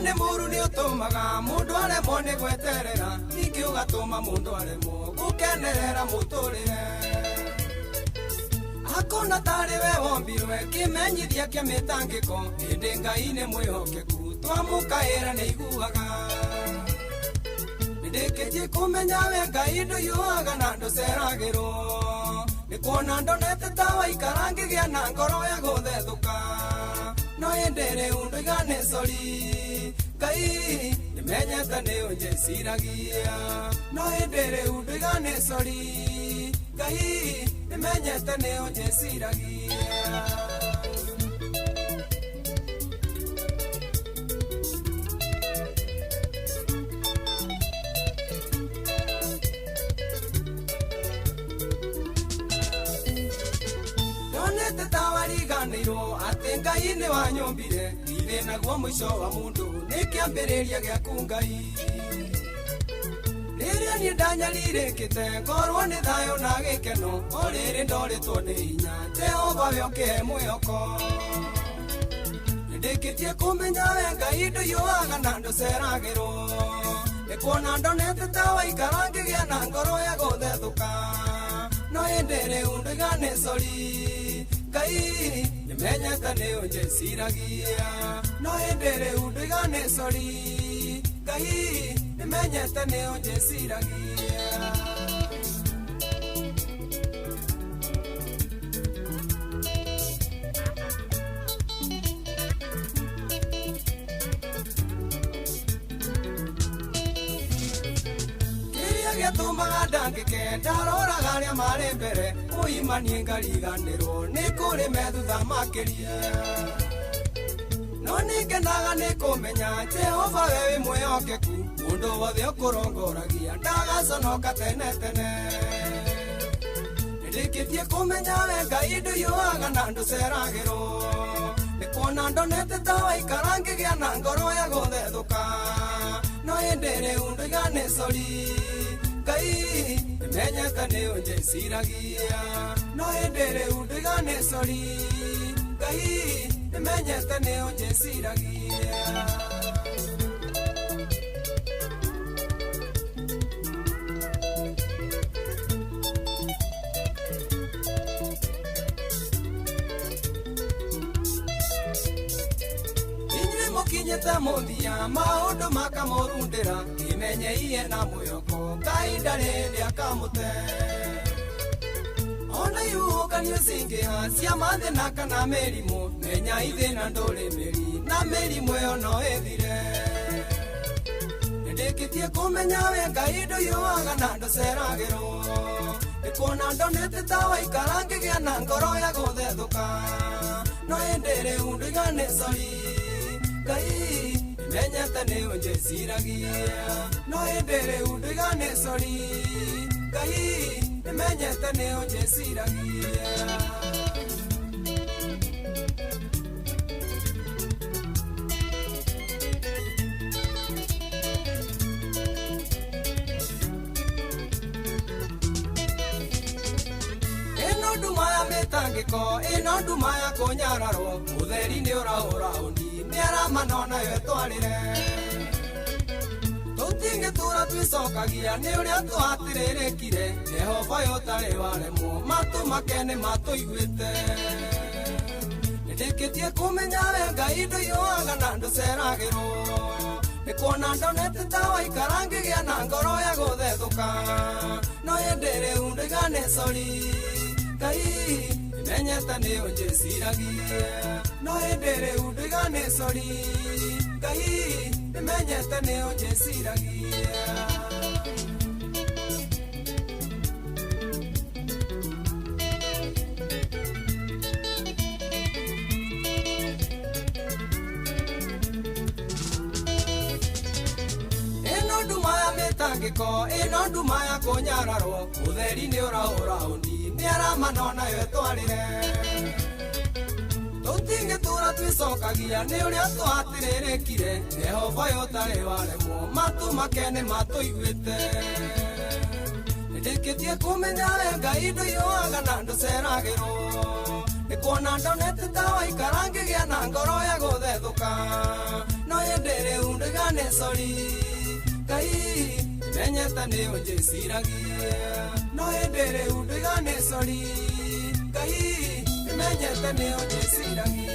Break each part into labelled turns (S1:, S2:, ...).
S1: Nĩ mũru nĩ ũtũmaga mũndũ aremwo nĩ gweterera, ningĩ ũgatũma mũndũ aremwo gũkenerera mũtũrĩre. Akona tarĩ we wombirwe kĩmenyithia kĩa mĩtangĩko, ĩndĩ Ngai nĩ mwĩhokeku, twamũkaĩra nĩ iguaga. Nĩndĩkĩtie kũmenya we Ngai ndũiyũaga na ndũceragĩrwo, nĩ kuona ndonete ta waikara ngĩgĩa na ngoro ya gũthethũka. No ĩndĩ rĩu ndoiga nĩ sori, Ngai nĩmenyete nĩ ũnjĩciragia. No ĩndĩ rĩu ndoiga nĩ sori, Ngai nĩmenyete nĩ ũnjĩciragia. Ndonete ta wariganĩirwo atĩ Ngai nĩ wanyũmbire, ithĩ naguo mũico wa mũndũ nĩ kĩambĩrĩria gĩaku Ngai. Rĩrĩa niĩ ndanyarirĩkĩte ngorwo nĩ thayũ na gĩkeno, o rĩrĩ ndorĩtwo nĩ hinya, Jehova we ũkĩhe mwĩhoko. Nĩndĩkĩtie kũmenya we Ngai ndũiyũaga na ndũceragĩrwo, nĩ kuona ndonete ta waikara ngĩgĩa na ngoro ya gũthethũka. No ĩndĩ rĩu ndoiga nĩ sori, Ngai nĩmenyete nĩ ũnjĩciragia. No ĩndĩ rĩu ndoiga nĩ sori, Ngai nĩmenyete nĩ ũnjĩciragia. Kĩrĩa gĩatũmaga ndangĩke ndaroraga arĩa marĩ mbere, ũima niĩ ngariganĩrwo nĩ kũrĩ me thutha makĩria. No nĩngenaga nĩ kũmenya Jehova we wĩ mwĩhokeku, mũndũ wothe ũkũrongoragia ndagaconoka tene tene. Nĩndĩkĩtie kũmenya we Ngai ndũiyũaga na ndũceragĩrwo, nĩ kuona ndonete ta waikara ngĩgĩa na ngoro ya gũthethũka. No ĩndĩ rĩu ndoiga nĩ sori, Ngai nĩmenyete nĩ ũnjĩciragia. No ĩndĩ rĩu ndoiga nĩ sori, Ngai nĩmenyete nĩ ũnjĩciragia. Inyuĩ mũkinyĩte mũthia maũndũ makamũrundĩra, kĩmenyeiye na mwĩhoko Ngai ndarĩ hĩndĩ akamũte. Ona ihuhũkanio cingĩha cia mathĩna kana mĩrimũ, menyai thĩna ndũrĩ mĩri na mĩrimũ ĩyo no ĩthire. Nĩndĩkĩtie kũmenya we Ngai ndũiyũaga na ndũceragĩrwo, nĩ kuona ndonete ta waikara ngĩgĩa na ngoro ya gũthethũka. No ĩndĩ rĩu ndoiga nĩ sori, Ngai nĩmenyete nĩ ũnjĩciragia. No ĩndĩ rĩu ndoiga nĩ sori, Ngai nĩmenyete nĩ ũnjĩciragia. Ĩno nduma ya mĩtangĩko, ĩno nduma ya kũnyararwo, ũtheri nĩ ũrahũra ũni, mĩaramano nayo ĩtwarĩre. Tũtingĩtũra twĩcokagia nĩ ũrĩa tũhatĩrĩrĩkire, Jehova ũyũ ũtarĩ waremwo, matũ make nĩ matũiguĩte. Nĩndĩkĩtie kũmenya we Ngai ndũiyũaga na ndũceragĩrwo, nĩ kuona ndonete ta waikara ngĩgĩa na ngoro ya gũthethũka. No ĩndĩ rĩu ndoiga nĩ sori, Ngai nĩmenyete nĩ ũnjĩciragia. No ĩndĩ rĩu ndoiga nĩ sori, Ngai nĩmenyete nĩ ũnjĩciragia. Ĩno nduma ya mĩtangĩko, ĩno nduma ya kũnyararwo, ũtheri nĩ ũrahũra ũni, mĩaramano nayo ĩtwarĩre. Tũtingĩtũra twĩcokagia nĩ ũrĩa tũhatĩrĩrĩkire, Jehova ũyũ ũtarĩ waremwo, matũ make nĩ matũiguĩte. Nĩndĩkĩtie kũmenya we Ngai ndũiyũaga na ndũceragĩrwo, nĩ kuona ndonete ta waikara ngĩgĩa na ngoro ya gũthethũka. No ĩndĩ rĩu ndoiga nĩ sorry. Ngai menyete nĩ ũnjĩciragia. No ĩndĩ rĩu ndoiga nĩ sorry. Ngai menyete nĩ ũnjĩciragia.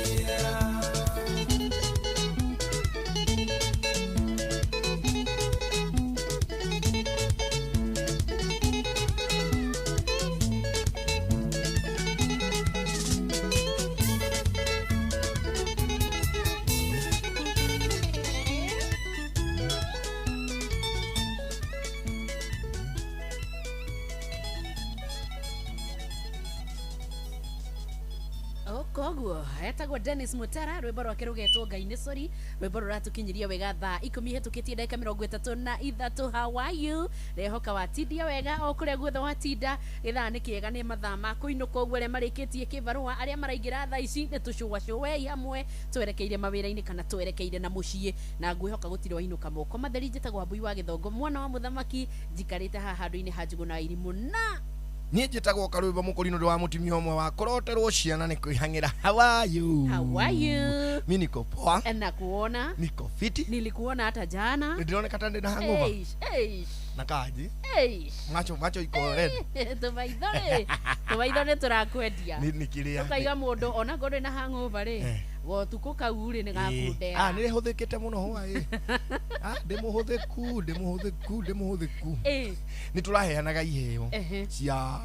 S2: Koguo etagwo Dennis Mutara, rwimbo rwake rugetwo Ngai nĩ sorry, rwimbo ruratukinyiria wega thaa 10 hĩtũkĩtie ndagĩka 33. How are you? Rehoka watindia wega o kũrĩa guothe watinda. Gĩthaa nĩ kĩega, nĩ mathaa ma kũinũka ũguo, arĩa marĩkĩtie kĩbarũa, arĩa maraingĩra thaa ici nĩ tũcũacũei hamwe twerekeire mawĩra-inĩ kana twerekeire na mũciĩ, na ngwĩhoka gũtirĩ wainũka moko matheri. Njĩtagwo Wambui wa Gĩthongo, mwana wa mũthamaki, njikarĩte haha handũ-inĩ ha Njũgũna wa Irimũ na
S3: Niĩ njĩtagwo Karwĩmbo Mũkũrinũ, ndĩ wa mũtumia ũmwe wa kũroterwo ciana nĩ kwĩhang'ĩra. How are you?
S2: How are you?
S3: Mi niko poa.
S2: Na kuona.
S3: Niko fiti.
S2: Nilikuona hata jana.
S3: Ndĩroneka ta ndĩ na hangover.
S2: Eish, eish.
S3: Na kaji
S2: Eish.
S3: Macho macho iko red.
S2: Tũmaitho rĩ, tũmaitho nĩ tũrakwendia.
S3: Nĩ kĩrĩa
S2: Ũkaiga mũndũ ona ngorwo ndĩ na hangover rĩ, gotukũ kau rĩ nĩ gakundera.
S3: Ah, nĩ hũthĩkĩte mũno hwaĩ. Ah, ndĩ mũhũthĩku, ndĩ mũhũthĩku, ndĩ mũhũthĩku. Nĩ tũraheanaga iheo cia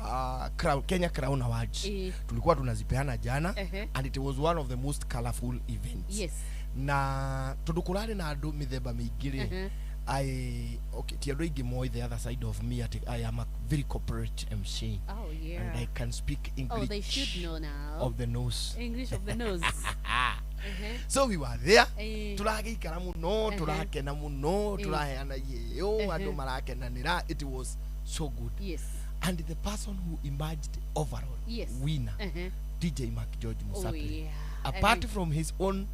S3: Kenya Crown Awards. Tulikuwa tunazipeana jana and it was one of the most colorful events. Na tondu kurarĩ na andũ mĩthemba mĩingĩ rĩ, I okay, ti andũ aingĩ moĩ the other side of me, atĩ I am a very corporate MC
S2: Oh yeah.
S3: and I can speak English
S2: Oh, they should know now.
S3: of the nose.
S2: English of the nose.
S3: So we were there, turagĩikara mũno, turakena mũno, tũraheana iheo, andũ marakenanĩra. It was so good. And the person who emerged overall winner, DJ Mark George Musapiri, apart from his own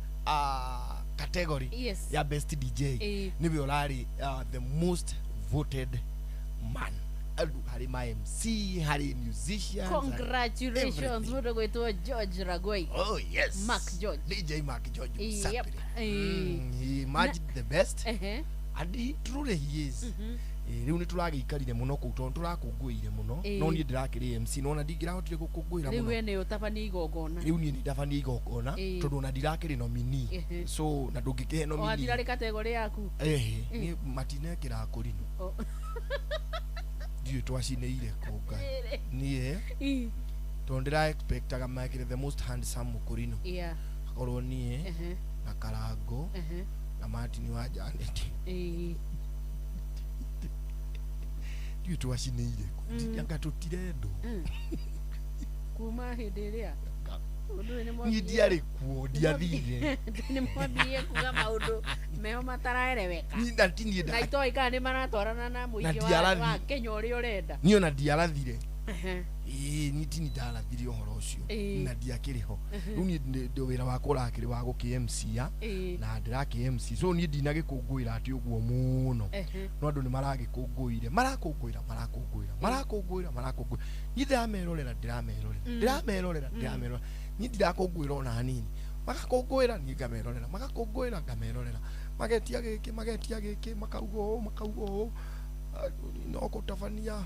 S3: category ya best DJ, niwe ũrarĩ the most voted man. Andũ harĩ ma MC, harĩ musicians, harĩ
S2: Congratulations,
S3: everything.
S2: mũndũ gwĩtwo George Ragoi.
S3: Oh yes.
S2: Mark George.
S3: DJ Mark George Musapiri. He emerged the best and he truly he is. Rĩu nĩ tũragĩikarire mũno kũu tondũ tũrakũngũĩire mũno, no niĩ ndĩrakĩrĩ MC, no ona ndingĩrahotire gũkũngũĩra
S2: Rĩu
S3: mũno.
S2: we nĩ ũtabania igongona.
S3: Rĩu niĩ nĩ ndabania igongona tondũ ona ndirakĩrĩ nominee. So na ndũngĩkĩhe nominee.
S2: Wathira category yaku.
S3: Ehe, niĩ matinekĩra kũrinũ. Ndiũĩ twacinĩire kũnga niĩ tondũ ndĩra expectaga mekĩre the most handsome mũkũrinũ, akorwo niĩ na Karango na Martin wa Janet. Ndiũĩ twacinĩire kũ, anga tũtirendwo.
S2: Kuma hĩndĩ ĩrĩa ũndũ ũyũ nĩ
S3: Niĩ ndiarĩ kuo, ndiathire.
S2: Nĩ mwambirie kuga maũndũ meho mataraereweka.
S3: Niĩ na ti niĩ
S2: Na itoĩ kana nĩ maratwarana na mũingĩ wa Kenya ũrĩa ũrenda.
S3: Niĩ ona ndiarathire. Ĩĩ, niĩ ti niĩ ndarathire ũhoro ũcio na ndiakĩrĩ ho. Rĩu niĩ wĩra wakwa ũrakĩrĩ wa gũkĩ MC ya na ndĩrakĩ MC, so niĩ ndinagĩkũngũĩra atĩ ũguo mũno, no andũ nĩ maragĩkũngũĩire, marakũngũĩra, marakũngũĩra, marakũngũĩra, marakũngũĩra. Niĩ ndĩramerorera, ndĩramerorera, ndĩramerorera, ndĩramerorera. Niĩ ndirakũngũĩra ona hanini. Magakũngũĩra, niĩ ngamerorera, magakũngũĩra, ngamerorera, magetia gĩkĩ, magetia gĩkĩ, makauga ũũ, makauga ũũ. Ah, no gũtabania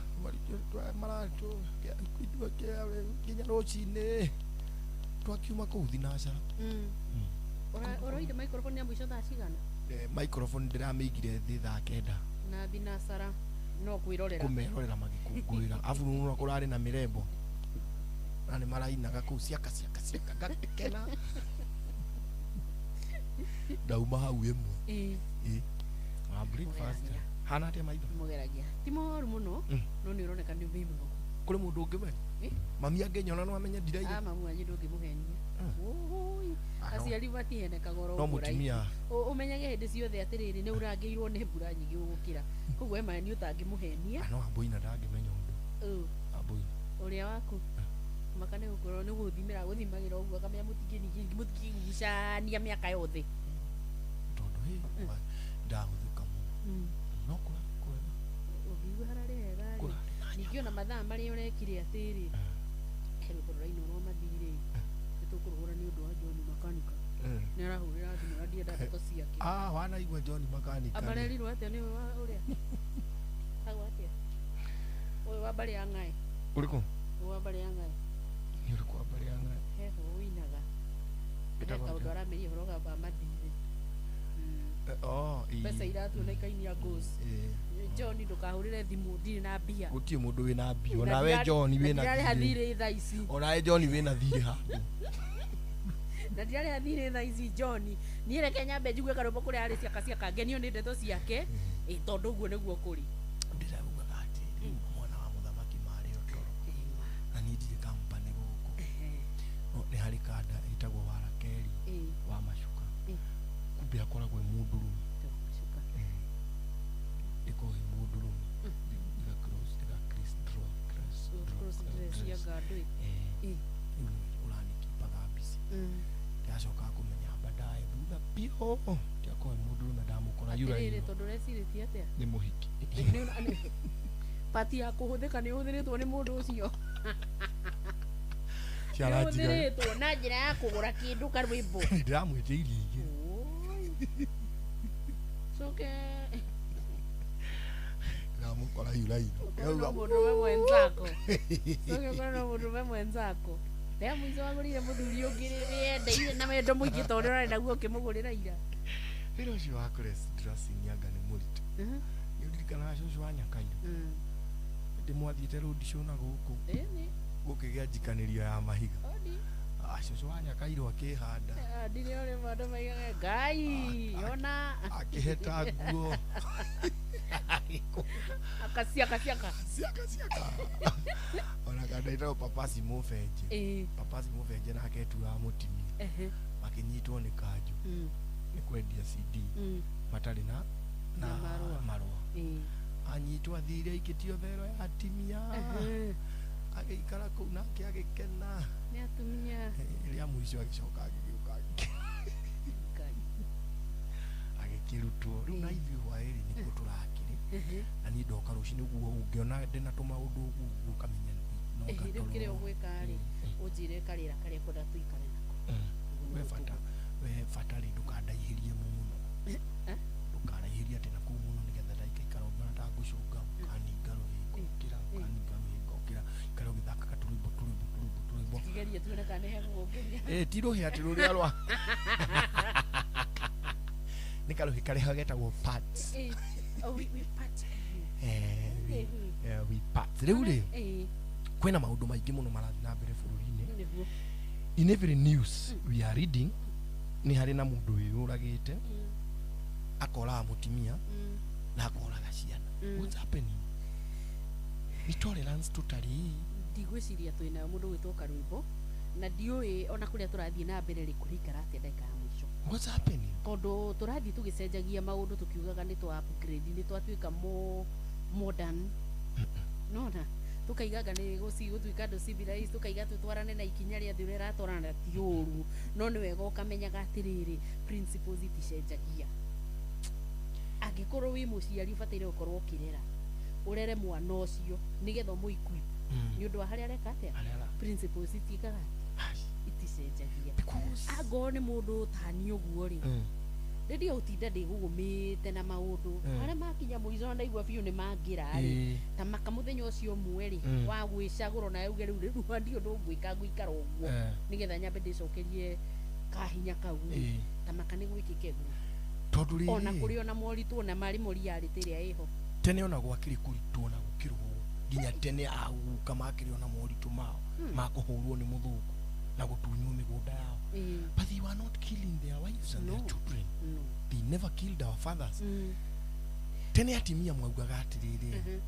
S3: nginya rũcinĩ twakiuma kũu thinacara.
S2: Ũroire microphone ya mũico thaa cigana?
S3: Microphone ndĩramĩigire thĩ thaa 9.
S2: Na thinacara no kwĩrorera.
S3: Kũmerorera magĩkũngũĩra, abu nĩwona kũrarĩ na mĩrembo na nĩ marainaga kũu ciaka ciaka ciaka, ngakena. Ndauma hau 1. Ĩ, wa breakfast.
S2: Mũgeragia.
S3: Hana atĩa maitho?
S2: Mũgeragia ti moru mũno, no nĩ ũroneka nĩ wĩ mũnogu.
S3: Kũrĩ mũndũ ũngĩmenya? Mami angĩnyona no amenye ndiraire.
S2: Ah, mamu wanyu ndũngĩmũhenia. Ũũi,
S3: Ah, no.
S2: aciari matihenekaga oro
S3: No
S2: ũguo raithi.
S3: mũtumia.
S2: Ũmenyage hĩndĩ ciothe atĩrĩrĩ, nĩ ũrangĩirwo nĩ mbura nyingĩ gũgũkĩra, koguo ema nĩ ũtangĩmũhenia.
S3: Ah, no Amboina ndangĩmenya ũndũ. Amboina.
S2: Ũrĩa waku maka nĩ gũkorwo nĩ gũthimĩra gũthimagĩra ũguo akamenya mũtingĩgucania mĩaka yothe.
S3: Tondũ hĩ ndahũthĩka mũno. No kũrarĩ kwega.
S2: Ũngiigua hararĩ hega rĩ.
S3: Kũrarĩ na
S2: Ningĩ ona mathaa marĩa ũrekire atĩrĩ, he rwĩmbo rũrainwo rwa mathirĩ, nĩ tũkũrũhũra nĩ ũndũ wa John Makanika. Nĩ arahũrĩra thimũ na ndienda ndeto ciake.
S3: Ah, wanaigua John Makanika.
S2: Abarerirwo atĩa nĩ ũyũ wa ũrĩa tagwo atĩa ũyũ wa mbarĩ ya ng'aĩ?
S3: Ũrĩkũ?
S2: Ũyũ wa mbarĩ ya ng'aĩ.
S3: Nĩ ũrĩkũ wa mbarĩ ya ng'aĩ?
S2: Heho ũinaga.
S3: Ĩtagwo
S2: Kaũndũ
S3: atĩa?
S2: aramĩria ũhoro wa mathirĩ.
S3: Oh, ĩĩ.
S2: Mbeca iratuo na ikainia ngũci. John, ndũkahũrĩre thimũ, ndirĩ na mbia.
S3: Gũtirĩ mũndũ wĩna mbia. Onawe John wĩna
S2: ndirarĩha
S3: thirĩ.
S2: Thirĩ thaa ici.
S3: Onawe John wĩna thirĩ handũ.
S2: Na ndirarĩha thirĩ thaa ici, John. Niĩ reke nyambe njigue karwĩmbo kũrĩa arĩ ciaka ciaka, ngenio nĩ ndeto ciake. Ĩ tondũ ũguo nĩguo kũrĩ.
S3: Ndĩraugaga atĩrĩ, mwana wa mũthamaki marĩ o toro na niĩ ndirĩ company gũkũ. No nĩ harĩ kanda ĩtagwo Warakeri wa macuka. Kumbe akoragwo e mũndũrũme. Ĩkoragwo ĩ mũndũrũme. Ĩga cross, ĩga cross draw, cross draw,
S2: cross
S3: cross
S2: dress
S3: dress.
S2: ya ngandũ.
S3: Rĩu nĩwe ũranikipaga mbici. Ndacoka kũmenya baadaye thutha biũ ndiakorwo ĩ mũndũrũme, ndamũkora
S2: Atĩrĩrĩ,
S3: yurainwo.
S2: tondũ ũrecirĩtie atĩa?
S3: Nĩ mũhiki.
S2: Pati ya kũhũthĩka nĩ ũhũthĩrĩtwo nĩ mũndũ ũcio.
S3: Ciaranjiga.
S2: Ũhũthĩrĩtwo na njĩra ya kũgũra kĩndũ karwĩmbo.
S3: Ndĩramwĩtĩirie igĩrĩ.
S2: Oi. Coke.
S3: Ndĩramũkora yurainwo.
S2: Ũkorwo na mũndũrũme mwenzako. Coke ũkorwo na mũndũrũme mwenzako. Rĩa mũico wagũrĩire mũthuri ũngĩ wĩyendeire na wendo mũingĩ ta ũrĩa ũrarĩ naguo ũkĩmũgũrĩra ira?
S3: Wĩra ũcio wa cross dressing anga nĩ mũritũ. Nĩ ũririkanaga cũcũ wa Nyakairũ? Hĩndĩ mwathiĩte road show na gũkũ
S2: Ĩni.
S3: gũkĩgĩa njikanĩrio ya mahiga.
S2: Odi.
S3: Ah, cũcũ wa Nyakairũ akĩhanda.
S2: Ndirĩ ũrĩ andũ maigaga Ngai ona.
S3: Akĩheta nguo.
S2: Akaciaka ciaka.
S3: Ciaka ciaka. Ona kanda ĩtagwo Papasi Mũbenje. Papasi Mũbenje nake etuaga mũtimia. Makĩnyitwo nĩ kanjũ nĩ kwendia CD matarĩ na
S2: Na marũa.
S3: Marũa. Anyitwo athire aikĩtio thero ya atimia. Agĩikara kũu nake agĩkena.
S2: Nĩ atumia.
S3: Rĩa mũico agĩcoka agĩgĩũka
S2: Ngai.
S3: Agĩkĩrutwo. Rĩu na ithuĩ hwaĩrĩ nĩkuo tũrakĩrĩ. Na niĩ ndoka rũcinĩ ũguo ũngĩona ndĩna tũmaũndũ ũguo ũguo ũkamenya no
S2: Rĩu kĩrĩa
S3: ngatoro.
S2: ũgwĩka rĩ, ũnjĩre karĩra karĩa kwenda tũikare nako. Ũguo
S3: We
S2: nĩguo.
S3: bata, we bata rĩ, ndũkandaihĩrie mũno.
S2: Eh?
S3: Ndũkaraihĩrie atĩ na kũu mũno nĩgetha ndaikaikara ũngĩona ta ngũcũnga ũkaninga rũhĩngo ũkĩra, ũkaninga rũhĩngo ũkĩra, ikara ũgĩthakaga tũrwĩmbo tũrwĩmbo tũrwĩmbo tũrwĩmbo.
S2: Tũkigerie tuone kana nĩ hegũgũkĩria.
S3: Ĩ ti rũhĩ atĩ rũrĩa rwa nĩ karũhĩ karĩa getagwo parts.
S2: Oh, we part.
S3: We parts. Rĩu rĩ, kwĩna maũndũ maingĩ mũno marathiĩ na mbere bũrũri-inĩ.
S2: Nĩguo.
S3: In every news we are reading, nĩ harĩ na mũndũ wĩyũragĩte, akoraga mũtimia na akoraga ciana. What's happening? Nĩ tolerance tũtarĩ.
S2: Ndigwĩciria twĩnayo mũndũ gwĩtwo karwĩmbo na ndiũĩ ona kũrĩa tũrathiĩ na mbere rĩ, kũrĩikara atĩa ndagĩka ya mũico.
S3: What's happening?
S2: Tondũ tũrathiĩ tũgĩcenjagia maũndũ tũkiugaga nĩ twa upgrade, nĩ twatuĩka mo modern, nona tũkaigaga nĩ gũtuĩka andũ civilized, tũkaiga tũtwarane na ikinya rĩa thĩ ũrĩa ĩratwarana. Ti ũru, no nĩ wega ũkamenyaga atĩrĩrĩ, principles iticenjagia. Angĩkorwo wĩ mũciari, ũbataire gũkorwo ũkĩrera, ũrere mwana ũcio nĩgetha ũmũ-equip nĩ ũndũ wa harĩa areka atĩa.
S3: Harĩa
S2: Principles itiĩkaga atĩa?
S3: Ai,
S2: Iticenjagia.
S3: Because
S2: Angorwo nĩ mũndũ tani ũguo rĩ, rĩrĩa ũtinda ndĩgũgũmĩte na maũndũ harĩa makinya mũico na ndaigua biũ nĩ mangĩra rĩ, ta maka mũthenya ũcio ũmwe rĩ wa gwĩcagũra na uge rĩu rĩu ndi ũndũ ngwĩka, ngũikara ũguo nĩgetha nyambe ndĩcokerie kahinya kau rĩ, ta maka nĩ gwĩkĩke guo.
S3: Tondũ
S2: Ona
S3: rĩrĩ,
S2: kũrĩ ona moritũ ona marĩ moriarĩtĩ ĩrĩa ĩho.
S3: Tene ona gwakĩrĩ kũritũ ona gũkĩrwo nginya tene aguka makĩrĩ ona moritũ mao ma kũhũrwo nĩ mũthũngũ na gũtunywo mĩgũnda yao, but they were not killing their wives and their
S2: No.
S3: children.
S2: No.
S3: They never killed our fathers. Tene atimia mwaugaga atĩrĩrĩ,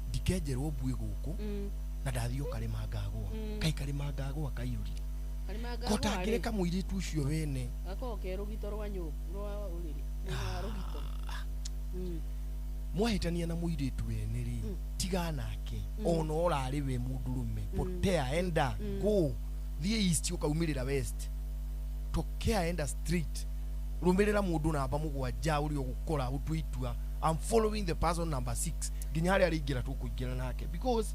S3: ndikenjerwo mbuĩ gũkũ na ndathiĩ o karĩma ngagũa. Kai karĩma ngagũa kaiyũrire.
S2: Karĩma
S3: Ko
S2: ngagũa rĩ,
S3: tangĩreka mũirĩtu ũcio wene.
S2: Gakoragwo ke rũgito rwa nyũmba, rwa ũrĩrĩ, mwena wa rũgito.
S3: Mwahĩtania na mũirĩtu wene rĩ, tiga nake. Ona ũrarĩ we mũndũrũme, potea, enda, go, thiĩ east ũkaumĩrĩra west, tokea, enda straight, rũmĩrĩra mũndũ namba mũgwanja ũrĩa ũgũkora ũtue itua. I'm following the person number 6 nginya harĩa arĩingĩra tũkũingĩra nake, because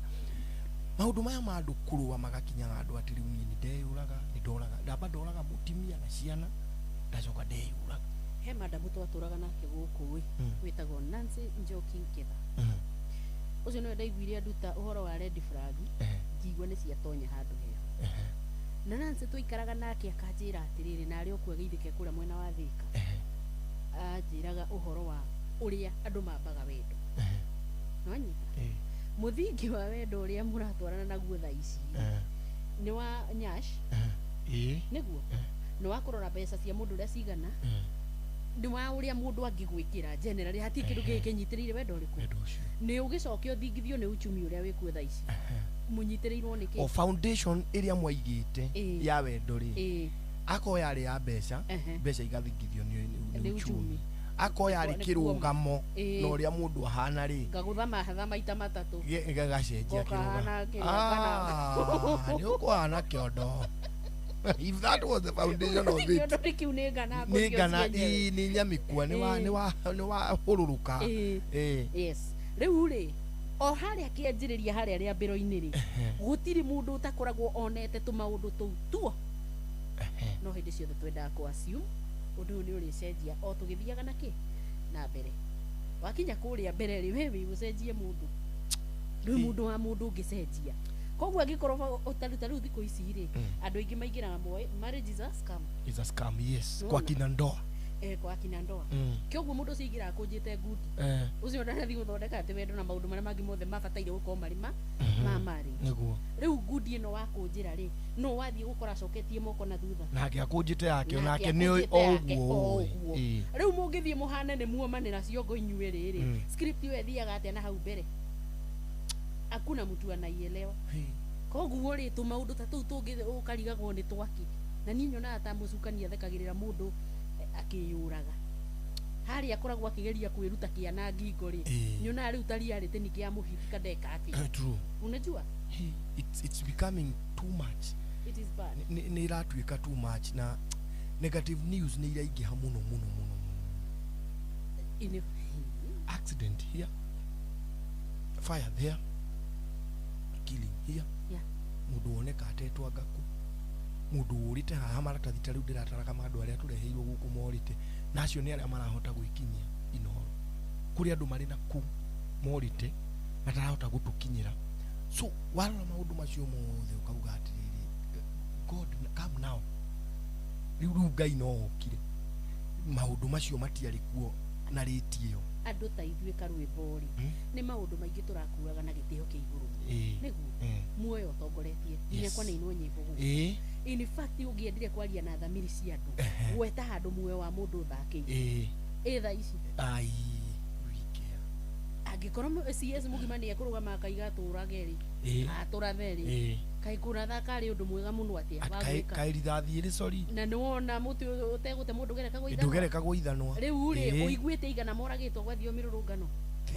S3: maũndũ maya ma andũ kũrũa magakinya handũ atĩ rĩu niĩ nĩ ndeyũraga, nĩ ndoraga, ndamba ndoraga mũtimia na ciana. Ndacoka ndeyũraga.
S2: He madamu twatũraga nake gũkũ ĩ, wĩtagwo Nancy Njoki Nketha. Ũcio nĩwe ndaiguire anduta ũhoro wa red flag, ngĩigua nĩ ciatonya handũ heho. Na Nancy twaikaraga nake akanjĩra atĩrĩrĩ, na arĩ o kuo ageithĩke kũrĩa mwena wa Thĩka, anjĩraga ũhoro wa ũrĩa andũ mambaga wendo. Nĩwanyita? Mũthingi wa wendo ũrĩa mũratwarana naguo thaa ici nĩ wa nyash, nĩguo nĩ wa kũrora mbeca cia mũndũ ũrĩa cigana, nĩ wa ũrĩa mũndũ angĩgwĩkĩra generally, hatirĩ kĩndũ kĩngĩ kĩnyitĩrĩire wendo ũrĩkũ.
S3: Wendo ũcio.
S2: Nĩ ũgĩcoke ũthingithio nĩ uchumi ũrĩa wĩkuo thaa ici, mũnyitĩrĩirwo nĩ
S3: O
S2: kĩ?
S3: foundation ĩrĩa mwaigĩte ya wendo rĩ, akorwo yarĩ ya mbeca, mbeca igathingithio nĩ
S2: Nĩ
S3: uchumi.
S2: uchumi.
S3: Akorwo yarĩ
S2: Nĩ
S3: kĩrũgamo na ũrĩa mũndũ ahana rĩ,
S2: Ngagũtha mahatha maita matatũ.
S3: Gagacenjia.
S2: Ngokahana
S3: kĩrũgamo.
S2: kĩrĩa kana-
S3: Ah, nĩ ũkũhana kĩondo if that was the foundation of it.
S2: Kĩondo nĩ kĩu nĩ ngana.
S3: Nĩ ngana ii, nĩ nyamĩkua, nĩ wa nĩ wa hũrũrũka.
S2: Yes, rĩu rĩ, o harĩa kĩanjĩrĩria, harĩa rĩambĩro-inĩ rĩ, gũtirĩ mũndũ ũtakoragwo onete tũmaũndũ tũu tuo, no hĩndĩ ciothe twendaga kũ assume ũndũ ũyũ nĩ ũrĩcenjia o tũgĩthiaga na kĩ na mbere. Wakinya kũrĩa mbere rĩ, we wĩ ũcenjie mũndũ ndũĩ, mũndũ wa mũndũ ũngĩcenjia. Koguo angĩkorwo ũtaruta rĩu thikũ ici rĩ, andũ aingĩ maingĩraga moĩ marriage is a scam.
S3: Is a scam, yes.
S2: Nĩwona?
S3: Kwa kina ndoa.
S2: Kwa kina ndoa. Kĩoguo mũndũ ũcio aingĩraga kũnjĩte ngundi, ũcio ndanathiĩ gũthondeka atĩ wendo na maũndũ marĩa mangĩ mothe mabataire gũkorwo marĩ ma marriage. Rĩu ngundi ĩno wakũnjĩra rĩ, no wathiĩ gũkora acoketie moko na thutha.
S3: Nake akũnjĩte yake
S2: Nake
S3: onake nĩ
S2: akũnjĩte
S3: o
S2: yake
S3: ũguo
S2: o
S3: ũĩ.
S2: ũguo. Rĩu mũngĩthiĩ mũhane nĩ muomanĩra ciongo inyuĩ rĩrĩ, script ĩyo ĩthiaga atĩa na hau mbere? Hakuna mtu anaielewa. Koguo rĩ, tũmaũndũ ta tũu tũngĩ ũkarigagwo nĩ twaki. Na niĩ nyonaga ta mũcukani athekagĩrĩra mũndũ akĩyũraga harĩa akoragwo akĩgeria kwĩruta kĩana ngingo rĩ. Nyonaga rĩu ta reality nĩ kĩa mũhitika ndeka atĩa.
S3: True.
S2: Unajua?
S3: Hey, it's becoming too much.
S2: It is bad.
S3: Nĩ ĩratuĩka too much na negative news nĩ iraingĩha mũno mũno mũno mũno. Accident here, fire there, killing here, mũndũ woneka atetwo ngaku, mũndũ ũrĩte haha maratathi. Ta rĩu ndĩrataraga ma andũ arĩa tũreheirwo gũkũ morĩte, na acio nĩ arĩa marahota gwĩkinyia Inoro. Kũrĩ andũ marĩ na kũu morĩte matarahota gũtũkinyĩra. So warora maũndũ macio mothe ũkauga atĩrĩrĩ, God, come now. Rĩu Ngai no okire, maũndũ macio matiarĩ kuo na rĩti ĩyo.
S2: Andũ ta ithuĩ karwĩmbo rĩ, nĩ maũndũ maingĩ tũrakuaga na gĩtĩo kĩa igũrũ mũno. Nĩguo muoyo ũtongoretie nginya kwanainwo nyĩmbo gũkũ. In fact, ũngĩendire kwaria na thamiri cia andũ, gweta handũ muoyo wa mũndũ ũthakĩire ĩ thaa ici.
S3: Ai, we care.
S2: Angĩkorwo CS mũgima nĩ ekũrũgama akaiga atũrage rĩ, atũrathe rĩ, kaĩ kũratha karĩ ũndũ mwega mũno atĩa wa gwĩka?
S3: Kaĩ rithathi ĩrĩ sori.
S2: Na nĩ wona mũtĩ ũyũ ũtegũte mũndũ gereka gũithanwa.
S3: Ndũgerekagwo ithanwa.
S2: Rĩu rĩ, ũiguĩte igana moragĩtwo gwathio mĩrũrũngano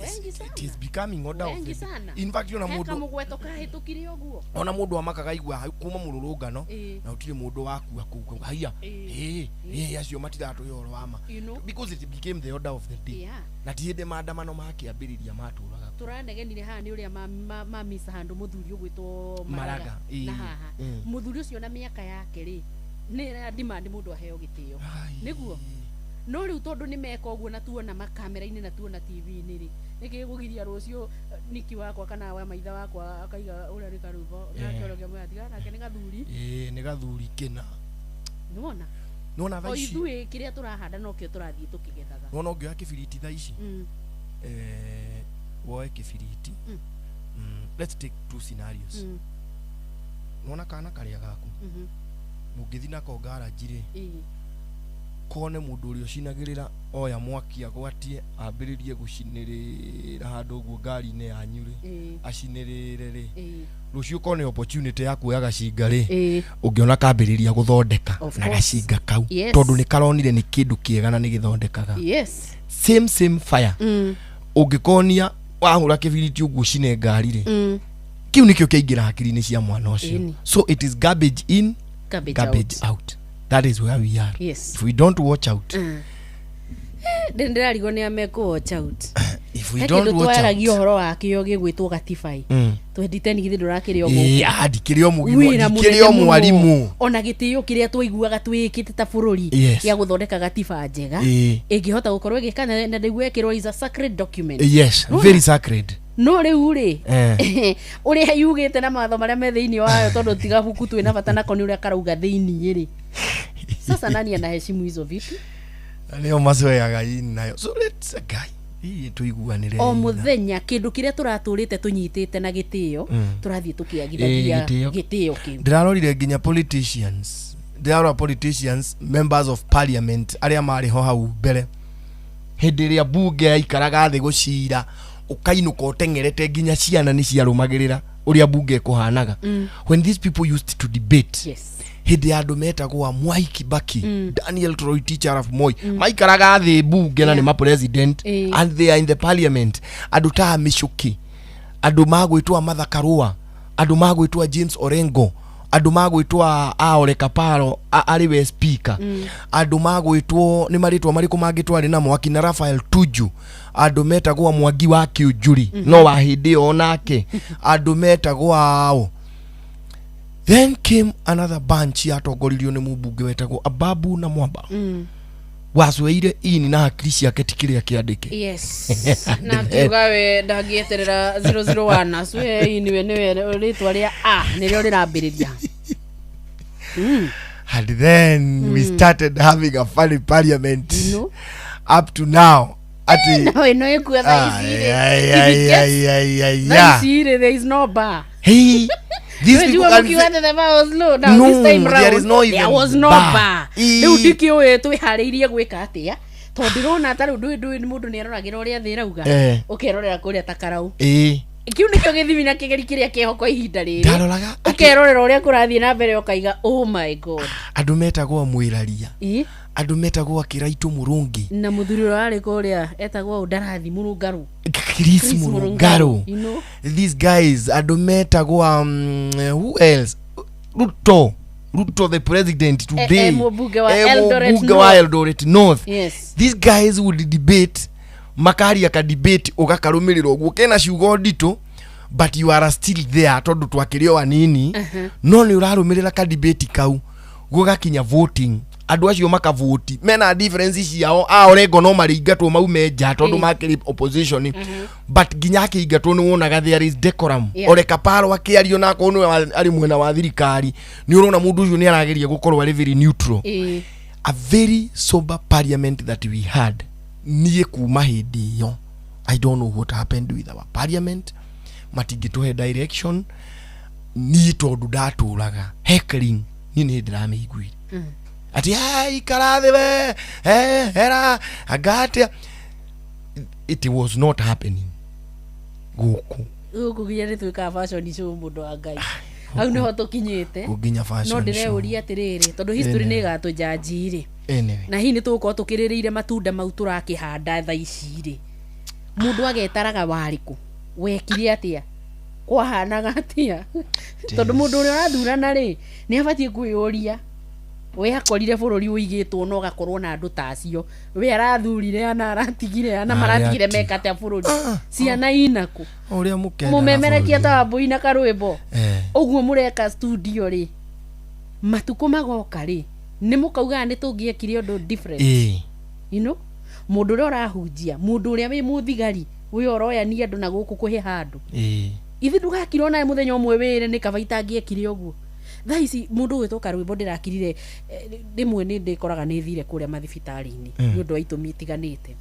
S2: wengi
S3: It
S2: sana.
S3: is becoming order of
S2: Wengi
S3: the day.
S2: sana.
S3: In fact, ona
S2: He
S3: mũndũ
S2: kamũgweto kahĩtũkire ũguo.
S3: Ona mũndũ amakaga igua kuma mũrũrũngano na gũtirĩ mũndũ wakua kũu, haiya, ĩ acio matiratũhe ũhoro wa ma because it became the order of the day. Na ti hĩndĩ maandamano makĩambĩrĩria matũraga.
S2: Tũranegenire haha nĩ ũrĩa mamisa handũ mũthuri ũgwĩtwo Maraga
S3: Maraga,
S2: na haha mũthuri ũcio na mĩaka yake rĩ, nĩ demand mũndũ aheo gĩtĩo. Nĩguo no rĩu tondũ nĩ meka ũguo na tuona makamera-inĩ na tuona TV-inĩ rĩ, nĩkĩ gũgiria rũciũ niki wakwa kana wa maitha wakwa akaiga ũrĩa nĩ karwĩmbo nake ũrĩa ũngĩ tiga nake nĩ gathuri?
S3: Ĩ, nĩ gathuri kĩna.
S2: Nĩwona?
S3: Nĩwona thaa
S2: O
S3: ici
S2: ithuĩ kĩrĩa tũrahanda nokĩo tũrathiĩ tũkĩgethaga.
S3: Nĩwona ũngĩoya kĩbiriti thaa ici, woe kĩbiriti, let's take two scenarios. Nĩwona kana karĩa gaku mũngĩthi nako ngaranji rĩ, kone mũndũ ũrĩa ũcinagĩrĩra oya mwaki agwatie ambĩrĩrie gũcinĩrĩra handũ ũguo ngari-inĩ yanyu rĩ, acinĩrĩre rĩ, rũciũ kone opportunity ya kuoya gacinga rĩ, ũngĩona kambĩrĩria gũthondeka
S2: Of
S3: na
S2: course.
S3: gacinga kau, tondũ nĩ karonire nĩ kĩndũ kĩega na nĩ gĩthondekaga. Same same fire, ũngĩkonia wahũra kĩbiriti ũguo cine ngari rĩ, kĩu nĩkĩo kĩaingĩra hakiri-inĩ cia mwana ũcio. So it is garbage in,
S2: garbage,
S3: garbage
S2: out.
S3: out. That is where we are if we don't watch out.
S2: Ndĩ ndĩrarigwo nĩ amekũ watch out.
S3: If we
S2: He
S3: don't
S2: kĩndũ
S3: watch
S2: twaragia
S3: out.
S2: ũhoro wakĩo gĩgwĩtwo gatibai. 2010 githĩ ndũrakĩrĩ o
S3: Ĩĩ,
S2: gũkũ?
S3: ah, ndikĩrĩ o mũgima,
S2: Wĩra
S3: ndikĩrĩ o
S2: mũnene mũno.
S3: mwarimũ.
S2: Ona gĩtĩo kĩrĩa twaiguaga twĩkĩte ta bũrũri
S3: Yes.
S2: gĩa gũthondeka gatiba njega ĩngĩhota gũkorwo ĩgĩka na nĩguo ĩkĩrwo is a sacred document.
S3: Yes,
S2: Nona?
S3: very sacred.
S2: No rĩu rĩ, ũrĩa yugĩte na mawatho marĩa me thĩinĩ wayo, tondũ ti gabuku twĩna bata nako, nĩ ũrĩa karauga thĩinĩ rĩ, sasa nani anaheshimu hizo vitu?
S3: Nĩo macoeaga ini nayo. So let's, Ngai, ii tũiguanĩre.
S2: O mũthenya kĩndũ kĩrĩa tũratũrĩte tũnyitĩte na gĩtĩo, tũrathiĩ tũkĩagithagia
S3: Ĩĩ, gĩtĩo.
S2: gĩtĩo kĩu.
S3: Ndĩrarorire nginya politicians, ndĩrarora politicians, members of parliament arĩa marĩ ho hau mbere, hĩndĩ ĩrĩa bunge yaikaraga thĩ gũcira, ũkainũka ũteng'erete, nginya ciana nĩ ciarũmagĩrĩra ũrĩa bunge ĩkũhanaga, when these people used to debate. Hĩndĩ ya andũ metagwo a Mwai Kibaki, Daniel Toroitich arap Moi, maikaraga thĩ bunge na nĩ ma-president and they are in the parliament. Andũ ta Michuki, andũ magwĩtwo Martha Karua, andũ magwĩtwo James Orengo, andũ magwĩtwo a Ole Kaparo arĩ we speaker, andũ magwĩtwo nĩ marĩtwa marĩkũ mangĩ twarĩ namo, akina Raphael Tuju, andũ metagwo Mwangi wa Kĩũnjũri, no wa hĩndĩ ĩyo onake, andũ metagwo ao. Then came another bunch yatongoririo nĩ mũmbunge wetagwo Ababu na Mwamba, wacoeire ini na hakiri ciake ti kĩrĩa kĩandĩke.
S2: Yes, na akiuga we ndangĩeterera 001 acwe iniwe nĩwe rĩtwa rĩa a nĩrĩo rĩrambĩrĩria.
S3: And then we started having a funny parliament
S2: You know?
S3: up to now ati
S2: No ĩno ĩkua thaa ici rĩ.
S3: Ai, ai, ai, ai, ai,
S2: Thaa
S3: yeah.
S2: ici rĩ, there is no bar.
S3: Hey, these people
S2: Unajua
S3: can
S2: mkiwa
S3: say,
S2: the bar was low. Now
S3: No,
S2: this time
S3: there
S2: round,
S3: is no even
S2: there was no
S3: bar.
S2: bar. Rĩu ndikĩũĩ twĩharĩirie gwĩka atĩa, tondũ ndĩrona ta rĩu ndũĩ mũndũ nĩ aroragĩra ũrĩa thĩ ĩrauga, ũkerorera kũrĩa ta karau. Kĩu nĩkĩo gĩthimi na kĩgeri kĩrĩa kĩho kwa ihinda rĩrĩ.
S3: Ndaroraga
S2: Ũkerorera ũrĩa kũrathiĩ na mbere ũkaiga, "Oh my God."
S3: Andũ metagwo mwĩraria, andũ metagwo Kĩraitũ Mũrũngi,
S2: Na mũthuri ũrĩa warĩ kũrĩa etagwo ũndarathi mũrũngarũ.
S3: Chris
S2: Chris
S3: Mũrũngarũ.
S2: You know?
S3: These guys, andũ metagwo who else, Ruto, Ruto the president today,
S2: Mũmbunge wa Eldoret
S3: mũmbunge wa
S2: North.
S3: Eldoret North. These guys would debate, makaria ka debate ũgakarũmĩrĩra ũguo kena ciugo nditũ, but you are still there tondũ twakĩrĩ o anini, no nĩ ũrarũmĩrĩra ka debate kau gũgakinya voting, andũ acio makavoti mena difference ciao. A Orengo no marĩingatwo maume nja tondũ makĩrĩ opposition, but nginya akĩingatwo nĩ wonaga there is decorum. Ole Kaparo akĩario na akorwo nĩwe arĩ mwena wa thirikari, nĩ ũrona mũndũ ũcio nĩ arageria gũkorwo arĩ very neutral. A very sober parliament that we had. Niĩ kuma hĩndĩ ĩyo, I don't know what happened with our parliament. Matingĩtũhe direction. Niĩ tondũ ndatũraga heckling, niĩ nĩ ndĩramĩiguire atĩ, "Ai, ikara thĩ we, hera anga atĩa." It was not happening gũkũ.
S2: Gũkũ nginya nĩ twĩkaga fashion show, mũndũ wa Ngai, hau nĩho tũkinyĩte.
S3: Nginya
S2: No
S3: fashion show.
S2: ndĩreũria atĩrĩrĩ, tondũ history nĩ ĩgatũjanji rĩ,
S3: Anyway.
S2: na hihi nĩ tũgũkorwo tũkĩrĩrĩire matunda mau tũrakĩhanda thaa ici rĩ, mũndũ agetaraga warĩkũ, wekire atĩa, kwahanaga atĩa? Tondũ mũndũ ũrĩa ũrathurana rĩ, nĩ abatiĩ kwĩyũria we akorire bũrũri ũigĩtwo na ũgakorwo na andũ ta acio, we arathurire ana, aratigire ana,
S3: Arĩa
S2: maratigire
S3: atiga.
S2: meka atĩa bũrũri, ciana inakũ?
S3: Ũrĩa mũkenda.
S2: Mũmemerekia ta wambũi na karwĩmbo. Ũguo mũreka studio rĩ, matukũ magoka rĩ, nĩ mũkaugaga nĩ tũngĩekire ũndũ different. Mũndũ ũrĩa ũrahunjia, mũndũ ũrĩa wĩ mũthigari, wĩ ũroyania andũ na gũkũ kũhe handũ, ithi ndũgakira onawe mũthenya ũmwe wĩre nĩ kaba itangĩekire ũguo. Thaa ici mũndũ ũgwĩtwo karwĩmbo ndĩrakirire, rĩmwe nĩ ndĩkoraga nĩ thire kũrĩa mathibitarĩ-inĩ nĩ ũndũ wa itũmi itiganĩte,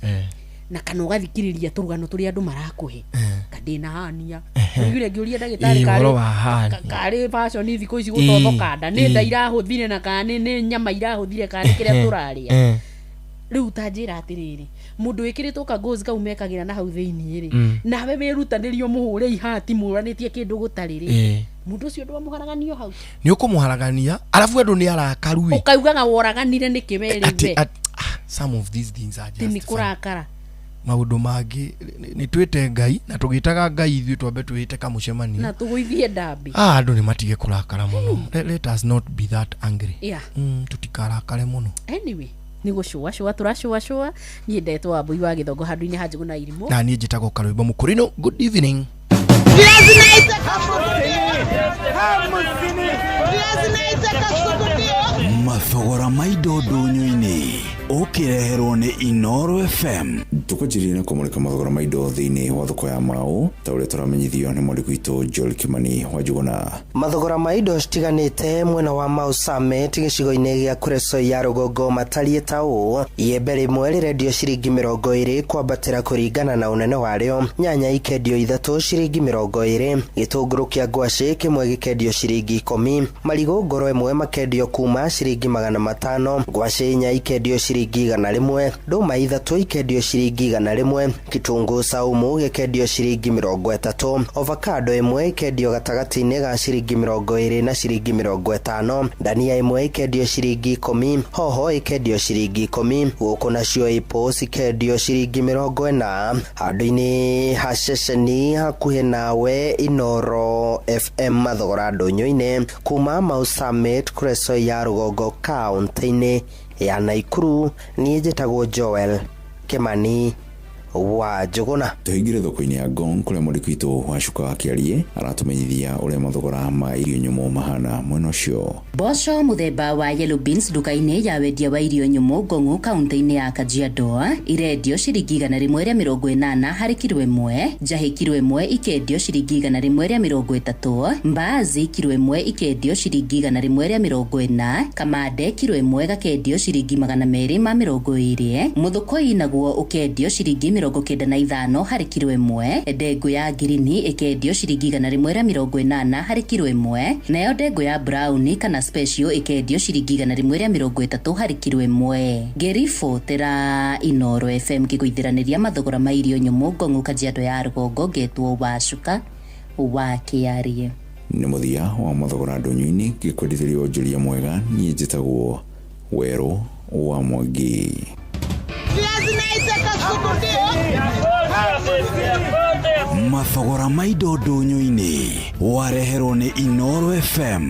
S2: na kana ũgathikĩrĩria tũrũgano tũrĩa andũ marakũhe kandĩna hania ũiguire ngĩũria ndagĩtarĩ
S3: Ũhoro wa hernia.
S2: Karĩ fashion thikũ ici gũtothoka nda, nĩ nda irahũthire na kana nĩ nyama irahũthire kana nĩ kĩrĩa tũrarĩa? Rĩu ta njĩra atĩrĩrĩ, mũndũ wĩkĩrĩtwo kangozi kau mekagĩra na hau thĩiniĩ rĩ, nawe wĩrutanĩrio mũhũre ihati mũranĩtie kĩndũ gũtarĩ rĩ, mũndũ ũcio ndwamũharaganio hau?
S3: Nĩ ũkũmũharagania, arabu andũ nĩ arakaru ĩ.
S2: Ũkaugaga woraganire nĩkĩ we rĩu we?
S3: Some of these things are
S2: Atĩ
S3: just
S2: nĩ
S3: funny.
S2: kũrakara.
S3: Maũndũ mangĩ nĩ twĩte Ngai na tũgĩtaga Ngai ithuĩ twambe twĩte kamũcemanio
S2: Na tũgũithie ndambi.
S3: Ah, andũ nĩ matige kũrakara mũno. Let us not be that angry. Tũtikarakare mũno.
S2: Anyway. Nĩ gũcũacũa tũracũacũa. Niĩ ndetwo Wambui wa Gĩthongo handũ-inĩ ha Njũgũ na Irimũ.
S3: Na niĩ njĩtagwo Karwĩmbo Mũkũrinũ. Good evening.
S4: Mathogora ma indo ndũnyũ-inĩ ũkĩreherwo nĩ Inoro FM.
S5: Tukwanjĩrĩria na kũmũrĩka mathogora ma indo thĩinĩ wa thoko ya Mau ta ũrĩa tũramenyithio nĩ mwandĩki witũ Joel Kimani wa Njũgũna.
S6: Mathogora ma indo citiganĩte mwena wa Mau Summit gĩcigo-inĩ gĩa Kuresoi ya rũgongo matariĩ ta ũũ: iembe rĩmwe rĩrendio ciringi 20 kwambatĩra kũringana na ũnene warĩo, nyanya ikendio 3 ciringi 20, gĩtũngũrũ kĩa ngwacĩ kĩmwe gĩkendio ciringi 10, marigũ ngoro ĩmwe makendio kuma ciringi 500, ngwacĩ 4 ikendio ciringi 100, ndũma 3 ikendio ciringi 100, kitunguu saumu gĩkendio ciringi 30, avocado ĩmwe ikendio gatagatĩ-inĩ ga ciringi 20 na ciringi 50, ndania ĩmwe ikendio ciringi 10, hoho ikendio ciringi 10, gũkũ nacio apple cikendio ciringi 40. Handũ-inĩ ha ceceni hakuhĩ nawe Inoro FM mathogora ndũnyũ-inĩ kuma Mau Summit Kuresoi ya rũgongo kaũntĩ-inĩ ya Naikuru. Niĩ njĩtagwo Joel Kimani wa Njũgũna.
S5: Tũhingĩre thoko-inĩ ya Ngong kũrĩa mwandĩki witũ Wacuka wa Kĩarie aratumenyithia ũrĩa mathogora ma irio nyũmũ mahana mwena ũcio.
S7: Mboco mũthemba wa yellow beans nduka-inĩ ya wendia wa irio nyũmũ Ngong'u kaunti-inĩ ya Kajiado irendio ciringi 180 harĩ kiro ĩmwe, njahĩ kiro ĩmwe ikendio ciringi 130, mbaazi kiro ĩmwe ikendio ciringi 140, kamande kiro ĩmwe gakendio ciringi 220, mũthũkũi naguo ũkendio ciringi 95 harĩ kiro ĩmwe, ndengũ ya ngirini ĩkendio ciringi 180 harĩ kiro ĩmwe, nayo ndengũ ya brown kana special ĩkendio ciringi 130 harĩ kiro ĩmwe. Ngĩribotera Inoro FM ngĩgũithiranĩria mathogora ma irio nyũmũ Ngong'u Kajiado ya rũgongo, ngetwo Wacuka wa Kĩarie.
S5: Nĩ mũthia wa mathogora ndũnyũ-inĩ ngĩkwendithĩria wonjoria mwega. Niĩ njĩtagwo Werũ wa Mwangi.
S4: Mathogora ma indo ndũnyũ-inĩ wareherwo nĩ Inoro FM.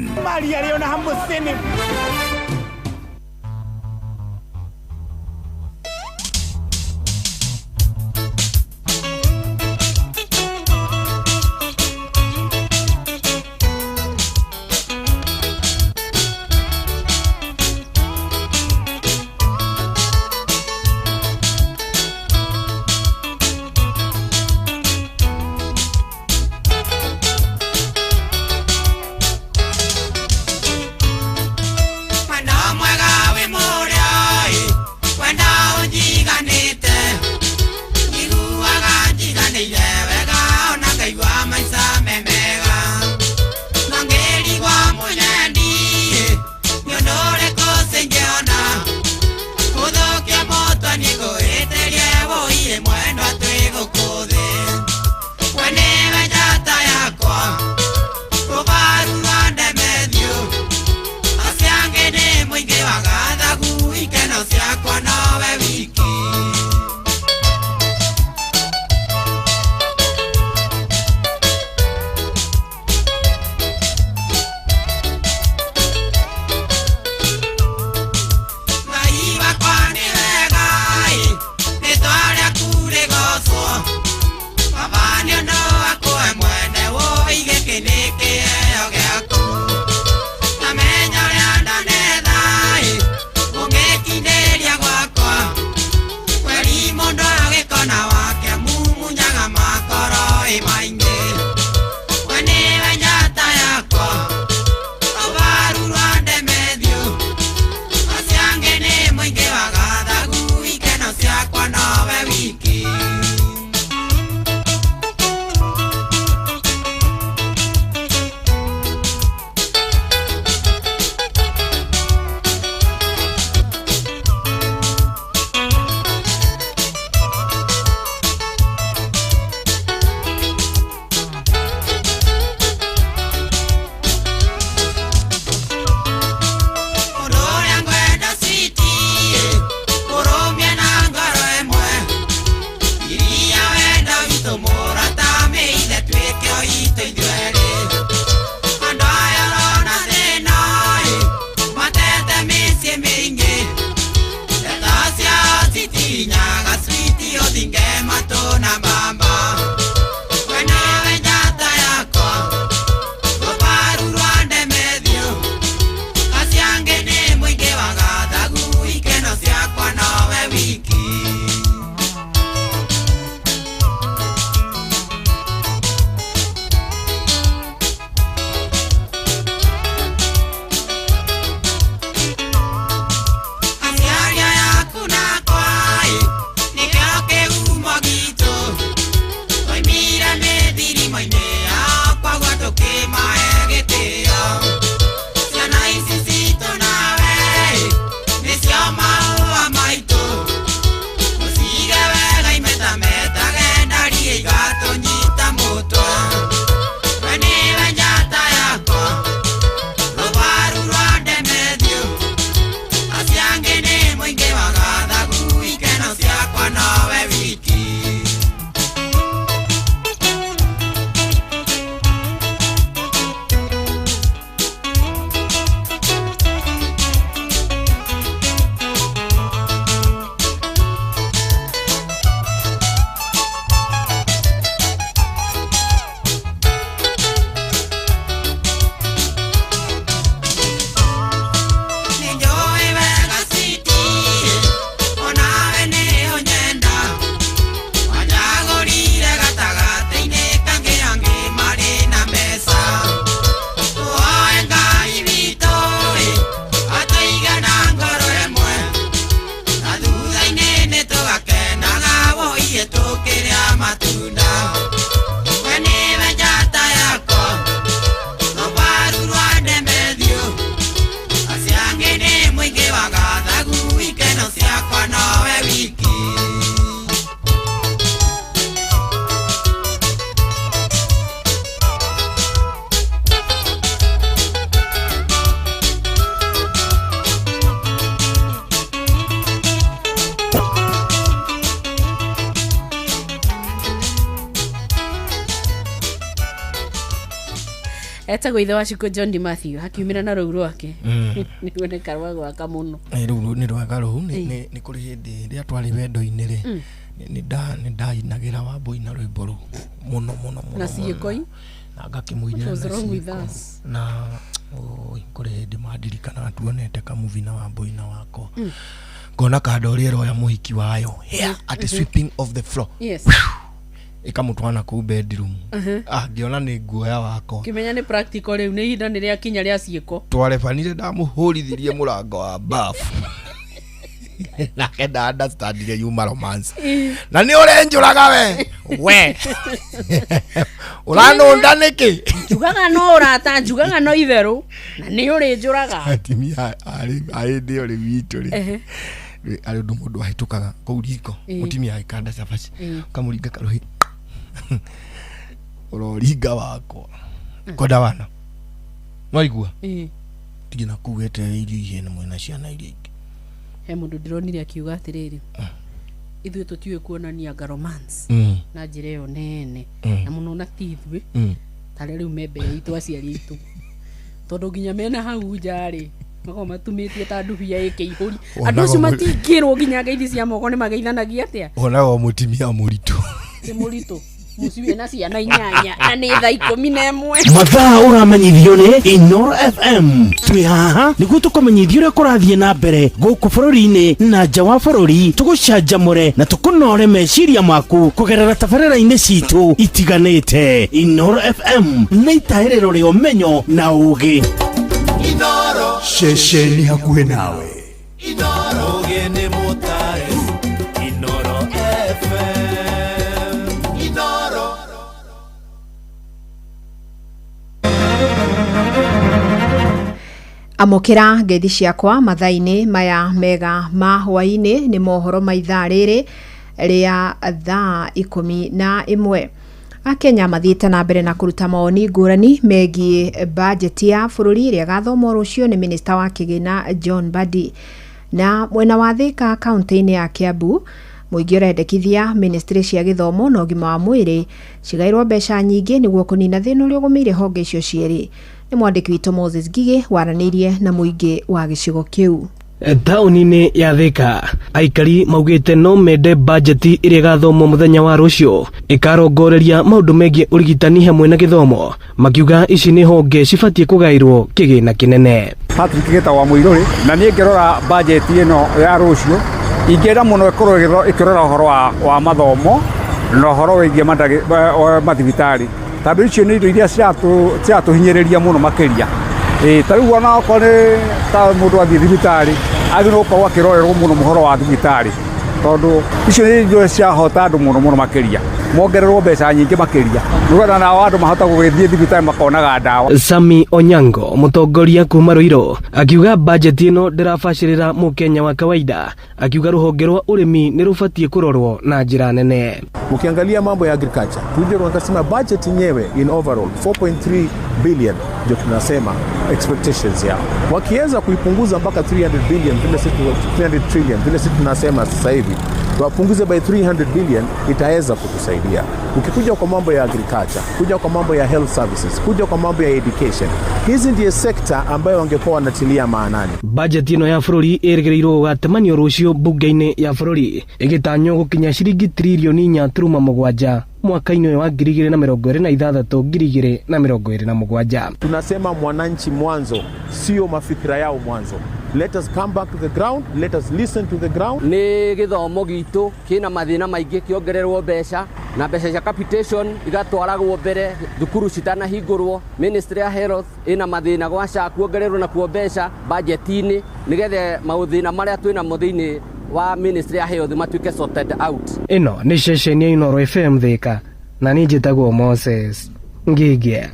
S2: Etagwo ithe wa Shiko John Di Matthew akiumĩra na rũu rwake. Nĩguo nĩ karwa gwaka mũno.
S3: Rĩu nĩ rwega rũu nĩ kũrĩ hĩndĩ rĩrĩa twarĩ wendo-inĩ rĩ, nĩ ndainagĩra Wambũi na rwĩmbo rũu mũno mũno mũno.
S2: Na ciĩko.
S3: Na ngakĩmũinĩra na ciĩko. Na kũrĩ hĩndĩ mandirikanaga tuonete kamuvi na Wambũi na wakwa. Ngona kanda ũrĩa ĩroya mũhiki wayo. At sweeping of the floor.
S2: Yes.
S3: Ikamutwana kuu bedroom. Ngiona nĩ nguoya wakwa.
S2: Kimenya nĩ practical rĩu nĩ ihinda nĩ rĩakinya rĩa ciĩko.
S3: Twarebanire ndamuhũrithirie mũrango wa bafu. Nake nda understandire yuma romance. Na nĩ ũrenjũraga we. We. Ũranũnda nĩkĩ?
S2: Njugaga no ũrata, njugaga no itherũ. Na nĩ ũrĩnjũraga.
S3: Atumia arĩ hĩndĩ ĩyo rĩ witũ rĩ. Arĩ ũndũ mũndũ ahĩtũkaga kũu riko. Mũtumia agĩkanda cabaci. Ũkamũringa karũhĩ. Ũroringa wakwa. Kwenda wana. Waigua? Tige na kũu weterere irio ihĩe na mwĩna ciana iria ingĩ.
S2: He mũndũ ndĩronire akiuga atĩrĩrĩ, ithuĩ tũtiũĩ kuonania nga romance na njĩra ĩyo nene na mũno na ti ithuĩ tarĩa rĩu me mbere itũ aciari aitũ, tondũ nginya mena hau nja rĩ makoragwo matumĩtie ta ndubia ĩkĩihũri. Andũ acio matingĩrwo nginya ngeithi cia moko nĩ mageithanagia atĩa.
S3: Wonaga o mũtumia mũritũ.
S2: Ti mũritũ. Mũciĩ na ciana 8 na nĩ thaa 11.
S4: Mathaa ũramenyithio nĩ Inoro FM. Twĩ haha nĩguo tũkũmenyithie ũrĩa kũrathiĩ na mbere gũkũ bũrũri-inĩ na nja wa bũrũri, tũgũcanjamũre na tũkũnore meciria maku kũgerera tabarĩra-inĩ citũ itiganĩte. Inoro FM nĩ itahĩrĩro rĩa ũmenyo na ũũgĩ.
S1: Inoro
S4: ceceni hakuhĩ nawe.
S1: Inoro ũgĩ nĩ mũtare. Inoro FM. Inoro.
S8: Amũkĩra ngeithi ciakwa mathaa-inĩ maya mega ma hwaĩ-inĩ nĩ mohoro ma ithaa rĩrĩ rĩa thaa 11. Akenya mathiĩte na mbere na kũruta mawoni ngũrani megiĩ bajeti ya bũrũri ĩrĩa ĩgathomwo rũciũ nĩ minista wa kĩgĩna John Mbadi. Na mwena wa Thika kaunti-inĩ ya Kiambu, mũingĩ ũrendekithia ministry cia gĩthomo na ũgima wa mwĩrĩ cigaĩrwo mbeca nyingĩ nĩguo kũnina thĩna ũrĩa ũgũmĩire honge icio cierĩ. Nĩ mwandĩki witũ Moses Ngigĩ waranĩirie na mũingĩ wa gĩcigo kĩu.
S9: Taũni-inĩ ya Thika aikari maugĩte no mende bajeti ĩrĩa ĩgathomwo mũthenya wa rũciũ ĩkarongoreria maũndũ megiĩ ũrigitani hamwe na gĩthomo, makiuga ici nĩ honge cibatiĩ kũgaĩrwo kĩgĩna kĩnene.
S10: Patrick Gĩtawa Mũirũrĩ, na niĩ ngĩrora bajeti ĩno ya rũciũ ingĩenda mũno ĩkorwo ĩkĩrora ũhoro wa mathomo na ũhoro wĩgiĩ mathibitarĩ, tondũ icio nĩ indo iria ciratũhinyĩrĩria mũno makĩria. Ta rĩu ona okorwo nĩ ta mũndũ athiĩ thibitarĩ agĩrĩirwo gũkorwo akĩrorerwo mũno mũhoro wa thibitarĩ, tondũ icio nĩ indo ciahota andũ mũno mũno makĩria, mongererwo mbeca nyingĩ makĩria nĩgetha nao andũ mahota gũgĩthiĩ thibitarĩ makonaga ndawa.
S9: Sami Onyango mũtongoria kuma Ruiru akiuga bajeti ĩno ndĩrabacĩrĩra mũkenya wa kawaida, akiuga rũhonge rwa ũrĩmi nĩ rũbatiĩ kũrorwo na njĩra nene.
S11: Ukiangalia mambo ya agriculture, tuje tunasema budget yenyewe in overall 4.3 billion ndio tunasema expectations yao. Wakiweza kuipunguza mpaka 300 billion vile sisi 300 trillion vile sisi tunasema sasa hivi, wapunguze by 300 billion itaweza kutusaidia. Ukikuja kwa mambo ya agriculture, kuja kwa mambo ya health services, kuja kwa mambo ya education, hizi ndiye sekta ambayo wangekuwa wanatilia maanani.
S9: Budget ĩno ya bũrũri ĩrĩgĩrĩirwo gũgatemanio rũciũ bunge-inĩ ya bũrũri ĩgĩtanywo gũkinya ciringi tririoni 4.7 mwaka-inĩ ũyũ wa 2026 2027.
S11: Tunasema mwananchi mwanzo, sio mafikira yao mwanzo. Let us come back to the ground, let us listen to the ground.
S12: Nĩ gĩthomo gitũ kĩna mathĩna maingĩ, kĩongererwo mbeca na mbeca cia capitation igatwaragwo mbere thukuru citanahingũrwo. Ministry ya Health ĩna mathĩna gwa SHA kuongererwo nakuo mbeca budget-inĩ nĩgetha maũthĩna marĩa twĩnamo thĩinĩ wa Ministry ya Health matuĩke sorted out.
S9: Ĩno nĩ ceceni ya Inoro FM Thika na niĩ njĩtagwo Moses Ngĩngĩa.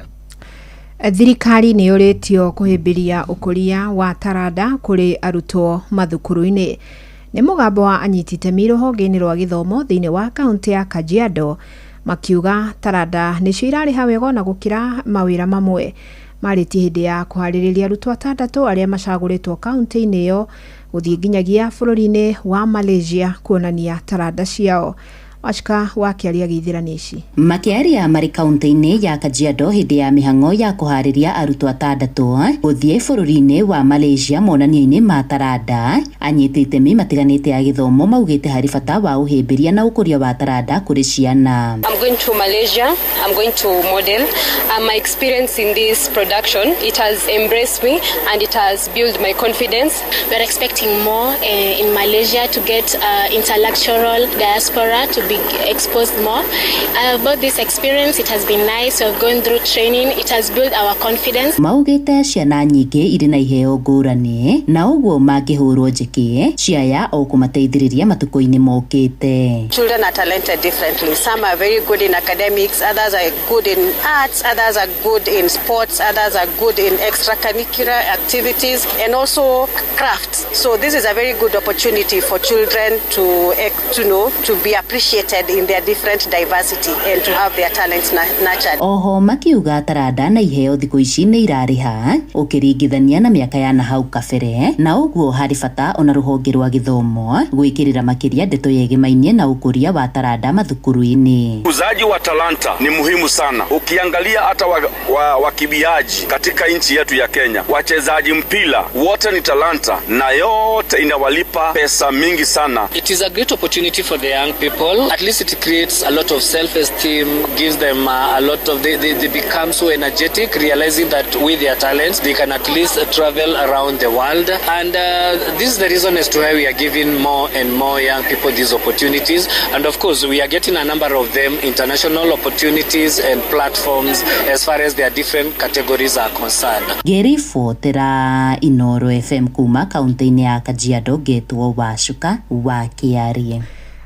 S8: Thirikari nĩ yũrĩtio kũhĩmbĩria ũkũria wa taranda kũrĩ arutwo mathukuru-inĩ. Nĩ mũgambo wa anyiti itemi rũhonge-inĩ rwa gĩthomo thĩinĩ wa kaunti ya Kajiado makiuga taranda nĩcio irarĩha wega ona gũkĩra mawĩra mamwe. Marĩtie hĩndĩ ya kũharĩrĩria arutwo atandatũ arĩa macagũrĩtwo kaunti-inĩ ĩyo gũthiĩ nginyagia bũrũri-inĩ wa Malaysia kuonania taranda ciao. Wachika wa kĩaria gĩithĩrani ici.
S7: Makĩaria marĩ kaunti-inĩ ya Kajiado hĩndĩ ya mĩhang'o ya kũharĩria arutwo atandatũ gũthiĩ bũrũri-inĩ wa Malaysia monanio-inĩ ma taranda, anyiti itemi matiganĩte a gĩthomo maugĩte harĩ bata wa ũhĩmbĩria na ũkũria wa taranda kũrĩ ciana.
S13: I'm going to Malaysia. I'm going to model. My experience in this production, it has embraced me and it has built my confidence.
S14: We're expecting more in Malaysia to get intellectual diaspora to be exposed more. About this experience, it has been nice. We've gone through training. It has built our confidence.
S7: Maugĩte ciana nyingĩ irĩ na iheo ngũrani na ũguo mangĩhũrwo njĩkĩ ciaya o kũmateithĩrĩria matukũ-inĩ mokĩte.
S15: Children are talented differently. Some are very good in academics, others are good in arts, others are good in sports, others are good in extracurricular activities and also crafts. So this is a very good opportunity for children to know, to be appreciated in their different diversity and to have their talents nurtured.
S7: Oho makiuga taranda na iheo thikũ ici nĩ irarĩha ũkĩringithania na mĩaka ya nahau kabere, na ũguo harĩ bata ona rũhonge rwa gĩthomo gwĩkĩrĩra makĩria ndeto yegemainie na ũkũria wa taranda mathukuru-inĩ.
S16: Ukuzaji wa talanta ni muhimu sana. Ukiangalia hata wakimbiaji katika nchi yetu ya Kenya, wachezaji mpira wote ni talanta na yote inawalipa pesa mingi sana.
S17: It is a great opportunity for the young people. At least it creates a lot of self-esteem, gives them a lot of, they become so energetic, realizing that with their talents, they can at least travel around the world. And this is the reason as to why we are giving more and more young people these opportunities. And of course, we are getting a number of them international opportunities and platforms as far as their different categories are concerned.
S7: Ngĩribotera Inoro FM kuma kaunti-inĩ ya Kajiado, ngetwo Wacuka wa Kĩarie.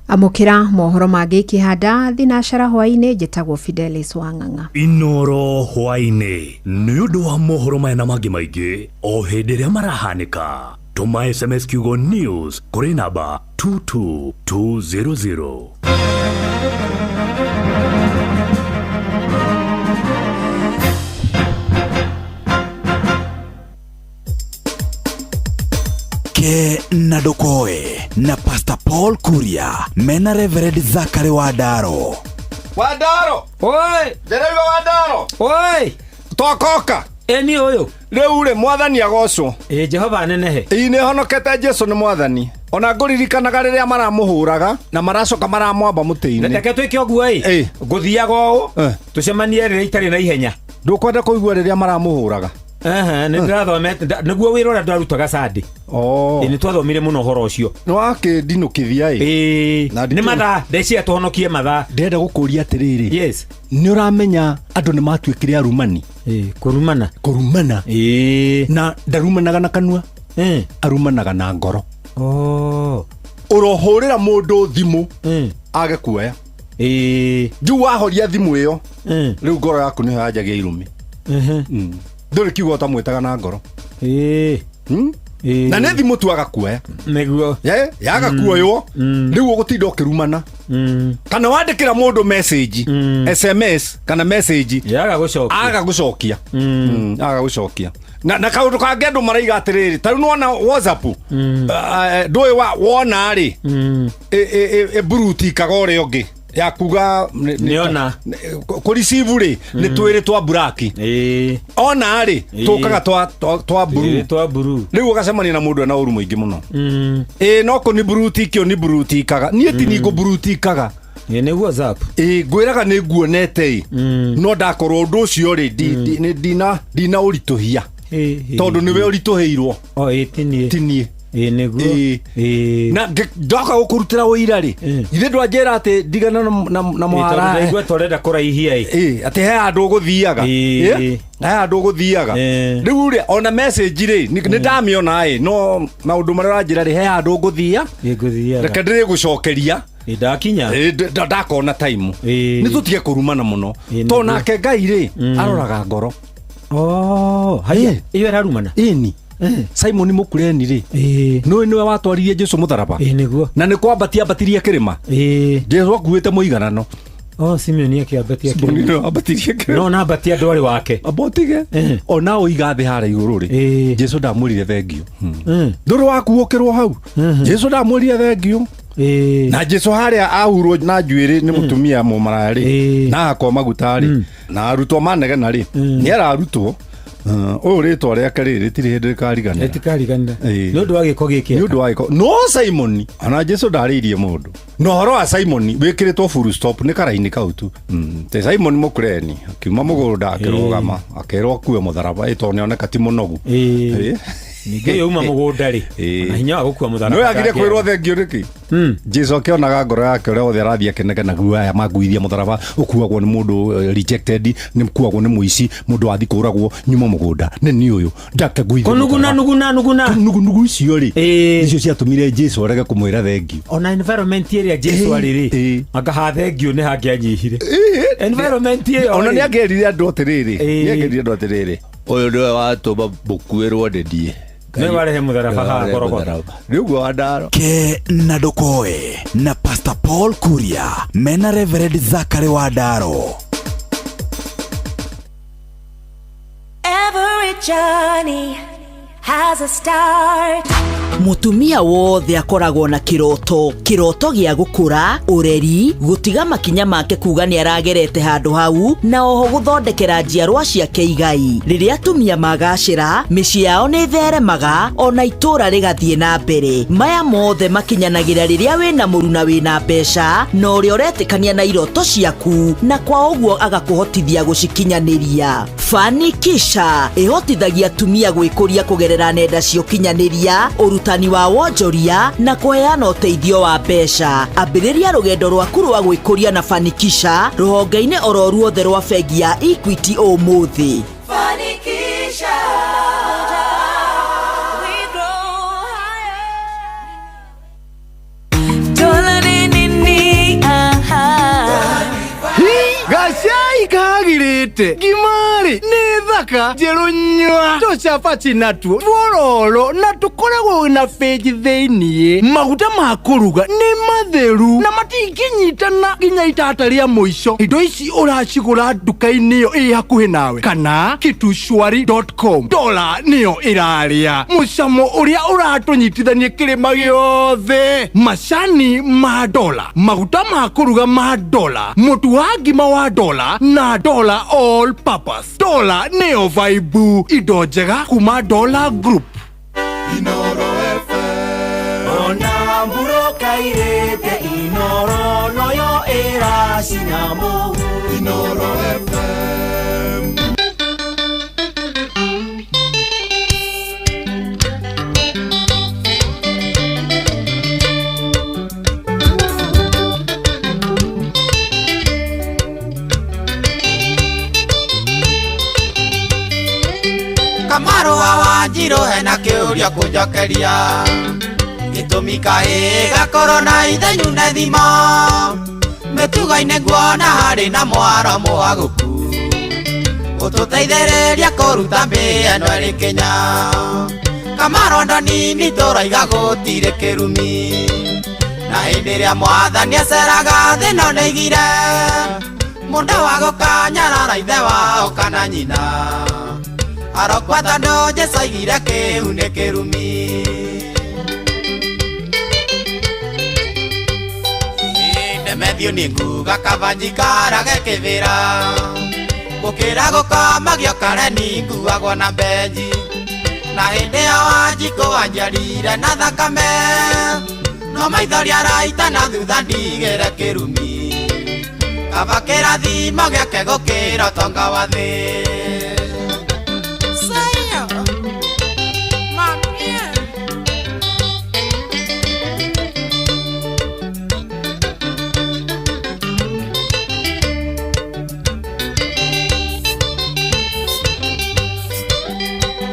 S8: Amũkĩra mohoro mangĩ ikĩhanda thinacara hwaĩ-inĩ. Njĩtagwo Fidelis Wang'ang'a.
S18: Inoro hwaĩ-inĩ nĩ ũndũ wa mohoro maya na mangĩ maingĩ o hĩndĩ ĩrĩa marahanĩka, tũma SMS kiugo news kũrĩ namba 22200.
S19: Ke na Ndokoe na Pastor Paul Kuria mena Reverend Zakari Wandaro.
S3: Wandaro.
S20: Oi.
S3: Ndĩraigua Wandaro.
S20: Oi.
S3: Twakoka.
S20: Eni ũyũ.
S3: Rĩu rĩ, mwathani agocwo.
S20: Ĩ Jehova nenehe.
S3: Ĩ nĩ honokete, Jesu nĩ mwathani. Ona ngũririkanaga rĩrĩa maramũhũraga na maracoka maramwamba mũtĩ-inĩ.
S20: Reke twĩke ũguo ĩ. Ngũthiaga ũũ. Tũcemanie rĩrĩa itarĩ na ihenya.
S3: Ndũkwenda kũigua rĩrĩa maramũhũraga?
S20: Nĩ ndĩrathomete nĩguo wĩra ũrĩa ndarutaga Sunday. Nĩ twathomire mũno ũhoro ũcio.
S3: Nĩ wakĩndinũkithia
S20: ĩ. Nĩ mathaa ndeciria tũhonokie mathaa.
S3: Ndĩrenda gũkũria atĩrĩrĩ.
S20: Yes.
S3: Nĩ ũramenya andũ nĩ matuĩkire arumani.
S20: Kũrumana.
S3: Kũrumana. Na ndarumanaga na kanua. Arumanaga na ngoro. Ũrohũrĩra mũndũ thimũ age kuoya. Rĩu wahoria thimũ ĩyo, rĩu ngoro yaku nĩyo yanjagia irumi. Ndũrĩ kiugo ũtamwĩtaga na ngoro. Na nĩ thimũ tu agakuoya.
S20: Nĩguo.
S3: Yaga kuoywo, rĩu ũgũtinda ũkĩrumana. Kana wandĩkĩra mũndũ message, SMS kana message,
S20: yaga gũcokia.
S3: Aga gũcokia. Aga gũcokia. Na kaũndũ kangĩ andũ maraiga atĩrĩrĩ, ta rĩu nĩwona WhatsApp, ndũĩ wona rĩ, ĩmburutikaga ũrĩa ũngĩ ya kuga
S20: Nĩona.
S3: Kũreceive rĩ, nĩ twĩrĩ twa buraki. Ona rĩ, tũkaga twa blue.
S20: Twa blue.
S3: Rĩu ũgacemania na mũndũ ena ũru mũingĩ mũno. Ĩ no kũ nĩ burutiki nĩ burutikaga. Niĩ ti ningũburutikaga.
S20: Nĩ WhatsApp.
S3: Ĩ ngwĩraga nĩ nguonete ĩ. No ndakorwo ũndũ ũcio rĩ, ndina ũritũhia. Tondũ nĩwe ũritũhĩirwo.
S20: O ĩ tinie.
S3: Tinie.
S20: Ĩ nĩguo.
S3: Na ndoka gũkũrutĩra ũira rĩ, ithe ndwanjĩra atĩ ndigana na mũhara.
S20: Ndaigua torenda kũraihia
S3: ĩ. Atĩ he handũ ũgũthiaga. He handũ ũgũthiaga. Rĩu rĩ, ona message rĩ, nĩ ndamĩona ĩ, no maũndũ marĩa ũranjĩra rĩ, he handũ ngũthia. Reke ndĩrĩgũcokeria.
S20: Ndakinya.
S3: Ndakona time. Nĩ tũtige kũrumana mũno. Tondũ nake Ngai rĩ, aroraga ngoro.
S20: Haya. Ĩyo ĩrarumana.
S3: Ĩni. Simon Mũkureni rĩ, nĩwe nĩwe watwaririe Jesu mũtharaba.
S20: Nĩguo.
S3: Na nĩ kwambatia ambatirie kĩrĩma. Jesu akuĩte mũiganano.
S20: Simeon akĩambatia
S3: kĩrĩma. Nĩwe ambatirie kĩrĩma.
S20: No na ambatia ndwarĩ wake.
S3: Amba ũtige. Ona ũiga thĩ harĩa igũrũ rĩ, Jesu ndamwĩrire thengio. Ndũrĩ wakuũkĩrwo hau. Jesu ndamwĩrire thengio.
S21: Na Jesu harĩa ahurwo na njuĩrĩ nĩ mũtumia mũmaraya rĩ, na akwa maguta rĩ, na arutwo manegena rĩ, nĩ ararutwo ũyũ rĩtwa rĩake rĩ rĩtirĩ hĩndĩ rĩkariganĩra.
S20: Rĩtikariganĩra nĩ ũndũ wa gĩko gĩkĩ.
S21: Nĩ ũndũ wa gĩko. No Simoni ona Jesu ndarĩirie mũndũ. Na ũhoro wa Simoni wĩkĩrĩtwo full stop nĩ karaini kau tu. Te Simoni Mũkureni akiuma mũgũnda akĩrũgama akerwo akue mũtharaba ĩ tondũ nĩoneka ti mũnogu.
S20: Ningĩ yauma mũgũnda rĩ, na hinya wa gũkua mũtharaba.
S21: No yagire kwĩrwo thengio nĩkĩ? Jesu akĩonaga ngoro yake ũrĩa wothe arathiĩ akĩnegena guaya makuithia mũtharaba ũkuagwo nĩ mũndũ rejected, nĩ kuagwo nĩ mũici, mũndũ wathi kũragwo nyuma mũgũnda nĩ niĩ ũyũ ndakĩnguithia.
S20: Kũnuguna nuguna nuguna.
S21: Nugunugu icio rĩ nicio ciatũmire Jesu arege kũmwĩra thengio.
S20: Ona environment ĩrĩa Jesu arĩ rĩ, anga ha thengio nĩ hangĩanyihire. Environment ĩyo
S21: ona nĩ angĩerire andũ atĩrĩrĩ, nĩ angĩerire andũ atĩrĩrĩ, ũyũ nĩwe watũma mũkuĩrwo nĩ niĩ.
S20: Nĩwe warehe mũtharaba haha Gorogotha.
S21: Nĩ ũguo wa ndaro.
S19: Ke na ndũkoe na Pastor Paul Kuria mena Reverend Zachary Wandaro.
S22: Every journey has a start.
S23: Mutumia wothe akoragwo na kiroto, kiroto gĩa gũkũra, ũreri, gũtiga makinya make kuga nĩ aragerete handũ hau, na oho gũthondekera njiarwa ciake igai. Rĩrĩa atumia magacĩra, mĩciĩ yao nĩ ĩtheremaga, ona itũũra rĩgathiĩ na mbere. Maya mothe makinyanagĩra rĩrĩa wĩna mũruna wĩna mbeca, na ũrĩa ũretĩkania na iroto ciaku, na kwa ũguo agakũhotithia gũcikinyanĩria. Fanikisha ĩhotithagia atumia gwĩkũria kũgerera nenda cia ũkinyanĩria, ũrutani wa wonjoria na kũheana ũteithio wa mbeca. Ambĩrĩria rũgendo rwaku rwa gwĩkũria na Fanikisha rũhonge-inĩ oro ruothe rwa bengi ya Equity ũmũthĩ.
S22: Fanikisha. We grow higher. Dola ni nini, aha.
S24: Gacai kagirĩte ngima-rĩ nĩ thaka njerũ nyua tũcabaci natuo tuororo na tũkoragwo na bĩnji thĩiniĩ. Maguta ma kũruga nĩ matheru na matingĩnyitana nginya itata rĩa mũico. Indo ici ũracigũra nduka-inĩ ĩyo ĩ hakuhĩ nawe kana kitushwari.com. Dola nĩyo ĩrarĩa mũcamo ũrĩa ũratũnyitithania kĩrĩma gĩothe. Macani ma dola, maguta ma kũruga ma dola, mũtu wa ngima wa dola na dola all purpose. Dola nĩyo vaibu, indo njega kuma Dola Group.
S1: Inoro FM. Ona mburoka irĩte Inoro noyo ĩracina mũhu. Inoro FM. Kamaru wa Wanjiru hena kĩũria kũnjokeria gĩtũmi kaĩ gakorwo na ithenyu na thimo mĩtugo-inĩ nguona harĩ na mwaro mwagũku ũtũteithĩrĩria kũruta mbĩa ĩno ĩrĩ Kenya. Kamaru ndonini tũraiga gũtirĩ kĩrumi na hĩndĩ ĩrĩa mwathani aceraga thĩ no nĩaigire mũndũ wa gũkanyarara ithe wao kana nyina arokwa tondũ Jesũ aigire kĩu nĩ kĩrumi. Ndemethio nĩ nguga kaba njikarage kĩbĩra gũkĩra gũkomagio kareni nguagwo na mbenji na hĩndĩ ĩyo Wanjikũ wanjiarire na thakame no maithori araita na thutha ndigĩre kĩrumi kaba kĩrathimo gĩake gũkĩra ũtonga wa thĩ.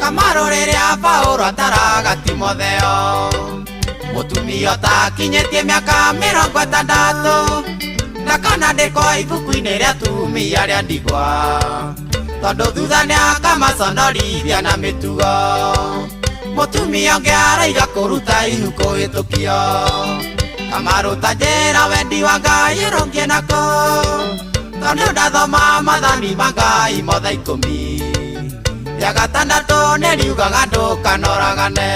S1: Kamaru rĩrĩa Paũlũ ataraga Timotheo mũtumia ũtakinyĩtie mĩaka 60 ndakanandĩkwo ibuku-inĩ rĩa atumia arĩa ndigwa tondũ thutha nĩakamaconorithia na mĩtugo mũtumia ũngĩ araiga kũruta ihu kũhĩtũkio. Kamaru ta njĩra wendi wa Ngai ũrũngie nako tondũ ndathoma maathani ma Ngai mothe 10 rĩa gatandatũ nĩriugaga ndũkanoragane.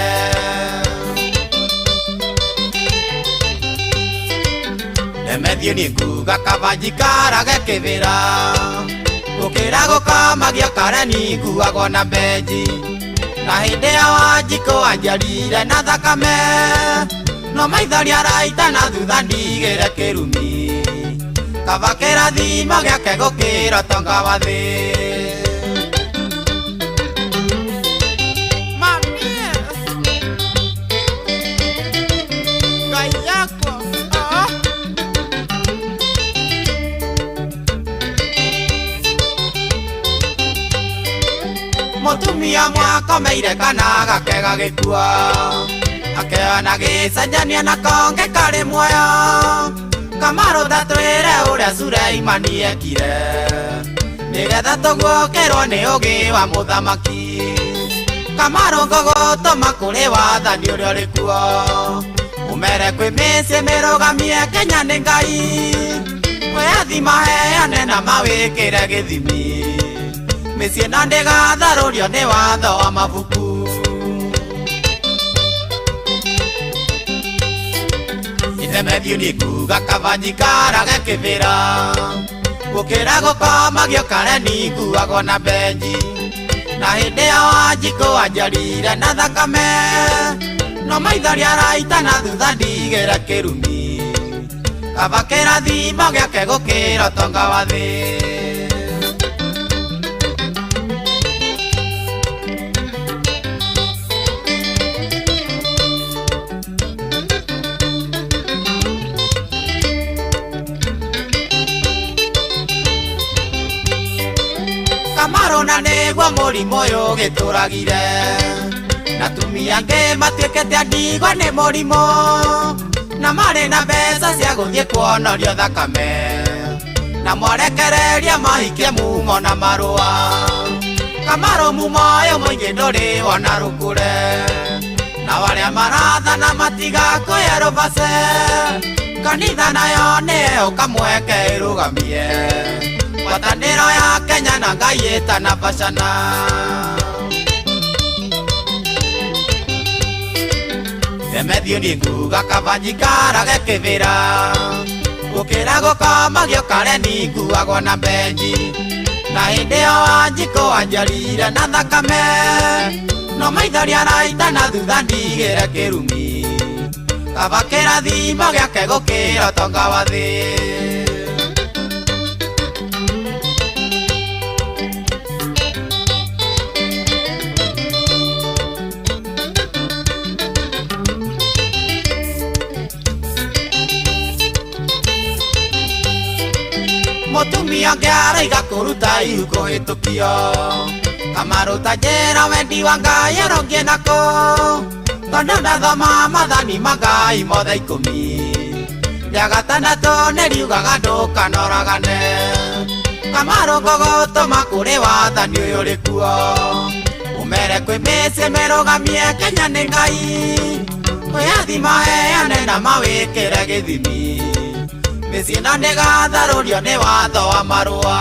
S1: Ndemethio nĩ nguga kaba njikarage kĩbĩra gũkĩra gũkamagia kareni nguagwo na mbenji na hĩndĩ ya Wanjikũ anjarire na thakame no maithori araita na thutha ndigĩre kĩrumi kaba kĩrathimo gĩake gũkĩra ũtonga wa thĩ. Mutumia mwakomeire kana gake gagĩkua akeona gĩcenjania na konge karĩ muoyo Kamaru ndatwĩre ũrĩa Suleimani ekire nĩgetha tũguũkĩrwo nĩ ũgĩ wa mũthamaki Kamaru ngũgũtũma kũrĩ wathani ũrĩa ũrĩ kuo ũmere kwĩ mĩciĩ mĩrũgamie Kenya nĩ Ngai wĩyathi maheane na mawĩkĩre gĩthimi mĩciĩ na ndĩgatharũrio nĩ watho wa mabuku. Ndemethio nĩ nguga kaba njikarage kĩbĩra gũkĩra gũkomagio kareni nguagwo na mbenji na hĩndĩ ya Wanjikũ anjarire na thakame no maithori araita na thutha ndigĩre kĩrumi kaba kĩrathimo gĩake gũkĩra ũtonga wa thĩ. Kamaru na nĩguo mũrimũ ũyũ ũgĩtũragire na atumia angĩ matuĩkĩte a ndigwa nĩ mũrimũ na marĩ na mbeca cia gũthiĩ kuonorio thakame na mwarekereria mahikie mumo na marũa Kamaru mumo ũyũ mũingĩ ndũrĩ wona rũkũre na arĩa marathana matigakũhe rũbace kanitha nayo nĩyo kamweke ĩrũgamie ngwatanĩro ya Kenya na Ngai ĩtanabacana. Ndemethio nĩ nguga kaba njikarage kĩbĩra gũkĩra gũkomagio kareni nguagwo na mbenji na hĩndĩ ĩyo Wanjikũ anjarire na thakame no maithori araita na thutha ndigĩre kĩrumi kaba kĩrathimo gĩake gũkĩra ũtonga wa thĩ. Mutumia ũngĩ araiga kũruta ihu kũhĩtũkio Kamaru ta njĩra wendi wa Ngai ũrũngiĩ nakũ tondũ ndathoma maathani ma Ngai mothe ikũmi rĩa gatandatũ nĩriugaga ndũkanoragane Kamaru ngũgũtũma kũrĩ wathani ũyũ ũrĩ kuo ũmere kwĩ mĩciĩ mĩrũgamie Kenya nĩ Ngai wĩyathi maheane na mawĩkĩre gĩthimi mĩciĩ na ndĩgatharũrio nĩ watho wa marũa.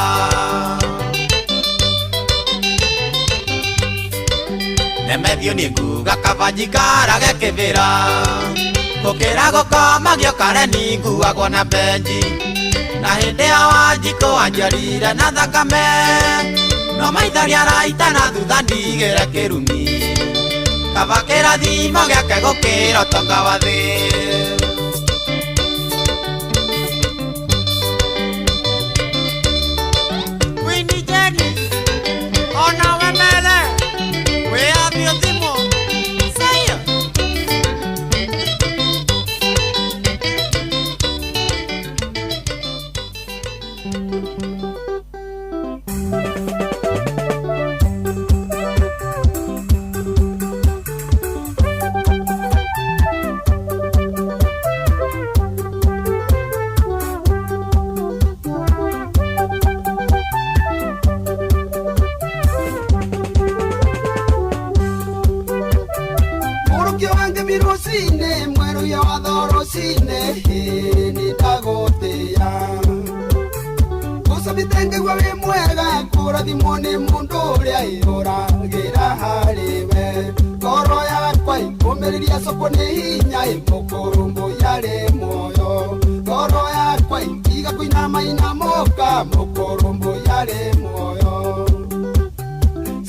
S1: Ndemethio nĩ nguga kaba njikarage kĩbĩra gũkĩra gũkomagio kareni nguagwo na mbenji na hĩndĩ ya Wanjikũ anjarire na thakame no maithori araita na thutha ndigĩre kĩrumi kaba kĩrathimo gĩake gũkĩra ũtonga wa thĩ.
S2: Ngoro yakwa
S1: Mũkũrũmbũ yarĩ muoyo.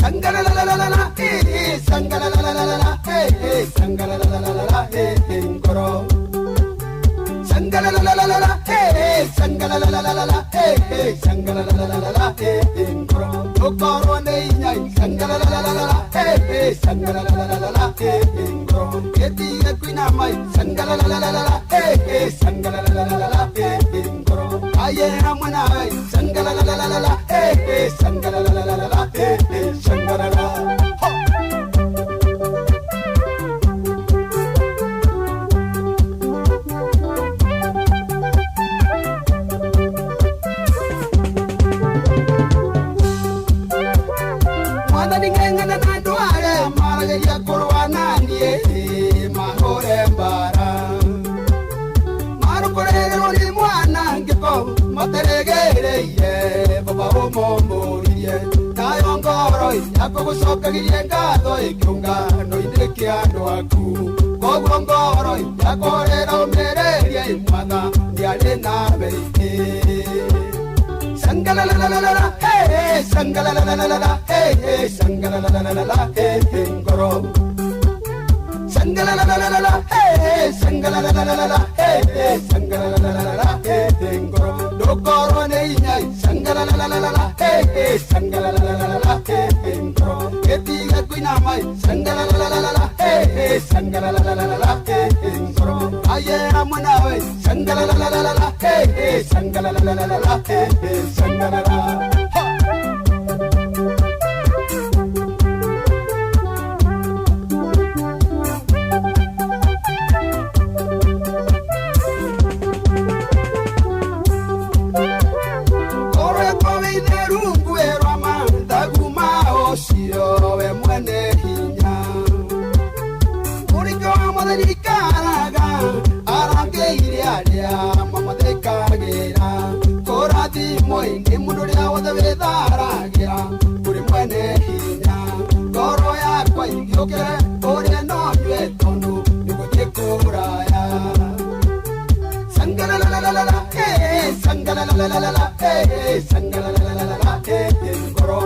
S1: Sangalalalalala, eh, sangalalalalala, eh, sangalalalalala, eh, ngoro. Sangalalalalala, eh, sangalalalalala, eh, sangalalalalala, eh, ngoro. Okoro ne inyai, sangalalalalala, eh, sangalalalalala, eh, ngoro. Etiga kuina mai, sangalalalalala, eh, sangalalalalala, eh, ngoro. Aye ramana ai, sangalalalalala, eh, sangalalalalala, eh, sangalala. Mwathani ng'eng'ana na andũ arĩa marageria kũrũa na niĩ mahũre mbara marũkũrĩrĩrwo nĩ mwanangĩko materegereirie baba ũmũmbũririe nayo ngoro yakũgũcokagirie ngatho ĩkĩũngano-inĩ kĩa andũ aku koguo ngoro yakũrĩra ũmĩrĩrie mwathani arĩ nawe. Sangalalalalala, hey, sangalalalalala, hey, sangalalalalala, hey, ngoro. Sangalalalalala, hey, sangalalalalala, hey, sangalalalalala, hey, ngoro. Dokoro ne inyai, sangalalalalala, hey, sangalalalalala, hey, ngoro. Etiga kuina mai, sangalalalalala, hey, sangalalalalala, hey, ngoro. Aye ramana we, sangalalalalala, hey, sangalalalalala, hey, sangalala. We mwene hinya Mũriko wa mwathani karaga arangĩire arĩa mamathĩkagĩra kũrathimwo nĩ mũndũ ũrĩa wothe wĩtharagĩra kũrĩ mwene hinya ngoro yakwa ingĩũkĩre ũrĩa no nyue tondũ nĩgũthiĩ kũraya. Sangalalalalala, eh, sangalalalalala, eh, sangalalalalala, eh, ngoro.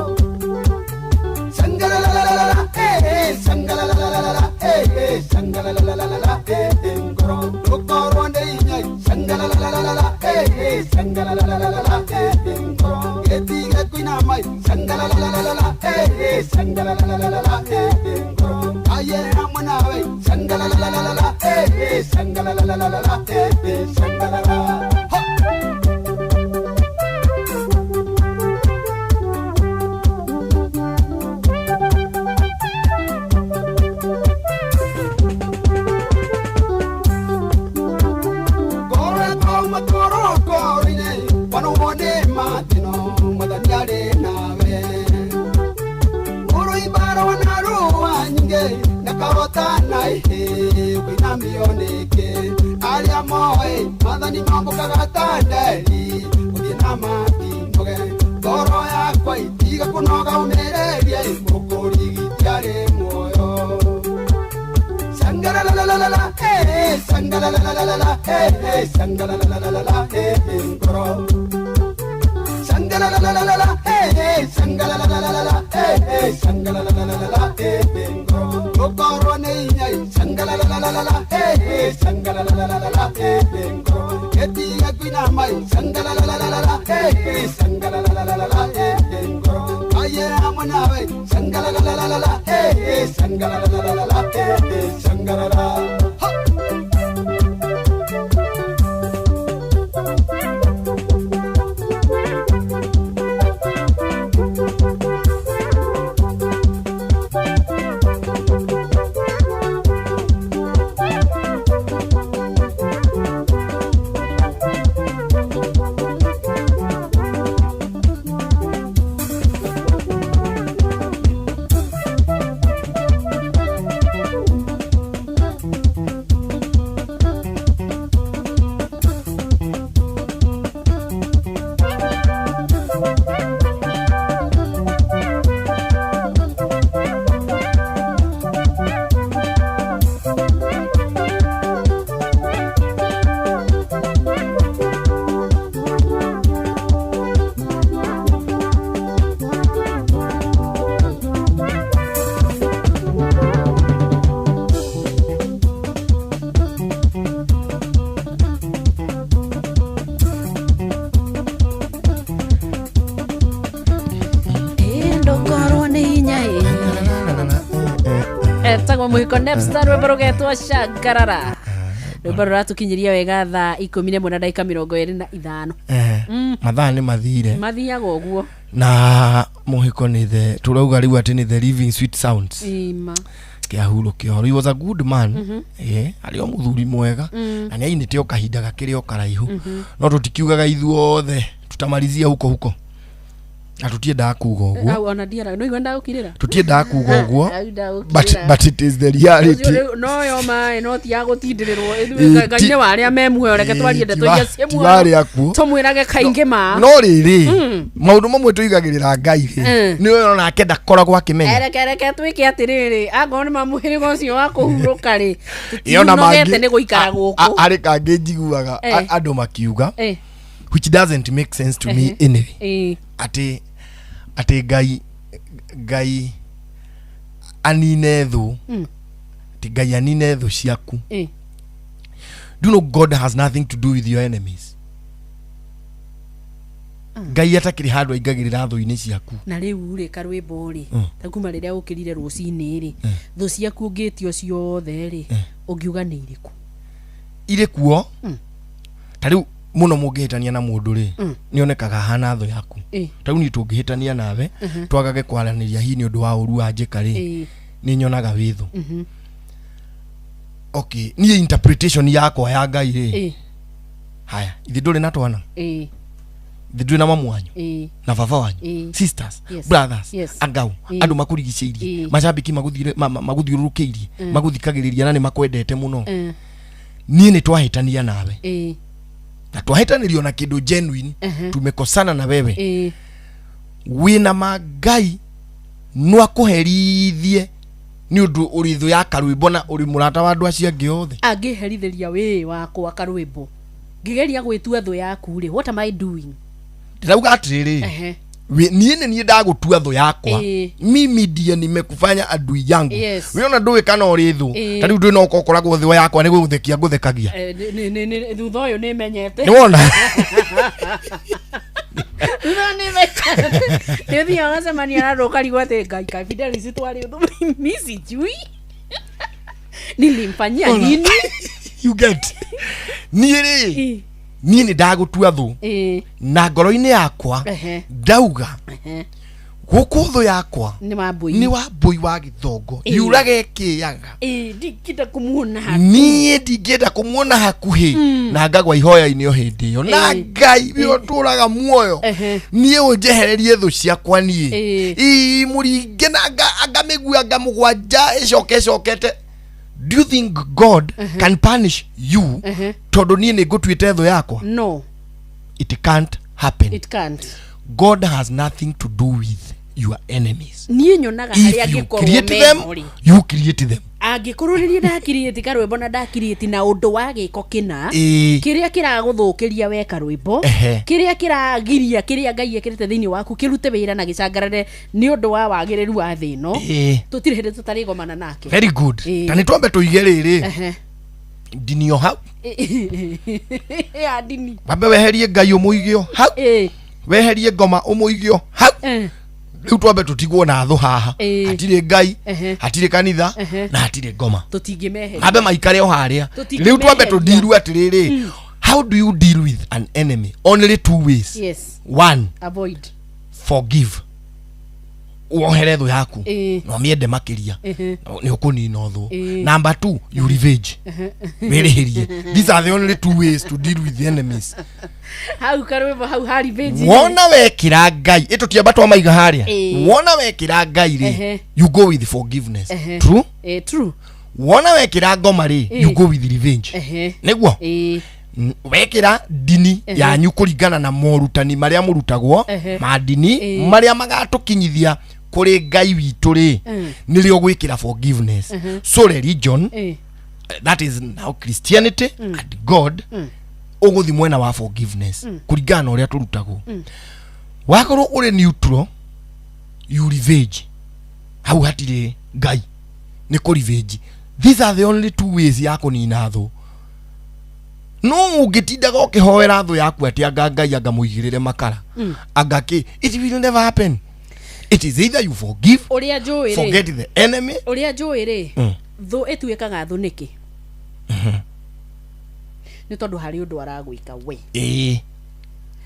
S1: Sangalalalalala, eh, sangalalalalala, eh, sangalalalalala, eh, ngoro. Dokoro ne inyai, sangalalalalala, eh, sangalalalalala, eh, ngoro. Etiga kuina mai, sangalalalalala, eh, sangalalalalala, eh, ngoro. Aye ramana we, sangalalalalala, eh, sangalalalalala, eh, sangalala. Ha! Aria moe mwathani mambũkaga ta nderi gũthiĩ na matinũge ngoro yakwa itiga kũnoga ũmĩrĩrie mũkũrigitiarĩ muoyo. Sangalalalalala, eh, sangalalalalala, eh, sangalalalalala, eh, ngoro. Sangalalalalala, eh, sangalalalalala, eh, sangalalalalala, eh, ngoro. Dokoro ne inyai, sangalalalalala, eh, sangalalalalala, eh, ngoro. Etiga kuina mai, sangalalalalala, eh, sangalalalalala, eh, ngoro. Aye ramana we, sangalalalalala, eh, sangalalalalala, eh, sangalala. Ha!
S2: Etagwo Mũhiko Nepstar, rwĩmbo rũgetwo Shangarara. Rwĩmbo rũratũkinyĩria wega thaa 11 na ndagĩka 25.
S3: Mathaa nĩ mathire.
S2: Mathiaga ũguo.
S3: Na Mũhiko nĩ the tũrauga rĩu atĩ nĩ the living sweet sounds.
S2: Ima.
S3: Kĩahuro kĩohoro, he was a good man. Arĩ o mũthuri mwega. Na nĩ ainĩte o kahinda gakĩrĩ o karaihu. No tũtikiugaga ithuothe tutamalizia huko huko, na tũtiendaga kuga ũguo.
S2: Au ona ndiara no igua ndagũkirĩra.
S3: Tũtiendaga kuga ũguo.
S2: Au ndagũkirĩra.
S3: But it is the reality.
S2: Ũcio rĩu no yo maĩ no ti ya gũtindĩrĩrwo.
S3: Ĩĩ,
S2: Ngai nĩ wa arĩa me muoyo, reke twarie ndeto iria ciĩ
S3: ti
S2: muoyo.
S3: warĩa kuo.
S2: Tũmwĩrage kaingĩ ma.
S3: No rĩrĩ, maũndũ mamwe tũigagĩrĩra Ngai rĩ, nĩ ũyũ onake ndakoragwo akĩmenya.
S2: Reke reke twĩke atĩrĩrĩ, angorwo nĩ mamũhĩrĩga ũcio wa kũhurũka rĩ,
S3: Ĩ, ona
S2: tũtinogete
S3: mangĩ-
S2: nĩ gũikara gũkũ.
S3: Arĩ kangĩ njiguaga andũ makiuga, which doesn't make sense to me anyway, atĩ Ngai anine thũ, atĩ Ngai anine thũ ciaku. Do you know God has nothing to do with your enemies? Ngai atakĩrĩ handũ aingagĩrĩra thũ-inĩ ciaku.
S2: Na rĩu rĩ, karwĩmbo rĩ, ta kuma rĩrĩa ũkĩrire rũcinĩ rĩ, thũ ciaku ũngĩtio ciothe rĩ, ũngiuga nĩ irĩkũ?
S3: Irĩ kuo. Ta rĩu mũno mũngĩhĩtania na mũndũ rĩ, nĩ onekaga hana thũ yaku. Ta rĩu niĩ tũngĩhĩtania nawe, twagage kwaranĩria hihi nĩ ũndũ wa ũru wa njĩka rĩ, nĩ nyonaga wĩ thũ. Okay, niĩ interpretation yakwa ya Ngai rĩ, haya, ithe ndũrĩ na twana, ithe ndũrĩ na mamu wanyu, na baba wanyu, sisters, brothers, angau, andũ makũrigicĩirie, macambĩki magũthiũrũrũkĩirie, magũthikagĩrĩria na nĩ makwendete mũno. Niĩ nĩ twahĩtania nawe, na twahĩtanĩrio na kĩndũ genuine, tumekosana na wewe, wĩna ma Ngai no akũherithie nĩ ũndũ ũrĩ thũ ya karwĩmbo na ũrĩ mũrata wa andũ acio angĩ othe?
S2: Angĩherithĩria wĩ wakwa karwĩmbo ngĩgeria gwĩtua thũ yaku rĩ, what am I doing?
S3: Ndĩrauga atĩrĩrĩ, niĩ nĩ niĩ ndagũtua thũ yakwa. Mimi ndiye nimekufanya adui yangu. We ona ndũĩ kana ũrĩ thũ. Ta rĩu ndũĩ no ũkoragwo thũ yakwa nĩ gũgũthekia ngũthekagia.
S2: Thutha ũyũ nĩ menyete.
S3: Nĩ wona?
S2: Thutha ũyũ nĩ menyete nĩ ũthiaga ũgacemania na andũ ũkarigwo atĩ Ngai ka Fidelis twarĩ ũthũ, mi sijui nilimfanyia
S3: Ona.
S2: nini.
S3: You get? Niĩ rĩ, niĩ nĩ ndagũtua thũ na ngoro-inĩ yakwa ndauga gũkũ thũ yakwa
S2: Nĩ Wambũi.
S3: Nĩ Wambũi wa Gĩthongo. Yuraga ĩkĩaga.
S2: Ndingĩenda kũmuona hakuhĩ.
S3: Niĩ ndingĩenda kũmuona hakuhĩ, na ngagwa ihoya-inĩ o hĩndĩ ĩyo na Ngai we ũtũraga muoyo, niĩ ũnjehererie thũ ciakwa niĩ. Ii mũringe na anga mĩguĩ anga mũgwanja ĩcoke ĩcokete. Do you think God can punish you tondũ niĩ nĩ ngũtuĩte thũ yakwa?
S2: No.
S3: It can't happen.
S2: It can't.
S3: God has nothing to do with your enemies.
S2: Niĩ nyonaga harĩa
S3: If you
S2: angĩkorwo
S3: create them,
S2: meho rĩ,
S3: you create them.
S2: Angĩkorwo nĩ niĩ ndakiriĩti karwĩmbo na ndakiriĩti na ũndũ wa gĩko kĩna, kĩrĩa kĩragũthũkĩria we karwĩmbo, kĩrĩa kĩragiria kĩrĩa Ngai ekĩrĩte thĩinĩ waku kĩrute wĩra na gĩcangarare nĩ ũndũ wa wagĩrĩru wa thĩ ĩno, tũtirĩ hĩndĩ tũtarĩgomana nake.
S3: Very good. Ta nĩ twambe tũige rĩrĩ, ndinio hau.
S2: Ya ndini.
S3: Wambe weherie Ngai ũmũigio hau, weherie ngoma ũmũigio hau. Rĩu twambe tũtigwo na thũ haha. Hatirĩ Ngai, hatirĩ kanitha, na hatirĩ ngoma.
S2: Tũtingĩmeheria.
S3: Mambe maikare o harĩa.
S2: Tũtingĩmeheria.
S3: Rĩu twambe tũndirwe atĩrĩrĩ, how do you deal with an enemy? Only two ways. One,
S2: Avoid.
S3: forgive. Wohere thũ yaku na ũmĩende makĩria, nĩ ũkũnina ũthũ. Number two, you revenge. Wĩrĩhĩrie. These are the only two ways to deal with the enemies.
S2: Hau karwĩmbo hau hari page.
S3: Wona wekĩra Ngai, ĩtũtiamba twamaiga harĩa. Wona wekĩra Ngai rĩ, you go with forgiveness. True.
S2: True.
S3: Wona wekĩra ngoma rĩ, you go with revenge. Nĩguo wekĩra ndini yanyu kũringana na morutani marĩa mũrutagwo ma ndini, marĩa magatũkinyithia kũrĩ Ngai witũ rĩ, nĩrĩo gwĩkĩra forgiveness. So religion, that is now Christianity, and God, ũgũthi mwena wa forgiveness kũringana na ũrĩa tũrutagwo. Wakorwo ũrĩ neutral, you revenge. Hau hatirĩ Ngai, nĩ kũ revenge. These are the only two ways ya kũnina thũ. No ũngĩtindaga ũkĩhoera thũ yaku atĩ anga Ngai anga mũigĩrĩre makara, anga kĩ, it will never happen. It is either you forgive,
S2: Ũrĩa njũĩ rĩ,
S3: forget the enemy.
S2: Ũrĩa njũĩ rĩ, Thũ ĩtuĩkaga thũ nĩkĩ? Nĩ tondũ harĩ ũndũ aragwĩka we.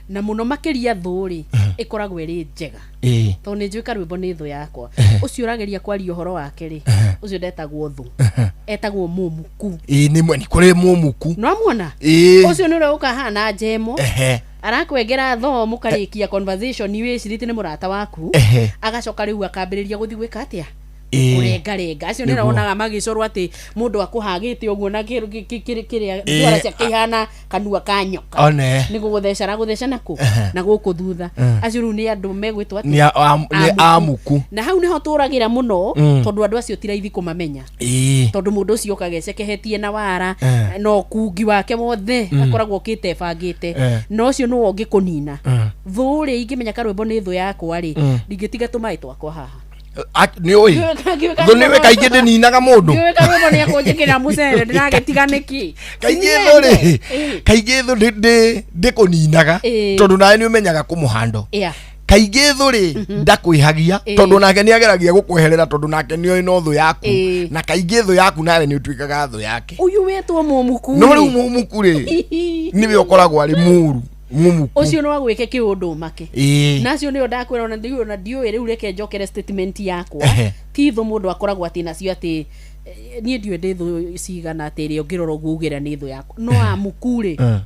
S2: Na mũno makĩria thũ rĩ ĩkoragwo ĩrĩ njega. Tondũ nĩ njũĩ karwĩmbo nĩ thũ yakwa. Ũcio ũrageria kwaria ũhoro wake rĩ, ũcio ndetagwo thũ, etagwo mũmuku.
S3: Ĩĩ, nĩ nĩ kũrĩ mũmuku.
S2: Nĩwamuona?
S3: Ĩĩ.
S2: Ũcio nĩ ũrĩa ũka haha na njemo. Arakwengera thoo mũkarĩkia conversation wĩcirĩtie nĩ mũrata waku. Agacoka rĩu akambĩrĩria gũthiĩ gwĩka atĩa? Kũrengarenga. Acio nĩ wonaga magĩcorwo atĩ mũndũ akũhagĩte ũguo na kĩrĩa ndwara ciake ihana kanua ka nyoka.
S3: One.
S2: Nĩ gũgũtheca aragũtheca nakũ? Na gũkũ thutha. Acio rĩu nĩ andũ megwĩtwo atĩa?
S3: Nĩ amuku.
S2: Na hau nĩho tũragĩra mũno tondũ andũ acio ti raithi kũmamenya. Tondũ mũndũ ũcio okaga ecekehetie na wara na ũkungi wake wothe akoragwo okĩte ebangĩte. Na ũcio nĩwe ũngĩkũnina. Thũ rĩ, ingĩmenya karwĩmbo nĩ thũ yakwa rĩ, ndingĩtiga tũmaĩ twakwa haha.
S3: Nĩ ũĩ thũ nĩwe kaingĩ ndĩninaga mũndũ.
S2: Ngĩũĩ karwĩmbo nĩ ekũnjĩkĩra mũcere ndĩragĩtiga nĩkĩ?
S3: Kaingĩ thũ rĩ, kaingĩ thũ ndĩkũninaga tondũ nawe nĩ ũmenyaga kũmũhando. Kaingĩ thũ rĩ ndakwĩhagia tondũ nake nĩ ageragia gũkweherera tondũ nake nĩ oĩ no thũ yaku. Na kaingĩ thũ yaku nawe nĩ ũtuĩkaga thũ yake.
S2: Ũyũ wetwo mũmuku.
S3: No rĩu mũmuku rĩ nĩwe ũkoragwo arĩ mũru. Mũmuku.
S2: Ũcio no agwĩke kĩũndũ ũmake. Na acio nĩo ndakwĩra ona ndiũĩ ona ndiũĩ rĩu reke njokere statement yakwa. Ti thũ mũndũ akoragwo atĩ nacio atĩ niĩ ndiũĩ ndĩ thũ cigana atĩ ĩrĩa ũngĩrora ũguo ugĩra nĩ thũ yakwa. No amuku rĩ.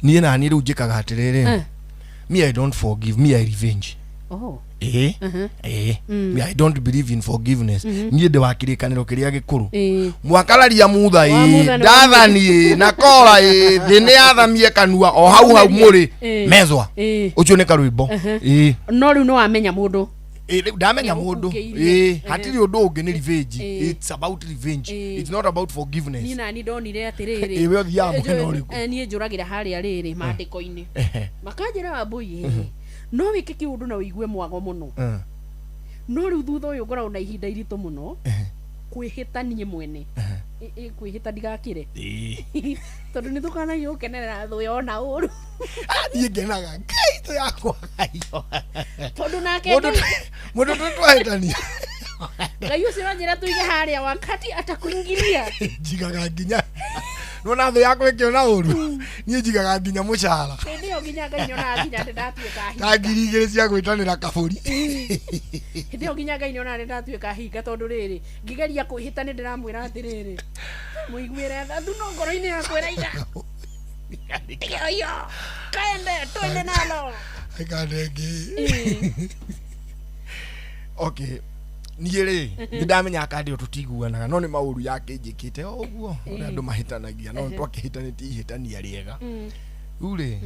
S3: Niĩ naniĩ rĩu njĩkaga atĩrĩrĩ. Me I don't forgive, me I revenge. Me I don't believe in forgiveness. Niĩ ndĩ wa kĩrĩkanĩro kĩrĩa gĩkũrũ. Mwakararia mutha ndathani na kora thĩ nĩ yathamie kanua o hau hau mũrĩ mezwa. Ũcio nĩ karwĩmbo.
S2: No rĩu nĩ wamenya mũndũ.
S3: Rĩu ndamenya mũndũ. Hatirĩ ũndũ ũngĩ nĩ revenge. It's about revenge. It's not about forgiveness.
S2: Niĩ nani ndonire atĩrĩrĩ.
S3: We ũthiaga mwena ũrĩkũ?
S2: Niĩ njũragĩra harĩa rĩrĩ maandĩko-inĩ. Makanjĩra Wambũi no wĩke kĩũndũ na ũigue mwago mũno. No rĩu thutha ũyũ ngoragwo na ihinda iritũ mũno kwĩhĩta niĩ mwene. Kwĩhĩta ndigakĩre. Tondũ nĩ tũkanagia gũkenerera thũ yona ũru.
S3: Niĩ ngenaga Ngai thũ yakwa Ngai.
S2: Tondũ nake
S3: Mũndũ twahĩtania.
S2: Ngai ũcio anjĩra tuige harĩa wakati atakuingilia.
S3: Njigaga nginya nona thũ yakwa ĩkĩona ũru. Niĩ njigaga nginya mũcara.
S2: Hĩndĩ ĩyo nginya Ngai nĩonaga nginya ndĩndatuĩka hinga.
S3: Ta 2,000 cia gwĩtanĩra kabũri.
S2: Hĩndĩ ĩyo nginya Ngai nĩonaga ndĩndatuĩka hinga tondũ rĩrĩ ngĩgeria kwĩhĩta nĩ ndĩramwĩra atĩrĩrĩ mũiguĩre tha tu no ngoro-inĩ yakwa ĩraiga. Iyo kaende twende nalo.
S3: Ĩkandengĩ. Okay. Niĩ rĩ nĩ ndamenya kandi ĩyo tũtiguanaga no nĩ maũru yakĩnjĩkĩte o ũguo ũrĩa andũ mahĩtanagia no twakĩhĩtanĩtie ihĩtania rĩega. Rĩu rĩ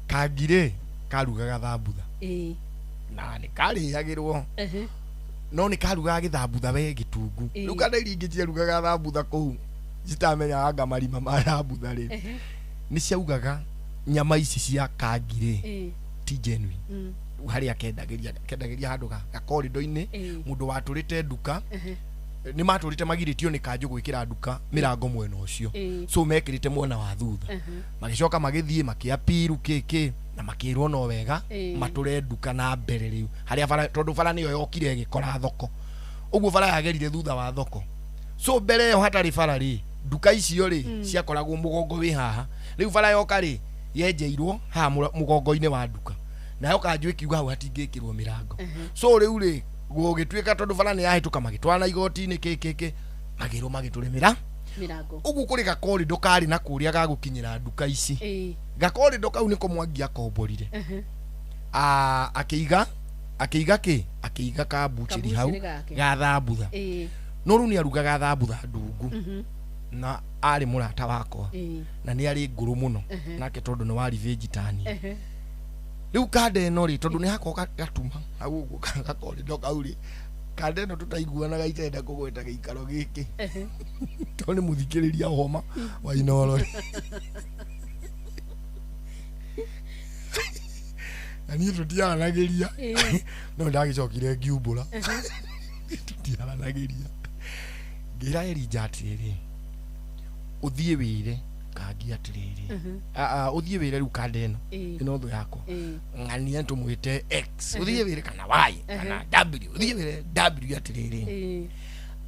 S3: kangi rĩ karugaga thambutha na nĩ karĩagĩrwo no nĩ karugaga gĩthambutha we gĩtungu. Rĩu kana iria ingĩ ciarugaga thambutha kũu citamenyaga anga marima ma thambutha rĩ nĩ ciaugaga nyama ici cia kangi rĩ ti genuine. Harĩa kendagĩria handũ gakorido-inĩ mũndũ watũrĩte nduka nĩ matũrĩte magirĩtio nĩ kanjũ gwĩkĩra nduka mĩrango mwena ũcio so mekĩrĩte mwena wa thutha magĩcoka magĩthiĩ makĩapiru kĩkĩ na makĩrwo no wega matũre nduka na mbere rĩu harĩa bara tondũ bara nĩyo yokire ĩgĩkora thoko ũguo bara yagerire thutha wa thoko so mbere ĩyo hatarĩ bara rĩ nduka icio rĩ ciakoragwo mũgongo wĩ haha rĩu bara yoka rĩ yenjeirwo haha mũgongo-inĩ wa nduka nayo kanjũ ĩkiuga hau hatingĩkĩrwo mĩrango so rĩu rĩ gũgĩtuĩka tondũ bara nĩ yahĩtũka magĩtwarana igoti-inĩ kĩ magĩrwo magĩtũrĩmĩra
S2: mĩrango
S3: ũguo kũrĩ gakorido karĩ na kũrĩa ga gũkinyĩra nduka ici gakorido kau nĩko Mwangi akomborire akĩiga kĩ akĩiga kambuchĩri hau ga thambutha no rĩu nĩ arugaga thambutha ndungu na arĩ mũrata wakwa na nĩ arĩ ngũrũ mũno nake tondũ nĩ wa revenge tani rĩu kanda ĩno rĩ tondũ nĩ hakwa gatuma hau ũguo gakorido kau rĩ kanda ĩno tũtaiguanaga itenda kũgweta gĩikaro gĩkĩ tondũ nĩ mũthikĩrĩria homa wa Inooro rĩ na niĩ tũtiaranagĩria no ndagĩcokire ngiumbũra tũtiaranagĩria ngĩra Elijah atĩrĩrĩ ũthiĩ wĩre Kangi atiriri a uthie wire riu kanda ino ino thu yakwa ng'ania tumwite X uthie wire kana Y kana W uthie wire W atiriri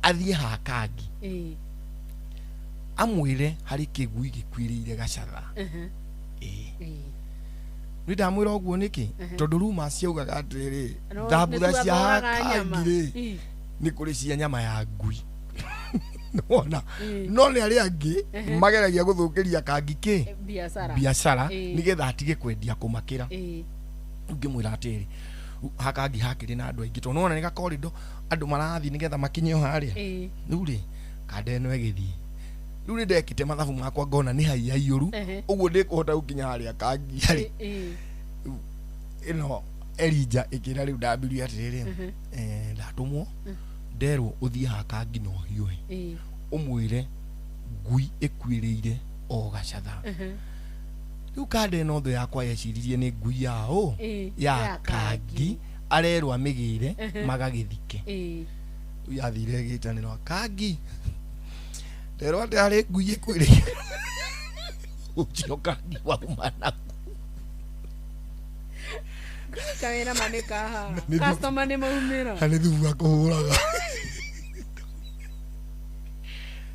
S3: athie ha kangi amwire hari kigui gikwiriire gacatha ni ndamwira uguo niki tondu ruma ciaugaga atiriri thambutha cia kangi ri ni kuri cia nyama ya ngui. Nona no ni aria angi mageragia guthukiria kangi ki biacara nigetha atige kwendia kumakira. Ngimwira atiri hakangi hakiri na andu aingi tondu nona ni ga corridor andu marathi nigetha makinye o haria. Riu ri kanda ino igithii riu ni ndekite mathabu makwa ngona ni haiaiyuru uguo ndikuhota gukinya haria kangi hari ino Elija ikira riu ndambirie atiriri ndatumwo nderwo uthie hakangi no hiuhe umwire ngui ikuiriire o gacatha. Riu kanda ino thu yakwa yeciririe ni ngui yao ya kangi arerwo amigire magagithike. Yathire gitanirwa kangi nderwo ati hari ngui ikuiriire ucio kangi wauma naku
S2: kawira manika ha customer ni maumira
S3: na ni thubu akuhuraga.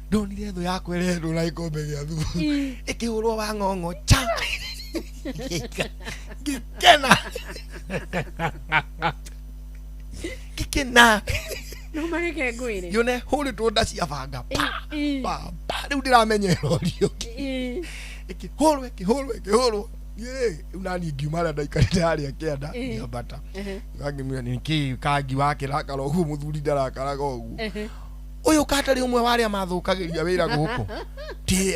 S3: Ndonire thu yakwa ĩrendwo na gĩkombe gĩa thubu ĩkĩhũrwo wa ng'ong'o cha ngĩkena ngĩkena
S2: no mareke ngwĩre
S3: yone hũrĩtwo nda cia banga pa pa pa rĩu ndĩramenyera ũriũki ĩkĩhũrwo ĩkĩhũrwo ĩkĩhũrwo niĩ rĩu naniĩ ngiuma harĩa ndaikarĩte harĩa kĩanda ngĩambata ngĩmwĩra nĩkĩ kangi wakĩrakara ũguo mũthuri ndarakaraga ũguo uyu katarĩ ũmwe wa arĩa mathũkagĩria wĩra gũkũ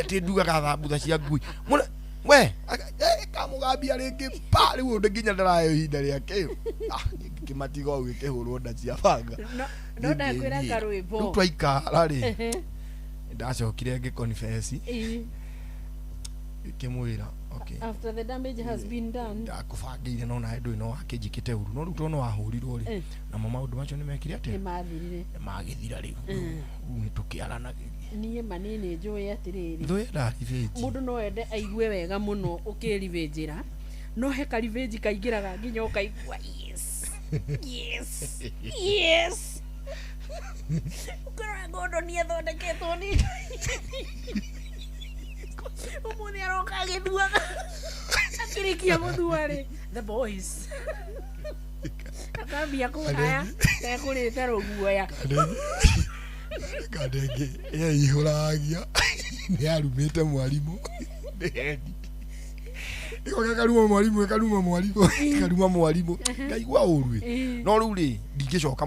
S3: ti ndugaga thambutha cia ngui we kamũgambia rĩngĩ pa rĩu ũndũ nginya ndarayo ihinda rĩake ngĩmatiga ũguo ĩkĩhũrwo nda cia banga.
S2: No ndakwĩra karwĩmbo
S3: rĩu twaikara rĩ ndacokire ngĩconfess ngĩmwĩra okay
S2: after the damage has been done
S3: ndakũbangĩire no nawe ndũĩ no wakĩnjĩkĩte ũru no rĩu tondũ wahũrirwo rĩ namo maũndũ macio nĩ mekire atĩa
S2: nĩ mathirire
S3: nĩ magĩthira rĩu rĩu nĩ tũkĩaranagĩria.
S2: Niĩ ma nĩ njũĩ atĩrĩrĩ
S3: thũ yendaga revenge.
S2: Mũndũ no ende aigue wega mũno ũkĩrivĩnjĩra no he karivĩnji kaingĩraga nginya ũkaigua yes yes yes ũkarora ngondo nĩ athondeketwo nĩ umuthi aroka agĩthuaga akĩrĩkia gũthua rĩ the boys akambia kũhaya tekũrĩte rũguoya.
S3: Kanda ĩngĩ yeihũragia nĩ yarumĩte mwarimũ nĩ hendi ĩgoka karuma mwarimũ ĩkaruma mwarimũ ĩkaruma mwarimũ ngaigua ũru no rĩu rĩ ndingĩcoka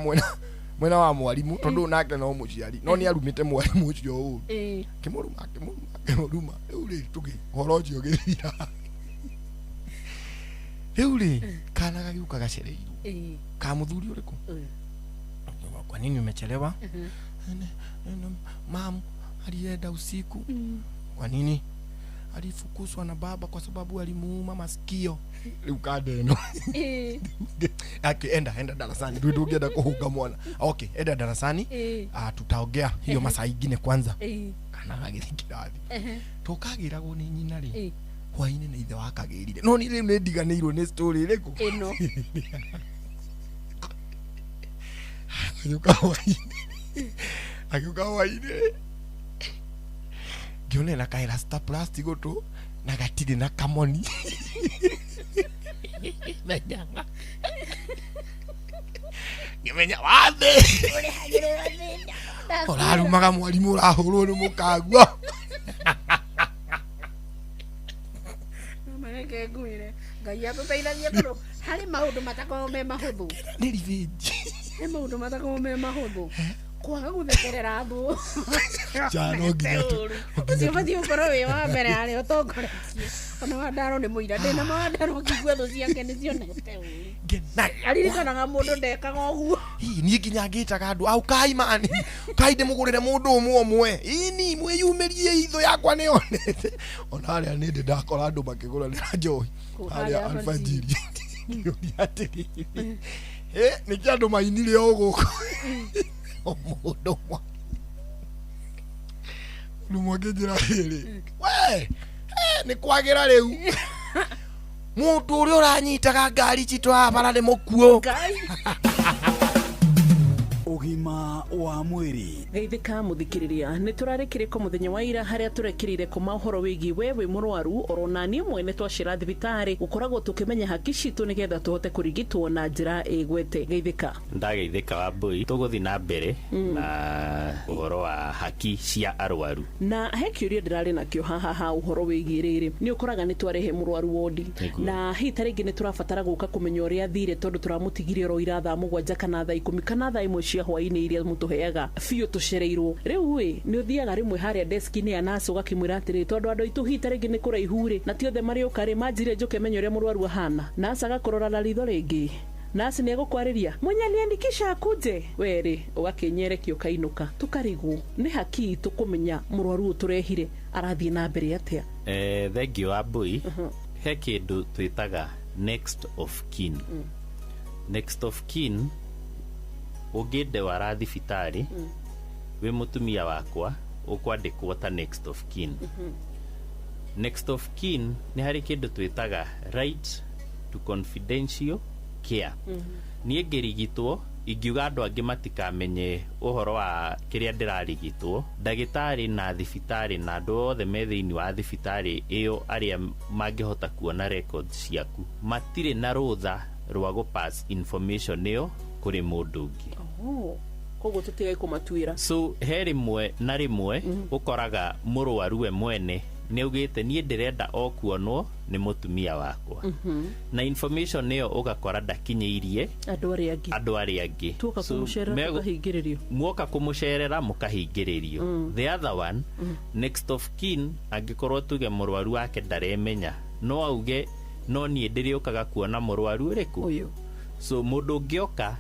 S3: mwena wa mwarimũ tondũ nake no mũciari no nĩ arumĩte mwarimũ ũcio ũru kĩmũruma kĩmũruma kĩmũruma rĩu rĩ tũgĩ ũhoro ũcio ũgĩthira. Rĩu rĩ kana gagĩũka gacereirwo ka mũthuri ũrĩkũ kwa nini umechelewa? Mam alienda usiku. Kwa nini? Alifukuzwa na baba kwa sababu alimuuma masikio. Rĩu kanda ĩno enda enda darasani ndu ndũngĩenda kũhunga mwana. Okay enda darasani tutaongea hiyo masaa ingine kwanza. Kana gagĩthiĩ kĩrathi tũkagĩragwo nĩ nyina rĩ hwainĩ nĩ ithe wakagĩrire no niĩ rĩu nĩ ndiganĩirwo nĩ story ĩrĩkũ
S2: ĩno.
S3: Agĩũka hwainĩ agĩũka hwainĩ ngĩona ena kaerasta plastic gũtũ na gatirĩ na kamoni menyaga ngĩmenya wathe ũrarumaga mwarimũ ũrahũrwo nĩ mũkagua.
S2: No mareke ngwĩre Ngai atũteithagie tondũ harĩ maũndũ matakoragwo me mahũthũ.
S3: Nĩ revenge.
S2: Nĩ maũndũ matakoragwo me mahũthũ kwaga gũthekerera thũ
S3: no nginya
S2: ũcio ũbatiĩ gũkorwo wĩ wa mbere harĩa ũtongoretie ona Wandaro nĩ mũira ndĩna mawandaro ngĩigua thũ ciake nĩ cionete ũru aririkanaga mũndũ ndekaga ũguo.
S3: Hihi niĩ nginya ngĩtaga andũ au kai mani kai ndĩmũgũrĩre mũndũ ũmwe ũmwe ini mwĩyumĩrie itho yakwa nĩyonete ona harĩa nĩ ndĩ ndakora andũ makĩgũranĩra njohi harĩa alfajiri ngĩũria atĩrĩrĩ nĩkĩ andũ mainire o gũkũ o mũndũ ũmwe mũndũ ũmwe akĩnjĩra rĩrĩ we Nĩ kwagĩra rĩu. Mũndũ ũrĩa ũranyitaga ngari citũ haha bara nĩ mũkuũ.
S19: Ũgima wa mwĩrĩ.
S4: Geithĩka mũthikĩrĩria, nĩ tũrarĩ kĩrĩko mũthenya wa ira harĩa tũrekĩrire kũma ũhoro wĩgiĩ we wĩ mũrwaru oro na niĩ mwene twacera thibitarĩ gũkoragwo tũkĩmenya haki citũ nĩgetha tũhote kũrigitwo na njĩra ĩgwete. Geithĩka.
S5: Ndageithĩka Wambui, tũgũthiĩ na mbere na ũhoro wa haki cia arwaru.
S4: Na he kĩũria ndĩrarĩ nakĩo haha ha ũhoro wĩgiĩ rĩrĩ, nĩ ũkoraga nĩ twarehe mũrwaru wondi na hihi ta rĩngĩ nĩ tũrabatara gũka kũmenya ũrĩa athire tondũ tũramũtigire oro ira thaa 7 kana thaa 10 kana thaa 1 cia hwaĩ-inĩ iria mũtũheaga biũ tũcereirwo. Rĩu ĩ nĩ ũthiaga rĩmwe harĩa deski-inĩ ya nurse ũgakĩmwĩra atĩrĩ, tondũ andũ aitũ hihi ta rĩngĩ nĩ kũraihu rĩ na ti othe marĩũka rĩ, manjire njũke menye ũrĩa mũrwaru ahana. Nurse agakũrora na ritho rĩngĩ, nurse nĩ egũkwarĩria mwenye aliandikisha akuje we rĩ, ũgakĩnyerekia ũkainũka. Tũkarigwo nĩ haki itũ kũmenya mũrwaru ũyũ tũrehire arathiĩ na mbere atĩa.
S5: Thengiũ Wambui. He kĩndũ twĩtaga next of kin. Next of kin, ũngĩndwara thibitarĩ wĩ mũtumia wakwa, ũkwandĩkwo ta next of kin. Next of kin nĩ harĩ kĩndũ twĩtaga right to confidential care. Niĩ ngĩrigitwo ingiuga andũ angĩ matikamenye ũhoro wa kĩrĩa ndĩrarigitwo, ndagĩtarĩ na thibitarĩ na andũ othe me thĩinĩ wa thibitarĩ ĩyo arĩa mangĩhota kuona records ciaku matirĩ na rũtha rwa gũ pass information ĩyo kũrĩ mũndũ ũngĩ.
S4: Koguo tũtigai kũmatuĩra.
S5: So he rĩmwe na rĩmwe ũkoraga mũrwaru we mwene nĩ augĩte niĩ ndĩrenda o kuonwo nĩ mũtumia wakwa, na information ĩyo ũgakora ndakinyĩirie
S4: andũ arĩa angĩ.
S5: Andũ arĩa angĩ.
S4: Tuoka kũmũcerera tũkahingĩrĩrio.
S5: Muoka kũmũcerera mũkahingĩrĩrio. The other one, next of kin, angĩkorwo tuge mũrwaru wake ndaremenya, no auge no niĩ ndĩrĩũkaga kuona mũrwaru ũrĩkũ
S4: ũyũ.
S5: So mũndũ ũngĩoka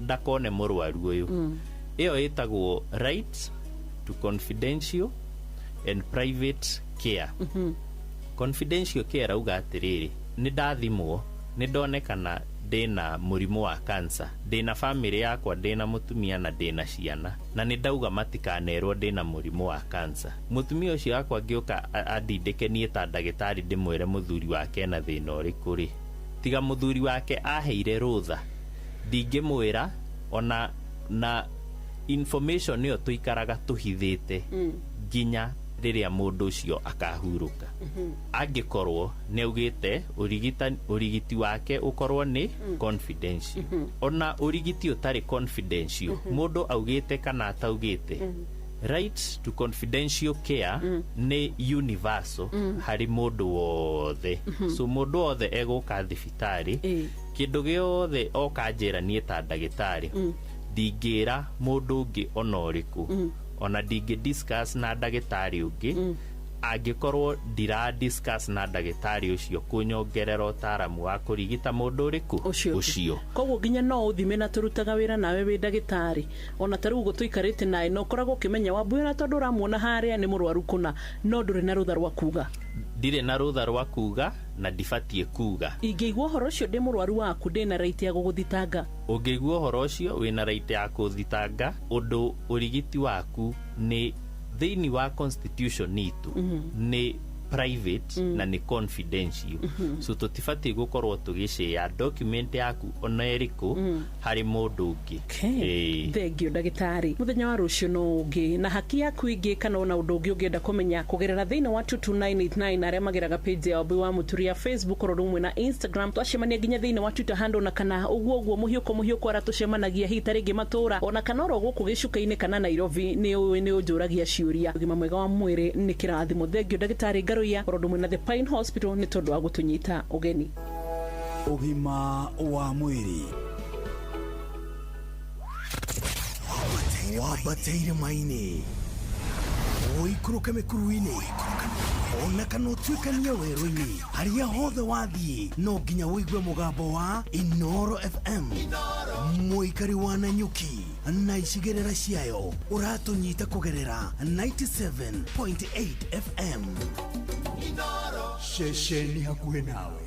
S5: ndakone mũrwaru ũyũ. Ĩyo ĩtagwo right to confidential and private care. Confidential care auga atĩrĩrĩ, nĩ ndathimwo, nĩ ndonekana ndĩna mũrimũ wa cancer, ndĩna famĩlĩ yakwa, ndĩna mũtumia na ndĩna ciana, na nĩ ndauga matikanerwo ndĩna mũrimũ wa cancer. Mũtumia ũcio wakwa angĩũka andindĩke niĩ ta ndagĩtarĩ ndĩmwĩre mũthuri wake ena thĩna ũrĩkũ rĩ, tiga mũthuri wake aheire rũtha, ndingĩmwĩra ona na information ĩyo tũikaraga tũhithĩte nginya rĩrĩa mũndũ ũcio akahurũka. Angĩkorwo nĩ augĩte ũrigiti wake ũkorwo nĩ confidential. Ona ũrigiti ũtarĩ confidential, mũndũ augĩte kana ataugĩte, right to confidential care nĩ universal harĩ mũndũ wothe. So mũndũ wothe egũka thibitarĩ, kĩndũ gĩothe oka njĩra niĩ ta ndagĩtarĩ, ndingĩra mũndũ ũngĩ ona ũrĩkũ, ona ndingĩ discuss na ndagĩtarĩ ũngĩ, angĩkorwo ndira discuss na ndagĩtarĩ ũcio kũnyongerera ũtaaramu wa kũrigita mũndũ ũrĩkũ ũcio.
S4: Koguo nginya no ũthime na tũrutaga wĩra nawe wĩ ndagĩtarĩ, ona ta rĩu ũguo tũikarĩte nawe no ũkoragwo ũkĩmenya Wambui ona tondũ ũramuona harĩa nĩ mũrwaru kũna, no ndũrĩ na rũtha rwa kuga.
S5: Ndirĩ na rũtha rwa kuga na ndibatiĩ kuga.
S4: Ingĩigua ũhoro ũcio ndĩ mũrwaru waku, ndĩ na right ya gũgũthitanga.
S5: Ũngĩigua ũhoro ũcio wĩna right ya kũthitanga ũndũ ũrigiti waku nĩ thĩinĩ wa constitution itũ nĩ private na nĩ confidential. So tũtibatiĩ gũkorwo tũgĩshare document yaku ona ĩrĩkũ harĩ mũndũ ũngĩ.
S4: Thengio ndagĩtarĩ. Mũthenya wa rũciũ no ũngĩ na haki yaku ingĩ kana ona ũndũ ũngĩ ũngĩenda kũmenya kũgerera thĩinĩ wa 22989 arĩa mageraga page ya Wambui wa Mũturi ya Facebook oro rũmwe na Instagram. Twacemania nginya thĩinĩ wa Twitter handle na kana ũguo ũguo mũhiũko mũhiũko arĩa tũcemanagia hihi ta rĩngĩ matũra ona kana oro gũkũ gĩcuka-inĩ kana Nairobi nĩ ũĩ nĩ ũnjũragia ciũria. Ũgima mwega wa mwĩrĩ nĩ kĩrathimo. Thengio ndagĩtarĩ Ngaruiya oro rũmwe na The Pine Hospital nĩ tondũ wa gũtũnyita ũgeni.
S19: Ũgima wa mwĩrĩ.
S6: Wambateire maini, ũikũrũke mĩkuru-inĩ, ona kana ũtuĩkanie werũ-inĩ, harĩa hothe wathiĩ no nginya ũigue mũgambo wa Inooro FM. Mũikari wa Nanyuki na icigĩrĩra ciayo ũratũnyita kũgerera 97.8 FM. Ceceni hakuhĩ nawe.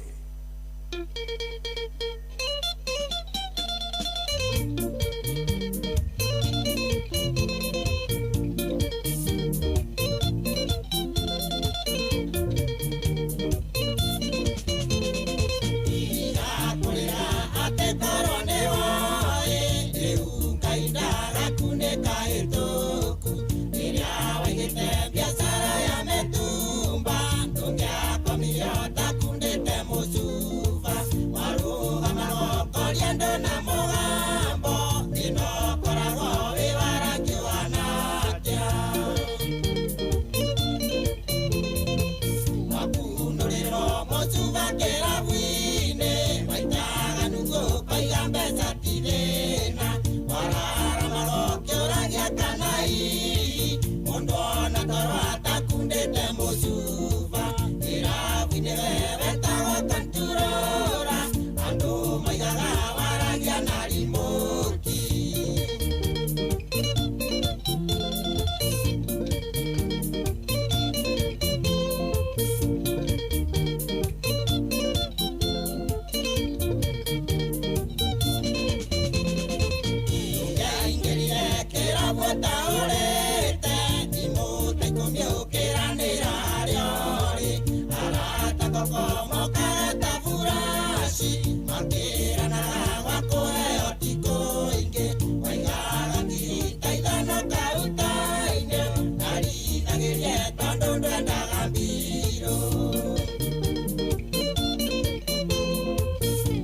S1: ti thĩna warara marokĩũragia kana hihi mũndũ ona toro atakundĩte mũcuba irabu-inĩ we wetagwo kanturora andũ maigaga waragia na rimũti. Ndũngĩaingĩrire kĩrabu ũtaũrĩte thimũ ta ikũmi ũkĩranĩra harĩa ũrĩ arata koko mokaga ta buraci makĩranaga gwa kũheo ti kũingĩ waigaga ngiri ta ithano kauta-inĩ ndarithagĩrie tondũ ndwendaga mbirũ.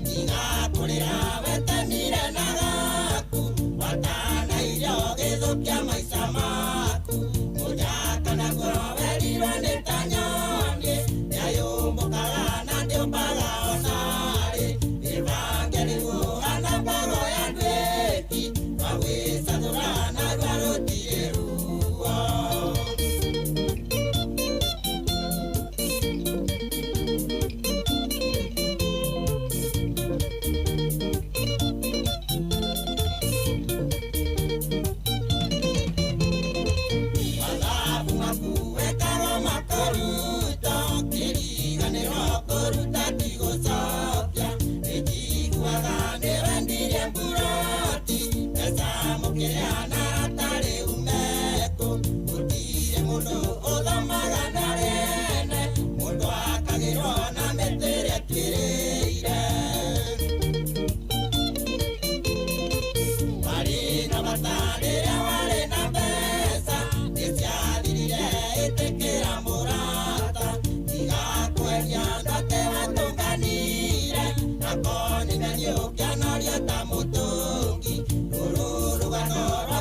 S1: Ndigakũrĩra wetemire na gaku watana irio ũgĩthũkia maica maku mũnyaka naguo werirwo nĩ ta nyoni nĩayũmbũkaga na ndĩũmbaga onarĩ mĩbange rĩu ũhana mbogo ya ndwĩki twagwĩcathũra narua rũtirĩ ruo. Mathabu maku wekagwo makũrutwo kĩriganĩro kũruta ti gũcokia nĩnjiguaga nĩwendirie mburoti mbeca mũkĩrĩhana hatarĩ umeko gũtirĩ mũndũ ũthomaga na rĩene mũndũ akagĩrwo na mĩtĩ ĩrĩa ĩtuĩrĩire. Warĩ na bata rĩrĩa warĩ na mbeca nĩciathirire ĩtĩkĩra mũrata tiga kweria andũ atĩ watũnganire na koni meni ũkĩanoria ta mũtũngi rũrũ rũgano rwa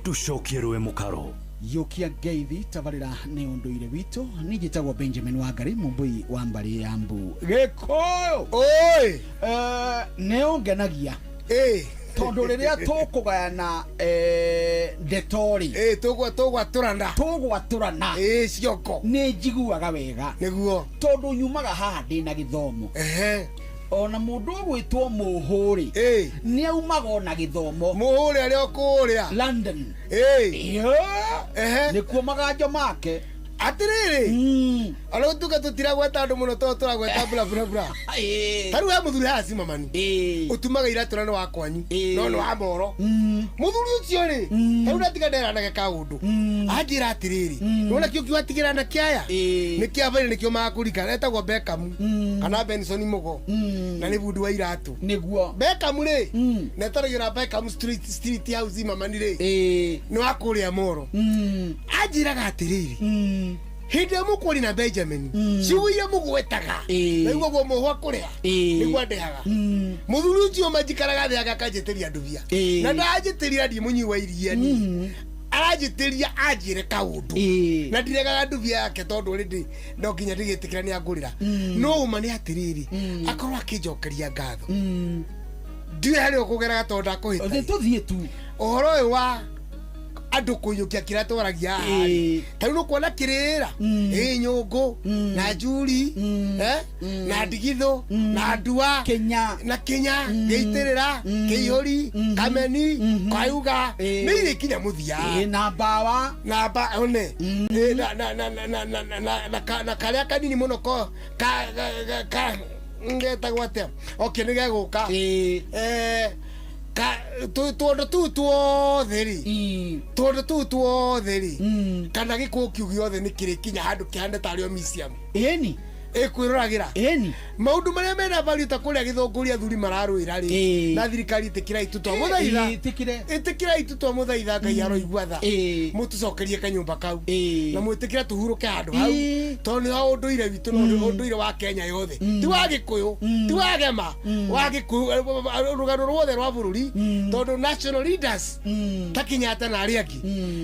S18: Tucokie rũĩ mũkaro.
S6: Yũkia ngeithi tabarĩra nĩ ũndũire witũ. Niĩ njĩtagwo Benjamin Wangari, mũmbũi wa mbarĩ ya Mbu. Gĩkũyũ
S3: oi,
S6: nĩ ũngenagia tondũ rĩrĩa tũkũgayana ndeto rĩ,
S3: tũgwatũrana
S6: tũgwatũrana
S3: ciongo,
S6: nĩ njiguaga wega
S3: nĩguo,
S6: tondũ nyumaga haha ndĩna gĩthomo. Ona mũndũ ũgwĩtwo Mũhũrĩ nĩ aumaga ona gĩthomo.
S3: Mũhũrĩ arĩa kũrĩa
S6: London nĩkuo maganjo make.
S3: Atirĩrĩ, ona gũtuĩka tũtiragweta andũ mũno tondũ tũragweta bura bura bura. Ta rĩu he mũthuri haha Cimamani ũtumaga iratũ na nĩ wa kwanyu no nĩ wa moro. Mũthuri ũcio rĩ, ta rĩu ndatiga nderanage kaũndũ, anjĩra atĩrĩrĩ, nĩwona kĩo kĩwatigĩra anake aya nĩ kĩa baire nĩkĩo makũrikana, etagwo Beckham kana Benson Mugo na nĩ bundi wa iratũ.
S6: Nĩguo
S3: Beckham rĩ, netaragio na Beckham Street House Cimamani rĩ, nĩ wa kũrĩa moro. Anjĩraga atĩrĩrĩ, hĩndĩ ĩrĩa mũkũri na Benjamin ciugo iria mũgwetaga naigua guo mũhwa kũrĩa nĩguo andehaga. Mũthuri ũcio manjikaraga thĩ ake akanjĩtĩria ndubia na ndanjĩtĩria ndiĩ mũnyui wa iria niĩ, aranjĩtĩria anjĩre kaũndũ na ndiregaga ndubia yake tondũ already no nginya ndĩgĩtĩkĩra nĩ angũrĩra. No ũma nĩ atĩrĩrĩ, akorwo akĩnjokeria ngatho ndiũĩ harĩa ũkũgeraga tondũ ndakũhĩta.
S6: Tũthiĩ tu
S3: ũhoro ũyũ wa andũ kũiyũkia kĩrĩa twaragia haha rĩ, ta rĩu nĩũkuona kĩrĩra ĩ nyũngũ na njuri na ndigithũ na ndua na kinya gĩitĩrĩra kĩihũri kameni kayuga nĩ irĩ kinya mũthia
S6: na mbawa
S3: na mba one na karĩa kanini mũno ko ka ngetagwo atĩa, okay nĩ gegũka tũndũ tũu tuothe rĩ, tũndũ tũu tuothe rĩ, kana gĩkũũ kĩu gĩothe nĩ kĩrĩ kinya handũ kĩhane tarĩ o museum.
S6: Ĩni
S3: ĩkwĩroragĩra maũndũ marĩa mena value ta kũrĩa gĩthũngũri athuri mararũĩra rĩ, na thirikari ĩtĩkĩra itu twamũthaitha, ĩtĩkĩra itu twamũthaitha, Ngai aroigua tha, mũtũcokerie kanyũmba kau na mwĩtĩkĩre tũhurũke handũ hau tondũ nĩho ũndũire witũ na ũndũire wa Kenya yothe, ti wa Gĩkũyũ, ti wa Gema, wa Gĩkũyũ, rũgano ruothe rwa bũrũri, tondũ national leaders ta Kenyatta na arĩa angĩ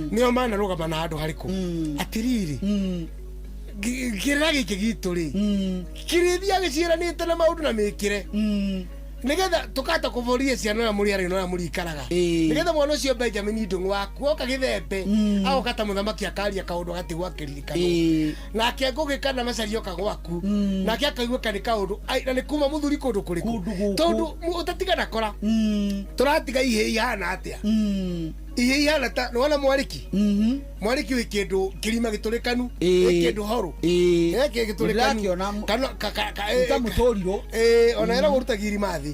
S3: nĩo manarũgama na handũ harĩkũ. Atĩrĩrĩ, kĩrĩra gĩkĩ gitũ rĩ, kĩrĩthiaga gĩciaranĩte na maũndũ na mĩkĩre, nĩgetha tũkahota kũbũria ciana ũrĩa mũrĩ arĩ na ũrĩa mũrĩikaraga, nĩgetha mwana ũcio Benjamin Ndung'u waku oka gĩthembe agoka ta mũthamaki akaria kaũndũ agatigwo akĩririkanwo, nake Ngũgĩ kana Macharia oka gwaku nake akaigua nĩ kaũndũ na nĩ kuma mũthuri kũndũ kũrĩkũ, tondũ ũtatigana kora tũratiga ihĩĩ ihana atĩa, ihĩĩ ihana ta nĩwona mwarĩki, mwarĩki wĩ kĩndũ kĩrima gĩtũrĩkanu, wĩ kĩndũ horũ gĩtũrĩkanu kana
S6: ta mũtũrirũ,
S3: ona ĩragwo ũrutagia irima thĩ,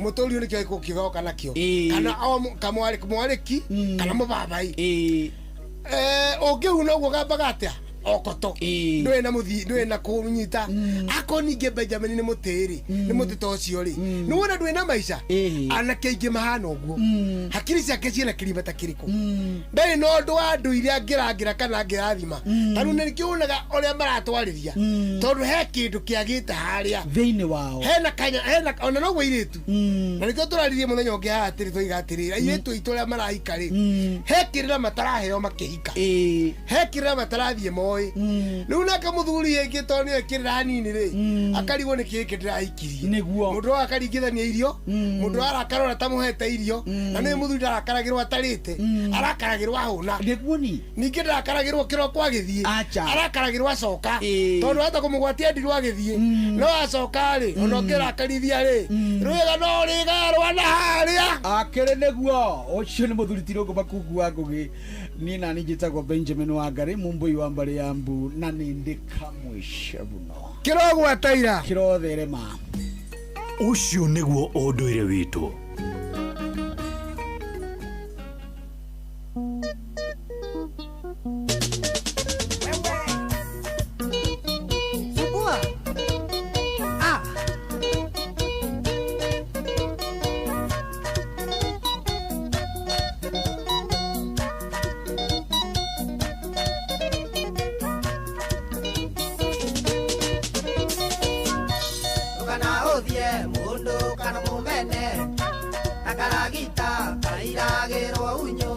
S3: mũtũrirũ nĩkĩo gĩgoka nakĩo, kana mwarĩki kana mũbabai ũngĩhuna ũguo gambaga atĩa okoto ndũrĩ na mũthi, ndũrĩ na kũnyita. Akorwo ningĩ Benjamin nĩ mũtĩ rĩ, nĩ mũtĩ ta ũcio rĩ, nĩwona ndũrĩ na maica. Anake aingĩ mahana ũguo, hakiri ciake ciĩna kĩrima ta kĩrĩkũ, ndarĩ na ũndũ wa ndũire angĩrangĩra kana angĩrathima. Ta rĩu nĩkĩo wonaga ũrĩa maratwarĩria, tondũ he kĩndũ kĩagĩte harĩa
S6: thĩinĩ wao,
S3: hena kanya, hena ona noguo airĩtu, na nĩkĩo tũraririe mũthenya ũngĩ haha atĩrĩ, twoiga atĩrĩrĩ, airĩtu aitũ arĩa marahika rĩ, he kĩrĩra mataraheo makĩhika, he kĩrĩra matarathiĩ moĩ. Rĩu nake mũthuri ĩngĩ tondũ nĩwe kĩrĩra hanini rĩ, akarigwo nĩ kĩĩ ndĩrahikirie.
S6: Nĩguo
S3: mũndũ ũyũ akaringithania irio, mũndũ ũyũ arakarora ta mũhete irio, na nĩwe mũthuri ndarakaragĩrwo atarĩte, arakaragĩrwo ahũna.
S6: Nĩguo ni
S3: ningĩ ndarakaragĩrwo kĩroko agĩthiĩ, arakaragĩrwo acoka, tondũ hata kũmũgwatia ndirwo agĩthiĩ, no acoka rĩ, ona ũngĩrakarithia rĩ, rwĩga no rĩgarwa na harĩa
S6: akĩrĩ. Nĩguo ũcio nĩ mũthuri ti Rũngũ Makungu wa Ngũgĩ. Niĩ nani njĩtagwo Benjamin Wangari, mũmbũi wa mbarĩ ya Mbu, na nĩ ndĩ kamũico mũno
S3: kĩrogwataira
S6: kĩrotherema.
S18: Ũcio nĩguo ũndũire witũ.
S9: Subua.
S1: Ndũkanaũthie mũndũ kana mũmene, ta karagita kairagĩrwo unyo,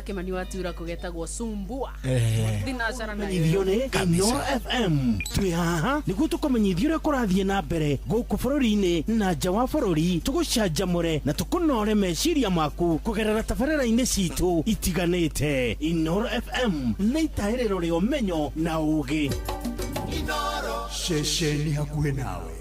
S2: Kimani watura kugetagwo Sumbua
S6: Menyithio nĩ Inooro FM twĩ haha nĩguo tũkũmenyithia ũrĩa kũrathiĩ na mbere gũkũ bũrũri-inĩ na nja wa bũrũri, tũgũcanjamũre na tũkũnore meciria maku kũgerera tabarĩra-inĩ citũ itiganĩte. Inooro FM nĩ itahĩrĩro rĩa ũmenyo na ũũgĩ.
S19: Ceceni hakuhĩ nawe.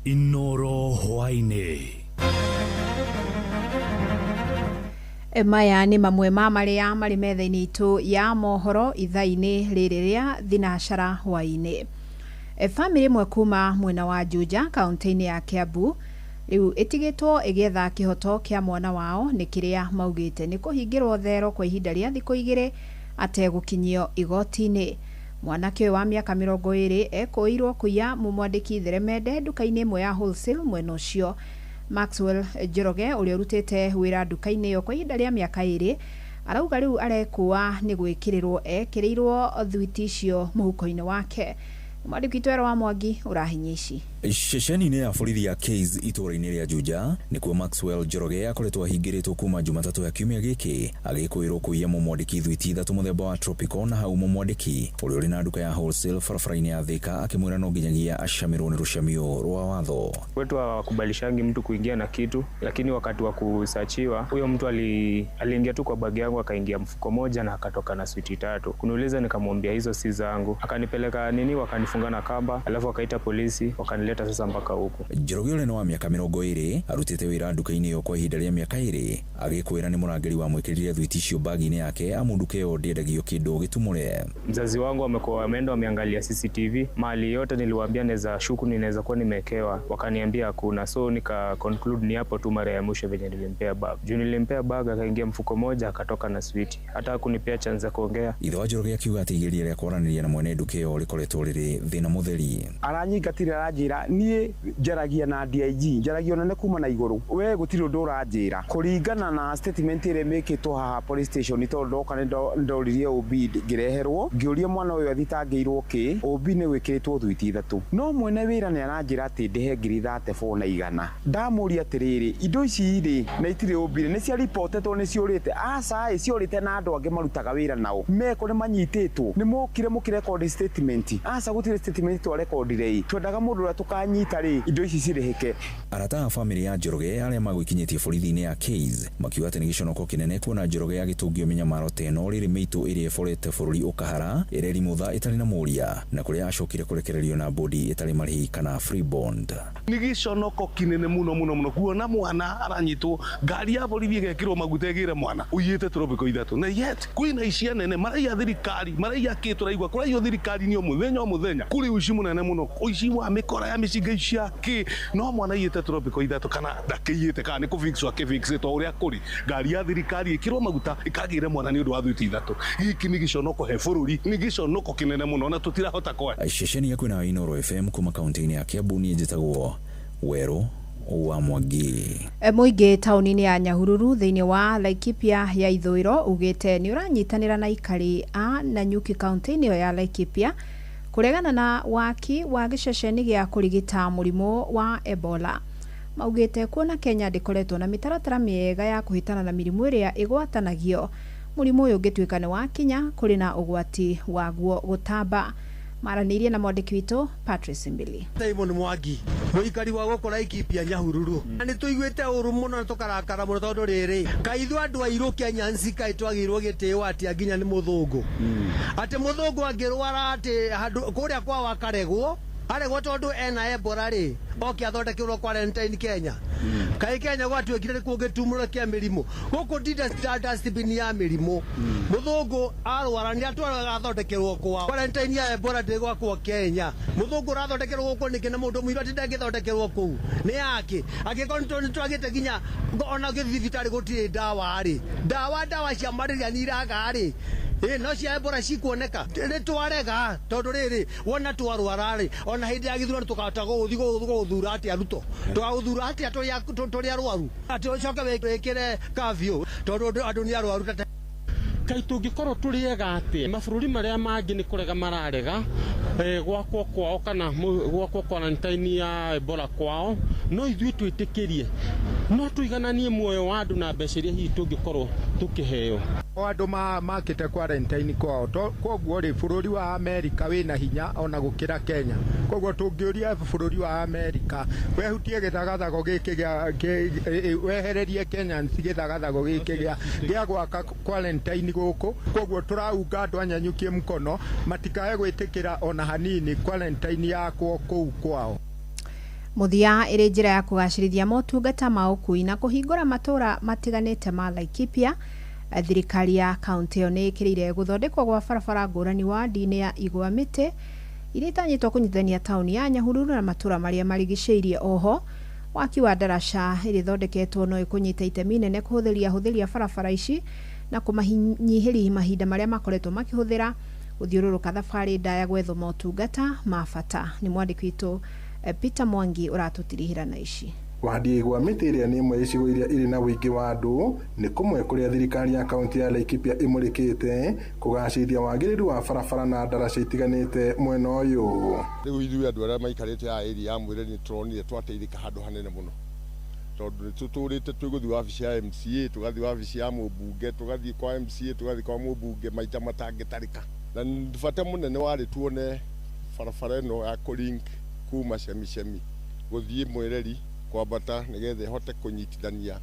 S18: Inoro hwaĩ-inĩ.
S8: Maya nĩ mamwe ma marĩa marĩ metha-inĩ itũ ya mohoro ithaa-inĩ rĩrĩ rĩa thinacara hwaĩ-inĩ. Bamĩrĩ ĩmwe kuma mwena wa Juja kaunti-inĩ ya Kiambu rĩu ĩtigĩtwo ĩgĩetha kĩhoto kĩa mwana wao nĩ kĩrĩa maugĩte nĩ kũhingĩrwo thero kwa ihinda rĩa thikũ 2 ategũkinyio igoti-inĩ. Mwanake ũyũ wa mĩaka 20 ekũĩirwo kũiya mũmwandĩki theremende nduka-inĩ ĩmwe ya wholesale mwena ũcio. Maxwell Njoroge ũrĩa ũrutĩte wĩra nduka-inĩ ĩyo kwa ihinda rĩa mĩaka 2 arauga rĩu arekũa nĩ gwĩkĩrĩrwo ekĩrĩirwo thwiti icio mũhuko-inĩ wake. Mwandĩki witũ wa Mwangi ũrahinya ici.
S9: Ceceni-inĩ ya borithi ya Kays itũũra-inĩ rĩa Juja nĩkuo Maxwell Njoroge akoretwo ahingĩrĩtwo kuma Jumatatũ ya kiumia gĩkĩ agĩkũĩrwo kũiya mũmwandĩki thwiti 3 mũthemba wa tropical na hau mũmwandĩki ũrĩa ũrĩ na nduka ya wholesale barabara-inĩ ya Thika akĩmwĩra no nginyagia acamĩrwo nĩ rũcamio rwa watho.
S10: Kwetu hawakubalishangi mtu kuingia na kitu, lakini wakati wa kusachiwa huyo mtu aliingia tu kwa bagi yangu akaingia mfuko moja na akatoka na switi 3. Kuniuliza nikamwambia hizo si zangu. Akanipeleka nini, wakanifunga na kamba, alafu akaita polisi wakanileta sasa mpaka huko.
S9: Njoroge ũrĩa nĩ wa mĩaka 20 arutĩte wĩra nduka-inĩ ĩyo kwa ihinda rĩa mĩaka 2 agĩkwĩra nĩ mũrangĩri wamwĩkĩrire thwiti icio bagi-inĩ yake amu nduka ĩyo ndĩendagio kĩndũ gĩtumũre.
S10: Mzazi wangu amekuwa wameenda wameangalia CCTV mali yote, niliwaambia naweza shuku ninaweza kuwa nimekewa, wakaniambia hakuna, so nika conclude ni hapo tu mara ya mwisho venye nilimpea bag. Juu nilimpea bag akaingia mfuko moja akatoka na switi, hata hakunipea chance ya kuongea.
S9: Ithe wa Njoroge akiuga atĩ igeria rĩa kwaranĩria na mwene nduka ĩyo rĩkoretwo rĩrĩ thĩna mũtheri.
S11: Aranyingatire aranjĩra niĩ njaragia na DIG njaragia nene kuma na igũrũ we gũtirĩ ũndũ ũranjĩra kũringana na statement ĩrĩa mĩkĩtwo haha police station tondũ ndoka nĩ ndoririe OB ngĩreherwo ngĩũria mwana ũyũ athitangĩirwo kĩ OB nĩ gwĩkĩrĩtwo thwiti 3 no mwene wĩra nĩ aranjĩra atĩ ndĩhe 34,100 ndamũria atĩrĩrĩ indo ici rĩ na itirĩ OB nĩ cia reportetwo nĩ ciũrĩte aca ĩ ciũrĩte na andũ angĩ marutaga wĩra nao meko nĩ manyitĩtwo nĩ mokire mũkĩrekondi statement aca gũtirĩ statement twarekondire ĩ twendaga mũndũ ũrĩa tũkanyita rĩ indo ici cirĩhĩke.
S9: Arata a bamĩrĩ ya Njoroge arĩa magũikinyĩtie borithi-inĩ ya Kays makiuga atĩ nĩ gĩconoko kĩnene kuona Njoroge agĩtũngio mĩnyamaro ta ĩno rĩrĩ mĩitũ ĩrĩa ĩborete bũrũri ũkahara ĩrerimũtha ĩtarĩ na mũria na kũrĩa acokire kũrekererio na bodi ĩtarĩ marĩhi kana free bond.
S12: Nĩ gĩconoko kĩnene mũno mũno mũno kuona mwana aranyitwo ngari ya borithi ĩgekĩrwo maguta ĩgĩre mwana ũiyĩte tropical 3 na yet kwĩna icia nene maraiya thirikari maraiya kĩ tũraigua kũraiywo thirikari nĩ o mũthenya o mũthenya kũrĩ ũici mũnene mũno ũici wa mĩkora ya mĩcinga icia kĩ no mwana aiyĩte tropical 3 kana ndakĩiyĩte kana nĩ kũfixwo akĩfixĩtwo ũrĩa kũrĩ ngari ya thirikari ĩkĩrwo maguta ĩkagĩre mwana nĩ ũndũ wa thwiti 3 gĩkĩ nĩ gĩconoko he bũrũri nĩ gĩconoko kĩnene mũno na tũtirahota kwa.
S9: Ceceni ya kwĩna Inoro FM kuma kaunti-inĩ ya Kiambu niĩ njĩtagwo Werũ wa Mwangi.
S8: Mũingĩ taũni-inĩ ya Nyahururu thĩinĩ wa Laikipia ya ithũĩro ugĩte nĩ ũranyitanĩra na aikari a Nanyuki kaunti-inĩ ĩyo ya Laikipia kũregana na waki wa gĩceceni gĩa kũrigita mũrimũ wa Ebola. Maugĩte kuona Kenya ndĩkoretwo na mĩtaratara mĩega ya kũhĩtana na mĩrimũ ĩrĩa ĩgwatanagio mũrimũ ũyũ ũngĩtuĩka nĩ wakinya kũrĩ na ũgwati waguo gũtamba. Maranĩirie na mwandĩki witũ Patrice Mbili.
S25: Simon Mwangi mũikari wa gũkũ Laikipia Nyahururu nĩ tũiguĩte ũru mũno na tũkarakara mũno tondũ rĩrĩ kaĩ ithuĩ andũ airũ Kenyans kaĩ twagĩrĩirwo gĩtĩo atĩa nginya nĩ mũthũngũ atĩ mũthũngũ angĩrwara atĩ handũ kũrĩa kwao akaregwo aregwo tondũ ena Ebola rĩ oke athondekerwo quarantine Kenya kaĩ Kenya gwatuĩkire nĩ kũngĩtumũra kĩa mĩrimũ gũkũ dustbin ya mĩrimũ mũthũngũ arwara nĩ atwaraga athondekerwo kwao quarantine ya Ebola ndĩgwakwo Kenya mũthũngũ ũrathondekerwo gũkũ nĩkĩ na mũndũ mũirũ atĩ ndangĩthondekerwo kũu nĩ yake angĩkorwo nĩ twagĩte nginya ona gĩthibitarĩ gũtirĩ ndawa rĩ ndawa cia malaria nĩ iraga rĩ no cia Ebola cikuoneka nĩ twarega tondũ rĩrĩ wona twarwara rĩ ona hĩndĩ ya gĩthurano tũkahota gũthiĩ gũthura atĩa Ruto tũgagũthura atĩa tũrĩ arwaru atĩ ũcoke wĩkĩre curfew tondũ andũ nĩ arwaru.
S26: Kaĩ tũngĩkorwo tũrĩ ega atĩa mabũrũri marĩa mangĩ nĩ kũrega mararega gwakwo kwao kana gwakwo quarantine ya Ebola kwao no ithuĩ twĩtĩkĩrie no tũigananie muoyo wa andũ na mbeca iria hihi tũngĩkorwo tũkĩheo.
S27: O andũ makĩte quarantine kwao koguo rĩ bũrũri wa Amerika wĩna hinya ona gũkĩra Kenya koguo tũngĩũria bũrũri wa Amerika wehutie gĩthagathago gĩkĩ gĩa wehererie Kenyans gĩthagathago gĩkĩ gĩa gwaka quarantine gũkũ koguo tũraunga andũ anyanyukie mkono matikae gwĩtĩkĩra ona hanini quarantine yakwo kũu kwao.
S8: Mũthia ĩrĩ njĩra ya kũgacĩrithia motungata ma ũkui na kũhingũra matũũra matiganĩte ma Laikipia. Thirikari ya kaunti ĩyo nĩ ĩkĩrĩire gũthondekwo gwa barabara ngũrani wadi-inĩ ya Igwa Mĩtĩ iria itanyĩtwo kũnyitithania taũni ya Nyahururu na matũũra marĩa marigicĩirie. Oho waki wa ndaraca ĩrĩa ĩthondeketwo no ĩkũnyita itemi inene kũhũthĩria ahũthĩri a barabara ici na kũmanyihĩria mahinda marĩa makoretwo makĩhũthĩra gũthiũrũrũka thabarĩ ndaya gwethwo motungata ma bata. Nĩ mwandĩki witũ Peter Mwangi ũratũtirihĩra na ici.
S7: Wadi Igwa Mĩtĩ ĩrĩa nĩ ĩmwe ya icigo iria irĩ na ũingĩ wa andũ nĩ kũmwe kũrĩa thirikari ya kaunti ya Laikipia ĩmũrĩkĩte kũgacĩrithia wagĩrĩru wa barabara na ndaraca itiganĩte mwena ũyũ.
S13: Rĩu ithuĩ andũ arĩa maikarĩte haha area ya Mwĩreri nĩ tũronire twateithĩka handũ hanene mũno, tondũ nĩ tũtũrĩte twĩgũthiĩ wabici ya MCA, tũgathiĩ wabici ya mũmbunge, tũgathiĩ kwa MCA, tũgathiĩ kwa mũmbunge maita matangĩtarĩka. Na bata mũnene warĩ tuone barabara ĩno ya kũ-link kuma Chemichemi gũthiĩ Mwĩreri kwambata nĩgetha ĩhote kũnyitithania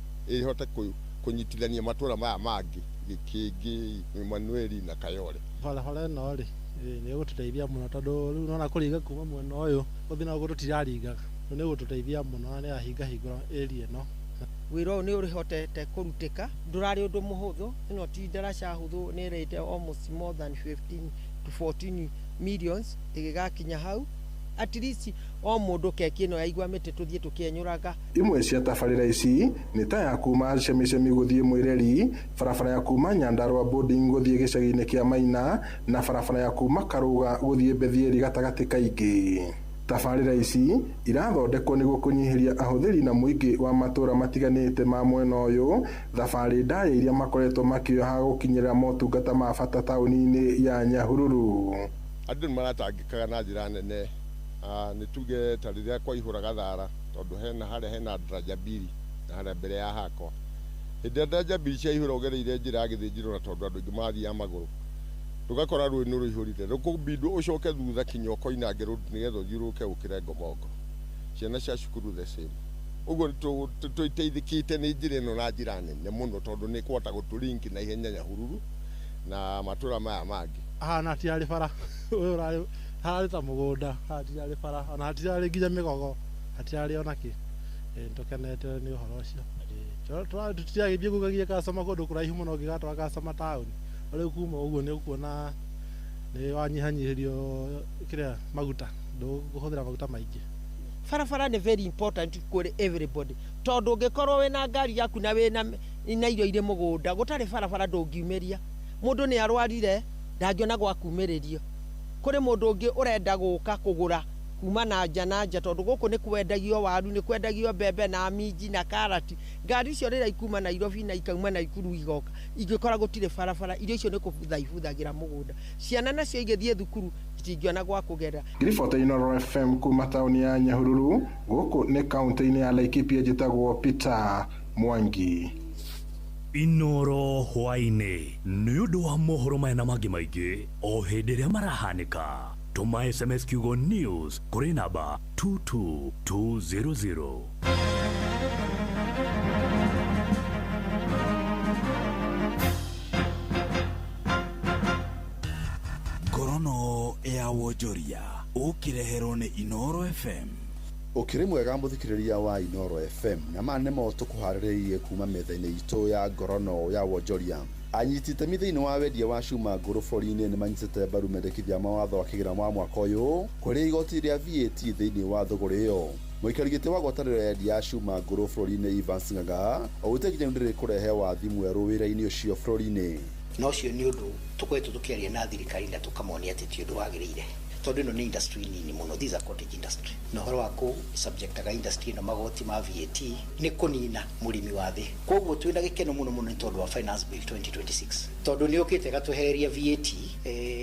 S13: kũnyitithania matũra maya mangĩ Gĩkĩngĩ, Emmanuel na Kayole.
S14: Barabara ĩno rĩ nĩ ĩgũtũteithia mũno tondũ rĩu nona kũringa kuma mwena ũyũ gũthiĩ na gũkũ tũtiraringaga, rĩu nĩ ĩgũtũteithia mũno na nĩ yahingahingũra area ĩno.
S15: Wĩra ũyũ nĩ ũrĩhotete kũrutĩka, ndũrarĩ ũndũ mũhũthũ, ĩno ti ndaraca hũthũ, nĩ ĩrĩte almost more than 15 to 14 millions ĩgĩgakinya hau. At least o mũndũ keki ĩno ya Igwa Mĩtĩ tũthiĩ tũkĩenyũraga.
S7: Imwe cia tabarĩra ici nĩ ta ya kuma Chemichemi gũthiĩ Mwĩreri, barabara ya kuma Nyandarua Boarding gũthiĩ gĩcagi-inĩ kĩa Maina na barabara ya kuma Karũga gũthiĩ Bethieri gatagatĩ ka ingĩ. Tabarĩra ici irathondekwo nĩguo kũnyihĩria ahũthĩri na mũingĩ wa matũũra matiganĩte ma mwena ũyũ thabarĩ ndaya iria makoretwo makĩoha gũkinyĩra motungata ma bata taũni-inĩ ya Nyahururu.
S13: Andũ nĩ maratangĩkaga na njĩra nene, nĩ tuge ta rĩrĩa kwaihũra Gathara, tondũ hena harĩa hena daraja mbili na harĩa mbere ya hakwa. Hĩndĩ ĩrĩa daraja mbili ciaihũra ũgereire njĩra ya Gĩthĩnjĩro, na tondũ andũ aingĩ marathiaga magũrũ, tũgakora rũĩ nĩ rũihũrĩte, rũkũbindwo ũcoke thutha kinya ũkoinange road nĩgetha ũthiũrũrũke ũkĩre Ngomongo. Ciana cia cukuru the same. Ũguo tũteithĩkĩte nĩ njĩra ĩno na njĩra nene mũno, tondũ nĩ ĩkũhota gũtũringi na ihenya Nyahururu na matũra maya mangĩ.
S14: Haha na hatirarĩ bara, ũyũ ũrarĩ harĩ ta mũgũnda, hatirarĩ bara, ona hatirarĩ nginya mĩgogo, hatirarĩ ona kĩ. Nĩtũkenete nĩ ũhoro ũcio. Tũtiragĩthiĩ kũgagia customer kũndũ kũraihu mũno ũngĩgatwara customer taũni. Rĩu kuma ũguo nĩ ũkuona nĩ wanyihanyihĩrio kĩrĩa maguta, ndũkũhũthĩra maguta maingĩ.
S15: Barabara nĩ very important kũrĩ everybody, tondũ ũngĩkorwo wĩna ngari yaku na wĩna na irio irĩ mũgũnda, gũtarĩ barabara ndũngiumĩria. Mũndũ nĩ arwarire ndangĩona gwa kumĩrĩrio. Kũrĩ mũndũ ũngĩ ũrenda gũka kũgũra kuma na nja na nja, tondũ gũkũ nĩ kwendagio waru, nĩ kwendagio mbembe na minji na karati. Ngari icio rĩrĩa ikuma Nairobi na ikauma Naikuru igoka, ingĩkora gũtirĩ barabara, irio icio nĩ kũbutha ibuthagĩra mũgũnda. Ciana nacio igĩthiĩ thukuru itingĩona gwa kũgera.
S7: Ngiribota Inooro FM kuma taũni ya Nyahururu, gũkũ nĩ kaunti-inĩ ya Laikipia, njĩtagwo Peter Mwangi.
S18: Inooro hwaĩ-inĩ nĩ ũndũ wa mohoro maya na mangĩ maingĩ o hĩndĩ ĩrĩa marahanĩka. Tũma SMS kiugo news kũrĩ namba 22200.
S19: Ngorono ya wonjoria ũkĩreherwo nĩ Inooro FM.
S16: Ũkĩrĩ mwega mũthikĩrĩria wa Inooro FM, na maya nĩmo tũkũharĩrĩirie kuma metha-inĩ itũ ya ngorono ya wonjoria. Anyiti itemi thĩinĩ wa wendia wa cuma ngũrũ bũrũri-inĩ nĩ manyitĩte mbaru mendekithia ma watho wa kĩgĩna wa mwaka ũyũ kũrĩ igoti rĩa VAT thĩinĩ wa thũgũrĩ ĩyo. Mũikari gĩtĩ wa ngwatanĩro ya endia a cuma ngũrũ bũrũri-inĩ Evans Ng'ang'a augĩte nginya ndĩrĩ kũrehe wathi mwerũ wĩra-inĩ ũcio bũrũri-inĩ.
S17: Na ũcio nĩ ũndũ tũkoretwo tũkĩaria na thirikari na tũkamonia atĩ ti ũndũ wagĩrĩire, tondũ ĩno nĩ industry nini mũno, this is a cottage industry. Na ũhoro wa kũ subjectaga industry ĩno magoti ma VAT nĩ kũnina mũrĩmi wa thĩ. Koguo twĩna gĩkeno mũno mũno nĩ tondũ wa Finance Bill 2026, tondũ nĩ ũkĩte ĩgatwehereria VAT.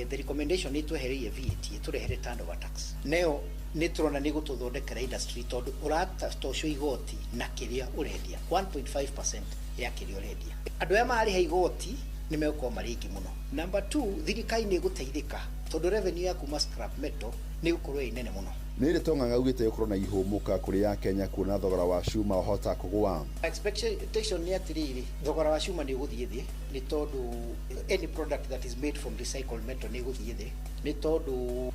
S17: The recommendation nĩ twehererie VAT, ĩtũrehere turnover tax, nayo nĩ tũrona nĩ gũtũthondekera industry, tondũ ũratocwo igoti na kĩrĩa ũrendia 1.5% ya kĩrĩa ũrendia. Andũ aya marĩha igoti nĩ megũkorwo marĩ aingĩ mũno. Number 2, thirikari nĩ ĩgũteithĩka tondũ revenue ya kuma scrap metal nĩ ĩgũkorwo ĩ nene mũno.
S16: Nĩ rĩ Tong'ang'a augĩte gũkorwo na ihũmũka kũrĩ ya Kenya kuona thogora wa cuma ũhota kũgũa.
S17: Expectation nĩ atĩrĩrĩ, thogora wa cuma nĩ ũgũthiĩ thĩ, nĩ tondũ any product that is made from recycled metal nĩ ĩgũthiĩ thĩ, nĩ tondũ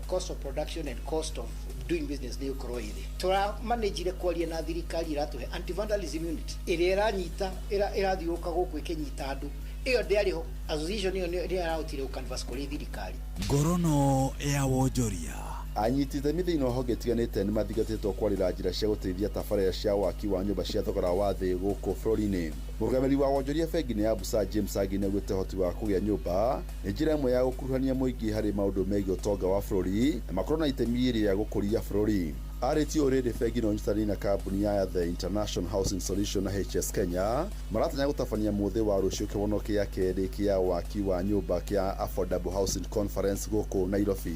S17: cost of production and cost of Doing business nĩ ĩgũkorwo ĩ thĩ. Tũramanĩnjire kwaria na thirikari ĩratũhe anti vandalism unit ĩrĩa ĩranyita ĩrathiũrũrũka gũkũ ĩkĩnyita andũ. Ĩyo ndĩarĩ ho. Association ĩyo nĩ ĩrahotire gũcanvas kũrĩ thirikari.
S19: Ngorono ya wonjoria.
S16: Anyiti itemi thĩinĩ wa honge itiganĩte nĩ mathingatĩtwo kwarĩra njĩra cia gũteithia tabarĩra cia waki wa nyũmba cia thogora wa thĩ gũkũ bũrũri-inĩ. Mũrũgamĩrĩri wa wonjoria bengi-inĩ ya Busa James Angi nĩaugĩte ũhoti wa kũgĩa nyũmba nĩ njĩra ĩmwe ya gũkuruhania mũingĩ harĩ maũndũ megiĩ ũtonga wa bũrũri na makorwo na itemi rĩa gũkũria bũrũri. Arĩtie ũũ rĩrĩ bengi na ũnyitanĩri na kambuni ya The International Housing Solution na HS Kenya maratanya gũtabania mũthĩ wa rũciũ kĩgono kĩa kerĩ kĩa waki wa nyũmba kĩa Affordable Housing Conference gũkũ Nairobi.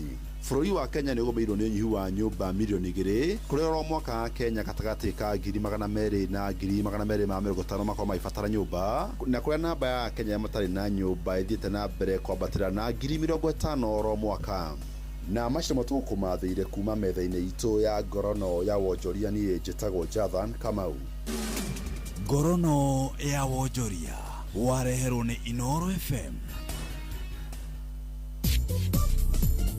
S16: Bũrũri wa Kenya nĩ ũgũmĩirwo nĩ ũnyihu wa nyũmba mirioni 2 kũrĩa oro mwaka a Kenya gatagatĩ ka 200,000 na 250,000 makoragwo magĩbatara nyũmba na kũrĩa namba ya Kenya matarĩ na nyũmba ĩthiĩte na mbere kwambatĩra na 50,000 oro mwaka. Na macio matũkũmathĩire kuma metha-inĩ itũ ya ngorono ya wonjoria. Niĩ njĩtagwo Jathan Kamau.
S19: Ngorono ya wonjoria wareherwo nĩ Inoro FM.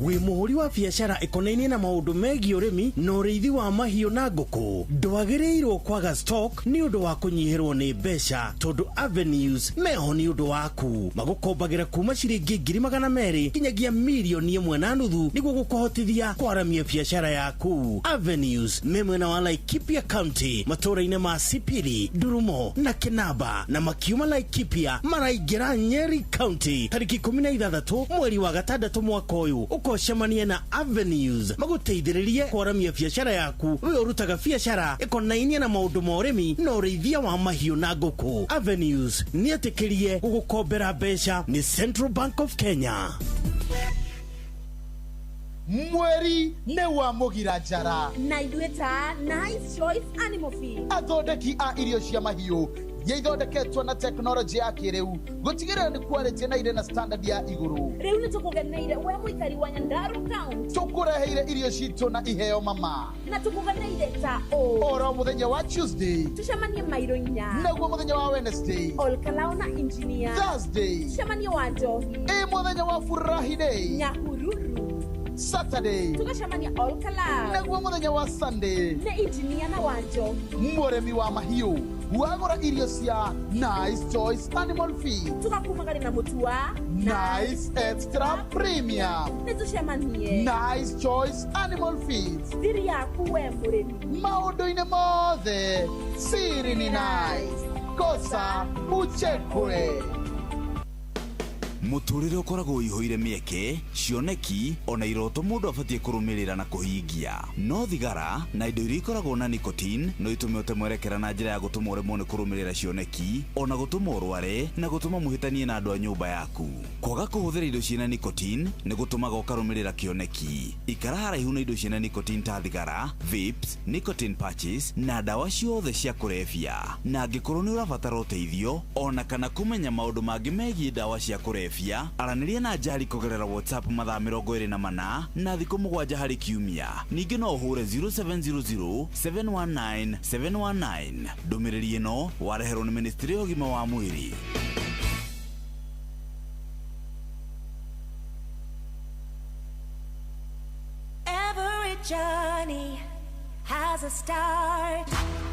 S6: Wĩ mũhũri wa biacara ĩkonainie na maũndũ megiĩ ũrĩmi na ũrĩithi wa mahiũ na ngũkũ, ndwagĩrĩirwo kwaga stock nĩ ũndũ wa kũnyihĩrwo nĩ mbeca, tondũ Avenues meho nĩ ũndũ waku. Magũkombagĩra kuma ciringi 200,000 nginyagia 1.5 million nĩguo gũkũhotithia kwaramia biacara yaku. Avenues me mwena wa Laikipia County, matũũra-inĩ ma Sipili, Ndurumo na Kinamba, na makiuma Laikipia maraingĩra Nyeri County tarĩki 16 mweri wa gatandatũ mwaka ũyũ. Ũkocemania na Avenues magũteithĩrĩrie kwaramia biacara yaku, we ũrutaga biacara ĩkonainie na maũndũ ma ũrĩmi na ũrĩithia wa mahiũ na ngũkũ. Avenues nĩ etĩkĩrie gũgũkombera mbeca nĩ Central Bank of Kenya.
S4: Mweri nĩ wa mũgira njara
S5: na ithuĩ ta Nice Choice Animal Feed,
S4: athondeki a irio cia mahiũ iria ithondeketwo na tekinoronjĩ ya kĩrĩu gũtigĩrĩra nĩ quality na irĩ na standard ya igũrũ.
S5: Rĩu nĩ tũkũgeneire we mũikari wa Nyandarua County.
S4: Tũkũreheire irio citũ na iheo mama,
S5: na tũkũgeneire ta ũũ:
S4: oro mũthenya wa Tuesday
S5: tũcemanie mairo 4,
S4: naguo mũthenya wa Wednesday
S5: Olkalao na Engineer,
S4: Thursday
S5: tũcemanie wa Njohi,
S4: ĩ mũthenya wa Furahi Day
S5: Nyahururu,
S4: Saturday
S5: tũgacemania Olkalao,
S4: naguo mũthenya wa Sunday
S5: nĩ Engineer na wa Njohi.
S4: Mũrĩmi wa mahiũ wagũra irio cia Nice Choice Animal Feed,
S5: tũgakumagaria na mũtu wa
S4: Nice Extra Premium.
S5: Nĩ tũcemanie
S4: Nice Choice Animal Feed,
S5: thiri yaku we mũrĩmi.
S4: Maũndũ-inĩ mothe siri ni nice, kosa uchekwe.
S19: Mũtũrĩre ũkoragwo ũihũire mĩeke, cioneki ona iroto mũndũ abatiĩ kũrũmĩrĩra na kũhingia, no thigara na indo iria ikoragwo na nicotine no itũme ũte mwerekera na njĩra ya gũtũma ũremwo nĩ kũrũmĩrĩra cioneki, ona gũtũma ũrware na gũtũma mũhĩtanie na andũ a nyũmba yaku. Kwaga kũhũthĩra indo ciĩna nicotine nĩ gũtũmaga ũkarũmĩrĩra kĩoneki. Ikara haraihu na indo ciĩna nicotine ta thigara, vapes, nicotine patches na ndawa ciothe cia kũrebia. Na angĩkorwo nĩ ũrabatara ũteithio ona kana kũmenya maũndũ mangĩ megiĩ ndawa cia kũrebia, aranĩria na Njari kũgerera WhatsApp mathaa 24 na thikũ 7 harĩ kiumia. Ningĩ no ũhũre 0700 719 719. Ndũmĩrĩri ĩno wareherwo nĩ Ministry ya ũgima wa mwĩrĩ.
S20: Every journey has a start.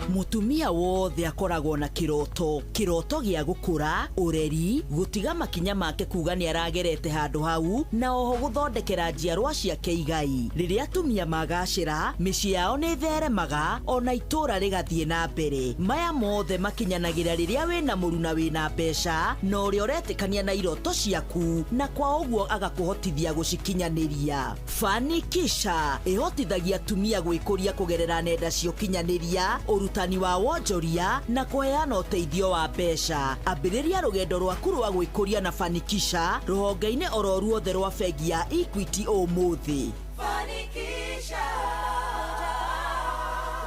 S21: Mutumia wothe akoragwo na kiroto, kiroto gĩa gũkũra, ũreri, gũtiga makinya make kuga nĩ aragerete handũ hau, na oho gũthondekera njiarwa ciake igai. Rĩrĩa atumia magacĩra, mĩciĩ yao nĩ ĩtheremaga, ona itũũra rĩgathiĩ na mbere. Maya mothe makinyanagĩra rĩrĩa wĩna mũruna, wĩna mbeca, na ũrĩa ũretĩkania na iroto ciaku, na kwa ũguo agakũhotithia gũcikinyanĩria. Fanikisha ĩhotithagia atumia gwĩkũria kũgerera nenda cia ũkinyanĩria, ũrutani wa wonjoria na kũheana ũteithio wa mbeca. Ambĩrĩria rũgendo rwaku rwa gwĩkũria na Fanikisha rũhonge-inĩ oro ruothe rwa bengi ya Equity ũmũthĩ.
S20: Fanikisha.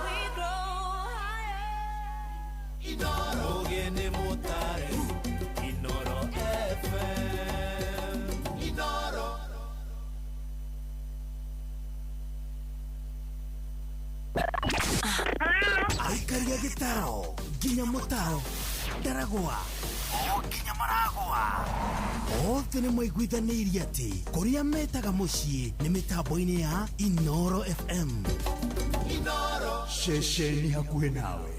S20: We grow higher.
S22: Ogene mutare Inoro FM Inoro.
S6: Aikaria gĩtaro nginya mũtaro. Ndaragwa o nginya Maragwa othe nĩ maiguithanĩirie atĩ kũrĩa metaga mũciĩ nĩ mĩtambo-inĩ ya Inoro FM.
S22: Inoro
S6: ceceni hakuhĩ nawe.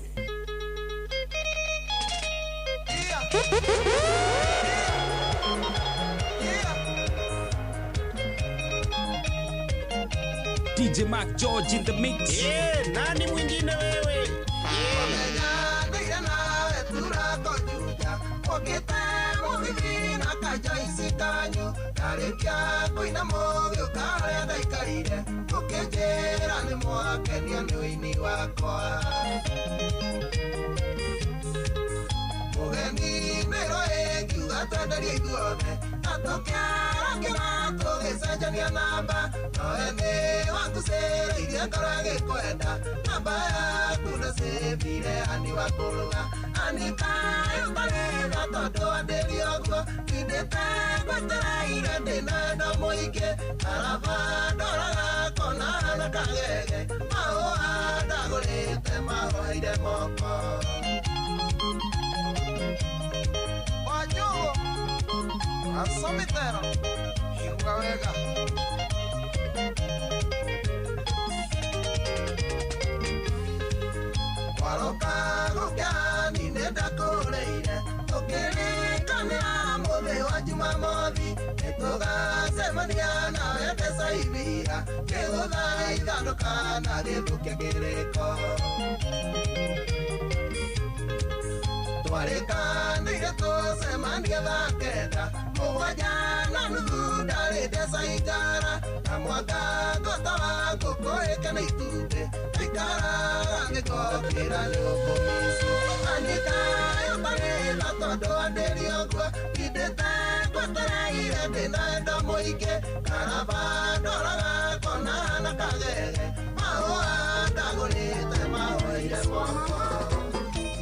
S1: DJ Mark George in the mix.
S2: Yeah, nani mwingine wewe?
S3: Asomitero igua wega waroka gũkani nĩndakũrĩire tũkĩrĩkanĩra mũthĩ wa Jumamothi nĩtũgacemania nawe mbeca ibira kĩgũtha ithandũka na gĩthũkia kĩrĩko twarĩkanĩire tũcemanie thaa kenda mũgwanja na nuthu ndarĩ mbeca ikara na mwaka ngota wa ngũkũ ĩkena itumbĩ ikaraga gĩkokĩra nĩ gũkũmici andĩkayotarĩra tondũ andĩri ũguo ndindĩte ngwetereire ndĩna endo mũingĩ karaba ndoraga kona na kagege mahũa ndagũrĩte mahoire moko.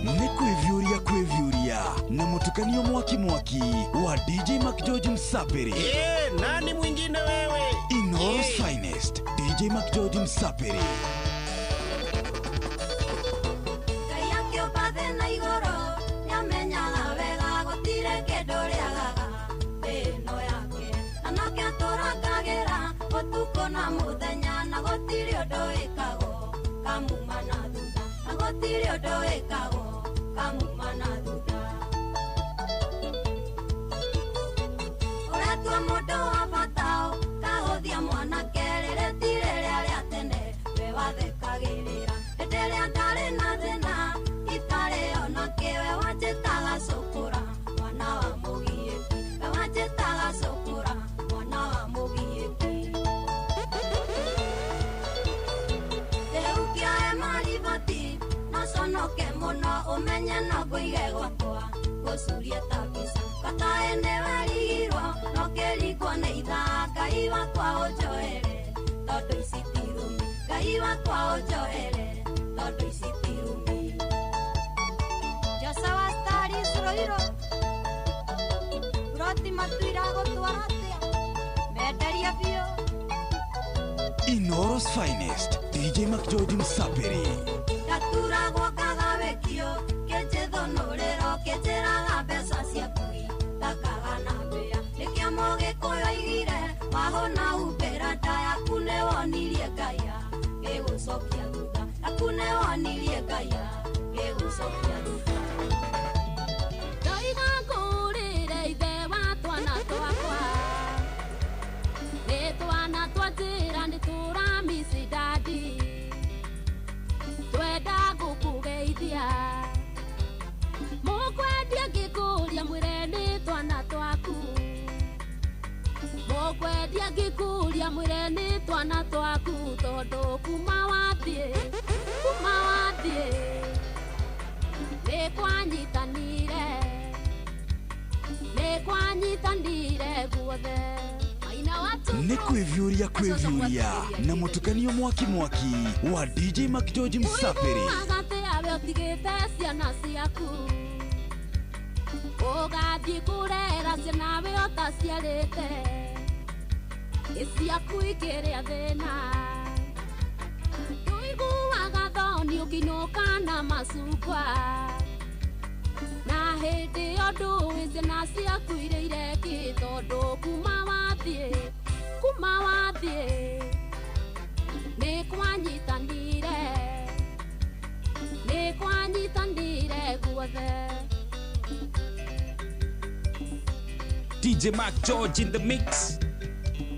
S19: Nĩ kwĩviũria kwĩviũria na mũtukanio mwaki mwaki wa DJ Mark George Msapiri.
S2: Yeah, nani mwingine wewe?
S19: Inoro's finest DJ Mark George Msapiri.
S20: Ngai akĩũmba thĩ na igũrũ nĩamenyaga wega gũtirĩ kĩndũ rĩagaga thĩ ĩno yake na nokĩo tũrangagĩra ũtukũ na mũthenya na gũtirĩ ũndũ wĩkagwo kamuma na thutha na gũtirĩ ũndũ wĩkagwo kamuma na thutha. Ũratua mũndũ wa bata kahũthia mwanake rĩrĩ ti rĩrĩa rĩa tene we wathekagĩrĩra hĩndĩ ĩrĩa ndarĩ na thĩna itarĩ ona kĩ we wanjĩtaga cũkũra mwana wa mũgiĩki we wanjĩtaga cũkũra mwana wa mũgiĩki. Rĩu kĩoe mariboti no conoke mũno ũmenye no ngũige gwakwa gũcurie ta mbica kataĩ nĩwerigirwo no kĩringwo nĩ ithaa Ngai wakwa ũnjoere tondũ ici ti rumi Ngai wakwa ũnjoere tondũ ici ti rumi. Josawa Staris Roiro Roti matuira gũtwara atĩa menderia biũ.
S19: Inoro's finest DJ Mark George Msapiri.
S20: Ndaturagwo ngagawĩkio kĩnjĩthũnũrĩro kĩnjĩraga mbeca ciaku ithakaga na mbĩa nĩkĩo mũgĩkũyũ aigire wahũna humbĩra nda yaku nĩwonirie Ngai gĩgũcokia thutha yaku nĩwonirie Ngai gĩgũcokia thutha.
S10: Ndoiga ngũrĩre ithe wa twana twakwa nĩ twana twa njĩra nĩ tũramici dadi twenda gũkũgeithia mũkwendia ngĩkũria mwĩre nĩ twana twaku mũkwendia ngĩkũria mwĩre nĩ twana twaku tondũ kuma wathiĩ nĩ kwanyitanire guothe.
S19: Nĩ kwĩviũria kwĩviũria na mũtukanio mwaki mwaki wa DJ Mark George Msapiri.
S10: Ũiguaga atĩ awe ũtigĩte ciana ciaku ũgathiĩ kũrera ciana we ũtaciarĩte ĩciaku ikĩrĩa thĩna tũiguaga thoni ũkĩinũka na macungwa na Hĩndĩ ĩyo ndũĩ ciana ciaku irĩire kĩ tondũ kuma wathiĩ nĩ kwanyitanire guothe.
S1: DJ Mark George in the mix.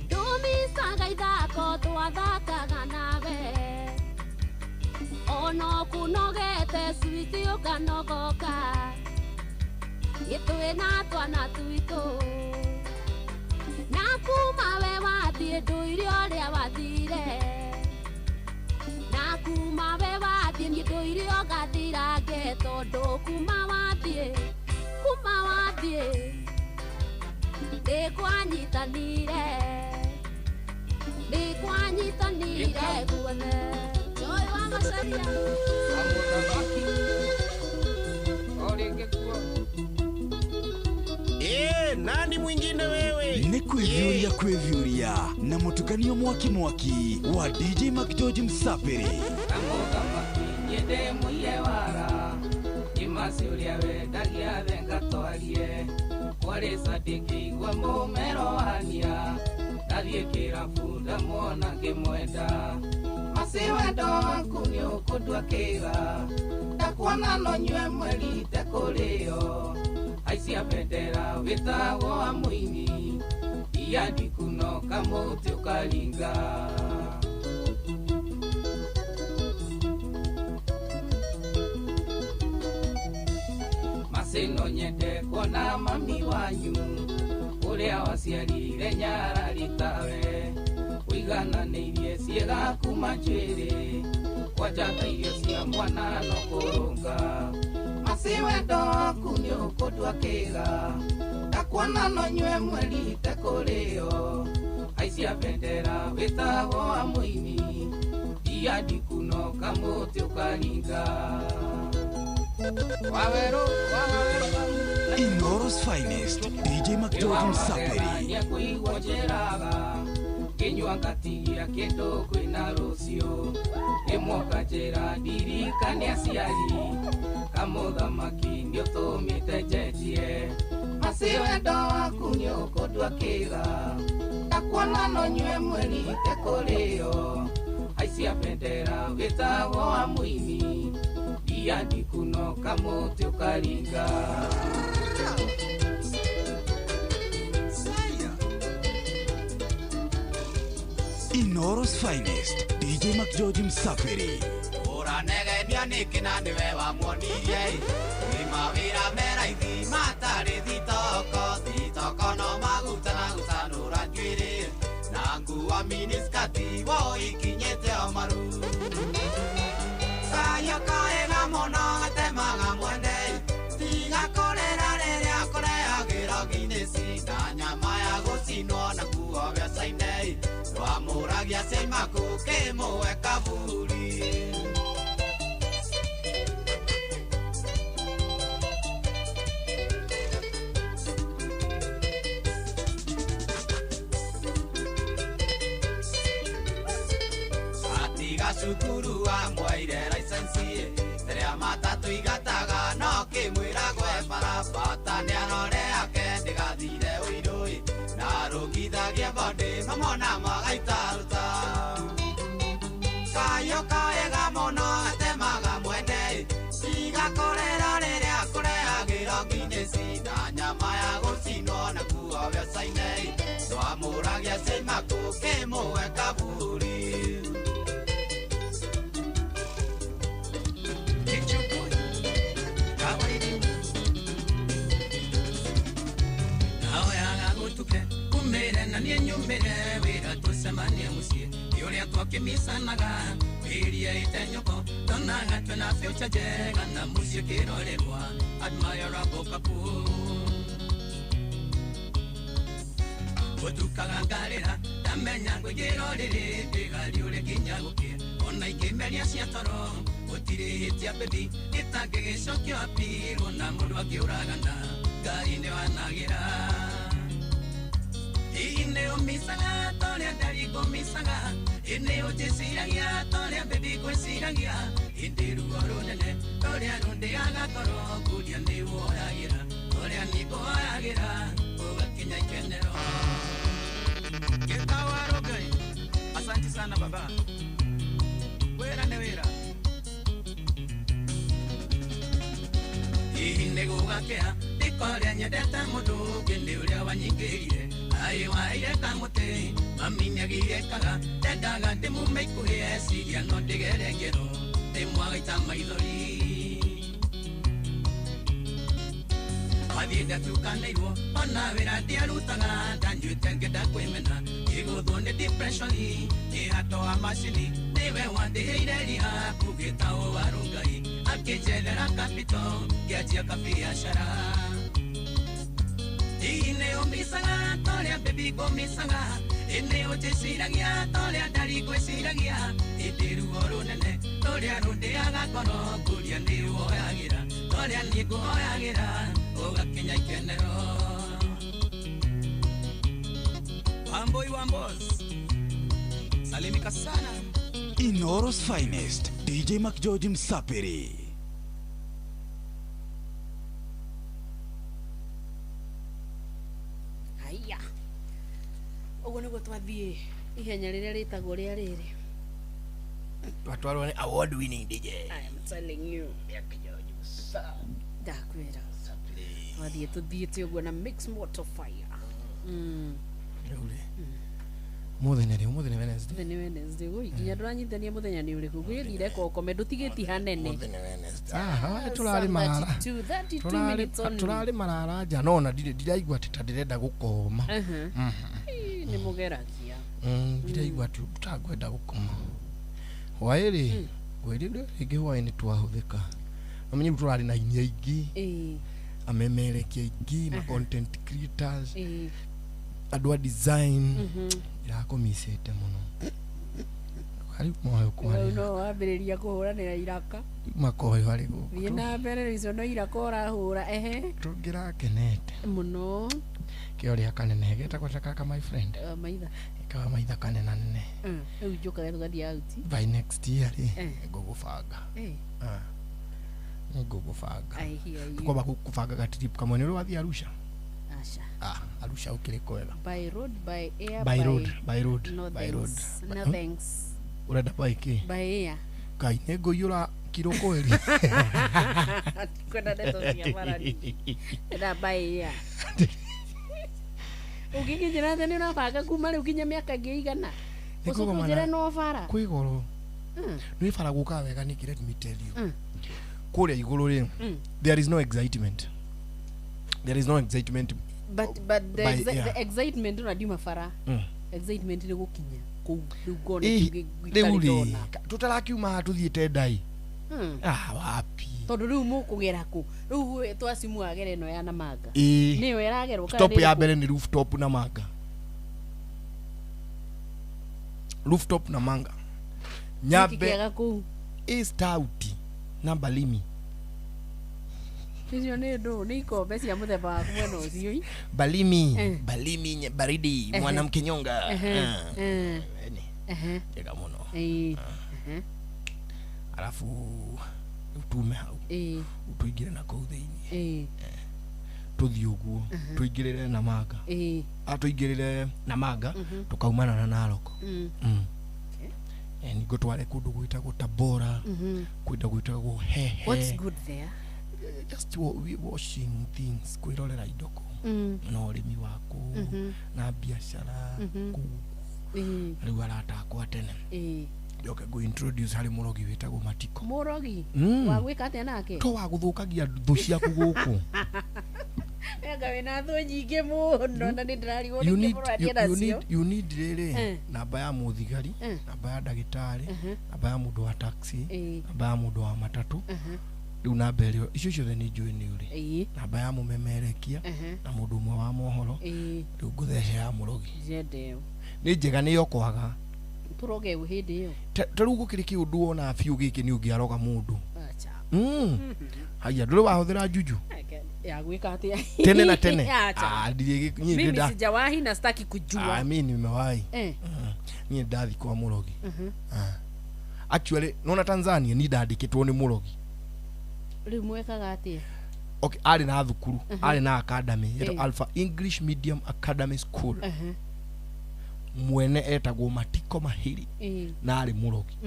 S10: Ndumicaga ithako twathakaga nawe ono kunogete switi ũkanogoka gĩtwĩ na twana twitũ na kuma we wathiĩ ndũire ũrĩa wathire na kuma we wathiĩ niĩ ndũire ũgathirange tondũ kuma wathiĩ nĩ kwanyitanire guothe. Joy wa Macharia
S2: Nani mwingine wewe?
S19: Nĩ kwĩviũria kwĩviũria na mũtukanio mwaki mwaki wa DJ Mark George Msapiri.
S9: Nyende muiye wara imasi ũrĩa wendagia thenga twarie kwarĩ sadiki gwa mũmero wania ndathiĩ kĩrabu ndamuona ngĩmwenda masi wendo waku nĩ ũkũndua kĩga ndakuona no nyue mweri itekũrĩo aicia bendera wĩtagwo wa mũini ia ndikuno kamũtĩ ũkaringa. Masĩ no nyende kuona mami wanyu ũrĩa waciarire nyarari tawe ũigananĩirie ciĩga kuma njuĩrĩ kwanja ta irio cia mwana no kũrũnga. Masi wendo waku nĩ ũkũndua kĩga ndakuona no nyue mweri itekũrĩo aicia bendera wĩtagwo wa mũini ia ndikuno kamũtĩ ũkaringa. Wawerũ
S19: Inoro's finest DJ Mark George Msapiri.
S9: Nĩekũigua njĩraga ngĩnyua ngatigia kĩndũ kwĩna rũciũ rĩmwe njĩra ndirikane aciari kamũthamaki nĩũtũmĩte njenjie masi wendo waku nĩũkũndua kĩga ndakuona no nyue mweri itekũrĩo aicia bendera wĩtagwo wa mũini ia ndikuno kamũtĩ ũkaringa.
S19: Inoro's finest DJ Mark George Msapiri.
S11: Ũranegemia nĩkĩ na nĩwe wamuonirie nĩ mawĩra me raithi matarĩ thitoko thitoko no maguta na gũcanũra njuĩrĩ na nguo miniskati woikinyĩte o maru kayũ kaega mũno gatemaga mwene tiga kũrĩra rĩrĩa kũrehagĩrwo nginĩci na nyama ya gũcinwo na kuo mbeca-inĩ twamũragia aciari maku kĩmũhe kaburi. Atiga cukuru amwaire license rĩrĩa matatũ igataga no kĩmwĩra gwe barabata nĩarore ake ndĩgathire ũirũ na rũngithagia bondĩ mamona magaitaruta kayũ kaega mũno gatemaga mwene tiga kũrĩra rĩrĩa kũrehagĩrwo nginĩci na nyama ya gũcinwo na kuo mbeca-inĩ twamũragia aciari maku kĩmũhe kaburi.
S9: Na niĩ nyumĩre wĩra tũcemanie mũciĩ nĩ ũrĩa twakĩmicanaga wĩria ĩte nyoko ndonaga twĩna future njega na mũciĩ kĩrorerwa admirable couple gũtukaga ngarĩra ndamenya ngũigĩra rĩrĩ ndĩgariũre nginya gũkĩe ona ikĩmeria cia toro gũtirĩ hĩtia baby gĩtangĩgĩcokio apirwo na mũndũ akĩũragana Ngai nĩwanagĩra. Hihi nĩ ũmicaga ta ũrĩa ndari ngũmicaga Ĩnĩ ũnjĩciragia torĩa baby ngwĩciragia ĩndĩ ruo rũnene torĩa rũndĩaga ngoro ngũria nĩ woyagĩra torĩa niĩ ngũhoyagĩra ũgakinya ikenero. Gĩtawaro Ngai, asante sana baba, wĩra nĩ wĩra. Hihi nĩ gũgakĩa ndĩkorĩa nyendete mũndũ ũngĩ nĩ ũrĩa wanyingĩrire aĩ waire kamũtĩ mami nĩagirĩkaga ndendaga ndĩmume ikuhĩ eciria no ndĩgere ngero ndĩmwagaita maithori. Wathiĩ ndatukanĩirwo ona wĩra ndiarutaga ndanyuĩte ngĩenda kwĩmena ngĩgũthwo nĩ depression ngĩhatoa macini nĩwe wandĩhĩire riha kũgĩtawo warũngai akĩnjethera capital ngĩanjia kabiacara. Hihi nĩ ũmbicaga torĩa baby ngũmbicaga ĩnĩ ũnjĩciragia torĩa ndari ngwĩciragia ĩndĩ ruo rũnene rũrĩa rũndĩaga ngoro ngũria nĩ woyagĩra torĩa niĩ ngũhoyagĩra ũgakinya ikenero. Wamboi Wambos, salimika sana.
S19: Inoro's finest, DJ McGeorge Msapiri.
S8: Haya, ũguo nĩguo twathiĩ ihenya rĩrĩa rĩtagwo rĩa rĩrĩ.
S12: Twatwarwo nĩ award winning DJ.
S8: I am telling you. Ndakwĩra. Twathiĩ tũthiĩte ũguo na mix motor fire.
S12: Rĩu rĩ, ũmũthĩ nĩ rĩ? Ũmũthĩ nĩ Wednesday.
S8: Ũmũthĩ nĩ Wednesday. Woi, nginya ndũranyitithania mũthenya nĩ ũrĩkũ. Ngwĩrire kokome ndũtigĩti hanene.
S12: Ũmũthĩ nĩ Wednesday. Aha, tũrarĩ marara.
S8: 32 minutes only.
S12: Tũrarĩ marara nja no ona ndirĩ ndiraigua atĩ ta ndĩrenda gũkoma.
S8: Nĩ mũgeragia.
S12: Ndiraigua atĩ ũtangwenda gũkoma. Hwaĩ rĩ, ngwĩrire rĩngĩ hwaĩ nĩ twahũthĩka. Ũmenye rĩu tũrarĩ na aini aingĩ. Amemerekia aingĩ, ma content creators. Andũ a design. Irakomicĩte mũno. Harĩ moyo kwarĩ.
S8: No wambĩrĩria kũhũranĩra iraka.
S12: Makoyo harĩ gũkũ.
S8: Thiĩ na mbere rĩu icio no iraka ũrahũra ehe.
S12: Tũngĩrakenete.
S8: Mũno.
S12: Kĩo rĩa kanene getagwo ta kaka my friend.
S8: Maitha.
S12: Ikawa maitha kanenanene.
S8: Rĩu njũkaga tũgathiĩ out.
S12: By next year rĩ, ngũgũbanga. Ngũgũbanga.
S8: I hear you.
S12: Tũkwamba gũbanga ga trip kamwe nĩ ũrĩ wathiĩ Arusha?
S8: Asha.
S12: Ah, Arusha ũkĩrĩ kwega.
S8: By road, by air,
S12: by road, by road,
S8: no
S12: by road.
S8: No thanks.
S12: Ũrenda by kĩ?
S8: By air.
S12: Ngai nĩ ngũiyũra kiro kweri.
S8: Kwenda ndeto cia barani. Enda by air. Ũngĩkĩnjĩra atĩ nĩ ũrabanga kuma rĩu nginya mĩaka ĩngĩ igana. Ũcoke ũnjĩre no bara.
S12: Kwĩ goro. Nĩ bara gũkaga wega nĩkĩ, let me tell you. Kũrĩa igũrũ rĩ, there is no excitement. There is no excitement.
S8: But the excitement ũradiuma bara. Excitement nĩ gũkinya kũu rĩu ngone
S12: rĩu rĩ tũtarakiuma haha tũthiĩte ndai. Ah, wapi.
S8: Tondũ rĩu mũkũgera kũ? Rĩu twacimu agere ĩno ya Namanga. Nĩyo ĩragerwo kana
S12: stop ya mbere nĩ rooftop Namanga. Rooftop Namanga. Nyambe ĩ stout na Balimi.
S8: Icio nĩ ndũ nĩ ikombe cia mũthemba waku mwena ũcio.
S12: Balimi, Balimi baridi mwanamke nyonga. Njega mũno. Alafu tume hau. Tuingire na kũu thĩinĩ. Tũthiĩ ũguo tũingĩrĩre Namanga. Tũingĩrĩre Namanga tũkaumana na Narok. Ningũtware kũndũ gwĩtagwo Tabora, kũndũ gwĩtagwo Hehe.
S8: What's good there?
S12: Just washing things, kwĩrorera indo kũu na ũrĩmi wa kũu na biacara kũu. Rĩu arata akwa tene njoke ngũ introduce harĩ mũrogi wĩtagwo Matiko.
S8: Mũrogi? Wa gwĩka atĩa nake?
S12: To wa gũthũkagia thũ ciaku gũkũ.
S8: Anga wĩna thũ nyingĩ mũno na nĩ ndĩrarigwo nĩkĩ mũraria nacio.
S12: You need rĩrĩ namba ya mũthigari, namba ya ndagĩtarĩ, namba ya mũndũ wa taxi, namba ya mũndũ wa matatũ. Rĩu namba ĩrĩa icio ciothe nĩ njũĩ nĩ ũrĩ. Namba ya mũmemerekia na mũndũ ũmwe wa mohoro. Rĩu ngũthece ya mũrogi. Nĩ njega nĩ yokoaga.
S8: Tũroge hĩndĩ ĩyo.
S12: Ta rĩu gũkĩrĩ kĩũndũ wona biũ gĩkĩ nĩ ũngĩaroga mũndũ. Haya ndũrĩ wahũthĩra juju?
S8: Ya gwĩka atĩa?
S12: Tene na tene.
S8: Acha.
S12: Ah, ndirĩ niĩ
S8: Mimi
S12: ndĩ
S8: sijawahi na sitaki kujua.
S12: Ah, mimi nimewahi. Niĩ ndathi kwa mũrogi. Actually nona Tanzania ni ndandĩkĩtwo nĩ mũrogi.
S8: Rĩu mwekaga atĩa?
S12: Okay, arĩ na thukuru, arĩ na academy yetagwo Alpha English Medium Academy School. Mwene etagwo Matiko Mahiri na arĩ mũrogi.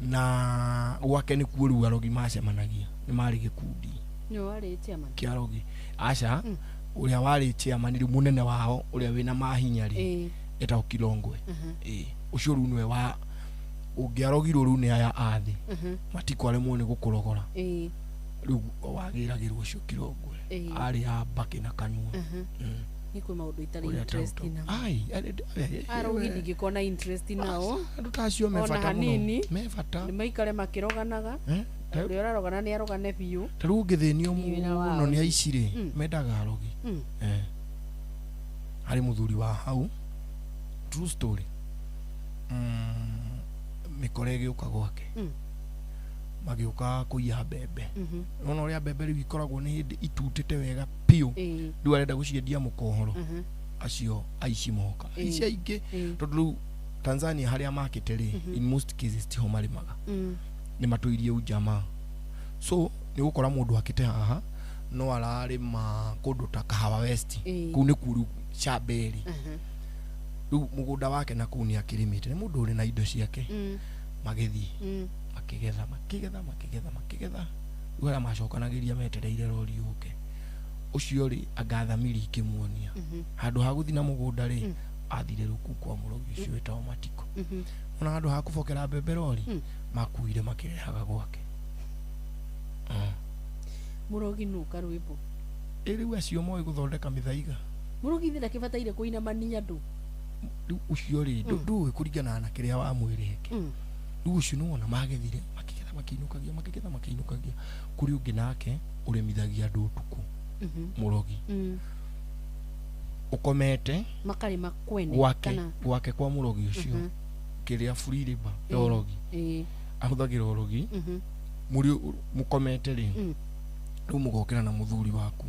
S12: Na gwake nĩkuo rĩu arogi macemanagia, nĩ marĩ gĩkundi
S8: Nĩ warĩ chairman?
S12: Kĩa arogi. Aca, ũrĩa warĩ chairman rĩu mũnene wao ũrĩa wĩna mahinya rĩ etagwo Kilongwe. Ũcio rĩu nĩwe wa ũngĩarogirwo rĩu nĩ aya a thĩ, Matiko aremwo nĩ gũkũrogora, rĩu wagĩragĩrwo ũcio Kilongwe arĩ a mbakĩ na kanua.
S8: Nĩ kwĩ maũndũ itarĩ
S12: Ũrĩa
S8: interest namo.
S12: Ai,
S8: Arogi ndingĩkorwo na interest nao.
S12: Andũ ta acio me
S8: Ona
S12: bata mũno.
S8: hanini.
S12: Me bata.
S8: Nĩ maikare makĩroganaga. Ũrĩa ũrarogana nĩ arogane biũ.
S12: Ta rĩu ũngĩthĩnio
S8: Nĩ wĩra wao.
S12: mũno nĩ aici rĩ, mendaga arogi. Harĩ mũthuri wa hau, true story, mĩkora ĩgĩũka gwake, magĩũka kũiya mbembe. Nĩwona ũrĩa mbembe rĩu ikoragwo nĩ hĩndĩ itutĩte wega biũ, rĩu arenda gũciendia mũkohoro, acio aici moka, aici aingĩ, tondũ rĩu Tanzania harĩa makĩte rĩ, in most cases tiho marĩmaga, nĩ matũirie ujamaa. So nĩ ũgũkora mũndũ akĩte haha no ararĩma kũndũ ta Kahawa West, kũu nĩkuo rĩu Shamberi. Rĩu mũgũnda wake na kũu nĩ akĩrĩmĩte, nĩ mũndũ ũrĩ na indo ciake. Magĩthiĩ makĩgetha makĩgetha makĩgetha makĩgetha, rĩu arĩa macokanagĩria metereire rori yũke, ũcio rĩ anga thamiri ikĩmuonia, handũ ha gũthiĩ na mũgũnda rĩ, athire rĩu kũu kwa mũrogi ũcio wĩtagwo Matiko. Ona handũ ha kũbokera mbembe rori, makuire makĩrehaga gwake.
S8: Mũrogi nũ karwĩmbo?
S12: Ĩ rĩu acio moĩ gũthondeka mĩthaiga.
S8: Mũrogi ithe ndakĩbataire kũinamania andũ.
S12: Rĩu ũcio rĩ, ndũĩ kũringana na kĩrĩa wamwĩrĩke. Rĩu ũcio nĩwona magethire makĩgetha makĩinũkagia makĩgetha makĩinũkagia. Kũrĩ ũngĩ nake ũrĩmithagia andũ ũtukũ, mũrogi, ũkomete
S8: makarĩma kwene
S12: gwake,
S8: kana
S12: gwake kwa mũrogi ũcio, kĩrĩa free labor ya ũrogi, ahũthagĩra ũrogi, mũrĩ mũkomete rĩ, rĩu mũgokĩra na mũthuri waku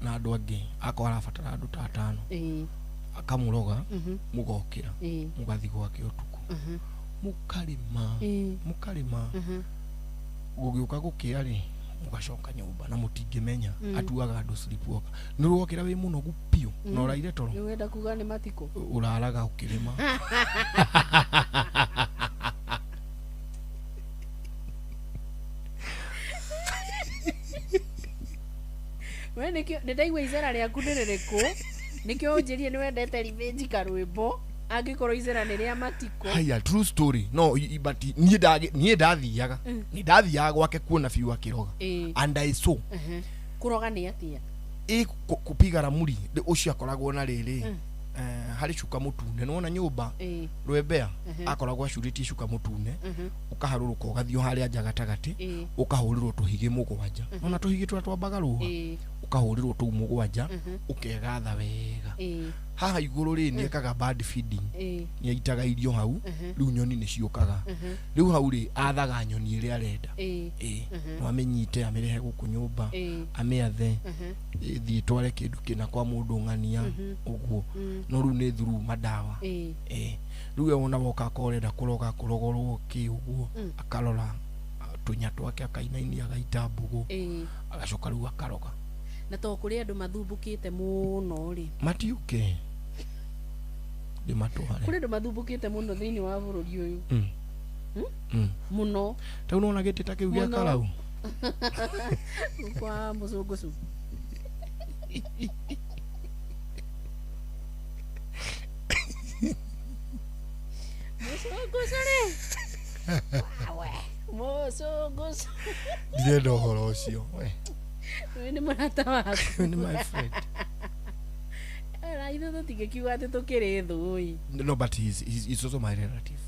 S12: na andũ angĩ, akorwo arabatara andũ ta atano, akamũroga, mũgokĩra mũgathiĩ gwake ũtukũ, mũkarĩma mũkarĩma, gũgĩũka gũkĩa rĩ, mũgacoka nyũmba na mũtingĩmenya. Atuaga andũ sleepwalker. Nĩ ũrokĩra wĩ mũnogu biũ na ũraire toro.
S8: Nĩ wenda kuga nĩ Matiko?
S12: Ũraraga ũkĩrĩma.
S8: We nĩkĩo nĩndaigua icera rĩaku nĩ rĩrĩkũ, nĩkĩo ũnjĩrie nĩ wendete revenge karwĩmbo, angĩkorwo icera nĩ rĩa Matiko.
S12: Haya, true story. No, but niĩ ndathiaga, nĩ ndathiaga gwake kuona biũ akĩroga. And I saw.
S8: Kũroga nĩ atĩa?
S12: Ĩ kupiga ramuri, ũcio akoragwo na rĩrĩ, harĩ cuka mũtune, nĩwona nyũmba rwembea, akoragwo acurĩtie cuka mũtune, ũkaharũrũka ũgathiĩ harĩa nja gatagatĩ, ũkahũrĩrwo tũhigĩ mũgwanja. Nĩwona tũhigĩ tũrĩa twambaga rũa, ũkahũrĩrwo tũu mũgwanja, ũkegatha wega. Haha igũrũ rĩ, nĩ ekaga bird feeding, nĩ aitaga irio hau, rĩu nyoni nĩ ciũkaga. Rĩu hau rĩ, athaga nyoni ĩrĩa arenda. No amĩnyite amĩrehe gũkũ nyũmba, amĩathe, ĩthiĩ ĩtware kĩndũ kĩna kwa mũndũ ng'ania, ũguo. No rĩu nĩ through madawa. Rĩu we wona woka akorwo ũrenda kũroga, kũrogorwo kĩ ũguo, akarora tũnya twake akainainia agaita mbũgũ, agacoka rĩu akaroga.
S8: Na to kũrĩ andũ mathumbũkĩte mũno rĩ,
S12: matiũke ndĩmatware.
S8: Kũrĩ andũ mathumbũkĩte mũno thĩinĩ wa bũrũri ũyũ. Mũno.
S12: Ta rĩu nĩwona gĩtĩ ta kĩu gĩa karau
S8: kwa mũcũngũ cu. Mũcũngũ cu rĩ, wawe mũcũngũ cu.
S12: Ndirenda ũhoro ũcio we.
S8: Ũyũ nĩ mũrata waku.
S12: Nĩ my friend.
S8: Ona ithuĩ tũtingĩkiuga atĩ tũkĩrĩ thũ ĩ.
S12: No, but he's also my relative.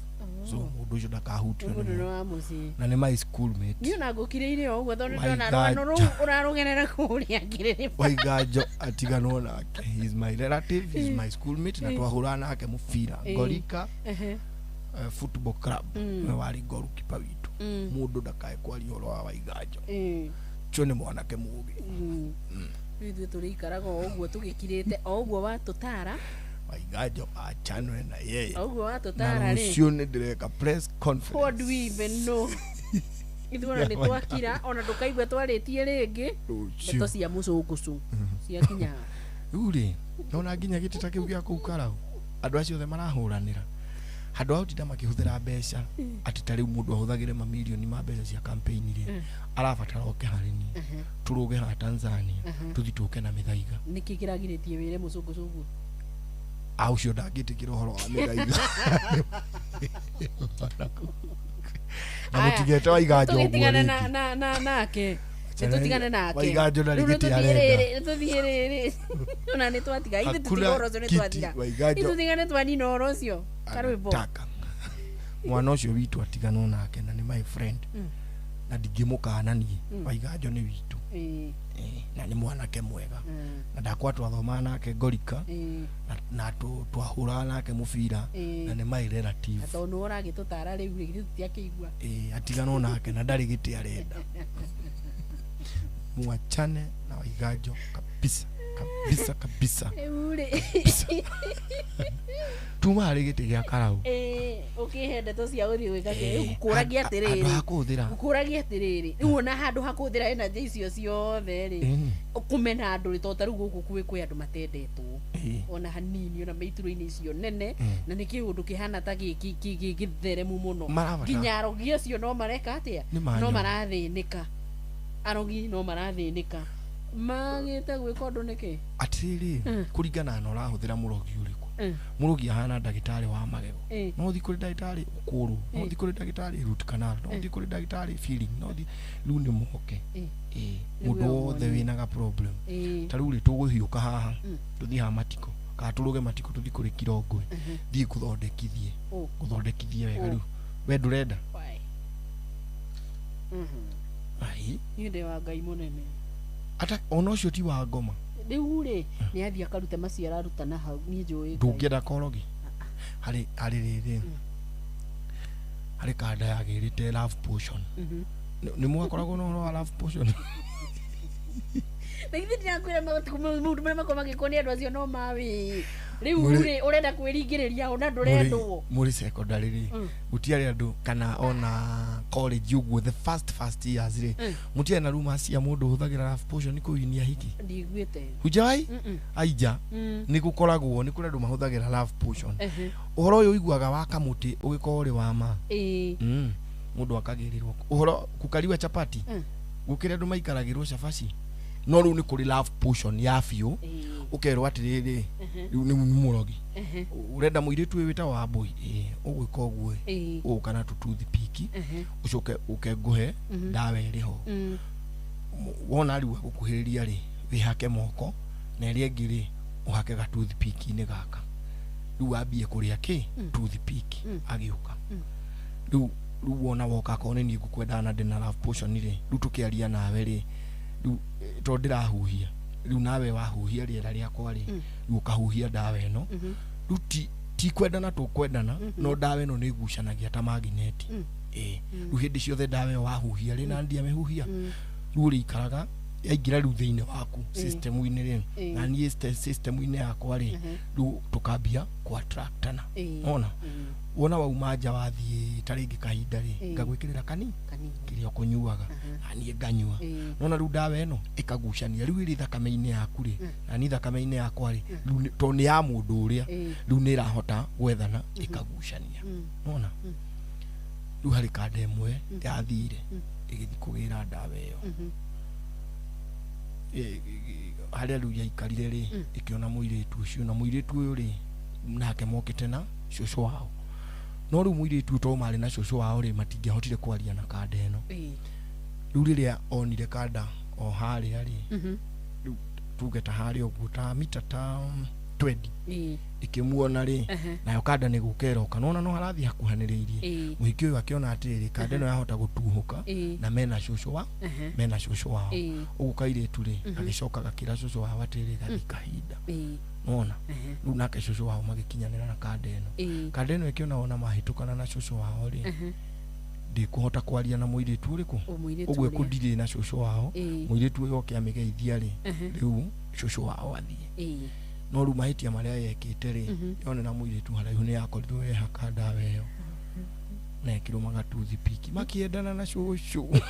S12: So mũndũ ũcio ndakahutio nĩ
S8: Mũndũ nĩ
S12: mũndũ.
S8: wa mũciĩ.
S12: Na nĩ my schoolmate.
S8: Niĩ ona ngũkirĩire o ũguo tondũ
S12: My
S8: ndona rũgano
S12: God.
S8: rũu ũrarũgerera kũrĩa ngĩrĩrĩba.
S12: Waiganjo atiganwo nake. He's my relative, he's my schoolmate, na twahũraga nake mũbira Ngorika football club. Nĩwe warĩ goalkeeper witũ. Mũndũ ndakae kwaria ũhoro wa Waiganjo. Ũcio nĩ mwanake mũgĩ.
S8: Rĩu ithuĩ tũrĩikaraga o ũguo tũgĩkirĩte o ũguo watũtara.
S12: Waiganjo achanwe na yeye.
S8: O ũguo
S12: Na
S8: watũtara rĩ.
S12: rũciũ nĩ ndĩreka press conference.
S8: What do we even know? Ithuĩ ona nĩ twakira ona ndũkaigua twarĩtie rĩngĩ.
S12: Rũciũ.
S8: Ndeto cia mũcũngũcũ ciakinya.
S12: Rĩu rĩ, nona nginya gĩtĩ ta kĩu gĩa kũu Karau andũ acio othe marahũranĩra handũ ha gũtinda makĩhũthĩra mbeca atĩ ta rĩu mũndũ ahũthagĩre mamirioni ma mbeca cia campaign rĩ, arabatara oke harĩ niĩ, tũrũge haha Tanzania, tũthi tũke na mĩthaiga.
S8: Nĩkĩ kĩragirĩtie wĩre mũcũngũcũ ũguo?
S12: A ũcio ndangĩtĩkĩra ũhoro wa mĩthaiga. Na mũtigete Waiganjo ũguo
S8: tũgĩtigane
S12: rĩngĩ.
S8: na nake. Nĩtũtigane nake.
S12: Waiganjo ndarĩ
S8: Rĩu
S12: gĩtĩ arenda.
S8: nĩtũthiĩ rĩrĩ. Ona nĩtwatiga. Ithuĩ
S12: Hakuna
S8: tũtiga ũhoro ũcio
S12: kiti,
S8: nĩtwatira.
S12: Waiganjo.
S8: Ithuĩ twanina ũhoro ũcio. Karwĩmbo.
S12: Anataka mwana ũcio witũ atiganwo nake na nĩ my friend, na ndingĩmũkana niĩ. Waiganjo nĩ witũ. Na nĩ mwanake mwega, na ndakwa twathomaga nake ngorika, na twahũraga nake mũbira, na nĩ my relative.
S8: Na tondũ nĩwe ũragĩtũtara rĩu rĩ, ithuĩ tũtiakĩigua.
S12: Atiganwo nake na ndarĩ gĩtĩ arenda. Mwachane na Waiganjo kabisa kabisa kabisa.
S8: Rĩu rĩ.
S12: Tuma harĩ gĩtĩ gĩa Karau.
S8: Ũkĩhe ndeto cia gũthiĩ gwĩka kĩ? Rĩu ngũkũragia atĩrĩrĩ.
S12: Handũ ha kũhũthĩra.
S8: Ngũkũragia atĩrĩrĩ. Rĩu ona handũ ha kũhũthĩra energy icio ciothe rĩ. Kũmena andũ rĩ, tondũ ta rĩu gũkũ kwĩ andũ matendetwo. Ona hanini ona mĩitũrũ-inĩ icio nene, na nĩ kĩũndũ kĩhana ta gĩtheremu mũno.
S12: Marabatara.
S8: Nginya arogi acio no mareka atĩa?
S12: Nĩ manyo.
S8: No marathĩnĩka. Arogi no marathĩnĩka. Magĩte gwĩka ũndũ nĩkĩ?
S12: Atĩrĩrĩ, kũringana na ũrahũthĩra mũrogi ũrĩkũ. Mũrogi ahana ndagĩtarĩ wa magego. No ũthiĩ kũrĩ ndagĩtarĩ ũkũrwo, no ũthiĩ kũrĩ ndagĩtarĩ root canal, no ũthiĩ kũrĩ ndagĩtarĩ filling, no ũthiĩ rĩu nĩ moke. Mũndũ wothe wĩna ga problem. Ta rĩu rĩ, tũgũhiũka haha, tũthiĩ haha matiko, kana tũrũge matiko tũthiĩ kũrĩ Kirongwe, thiĩ ngũthondekithie. Ngũthondekithie wega rĩu. We ndũrenda? Ai.
S8: Niĩ ndĩ wa Ngai mũnene.
S12: Ata ona ũcio ti wa ngoma.
S8: Rĩu rĩ, nĩ athiĩ akarute macio araruta na hau, niĩ njũĩ Ngai.
S12: Ndũngĩenda korogi? Harĩ rĩrĩ. Harĩ kanda yagĩrĩte love potion. Nĩ mwakoragwo na ũhoro wa love potion?
S8: Na githĩ ndirakwĩra maũndũ marĩa makoragwo magĩkwo nĩ andũ acio no mawĩ. Rĩu rĩ, ũrenda kwĩringĩrĩria ona ndũrendwo.
S12: Mũrĩ secondary rĩ, gũtiarĩ andũ kana ona college ũguo the first years rĩ, mũtiarĩ na rumors cia mũndũ ũhũthagĩra love potion kũinia hiki?
S8: Ndiguĩte.
S12: Hujawai? Aija, nĩ gũkoragwo nĩ kũrĩ andũ mahũthagĩra love potion. Ũhoro ũyũ ũiguaga wa kamũtĩ ũgĩkorwo ũrĩ wa ma. Mũndũ akagĩrĩrwo ũhoro kũkariwa chapati, gũkĩrĩ andũ maikaragĩrwo cabaci. No rĩu nĩ kũrĩ love potion ya biũ, ũkerwo atĩrĩrĩ, rĩu nĩ mũrogi, ũrenda mũirĩtu ũyũ wĩtagwo Wambũi, ũgwĩka ũguo, ũgũka na tũtoothpick, ũcoke ũke ngũhe ndawa ĩrĩ ho. Wona rĩu agũkuhĩrĩria rĩ, wĩhake moko, na ĩrĩa ĩngĩ rĩ, ũhake ga toothpick-inĩ gaka. Rĩu wambie kũrĩa kĩ? Toothpick agĩũka. Rĩu wona woka akorwo nĩ niĩ ngũkwendaga na ndĩna love potion rĩ, rĩu tũkĩaria nawe rĩ, rĩu tondũ ndĩrahuhia, rĩu nawe wahuhia rĩera rĩakwa rĩ, rĩu ũkahuhia ndawa ĩno. Rĩu ti kwendana tũkwendana, no ndawa ĩno nĩ ĩgucanagia ta magineti. Rĩu hĩndĩ ciothe ndawa ĩyo wahuhia rĩ, na ndiamĩhuhia, rĩu ũrĩikaraga yaingĩra rĩu thĩinĩ waku system-inĩ rĩ, na niĩ system-inĩ yakwa rĩ, rĩu tũkambia kũ-attractana. Wona? Wona wauma nja wathiĩ ta rĩngĩ kahinda rĩ, ngagwĩkĩrĩra kani kĩrĩa ũkũnyuaga, na niĩ nganyua. Nona rĩu ndawa ĩno ĩkagucania, rĩu ĩrĩ thakame-inĩ yaku rĩ, na niĩ thakame-inĩ yakwa rĩ, rĩu tondũ nĩ ya mũndũ ũrĩa, rĩu nĩ ĩrahota gwethana ĩkagucania. Nona? Rĩu harĩ kanda ĩmwe yathire ĩgĩthiĩ kũgĩra ndawa ĩyo. Harĩa rĩu yaikarire rĩ, ĩkĩona mũirĩtu ũcio, na mũirĩtu ũyũ rĩ, nake mokĩte na cũcũ wao. No rĩu mũirĩtu ũyũ tondũ marĩ na cũcũ wao rĩ, matingĩahotire kwaria na kanda ĩno. Rĩu rĩrĩa onire kanda o harĩa rĩ, rĩu tuge ta harĩa ũguo ta mita ta 20, ĩkĩmuona rĩ, nayo kanda nĩ gũka ĩroka, nona no harathiĩ hakuhanĩrĩirie. Mũhiki ũyũ akĩona atĩrĩrĩ, kanda ĩno yahota gũtuhũka, na mena cũcũ wa mena cũcũ wao. Ũguo kairĩtu rĩ, gagĩcoka gakĩra cũcũ wao atĩrĩrĩ, gathiĩ kahinda. Nona? Rĩu nake cũcũ wao magĩkinyanĩra na kanda ĩno. Kanda ĩno ĩkĩona ona mahĩtũkana na cũcũ wao rĩ, Ndĩkũhota kwaria na mũirĩtu ũrĩkũ?
S8: O mũirĩtu
S12: Ũguo
S8: ũrĩa.
S12: ĩkũndirĩ na cũcũ wao. Mũirĩtu ũyũ oke amĩgeithia rĩ, rĩu cũcũ wao athiĩ. No rĩu mahĩtia marĩa yekĩte rĩ, yonera mũirĩtu haraihu nĩ yakorirwo yehaka ndawa ĩyo na ĩkĩrũmaga toothpick makĩendana na cũcũ,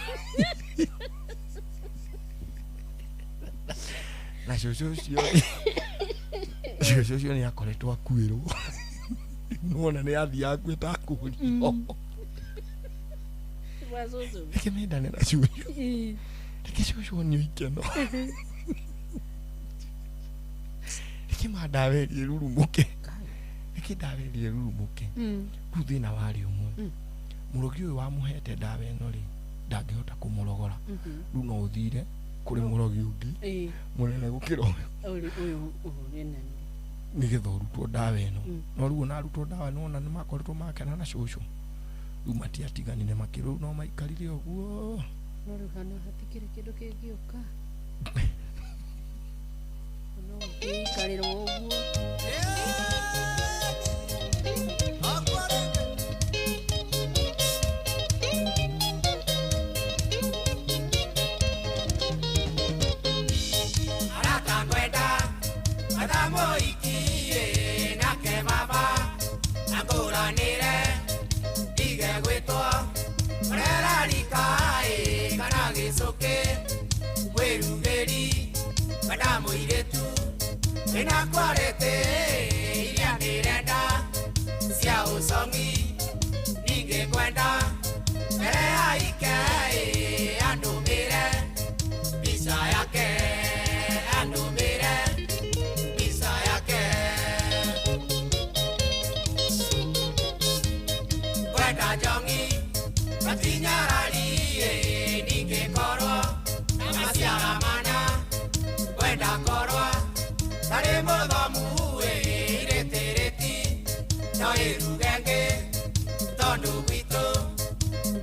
S12: na cũcũ ũcio rĩ, cũcũ ũcio nĩ akoretwo akuĩrwo, nĩwona nĩ athiĩ akuĩte akũrio.
S8: Wa cũcũ.
S12: Reke mendane na cũcũ. Reke cũcũ onio ikeno. Reke ma ndawa ĩrĩa ĩrurumũke, reke ndawa ĩrĩa ĩrurumũke. Rĩu thĩna warĩ ũmwe, mũrogi ũyũ wamũhete ndawa ĩno rĩ, ndangĩhota kũmũrogora. Rĩu no ũthire kũrĩ mũrogi ũngĩ mũnene gũkĩra ũyũ.
S8: Ũyũ ũyũ ũyũ nĩ nani?
S12: Nĩgetha ũrutwo ndawa ĩno. No rĩu ona arutwo ndawa, nĩwona nĩ makoretwo makena na cũcũ, rĩu matiatiganire makĩrũ, no maikarire ũguo.
S8: No rĩu hana hatikĩrĩ kĩndũ kĩngĩũka, no ũngĩikarĩrwo ũguo.
S11: Arata ngwenda athamoikie nake baba akũranĩre ndige gwĩtwo ũrerarika-ĩ kana gĩcũkĩ mwĩrugĩri kwenda mũirĩtu wĩna kwarĩtĩ iria ndĩrenda cia ũcong'i, ningĩ kwenda mbere ya ike-ĩ andũmĩre mbica yake, andũmĩre mbica yake. Kwenda njong'i matinyarari-ĩ ningĩ korwo na maciara mana, kwenda korwo tarĩ mũthomu-ĩ irĩtĩrĩti no ĩruge ngĩ tondũ gwitũ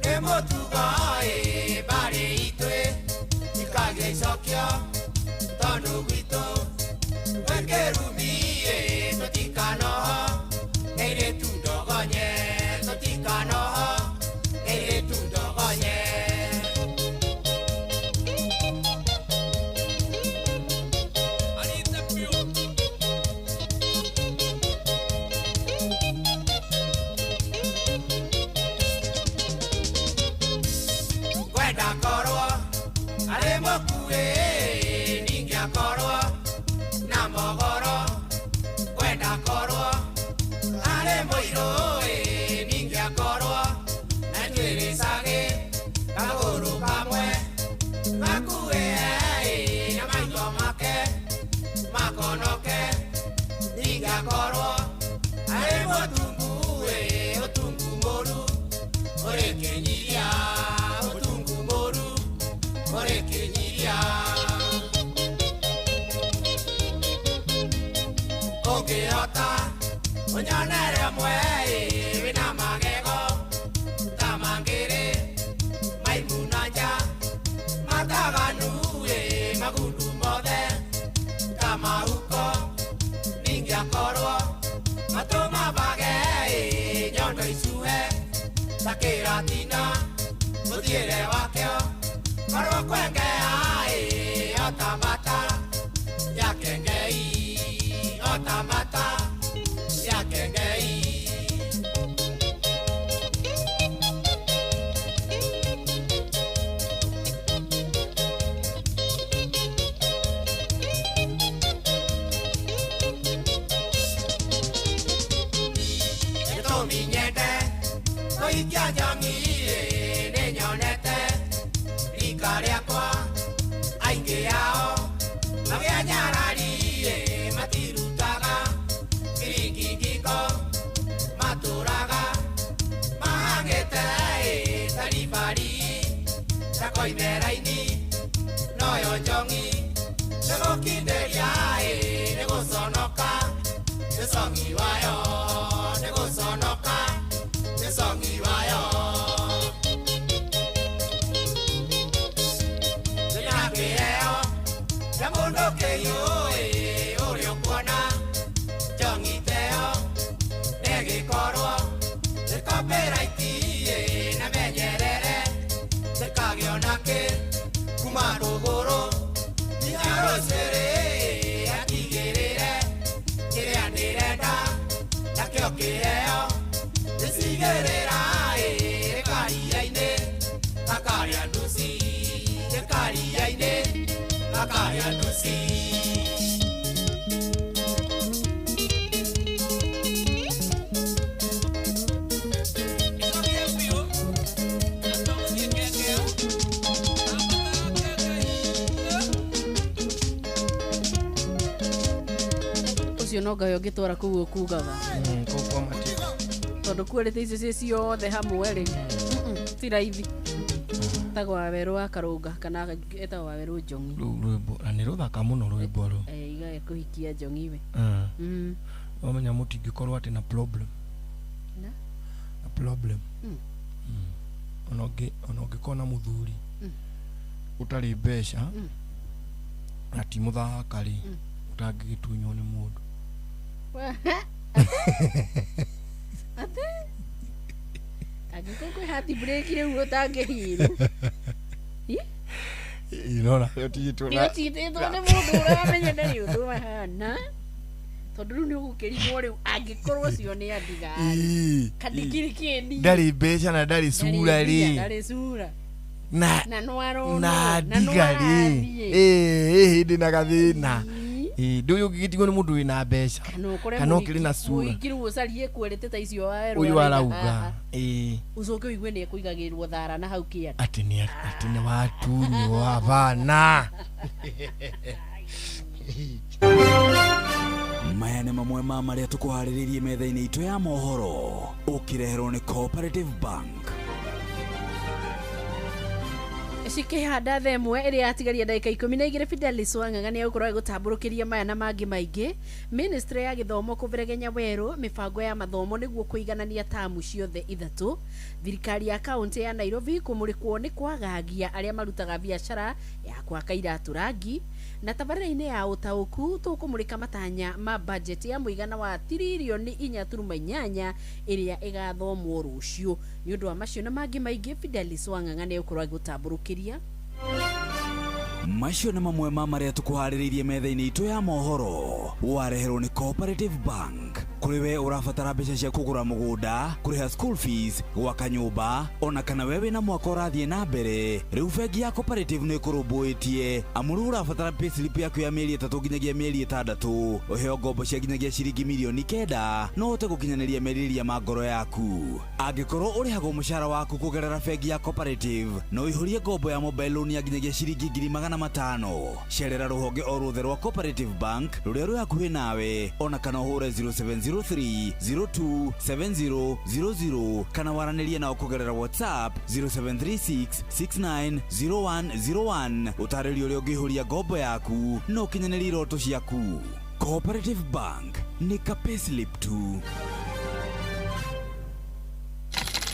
S11: nĩ mũtugo-ĩ mbarĩ itũ ikagĩa icokio tondũ gwitũ gwĩ kĩrumi-ĩ tũtikanoho airĩtu ndogonye, tũtikanoho airĩtu ndogonye. Kwenda korwo arĩ mũkuĩ ningĩ akorwo na mogoro, kwenda korwo arĩ mũirũ-ĩ ningĩ akorwo na njuĩrĩ cagĩ kagũrũ kamwe gakuĩ-ĩ na maitho make makonoke, ningĩ akorwo arĩ mũtungu-ĩ ũtungu mũru ũrĩ kĩnyiria, ũtungu mũru ũrĩ kĩnyiria. Ũngĩhota ũnyonere ũmwe-ĩ wĩna magego ta mangĩrĩ maimuna nja mataganu-ĩ magundu mothe ta mahuko, ningĩ akorwo matũ mabage-ĩ nyondo icuhe ta kĩratina mũthiĩre wakĩo korwo kwengea-ĩ ota mbata ya kengei, ota mbata ya kengei. Gĩtũmi nyende kũhikia njong'i-ĩ nĩnyonete rika rĩakwa aingĩ ao magĩa nyarari-ĩ matirutaga ciringi ngingo matũraga mahang'ĩte-ĩ ta ribari ta koime raini noyo njong'i nĩgũkindĩria-ĩ nĩgũconoka nĩ cong'i wayo, nĩgũconoka nĩ cong'i wayo. Ndĩna kĩheo kĩa mũndũ kĩhiũ-ĩ ũrĩa ũkuona njong'i teo nĩgĩkorwo nĩ copyright-ĩ na menyere. Nĩkĩo kĩheo gĩcigĩrĩra ĩkaria-inĩ gakaria nduci ĩkaria-inĩ gakaria nduci.
S8: Ũcio no ngai ũngĩtwara kũu ũkugaga.
S12: Kũu kwa Matiko.
S8: Tondũ quality icio ciĩ ciothe hamwe rĩ, ti raithi. Etagwo Wawerũ wa Karũnga kana etagwo Wawerũ Njong'i.
S12: Rũu rwĩmbo na nĩ rũthaka mũno rwĩmbo rũu.
S8: Igae kũhikia Njong'i we.
S12: Wamenya mũtingĩkorwo atĩ na problem.
S8: Na?
S12: Na problem. Ona ũngĩkorwo na mũthuri ũtarĩ mbeca na ti mũthaka rĩ, ũtangĩgĩtunywo nĩ mũndũ.
S8: Ate? Angĩkorwo kwĩ heart break rĩu ũtangĩhirwo.
S12: Nona ũtigĩtwo
S8: Nĩ ũtigĩtwo nĩ mũndũ ũramenya ndarĩ ũndũ ahana. Tondũ rĩu nĩ ũgũkĩrigwo rĩu angĩkorwo ũcio nĩ andiga. Kandigiri kĩni.
S12: Ndarĩ mbeca na ndarĩ cura rĩ.
S8: Ndarĩ cura.
S12: Na
S8: na nĩ
S12: na ndiga rĩ. Hĩndĩ na gathĩna. Ndũyũ ũngĩgĩtigwo nĩ mũndũ wĩna mbeca kana ũkĩrĩ na cura.
S8: Mũingĩ rĩu ũcarie quality ta icio Wawerũ
S12: ũyũ arauga.
S8: Ũcoke ũigue nĩ ekũigagĩrwo thara na hau kĩanda.
S12: Atĩ nĩ watunywo abana.
S19: Maya nĩ mamwe ma marĩa tũkũharĩrĩirie metha-inĩ itũ ya mohoro ũkĩreherwo nĩ Cooperative Bank.
S8: Cikĩhanda thaa ĩmwe ĩrĩa yatigaria ndagĩka 12 Fidelis Wang'ang'a nĩ egũkorwo agĩgũtambũrũkĩria maya na mangĩ maingĩ. Ministry ya gĩthomo kũberegenya werũ mĩbango ya mathomo nĩguo kũiganania tamu ciothe ithatũ. Thirikari ya kaũntĩ ya Nairobi kũmũrĩkwo nĩ kwagagia arĩa marutaga biacara ya gwaka iratũ rangi. Na tabarĩra-inĩ ya ũtaũku tũkũmũrĩka matanya ma budget ya mũigana wa tiririoni 4.8 ĩrĩa ĩgathomwo rũciũ. Nĩ ũndũ wa macio na mangĩ maingĩ Fidelis Wang'ang'a nĩ egũkorwo agĩgũtambũrũkĩria.
S19: Macio nĩ mamwe ma marĩa tũkũharĩrĩirie metha-inĩ itũ ya mohoro wareherwo nĩ Cooperative Bank. Kũrĩ we ũrabatara mbeca cia kũgũra mũgũnda, kũrĩha school fees, gwaka nyũmba, ona kana we wĩna mwaka ũrathiĩ na mbere, rĩu bengi ya Cooperative nĩ ĩkũrũmbũĩtie. Amu rĩu ũrabatara payslip yaku ya mĩeri 3 nginyagia mĩeri 6, ũheo ngombo cia nginyagia ciringi mirioni 9 no ũhote gũkinyanĩria merirĩria ma ngoro yaku. Angĩkorwo ũrĩhagwo mũcara waku kũgerera bengi ya Cooperative, no ũihũrie ngombo ya mobile loan ya nginyagia ciringi 500,000. Cerera rũhonge o ruothe rwa Cooperative Bank rũrĩa rwĩ hakuhĩ nawe, ona kana ũhũre 0703 027000 kana waranĩrie nao kũgerera WhatsApp 0736 690101. Ũtarĩrio ũrĩa ũngĩihũria ngombo yaku na ũkinyanĩrie iroto ciaku. Cooperative Bank nĩ ka payslip tu.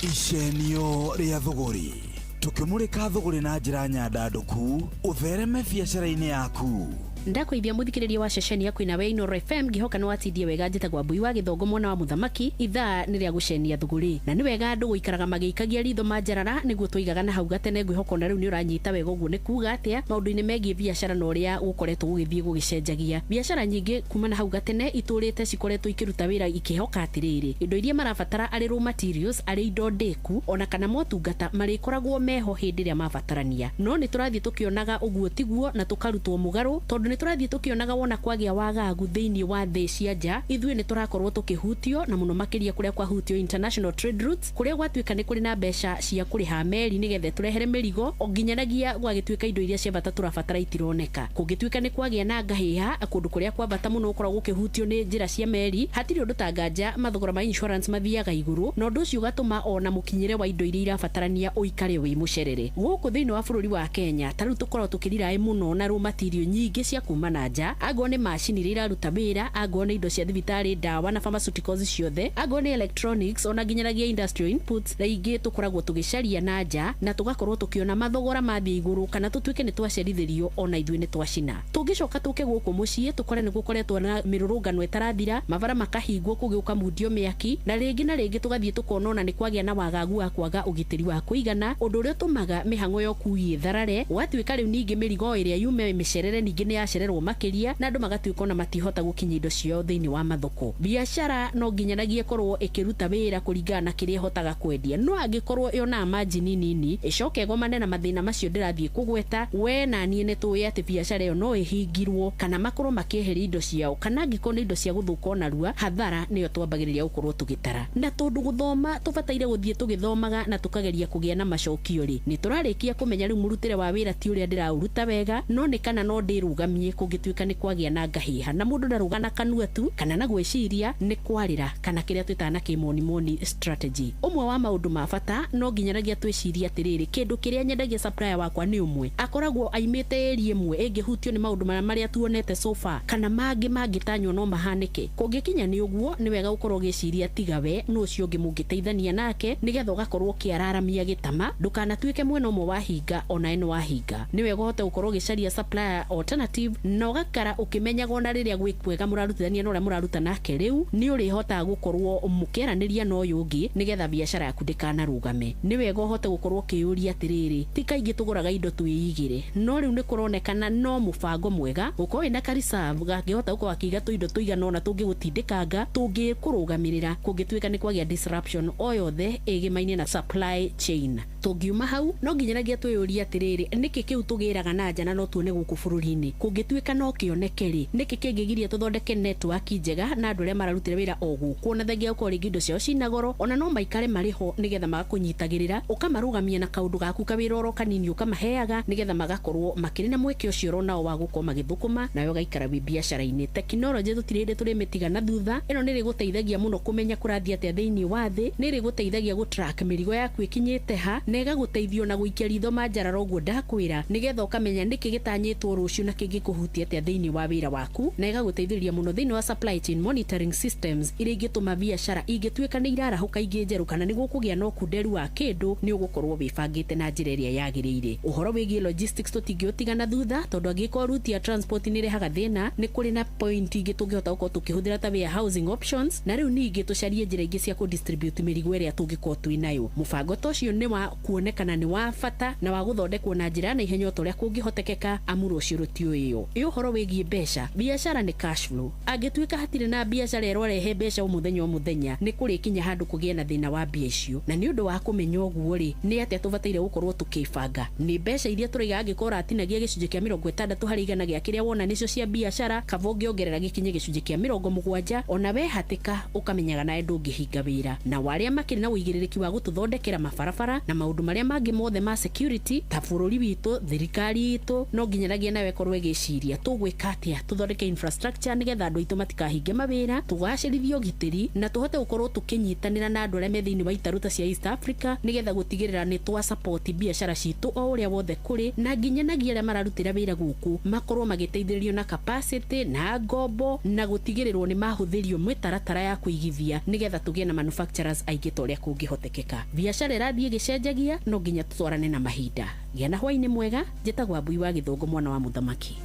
S19: Icenio rĩa thũgũrĩ tukimurika thũgũrĩ na njĩra nyandandũku ũthereme biacara-inĩ yaku.
S8: Ndakũithia mũthikĩrĩria wa ceceni ya kwĩna we Inooro FM ngĩhoka nĩ watindie wega. Njĩtagwo Mbui wa Gĩthongo mwana wa mũthamaki. Ithaa nĩ rĩa gũcenia thũgũrĩ na nĩ wega andũ gũikaraga magĩikagia ritho manjarara nĩguo tũigaga na hau gatene. Ngwĩhoka ona rĩu nĩ ũranyita wega ũguo nĩ kuga atĩa maũndũ-inĩ megiĩ biacara na ũrĩa gũkoretwo gũgĩthiĩ gũgĩcenjagia. Biacara nyingĩ kuma na hau gatene itũrĩte cikoretwo ikĩruta wĩra ikĩhoka atĩrĩrĩ, indo iria marabatara arĩ raw materials, arĩ indo ndĩku ona kana motungata marĩkoragwo meho hĩndĩ ĩrĩa mabatarania. No nĩ tũrathiĩ tũkĩonaga ũguo tiguo na tũkarutwo mũgarũ, tondũ nĩ tũrathiĩ tũkĩonaga wona kwagĩa wagagu thĩinĩ wa thĩ cia nja, ithuĩ nĩ tũrakorwo tũkĩhutio na mũno makĩria kũrĩa kwahutio international trade routes, kũrĩa gwatuĩka nĩ kũrĩ na mbeca cia kũrĩha meri nĩgetha tũrehere mĩrigo, o nginyanagia gwagĩtuĩka indo iria cia bata tũrabatara itironeka. Kũngĩtuĩka nĩ kwagĩa na ngahĩha kũndũ kũrĩa kwa bata mũno gũkoragwo gũkĩhutio nĩ njĩra cia meri, hatirĩ ũndũ ta nganja mathogora ma insurance mathiaga igũrũ, na ũndũ ũcio ũgatũma ona mũkinyĩre wa indo iria irabatarania ũikare wĩ mũcerere. Gũkũ thĩinĩ wa bũrũri wa Kenya ta rĩu tũkoragwo tũkĩriraĩ mũno na raw material nyingĩ cia kuma na nja, angorwo nĩ macini iria iraruta wĩra, angorwo nĩ indo cia thibitarĩ, ndawa na pharmaceuticals ciothe, angorwo nĩ electronics ona nginyanagia industrial inputs, na ingĩ tũkoragwo tũgĩcaria na nja na tũgakorwo tũkĩona mathogora mathiĩ igũrũ kana tũtuĩke nĩ twacerithĩrio ona ithuĩ nĩ twacina. Tũngĩcoka tũke gũkũ mũciĩ tũkore nĩ gũkoretwo na mĩrũrũngano ĩtarathira, mabara makahingwo kũgĩũka mundio mĩaki, na rĩngĩ na rĩngĩ tũgathiĩ tũkona ona nĩ kwagĩa na wagagu wa kwaga ũgitĩri wa kũigana, ũndũ ũrĩa ũtũmaga mĩhang'o ya ũkui ĩtharare, gwatuĩka rĩu ningĩ mĩrigo ĩrĩa yume mĩcerere ningĩ nĩ ĩgacererwo makĩria na andũ magatuĩka ona matihota gũkinyia indo ciao thĩinĩ wa mathoko. Biacara no nginyanagia ĩkorwo ĩkĩruta wĩra kũringana na kĩrĩa ĩhotaga kwendia, no angĩkorwo yonaga margin nini ĩcoke ĩgomane na mathĩna macio ndĩrathiĩ kũgweta, we na niĩ nĩ tũĩ atĩ biacara ĩyo no ĩhingirwo kana makorwo makĩeheria indo ciao, kana angĩkorwo nĩ indo cia gũthũka ona rua, hathara nĩyo twambagĩrĩria gũkorwo tũgĩtara. Na tondũ gũthoma tũbataire gũthiĩ tũgĩthomaga na tũkageria kũgĩa na macokio rĩ, nĩ tũrarĩkia kũmenya rĩu mũrutĩre wa wĩra ti ũrĩa ndĩraũruta wega, no nĩ kana no ndĩrũgamie kũngĩtuĩka nĩ kwagĩa na ngahĩha. Na mũndũ ndarũga na kanua tu kana na gwĩciria, nĩ kwarĩra kana kĩrĩa twĩtaga na kĩmonimoni strategy. Ũmwe wa maũndũ ma bata no nginyanagia twĩcirie atĩrĩrĩ, kĩndũ kĩrĩa nyendagia supplier wakwa nĩ ũmwe akoragwo aimĩte area ĩmwe ĩngĩhutio nĩ maũndũ marĩa tuonete so far, kana mangĩ mangĩtanywo no mahanĩke. Kũngĩkinya nĩ ũguo, nĩ wega gũkorwo ũgĩciria tiga we nũ ũcio ũngĩ mũngĩteithania nake, nĩgetha ũgakorwo ũkĩararamia gĩtama, ndũkanatuĩke mwena ũmwe wahinga ona ĩno wahinga. Nĩ wega ũhote gũkorwo ũgĩcaria supplier alternative na ũgakara ũkĩmenyaga ona rĩrĩa gwĩ kwega mũrarutithania na ũrĩa mũraruta nake rĩu, nĩ ũrĩhotaga gũkorwo mũkĩaranĩria na ũyũ ũngĩ nĩgetha biacara yaku ndĩkanarũgame. Nĩ wega ũhote gũkorwo ũkĩyũria atĩrĩrĩ, ti kaingĩ tũgũraga indo twĩigĩre, no rĩu nĩ kũronekana no mũbango mwega gũkorwo wĩna ka reserve gangĩhota gũkorwo akĩiga tũindo tũigana ũna tũngĩgũtindĩkanga tũngĩkũrũgamĩrĩra kũngĩtuĩka nĩ kwagĩa disruption o yothe ĩgĩmainie na supply chain. Tũngiuma hau no nginyanagia twĩyũrie atĩrĩrĩ, nĩkĩ kĩu tũgĩraga na nja na no tuone gũkũ bũrũri-inĩ? Kũngĩtuĩka no kĩoneke rĩ, nĩkĩ kĩngĩgiria tũthondeke network njega na andũ arĩa mararutĩra wĩra o gũkũ, ona thengia gũkorwo rĩngĩ indo ciao cina goro, ona no maikare marĩ ho nĩgetha magakũnyitagĩrĩra, ũkamarũgamia na kaũndũ gaku kawĩra oro kanini ũkamaheaga nĩgetha magakorwo makĩrĩ na mweke ũcio oronao wa gũkorwo magĩthũkũma nawe ũgaikara wĩ biacara-inĩ. Tekinoronjĩ tũtirĩ hĩndĩ tũrĩmĩtiga na thutha, ĩno nĩ ĩrĩgũteithagia mũno kũmenya kũrathiĩ atĩa thĩinĩ wa thĩ, nĩ ĩrĩgũteithagia gũ-track mĩrigo yaku ĩkinyĩte ha, na ĩgagũteithia ona gũikia ritho manjarara ũguo ndakwĩra, nĩgetha ũkamenya nĩkĩ gĩtanyĩtwo rũciũ na kĩngĩkũhutia atĩa thĩinĩ wa wĩra waku, na ĩgagũteithĩrĩria mũno thĩinĩ wa supply chain monitoring systems iria ingĩtũma biacara ingĩtuĩka nĩ irarahũka ingĩ njerũ kana nĩ gũkũgĩa na ũkunderu wa kĩndũ, nĩ ũgũkorwo wĩbangĩte na njĩra ĩrĩa yagĩrĩire. Ũhoro wĩgiĩ logistics tũtingĩũtiga na thutha, tondũ angĩkorwo route ya transport nĩ ĩrehaga thĩna, nĩ kũrĩ na point ingĩ tũngĩhota gũkorwo tũkĩhũthĩra ta warehousing options, na rĩu ningĩ tũcarie njĩra ingĩ cia kũ-distribute mĩrigo ĩrĩa tũngĩkorwo twĩ nayo. Mũbango ta ũcio nĩ wa kuonekana nĩ wa bata na wa gũthondekwo na njĩra ya naihenya o ta ũrĩa kũngĩhotekeka, amu rũciũ rũtiũĩyo. Ĩ ũhoro wĩgiĩ mbeca, biacara nĩ cash flow. Angĩtuĩka hatirĩ na biacara ĩrorehe mbeca o mũthenya o mũthenya, nĩ kũrĩkinya handũ kũgĩe na thĩna wa mbia icio. Na nĩ ũndũ wa kũmenya ũguo rĩ, nĩ atĩa tũbataire gũkorwo tũkĩbanga? Nĩ mbeca iria tũraiga angĩkorwo ũratinagia gĩcunjĩ kĩa 60 harĩ igana gĩa kĩrĩa wona nĩcio cia biacara, kaba ũngĩongerera gĩkinye gĩcunjĩ kĩa 70, ona we hatĩka ũkamenyaga nawe ndũngĩhinga wĩra. Na arĩa makĩrĩ na ũigĩrĩrĩki wa gũtũthondekera mabarabara na maũndũ marĩa mangĩ mothe ma security ta bũrũri witũ, thirikari itũ, no nginyanagia nawe ĩkorwo ĩgĩciria tũgwĩka atĩa tũthondeke infrastructure nĩgetha andũ aitũ matikahinge mawĩra, tũgacĩrithie ũgitĩri na tũhote gũkorwo tũkĩnyitanĩra na andũ arĩa me thĩinĩ wa itarũ ta cia East Africa nĩgetha gũtigĩrĩra nĩ twa support biacara citũ o ũrĩa wothe kũrĩ, na nginyanagia arĩa mararutĩra wĩra gũkũ makorwo magĩteithĩrĩrio na capacity na ngombo na gũtigĩrĩrwo nĩ mahũthĩrio mĩtaratara ya kũigithia nĩgetha tũgĩe na manufacturers aingĩ ta ũrĩa kũngĩhotekeka. Biacara ĩrathiĩ ĩgĩcenjagia, no nginya tũtwarane na mahinda. Gĩa na hwaĩ-inĩ mwega, njĩtagwo Ambui wa Gĩthũngũ mwana wa mũthamaki.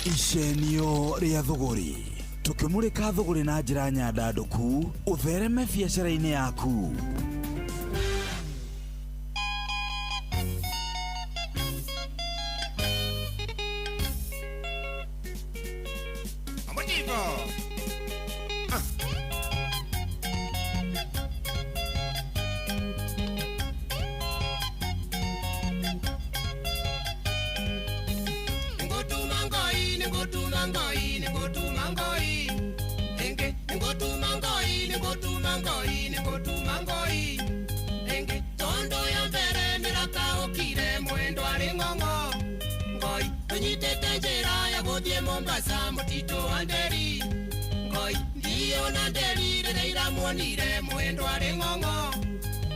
S19: Icenio rĩa thũgũrĩ, tũkĩmũrĩka thũgũrĩ na njĩra nyandandũku, ũthereme biacara-inĩ yaku.
S22: Mombasa mutito wa nderi ngoi ndiyo na nderi rĩrĩa iramuonire mwendwa arĩ ng'ong'o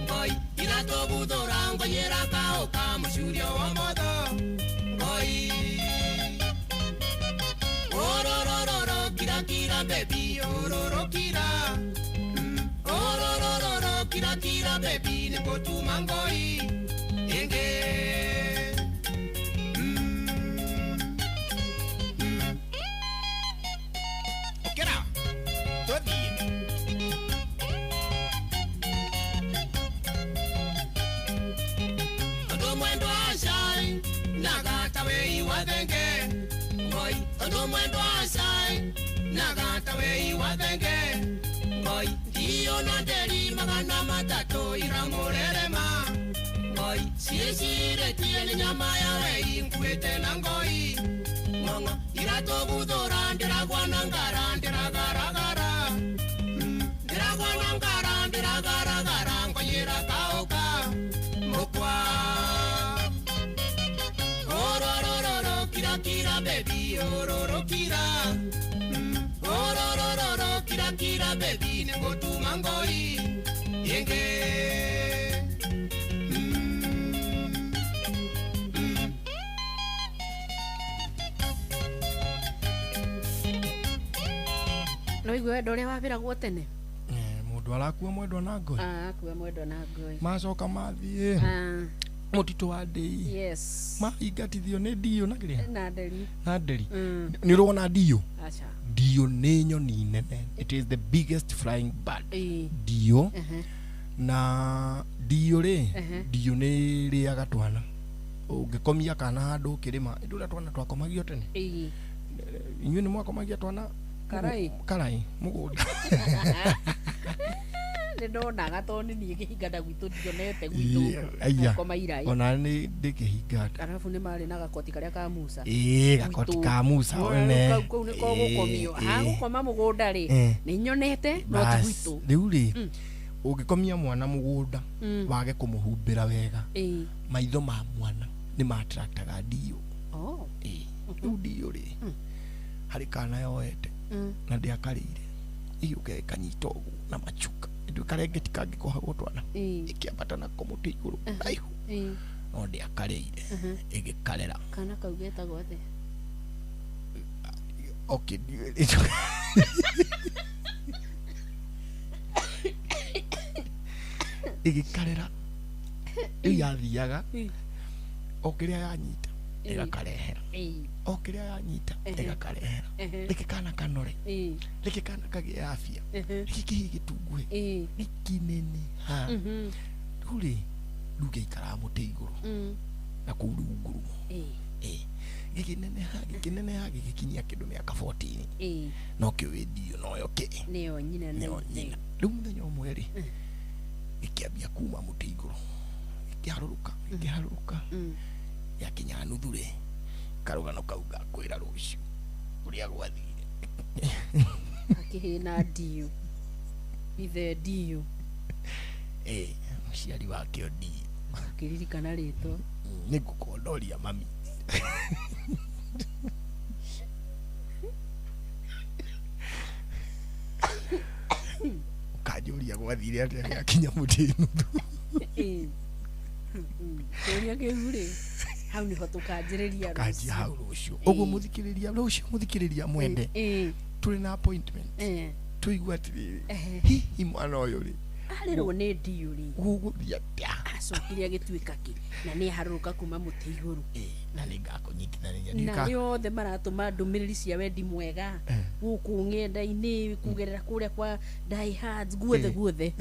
S22: ngoi iratũguthũra ngonyĩra kaũka mũcurio wa motho ngoi ororororo kira kira baby ororo kira ororororo kira kira baby nĩngũtuma ngoi ĩngĩ. Mũtitũ mwendwa acai na gata wei wa thenge ngoi ndiyo na nderi 300 iramũrerema ngoi ciĩciretie nĩ nyama ya wei nkuĩte na ngoi ng'ong'o iratũguthũra ndĩragwa na ngara ndĩragaragara ndĩragwa na ngara ndĩragaragara ngoyĩra kaũka mũkwa ororororo kira kira baby ororo kira ororororo kira kira baby nĩngũtuma ngoi yenge.
S8: No igwe wendo ũrĩa wabĩragwo tene.
S12: Mũndũ arakua mwendwa na ngoi.
S8: Akua mwendwa na ngoi.
S12: Macoka mathiĩ. Mũtitũ wa ndĩi.
S8: Yes.
S12: Maingatithio nĩ ndiũ na kĩrĩa?
S8: Na nderi.
S12: Na nderi. Nĩ ũrona ndiũ?
S8: Aca.
S12: Ndiũ nĩ nyoni nene. It is the biggest flying bird. Ndiũ. Na ndiũ rĩ, ndiũ nĩ ĩrĩaga twana. Ũngĩkomia kana handũ ũkĩrĩma, ĩndĩ ũrĩa twana twakomagio tene. Inyuĩ nĩ mwakomagia twana
S8: karai
S12: karai mũgũnda.
S8: Nĩ ndonaga tondũ nĩ niĩ kĩhinganda gwitũ ndionete gwitũ koma irai.
S12: Ona nĩ ndĩ kĩhinganda.
S8: Arabu nĩ marĩ na gakoti karĩa ka Musa.
S12: Ĩĩ gakoti ka Musa one.
S8: Kau kau nĩko gũkomio. Hagũkoma mũgũnda rĩ nĩ nyonete no ti gwitũ.
S12: Rĩu rĩ ũngĩkomia mwana mũgũnda wage kũmũhumbĩra wega maitho ma mwana nĩ matraktaga ndiũ. Ĩĩ rĩu ndiũ rĩ harĩ kana yoete na ndĩakarĩire ĩgĩũka ĩkanyita ũguo na macuka ĩndũ karengeti kangĩkohagwo twana ĩkĩambata nako mũtĩ igũrũ raihu no ndĩakarĩire ĩgĩkarera.
S8: Kana kau getagwo atĩa?
S12: Okay, ĩgĩkarera rĩu yathiaga o kĩrĩa yanyita ĩgakarehera o kĩrĩa yanyita ĩgakarehera rĩkĩ kana kanore rĩkĩ kana kagĩe afya rĩkĩ kĩhii gĩtunguhe gĩkineneha rĩu rĩ rĩu gĩaikaraga mũtĩ igũrũ na kũu rĩu ngurumo gĩkĩneneha gĩkĩneneha gĩgĩkinyia kĩndũ mĩaka 14 no kĩo wĩ ndiũ noyo kĩ
S8: nĩyo nyina
S12: nĩyo nyina. Rĩu mũthenya ũmwe rĩ gĩkĩambia kuma mũtĩ igũrũ gĩkĩharũrũka gĩkĩharũrũka yakinya nuthu rĩ karũgano kau gakwĩra rũciũ ũrĩa gwathire.
S8: Akĩhĩna ndiũ ithe ndiũ
S12: mũciari wakĩo ndiũ
S8: akĩririkana rĩtwa
S12: nĩ ngũkondoria mami. Ũkanjũria gwathire atĩa gĩakinya mũtĩ nuthu.
S8: Kĩũria kĩu rĩ hau nĩho tũkanjĩrĩria
S12: rũciũ hau rũciũ ũguo mũthikĩrĩria rũciũ mũthikĩrĩria mwende tũrĩ na appointment tũigua atĩrĩrĩ hihi mwana ũyũ rĩ
S8: arĩrwo nĩ ndiũ rĩ
S12: gũgũthiĩ atĩa
S8: acokire agĩtuĩka kĩ na nĩ aharũrũka kuma mũtĩ igũrũ
S12: na nĩ ngakũnyitithania
S8: na arĩa othe maratũma ndũmĩrĩri cia wendi mwega gũkũ ng'enda-inĩ kũgerera kũrĩa kwa diehards guothe guothe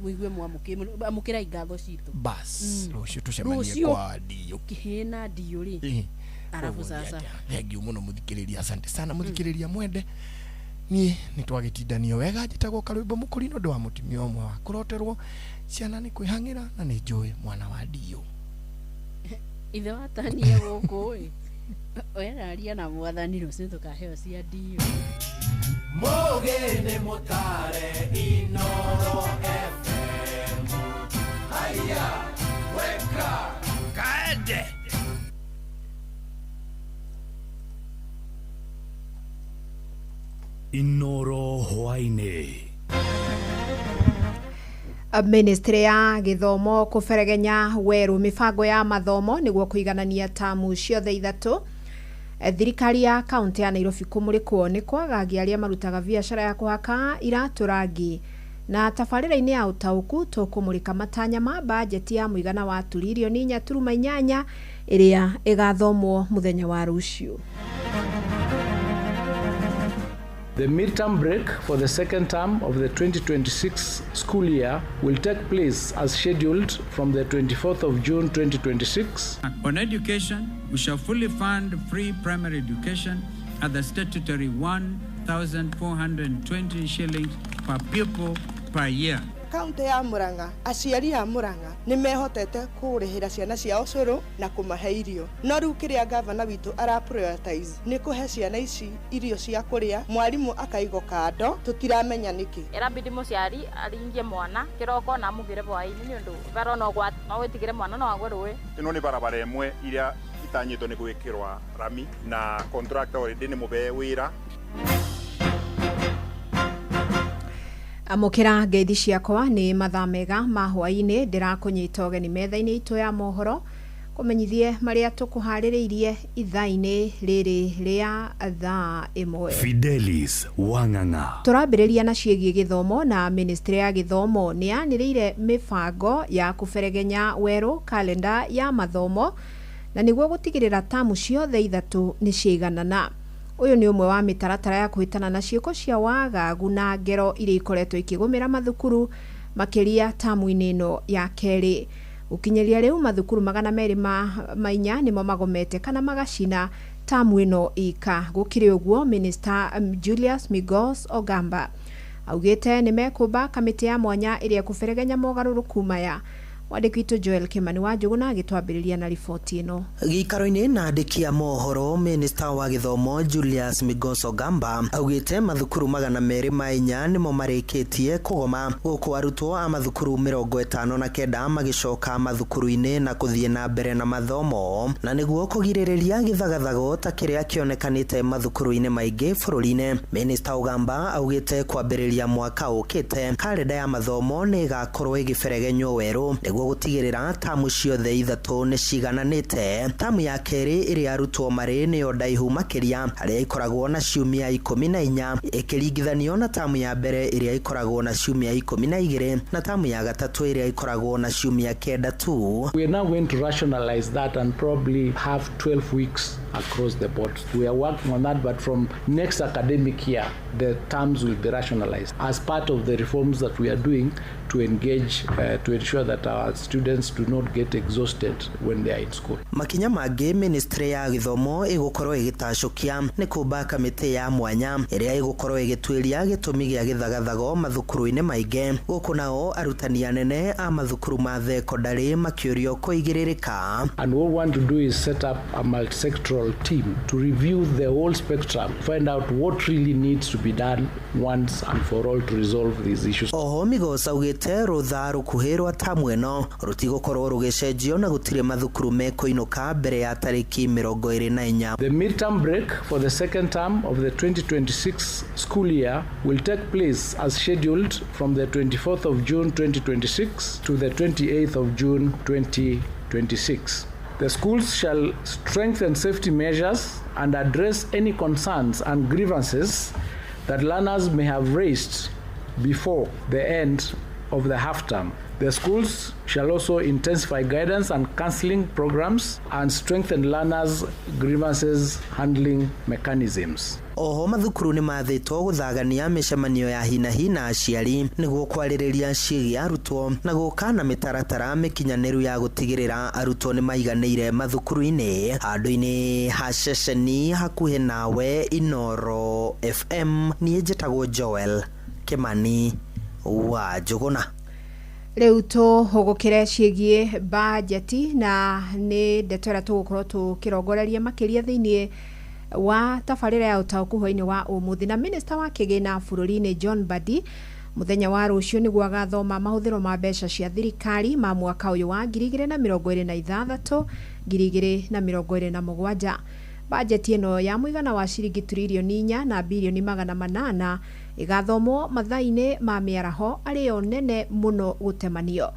S8: muigue mwamũkĩrai ngatho citũ
S12: bas rũciũ tũcemanie kwa ndiũ
S8: kĩhĩna ndiũ rĩ arabu sasa
S12: thengiũ mũno mũthikĩrĩria asante sana mũthikĩrĩria mwende niĩ nĩ twagĩtindanio wega njĩtagwo Karwĩmbo Mũkũrinũ ndĩ wa mũtumia ũmwe wa kũroterwo ciana nĩ kwĩhang'ĩra na nĩ njũĩ mwana wa ndiũ
S8: ithe watania gũkũ ĩ weraria na mwathani rũciũ tũkaheo cia ndiũ.
S13: Mũgĩ nĩ mũtare Inoro FM. Haya, weka kaende.
S18: Inoro hwaĩ-inĩ.
S14: Ministry ya gĩthomo kũberegenya werũ mĩbango ya mathomo nĩguo kũiganania tamu ciothe ithatũ. Thirikari ya kaunti ya Nairobi kũmũrĩkwo nĩ kwagagia arĩa marutaga biacara ya kũhaka iratũ rangi. Na tabarĩra-inĩ ya ũtaũku tũkũmũrĩka matanya ma bajeti ya mũigana wa turirioni 4.8 ĩrĩa ĩgathomwo mũthenya wa rũciũ.
S23: The midterm break for the second term of the 2026 school year will take place as scheduled from the 24th of June 2026.
S24: On education, we shall fully fund free primary education
S7: at the statutory 1,420 shillings per pupil per year.
S15: Kaunti ya Murang'a, aciari a Murang'a nĩ mehotete kũrĩhĩra ciana ciao cũrũ na kũmahe irio. No rĩu kĩrĩa gavana witũ ara prioritize nĩ kũhe ciana ici irio cia kũrĩa, mwarimũ akaigwo kando, tũtiramenya nĩkĩ.
S17: Ĩrabidi mũciari aringie mwana kĩroko na amũgĩre hwaĩ-inĩ nĩ ũndũ vero no wĩtigĩre mwana no agwe rũĩ.
S24: Ĩno nĩ barabara ĩmwe iria itanyĩtwo nĩ gwĩkĩrwa rami na contractor already nĩ mũbe wĩra.
S14: Amũkĩra ngeithi ciakwa nĩ mathaa mega ma hwaĩ-inĩ, ndĩrakũnyita ũgeni metha-inĩ itũ ya mohoro kũmenyithie marĩa tũkũharĩrĩirie ithaa-inĩ rĩrĩ rĩa thaa 1.
S18: Fidelis Wang'ang'a.
S14: Tũrambĩrĩria na ciĩgiĩ gĩthomo na ministry ya gĩthomo nĩ yanĩrĩire mĩbango ya kũberegenya werũ kalenda ya mathomo na nĩguo gũtigĩrĩra tamu ciothe ithatũ nĩ ciaiganana. Ũyũ nĩ ũmwe wa mĩtaratara ya kũhĩtana na ciĩko cia wagagu na ngero iria ikoretwo ikĩgũmĩra mathukuru makĩria tamu-inĩ ĩno ya kerĩ. Gũkinyĩria rĩu mathukuru 204 nĩmo magomete kana magacina tamu ĩno ika. Gũkĩrĩ ũguo, Minister Julius Migos Ogamba augĩte nĩ mekũmba kamĩtĩ ya mwanya ĩrĩa ĩkũberegenya mogarũrũku maya. Mwandĩki witũ Joel Kimani wa Njũgũna agĩtwambĩrĩria na riboti ĩno.
S25: Gĩikaro-inĩ na andĩki a mohoro, Minister wa gĩthomo Julius Migos Ogamba augĩte mathukuru 204 nĩmo marĩkĩtie kũgoma, gũkũ arutwo a mathukuru 59 magĩcoka mathukuru-inĩ na kũthiĩ na mbere na mathomo, na nĩguo kũgirĩrĩria gĩthagathago ta kĩrĩa kĩonekanĩte mathukuru-inĩ maingĩ bũrũri-inĩ. Minister Ogamba augĩte kwambĩrĩria mwaka ũkĩte karenda ya mathomo nĩ ĩgakorwo ĩgĩberegenywo werũ nĩguo gũtigĩrĩra tamu ciothe ithatũ nĩ cigananĩte. Tamu ya kerĩ ĩrĩa arutwo marĩ nĩyo ndaihu makĩria, harĩa ĩkoragwo na ciumia 14 ĩkĩringithanio na tamu ya mbere ĩrĩa ĩkoragwo na ciumia 12 na tamu ya gatatũ ĩrĩa ĩkoragwo na ciumia 9 tu.
S23: We are now going to rationalize that and probably have 12 weeks across the board. We are working on that, but from next academic year the terms will be rationalized as part of the reforms that we are doing to engage, to ensure that our students do not get exhausted when they are in school.
S25: Makinya mangĩ ministry ya gĩthomo ĩgũkorwo ĩgĩtacũkia nĩ kũmba kamĩtĩ ya mwanya ĩrĩa ĩgũkorwo ĩgĩtuĩria gĩtũmi gĩa gĩthagathago mathukuru-inĩ maingĩ, gũkũ nao arutani anene a mathukuru ma thekondarĩ makĩũrio kũigĩrĩrĩka.
S23: And what we want to do is set up a multi-sectoral team to review the whole spectrum, find out what really needs to be done once and for all to resolve these issues.
S25: Oho Migos augĩte rũtha rũkuhĩ rwa tamu ĩno rũtigũkorwo rũgĩcenjio na gũtirĩ mathukuru mekũinũka mbere ya tarĩki 24.
S23: The midterm break for the second term of the 2026 school year will take place as scheduled from the 24th of June 2026 to the 28th of June 2026. The schools shall strengthen safety measures and address any concerns and grievances that learners may have raised before the end of the half term. The schools shall also intensify guidance and counseling programs and strengthen learners' grievances handling mechanisms.
S25: Oho mathukuru nĩ mathĩtwo gũthagania mĩcemanio ya hinahi na aciari nĩguo kwarĩrĩria ciĩgiĩ arutwo na gũka na mĩtaratara mĩkinyanĩru ya gũtigĩrĩra arutwo nĩ maiganĩire mathukuru-inĩ. Handũ-inĩ ha ceceni hakuhĩ nawe Inoro FM, niĩ njĩtagwo Joel Kimani wa Njũgũna.
S14: Rĩu tũhũgũkĩre ciĩgiĩ bajeti na nĩ ndeto ĩrĩa tũgũkorwo tũkĩrongoreria makĩria thĩiniĩ wa tabarĩra ya ũtaũku hwaĩ-inĩ wa ũmũthĩ. Na minista wa kĩgĩna bũrũri-inĩ John Mbadi mũthenya wa rũciũ nĩguo agathoma mahũthĩro ma mbeca cia thirikari ma mwaka ũyũ wa 2026 2027. Bajeti ĩno ya mũigana wa ciringi tririoni 4 na bilioni 800 ĩgathomwo mathaa-inĩ ma mĩaraho arĩyo nene mũno gũtemanio.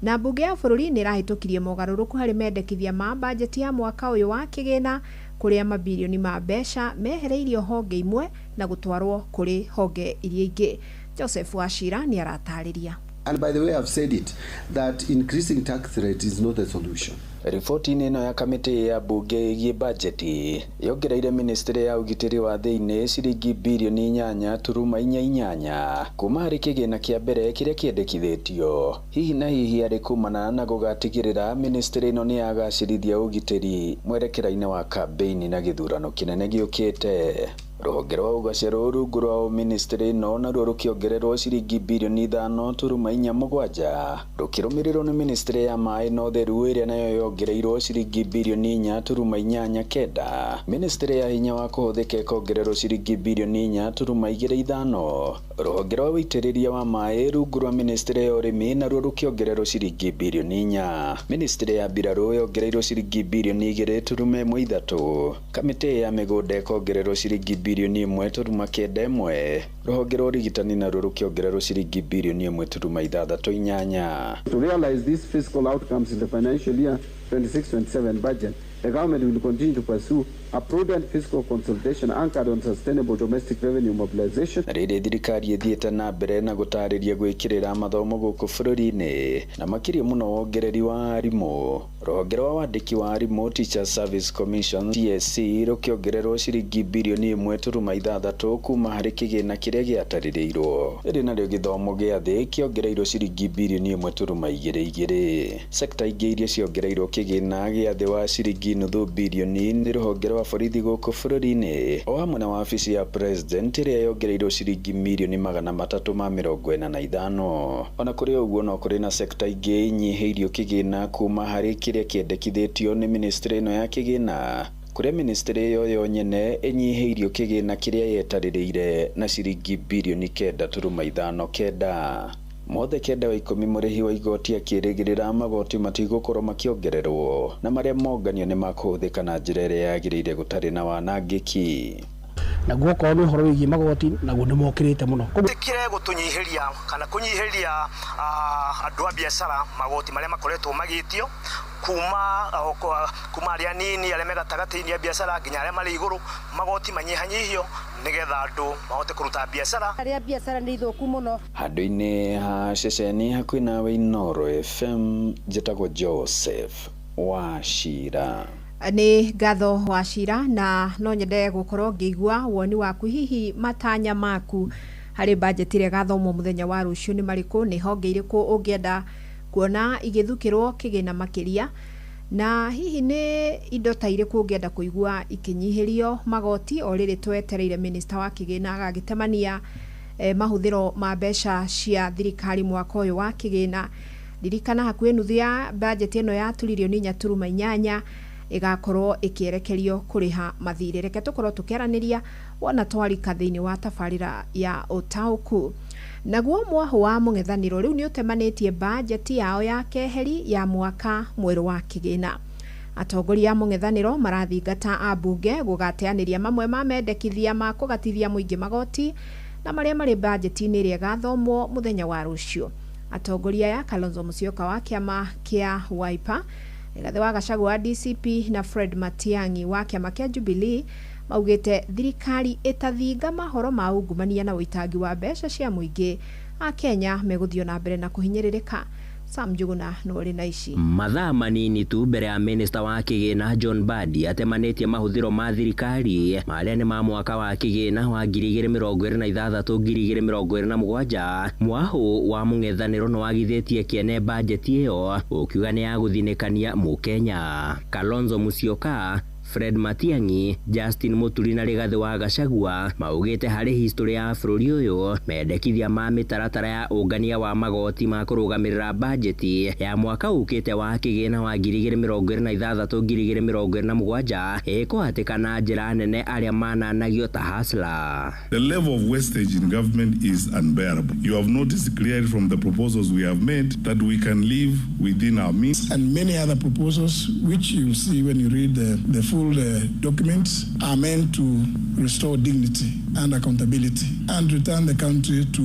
S14: Na mbunge ya bũrũri nĩ ĩrahĩtũkirie mogarũrũku harĩ mendekithia ma bajeti ya mwaka ũyũ wa kĩgĩna, kũrĩa mabilioni ma mbeca mehereirio honge imwe na gũtwarwo kũrĩ honge iria ingĩ. Joseph Wachira nĩ aratarĩria.
S4: And by the way, I've said it, that increasing tax rate is not the solution.
S5: Riboti-inĩ ĩno ya kamĩtĩ ya mbunge ĩgiĩ bajeti yongereire ministry ya ũgitĩri wa thĩinĩ ciringi birioni 8.48 kuma harĩ kĩgĩna kĩa mbere kĩrĩa kĩendekithĩtio hihi na hihi arĩ kumana na gũgatigĩrĩra ministry ĩno nĩ yagacĩrithia ũgitĩri mwerekera-inĩ wa kambĩini na gĩthurano kĩnene gĩũkĩte. Rũhonge rwa ũgacerũ rungu rwa ministry ĩno naruo rũkĩongererwo ciringi birioni 5.47 rũkĩrũmĩrĩrwo nĩ ministry ya maĩ na ũtheru ĩrĩa nayo yongereirwo ciringi birioni 4.89. Ministry ya hinya wa kũhũthĩka ĩkongererwo ciringi birioni 4.25. Rũhonge rwa ũitĩrĩria wa maĩ rungu rwa ministry ya ũrĩmi naruo rũkĩongererwo ciringi birioni 4. Ministry ya mbirarũ yongereirwo ciringi birioni 2.13. Kamĩtĩ ya mĩgũnda ĩkongererwo ciringi birioni 1.91. Rũhonge rwa ũrigitani naruo rũkĩongererwo ciringi birioni 1.68.
S4: To realize these fiscal outcomes in the financial year 26-27 budget, the government will continue to pursue a prudent fiscal consolidation anchored on sustainable domestic revenue mobilization.
S5: Na rĩrĩ thirikari ĩthiĩte na mbere na gũtarĩria gwĩkĩrĩra mathomo gũkũ bũrũri-inĩ na makĩria mũno wongereri wa arimũ. Rũhonge rwa wandĩki wa arimũ Teachers Service Commission TSC rũkĩongererwo ciringi birioni 1.6 kuma harĩ kĩgĩna kĩrĩa gĩatarĩrĩirwo. Rĩrĩ narĩo gĩthomo gĩa thĩ kĩongereirwo ciringi birioni 1.22. Sekta ingĩ iria ciongereirwo kĩgĩna gĩa thĩ wa ciringi nuthu birioni nĩ rũhonge rwa borithi gũkũ bũrũri-inĩ o hamwe na wabici ya president ĩrĩa yongereirwo ciringi mirioni 345. Ona kũrĩ ũguo no kũrĩ na sekta ingĩ inyihĩirio kĩgĩna kuma harĩ kĩrĩa kĩendekithĩtio nĩ ministry ĩno ya kĩgĩna, kũrĩa ministry ĩyo yo nyene ĩnyihĩirio kĩgĩna kĩrĩa yetarĩrĩire na ciringi birioni 9.59. Mothe 9 wa 10 mũrĩhi wa igoti akĩrĩgĩrĩra magoti matigũkorwo makĩongererwo na marĩa monganio nĩ makũhũthĩka na njĩra ĩrĩa yagĩrĩire gũtarĩ na wanangĩki.
S6: Naguo okorwo nĩ ũhoro wĩgiĩ magoti naguo nĩ mokĩrĩte mũno.
S16: Tikire gũtũnyihĩria kana kũnyihĩria andũ a biacara magoti marĩa makoretwo magĩtio kuma arĩa nini arĩa me gatagatĩ-inĩ ya biacara nginya arĩa marĩ igũrũ, magoti manyihanyihio nĩgetha andũ mahote kũruta biacara.
S21: Arĩa biacara nĩ ithũku mũno.
S5: Handũ-inĩ ha ceceni hakuhĩ nawe Inooro FM, njĩtagwo Joseph Wachira.
S14: Nĩ ngatho Wachira, na no nyende gũkorwo ngĩigua woni waku, hihi matanya maku harĩ bajeti ĩrĩa ĩgathomwo mũthenya wa rũciũ nĩ marĩkũ, nĩ honge irĩkũ ũngĩenda kuona igĩthukĩrwo kĩgĩna makĩria, na hihi nĩ indo ta irĩkũ ũngĩenda kũigua ikinyihĩrio magoti o rĩrĩ twetereire minista wa kĩgĩna agagĩtemania mahũthĩro ma mbeca cia thirikari mwaka ũyũ wa kĩgĩna. Ririkana hakuhĩ nuthu ya bajeti ĩno ya turirioni 4.8 ĩgakorwo ĩkĩerekerio kũrĩha mathirĩ. Reke tũkorwo tũkĩaranĩria wona twarika thĩinĩ wa tabarĩra ya ũtaũku. Naguo mwahũ wa mũng'ethanĩro rĩu nĩ ũtemanĩtie bajeti yao ya keheri ya mwaka mwerũ wa kĩgĩna. Atongoria a mũng'ethanĩro marathingata ambunge gũgateanĩria mamwe ma mendekithia ma kũgatithia mũingĩ magoti na marĩa marĩ bajeti-inĩ ĩrĩa ĩgathomwo mũthenya wa rũciũ. Atongoria ya Kalonzo Musyoka wa kĩama kĩa Wiper, Rigathi wa Gachagua wa DCP na Fred Matiang'i wa kĩama kĩa Jubilee maugĩte thirikari ĩtathinga mahoro ma ungumania na ũitangi wa mbeca cia mũingĩ a Kenya megũthiĩ na mbere na kũhinyĩrĩrĩka. Sam Njuguna nĩ na ici.
S26: Mathaa manini tu mbere ya minista wa kĩgĩna John Mbadi atemanĩtie mahũthĩro ma thirikari marĩa nĩ ma mwaka wa kĩgĩna wa 2026 2027, mwahũ wa mũng'ethanĩro nĩ wagithĩtie kĩene bajeti ĩyo ũkiuga nĩ ya gũthinĩkania mũkenya. Kalonzo Musyoka, Fred Matiang'i, Justin Muturi na Rigathi wa Gachagua maugĩte harĩ history ya bũrũri ũyũ mendekithia ma mĩtaratara ya ũngania wa magoti ma kũrũgamĩrĩra bajeti ya mwaka ũkĩte wa kĩgĩna wa 2026 2027 ĩkũhatĩka na njĩra nene arĩa mananagio ta hustler.
S27: The level of wastage in government is unbearable. You have noticed clearly from the proposals we have made that we can live within our means.
S28: And many other proposals which you see when you read the full
S1: impactful documents are meant to restore dignity and accountability and return the country to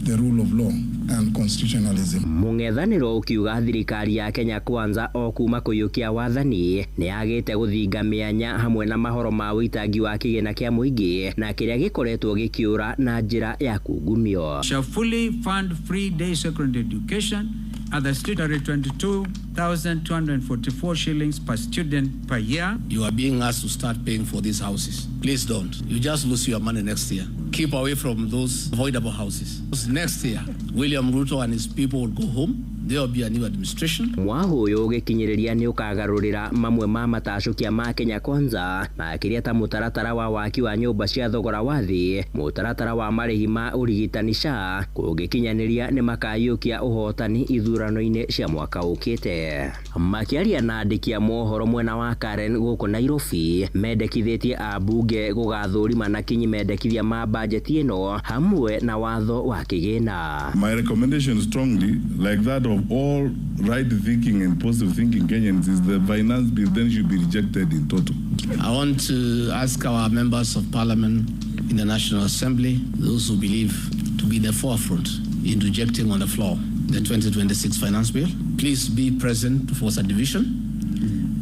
S1: the rule of law and constitutionalism.
S26: Mũng'ethanĩro ũkiuga thirikari ya Kenya Kwanza o kuma kũiyũkia wathani nĩ yagĩte gũthinga mĩanya hamwe na mahoro ma ũitangi wa kĩgĩna kĩa mũingĩ na kĩrĩa gĩkoretwo gĩkĩũra na njĩra ya kungumio.
S7: Shall fully fund free day secondary education at the statutory 22,244 shillings per student per year.
S2: You are being asked to start paying for these houses. Please don't. You just lose your money next year. Keep away from those avoidable houses. Next year, William Ruto and his people will go home. There will be a new administration.
S26: Mwahu ũyũ ũgĩkinyĩrĩria nĩ ũkagarũrĩra mamwe ma matacũkia ma Kenya Kwanza makĩria ta mũtaratara wa waki wa nyũmba cia thogora wa thĩ, mũtaratara wa marĩhi ma ũrigitani SHA kũngĩkinyanĩria nĩ makaiyũkia ũhotani ithurano-inĩ cia mwaka ũkĩte. Makĩaria na andĩki a mohoro mwena wa Karen gũkũ Nairobi mendekithĩtie ambunge gũgathũrima na kinyi mendekithia ma bajeti ĩno hamwe na watho wa kĩgĩna.
S27: My recommendation strongly, like that of all right thinking and positive thinking Kenyans, is the finance bill then should be rejected in total.
S2: I want to ask our members of parliament in the National Assembly, those who believe to be the forefront in rejecting on the floor the 2026 finance bill, please be present for subdivision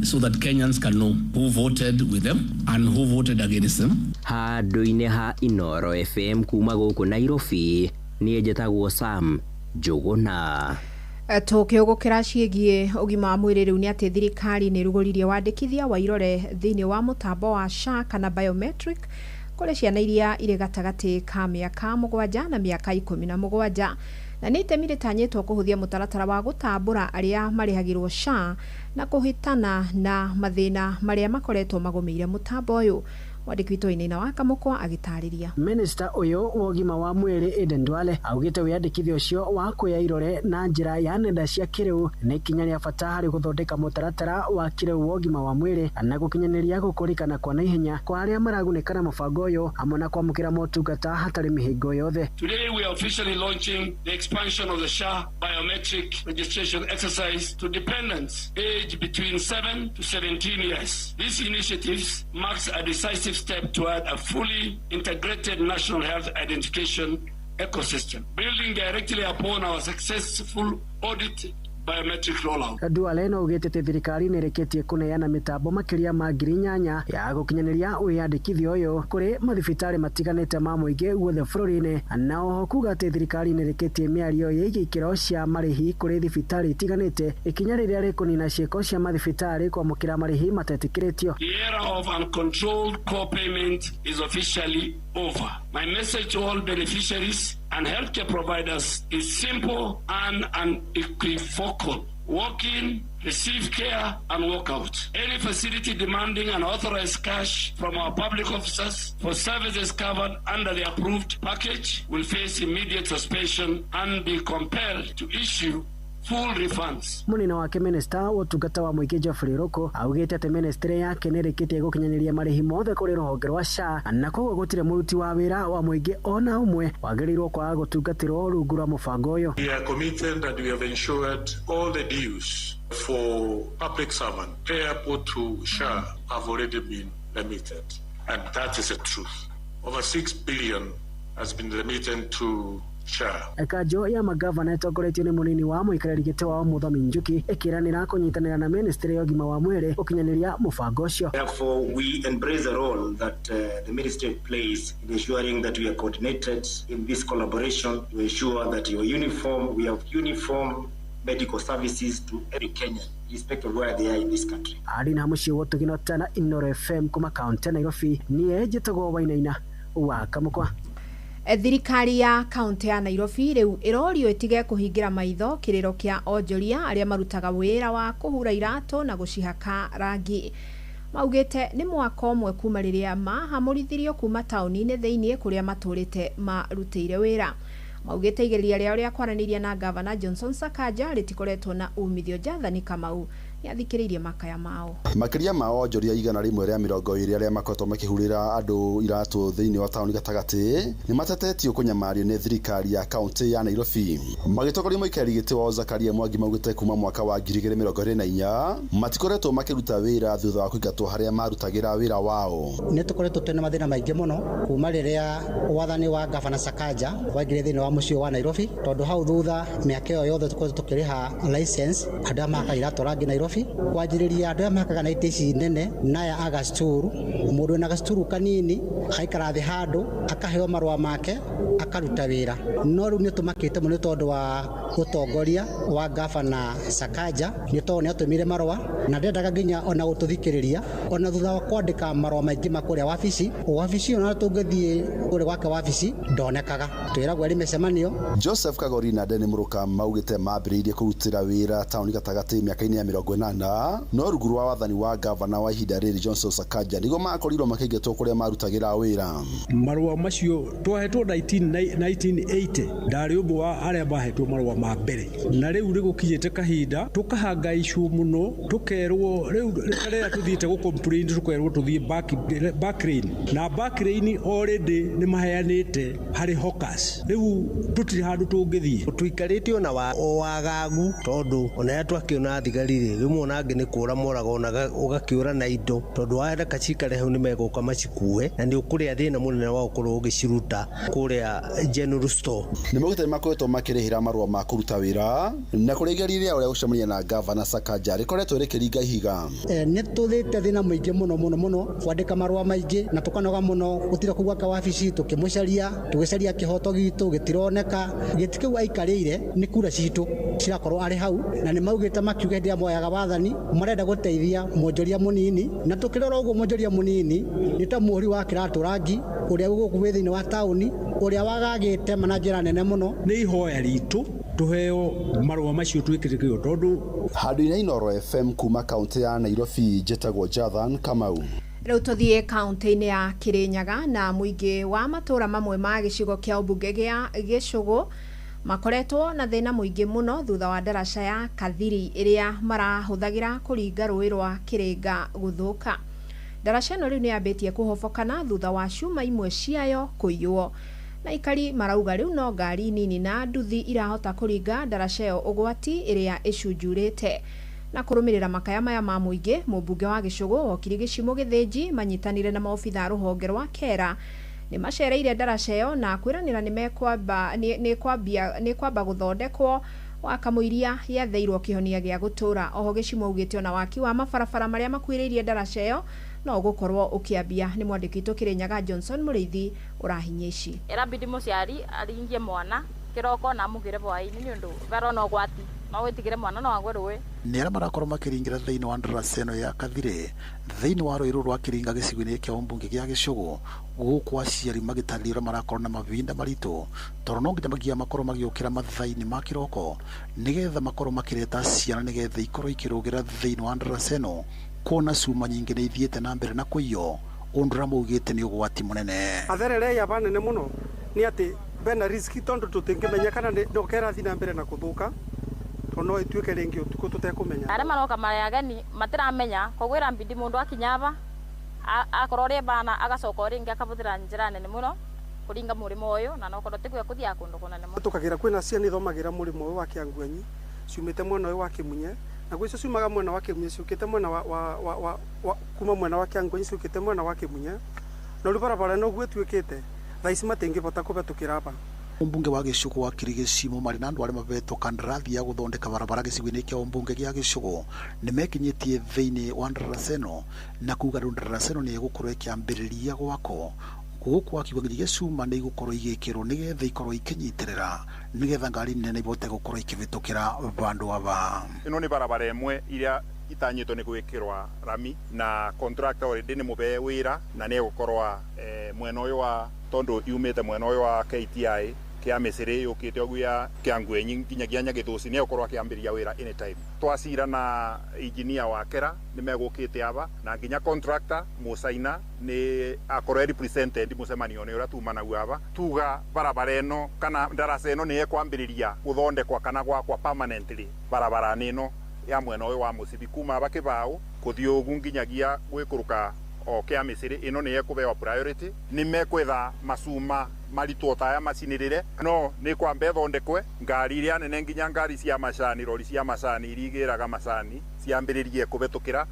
S2: so that Kenyans can know who voted with them and who voted against them.
S26: Handũ-inĩ ha Inoro FM kuma gũkũ Nairobi, niĩ njĩtagwo Sam Njũgũna.
S14: Tũkĩũgũkĩra ciĩgiĩ ũgima wa mwĩrĩ rĩu nĩ atĩ thirikari nĩ ĩrugũririe wandĩkithia wa irore thĩinĩ wa mũtambo wa SHA kana biometric kũrĩ ciana iria irĩ gatagatĩ ka mĩaka 7 na mĩaka 17 na nĩ itemi rĩtanyĩtwo kũhũthia mũtaratara wa gũtambũra arĩa marĩhagĩrwo SHA na kũhĩtana na mathĩna marĩa makoretwo magũmĩire mũtambo ũyũ. Mwandĩki witũ Wainaina wa Kamũkwa agĩtarĩria.
S3: Minista ũyũ wa ũgima wa mwĩrĩ Aden Duale augĩte wĩyandĩkithia ũcio wa kuoya irore na njĩra ya nenda cia kĩrĩu nĩ ikinya rĩa bata harĩ gũthondeka mũtaratara wa kĩrĩu wa ũgima wa mwĩrĩ na gũkinyanĩria gũkũrĩkana kwa naihenya kwa arĩa maragunĩka na mũbango ũyũ hamwe na kwamũkĩra motungata hatarĩ mĩhĩngo yothe.
S9: Today we are officially launching the expansion of the SHA biometric registration exercise to dependents aged between 7 to 17 years. This initiative marks a decisive step toward a fully integrated national health identification ecosystem, building directly upon our successful audit biometric rollout.
S3: Duale no ugĩte atĩ thirikari nĩ ĩrĩkĩtie kũneana mĩtambo makĩria ma 8,000 ya gũkinyanĩria wĩyandĩkithia ũyũ kũrĩ mathibitarĩ matiganĩte ma mũingĩ guothe bũrũri-inĩ, na oho kuga atĩ thirikari nĩ ĩrĩkĩtie mĩario ĩgiĩ ikĩro cia marĩhi kũrĩ thibitarĩ itiganĩte, ikinya rĩrĩa rĩkũnina ciĩko cia mathibitarĩ kwamũkĩra marĩhi matetĩkĩrĩtio.
S9: The era of uncontrolled co-payment is officially over. My message to all beneficiaries and healthcare providers is simple and unequivocal. Walk in, receive care, and walk out. Any facility demanding unauthorized cash from our public officers for services covered under the approved package will face immediate suspension and be compelled to issue full refunds.
S3: Munene wake minista wa ũtungata wa mũingĩ Geoffrey Ruku augĩte atĩ ministry yake nĩ ĩrĩkĩtie gũkinyanĩria marĩhi mothe kũrĩ rũhonge rwa SHA na koguo gũtirĩ mũruti wa wĩra wa mũingĩ ona ũmwe wagĩrĩirwo kwaga gũtungatĩrwo rungu rwa mũbango ũyũ.
S10: We are committed and we have ensured all the dues for public servant payable to SHA have already been remitted, and that is the truth. Over 6 billion has been remitted to SHA.
S3: Kanjo ya magavana ĩtongoretio nĩ mũnini wa mũikarĩri gĩtĩ wa Mũthomi Njuki ĩkĩranĩra kũnyitanĩra na ministry ya ũgima wa mwĩrĩ gũkinyanĩria mũbango ũcio.
S11: Therefore, we embrace the role that the ministry plays in ensuring that we are coordinated in this collaboration to ensure that your uniform, we have uniform medical services to every Kenyan, irrespective of where they are in this country.
S3: Arĩ na mũciĩ wa Ũtugino na Inoro FM kuma kaunti ya Nairobi, niĩ njĩtagwo Wainaina wa Kamũkwa.
S14: Thirikari ya kaunti ya Nairobi rĩu ĩrorio ĩtige kũhingĩra maitho kĩrĩro kĩa onjoria arĩa marutaga wĩra wa kũhura iratũ na gũcihaka rangi. Maugĩte nĩ mwaka ũmwe kuma rĩrĩa mahamũrithirio kuma taũni-inĩ thĩinĩ kũrĩa matũrĩte marutĩire wĩra. Maugĩte igeria rĩao rĩa kwaranĩria na Gavana Johnson Sakaja rĩtikoretwo na umithio. Jathani Kamau Nĩ athikĩrĩirie makaya mao.
S8: Makĩria ma onjoria 120 arĩa makoretwo makĩhurĩra andũ iratũ thĩinĩ wa taũni gatagatĩ nĩ matetetio kũnyamario nĩ thirikari ya kaunti ya Nairobi. Magĩtongoria mũikarĩri gĩtĩ wao Zakaria Mwangi maugĩte kuma mwaka wa 2024 matikoretwo makĩruta wĩra thutha wa kũingatwo harĩa marutagĩra wĩra wao.
S21: Nĩ tũkoretwo twĩna mathĩna maingĩ mũno kuma rĩrĩa wathani wa Gavana Sakaja waingĩrire thĩinĩ wa mũciĩ wa Nairobi, tondũ hau thutha mĩaka ĩyo yothe tũkoretwo tũkĩrĩha license andũ arĩa mahakaga iratũ rangi Nairobi, kwanjĩrĩria andũ arĩa mahakaga na itĩ ici nene na ya agasturu. Mũndũ wĩna gasturu kanini agaikara thĩ handũ akaheo marũa make akaruta wĩra. No rĩu nĩ tũmakĩte mũno nĩ tondũ wa ũtongoria wa Gavana Sakaja, nĩ tondũ nĩ atũmire marũa na ndendaga nginya ona gũtũthikĩrĩria, ona thutha wa kwandĩka marũa maingĩ ma kũrĩa wabici wabici ona tũngĩthiĩ kũrĩa gwake wabici ndonekaga, twĩragwo arĩ mĩcemanio.
S8: Joseph Kagori na Denny Mũrũka maugĩte mambĩrĩirie kũrutĩra wĩra taũni gatagatĩ mĩaka-inĩ ya 80 no rungu rwa wathani wa gavana wa ihinda rĩrĩ Johnson Sakaja nĩguo makorirwo makĩingatwo kũrĩa marutagĩra wĩra.
S12: Marũa macio twahetwo 1980 ndarĩ ũmwe wa arĩa mahetwo marũa ma mbere, na rĩu nĩgũkinyĩte kahinda tũkahangaicwo mũno, tũkerwo rĩu rĩrĩa tũthiĩte gũ complain tũkerwo tũthiĩ back lane, na back lane already nĩ maheanĩte harĩ hawkers, rĩu tũtirĩ handũ tũngĩthiĩ.
S13: Tũikarĩte ona wagagu tondũ ona rĩrĩa twakĩona thigari rĩ, rĩmwe ona angĩ nĩ kũra moraga ona ũgakĩũra na indo, tondũ wareka cikare hau nĩ megũka macikue na nĩ ũkũrĩa thĩna mũnene wa gũkorwo ũgĩciruta kũrĩa general store.
S8: Nĩ maugĩte nĩ makoretwo makĩrĩhĩra marũa ma kũruta wĩra na kũrĩ igeria rĩao rĩa gũcemania na Gavana Sakaja rĩkoretwo rĩkĩringa ihiga.
S21: Nĩ tũthĩte thĩna mũingĩ mũno mũno mũno kwandĩka marũa maingĩ na tũkanoga mũno gũtira kũu gwake wabici tũkĩmũcaria, tũgĩcaria kĩhoto gitũ gĩtironeka. Gĩtĩ kĩu aikarĩire nĩ kura citũ cirakorwo arĩ hau, na nĩ maugĩte makiuga hĩndĩ ĩrĩa moyaga wathani marenda gũteithia mwonjoria mũnini, na tũkĩrora ũguo mwonjoria mũnini nĩ ta mũhũri wa kĩratũ rangi ũrĩa gũkũ wĩ thĩinĩ wa taũni ũrĩa wagagĩte na njĩra nene mũno.
S12: Nĩ ihoya ritũ tũheo marũa macio twĩkĩre kĩo tondũ
S8: handũ-inĩ Inooro FM kuma kaunti ya Nairobi njĩtagwo Jathan Kamau.
S14: Rĩu tũthiĩ kaunti-inĩ ya Kirinyaga na mũingĩ wa matũũra mamwe ma gĩcigo kĩa ũmbunge gĩa Gĩcũgũ makoretwo na thĩna mũingĩ mũno thutha wa ndaraca ya Kathiri ĩrĩa marahũthagĩra kũringa rũĩ rwa Kĩrĩnga gũthũka. Ndaraca ĩno rĩu nĩ yambĩtie kũhobokana thutha wa cuma imwe ciayo kũiywo, na aikari marauga rĩu no ngari nini na nduthi irahota kũringa ndaraca ĩyo ũgwati ĩrĩa ĩcunjurĩte. Na kũrũmĩrĩra makaya maya ma mũingĩ, mũmbunge wa Gĩcũgũ Wokiri Gĩcimũ Gĩthĩnji manyitanire na maobitha rũhonge rwa Kera nĩ macereire ndaraca ĩyo na kwĩranĩra nĩ kwamba gũthondekwo wakamũiria yetheirwo kĩhonia gĩa gũtũra. Oho Gĩcimũ augĩte ona waki wa mabarabara marĩa makuhĩrĩirie ndaraca ĩyo no ũgũkorwo ũkĩambia. Nĩ mwandĩki witũ Kĩrĩnyaga Johnson Mũrĩithi ũrahinyia ici.
S17: Ĩrabidi mũciari aringie mwana kĩroko na amũgĩre hwaĩ-inĩ nĩ ũndũ verona ũgwati no wĩtigĩre mwana no agwe rũĩ.
S15: Nĩ arĩa marakorwo makĩringĩra thĩinĩ wa ndaraca ĩno ya Kathire thĩinĩ wa rũĩ rũrũ rwa Kĩringa gĩcigo-inĩ kĩa ũmbunge gĩa Gĩcũgũ, gũkũ aciari magĩtarĩria ũrĩa marakorwo na mahinda maritũ tondũ no nginya maginya makorwo magĩũkĩra mathaa-inĩ ma kĩroko nĩgetha makorwo makĩreta ciana nĩgetha ikorwo ikĩrũgĩra thĩinĩ wa ndaraca ĩno, kuona cuma nyingĩ nĩ ithiĩte na mbere na kũiywo, ũndũ ũrĩa maugĩte nĩ ũgwati mũnene.
S19: Atherere yaba nene mũno nĩ atĩ bena riski tondũ tũtingĩmenya kana no kerathi na mbere na kũthũka, no ituĩke rĩngĩ ũtukũ tũtekũmenya.
S17: Arĩa maroka marĩ ageni matiramenya, koguo ĩrambindi mũndũ akinya aba akorwo rĩ bana agacoka o rĩngĩ akabũthĩra njĩra nene mũno kũringa mũrĩmo ũyũ, na nokorwo tiguo ekũthiaga kũndũ kũnene mũno.
S19: Tũkagĩra kwĩna ciana ithomagĩra mũrĩmo ũyũ wa Kĩanguanyi ciumĩte mwena ũyũ wa Kĩmunye, na gwĩ icio ciumaga mwena wa Kĩmunye ciũkĩte mwena wa kuma mwena wa Kĩanguanyi ciũkĩte mwena wa Kĩmunye, na rĩu barabara ĩno ũguo ĩtuĩkĩte thaa ici matingĩbota kũhetũkĩra aba.
S15: Mũmbunge wa Gĩcũgũ wa Gĩcimo marĩ na andũ arĩa mahetwo kandarathi ya gũthondeka barabara gĩcigo-inĩ kĩa ũmbunge gĩa Gĩcũgũ nĩ mekinyĩtie thĩinĩ wa ndaraca ĩno na kuga rĩu ndaraca ĩno nĩ ĩgũkorwo ĩkĩambĩrĩria gwakwo, gũkũ akiuga nginyagia cuma nĩ igũkorwo igĩkĩrwo nĩgetha ikorwo ikĩnyitĩrĩra nĩgetha ngari nene ibote gũkorwo ikĩhĩtũkĩra vandũ aba.
S24: Ĩno nĩ barabara ĩmwe iria itanyĩtwo nĩ gwĩkĩrwa rami na contractor already nĩ mũbe wĩra na nĩ egũkorwa mwena ũyũ wa tondũ yumĩte mwena ũyũ wa KTI kĩa Mĩcĩrĩ yũkĩte ũguo ya Kĩanguenyi nginyagia Nyagĩthũci nĩ egũkorwo akĩambĩrĩria wĩra anytime. Twacira na engineer wa Kera nĩ megũkĩte aba na nginya contractor Mũcaina nĩ akorwo represented mũcemanio-inĩ ũrĩa tuma naguo aba tuga barabara ĩno kana ndaraca ĩno nĩ ekwambĩrĩria gũthondekwa kana gwakwa permanently barabara-inĩ ĩno ya mwena ũyũ wa mũcibi kuma aba kĩbaũ kũthiĩ ũgu nginyagia gwĩkũrũka o kĩa mĩcĩrĩ ĩno nĩ ĩkũbewa priority. Nĩ mekwetha macuma maritũ taya macinĩrĩre no nĩ kwamba ĩthondekwe ngari iria nene nginya ngari cia macani rori cia macani iria igĩraga macani ciambĩrĩrie kũhetũkĩra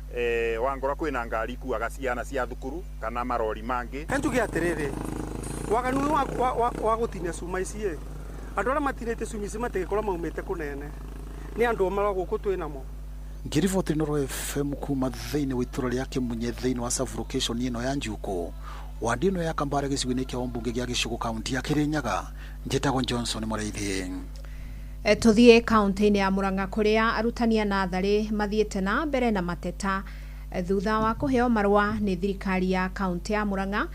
S24: wangora kwĩna ngari ikuaga ciana cia thukuru kana marori mangĩ.
S19: Njuge atĩrĩrĩ, waganu wa gũtinia cuma ici ĩ andũ arĩa matinĩtie cuma ici matigĩkorwo maumĩte kũnene nĩ andũ mara gũkũ twĩnamo.
S15: Ngiriboti Inooro FM kuma thĩinĩ wa itũra rĩa Kĩmunye thĩinĩ wa sub-location ĩno ya Njuko wandi ĩno ya Kambare gĩcigo-inĩ kĩa ũmbunge gĩa Gĩcũgũ kaunti ya Kĩrĩnyaga. Njĩtagwo Johnson Mũrĩithi.
S14: Tũthiĩ kaunti-inĩ ya Murang'a kũrĩa arutani a natharĩ mathiĩte na mbere na mateta thutha wa kũheo marũa nĩ thirikari ya kaunti ya Murang'a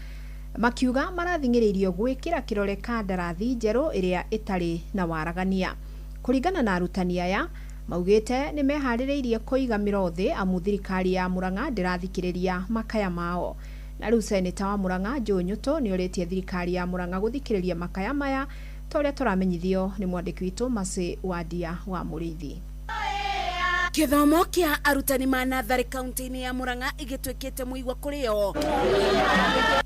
S14: makiuga marathing'ĩrĩirio gwĩkĩra kĩrore kandarathi njerũ ĩrĩa ĩtarĩ na waragania. Kũringana na arutani aya maugĩte nĩ meharĩrĩirie kũiga mĩro thĩ amu thirikari ya Murang'a ndĩrathikĩrĩria makaya mao. Na rĩu seneta wa Murang'a Joe Nyutu nĩ orĩtie thirikari ya Murang'a gũthikĩrĩria makaya maya ta ũrĩa tũramenyithio nĩ mwandĩki witũ Mercy Wandia wa Mũrĩithi.
S4: Gĩthomo kĩa arutani ma natharĩ kaunti-inĩ ya Murang'a igĩtuĩkĩte mũigua kũrĩ o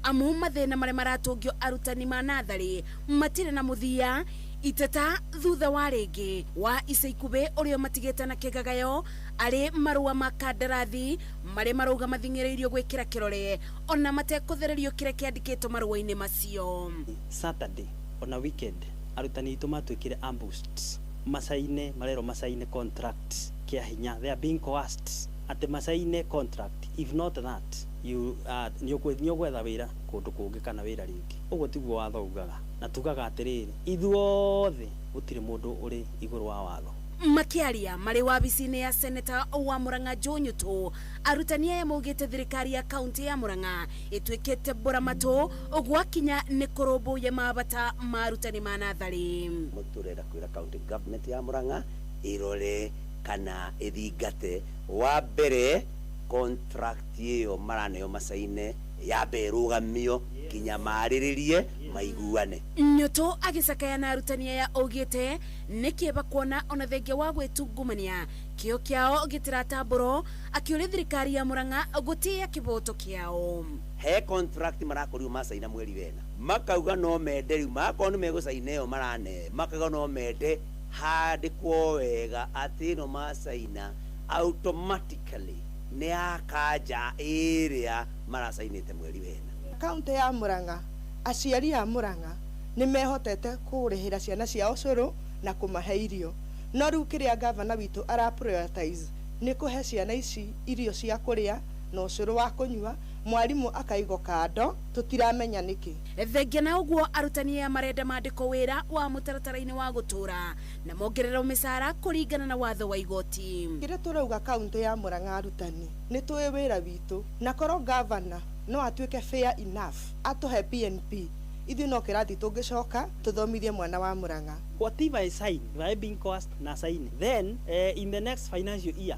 S4: amu mathĩna marĩa maratũngio arutani ma natharĩ matirĩ na mũthia iteta thutha wa rĩngĩ wa ica ikuhĩ ũrĩa matigĩte na kĩgagayo arĩ marũa ma kandarathi marĩa marauga mathing'ĩrĩirio gwĩkĩra kĩrore ona matekũthererio kĩrĩa kĩandĩkĩtwo marũa-inĩ macio.
S26: Saturday ona weekend arutani aitũ matuĩkire ambushed macaine marerwo macaine contract kia hinya, they are being coerced atĩ macaine contract, if not that you nĩ ũgwetha wĩra kũndũ kũngĩ kana wĩra rĩngĩ. Ũguo tiguo watho ugaga, na tugaga atĩrĩrĩ ithuothe gũtirĩ mũndũ ũrĩ igũrũ wa watho.
S4: Makiaria marĩ wabici-inĩ ya seneta wa Murang'a Joe Nyutu, arutani aya maugĩte thirikari ya kaunti ya Murang'a ĩtuĩkĩte mbũramatũ gwakinya nĩ kũrũmbũiya mabata ma arutani ma natharĩ.
S27: Tũrenda kwĩra county government ya Murang'a ĩrore kana ĩthingate wa mbere contract ĩyo maraneo macaine yambe ĩrũgamio kinya marĩrĩrie maiguane.
S4: Nyutu agĩcakaya na arutani aya augĩte nĩ kĩeba kuona ona thengia wa gwĩtungumania kĩo kĩao gĩtiratambũrwo, akĩũria thirikari ya Murang'a gũtĩĩa kĩboto kĩao.
S27: He contract marakorirwo macaina mweri wena makauga no mende rĩu makorwo nĩ megũcaina ĩyo marane makauga no mende handĩkwo wega atĩ ĩno macaina automatically nĩ ya kanja ĩrĩa maracainĩte mweri wena.
S6: Kaunti ya Murang'a aciari a Murang'a nĩ mehotete kũrĩhĩra ciana ciao cũrũ na kũmahe irio, no rĩu kĩrĩa gavana witũ ara prioritize nĩ kũhe ciana ici irio cia kũrĩa na ũcũrũ wa kũnyua, mwarimu akaigwo kando tũtiramenya nĩkĩ.
S4: Thengia na ũguo arutani aya marenda mandĩkwo wĩra wa mũtaratara-inĩ wa gũtũra na mongererwo mĩcara kũringana na watho wa igoti.
S6: Kĩrĩa tũrauga kaunti ya Murang'a arutani nĩ tũĩ wĩra witũ, na korwo gavana no atuĩke fair enough atũhe PNP ithuĩ no kĩrathi tũngĩcoka tũthomithie mwana wa Murang'a.
S26: Whatever I sign, if I being coerced na sign, then in the next financial year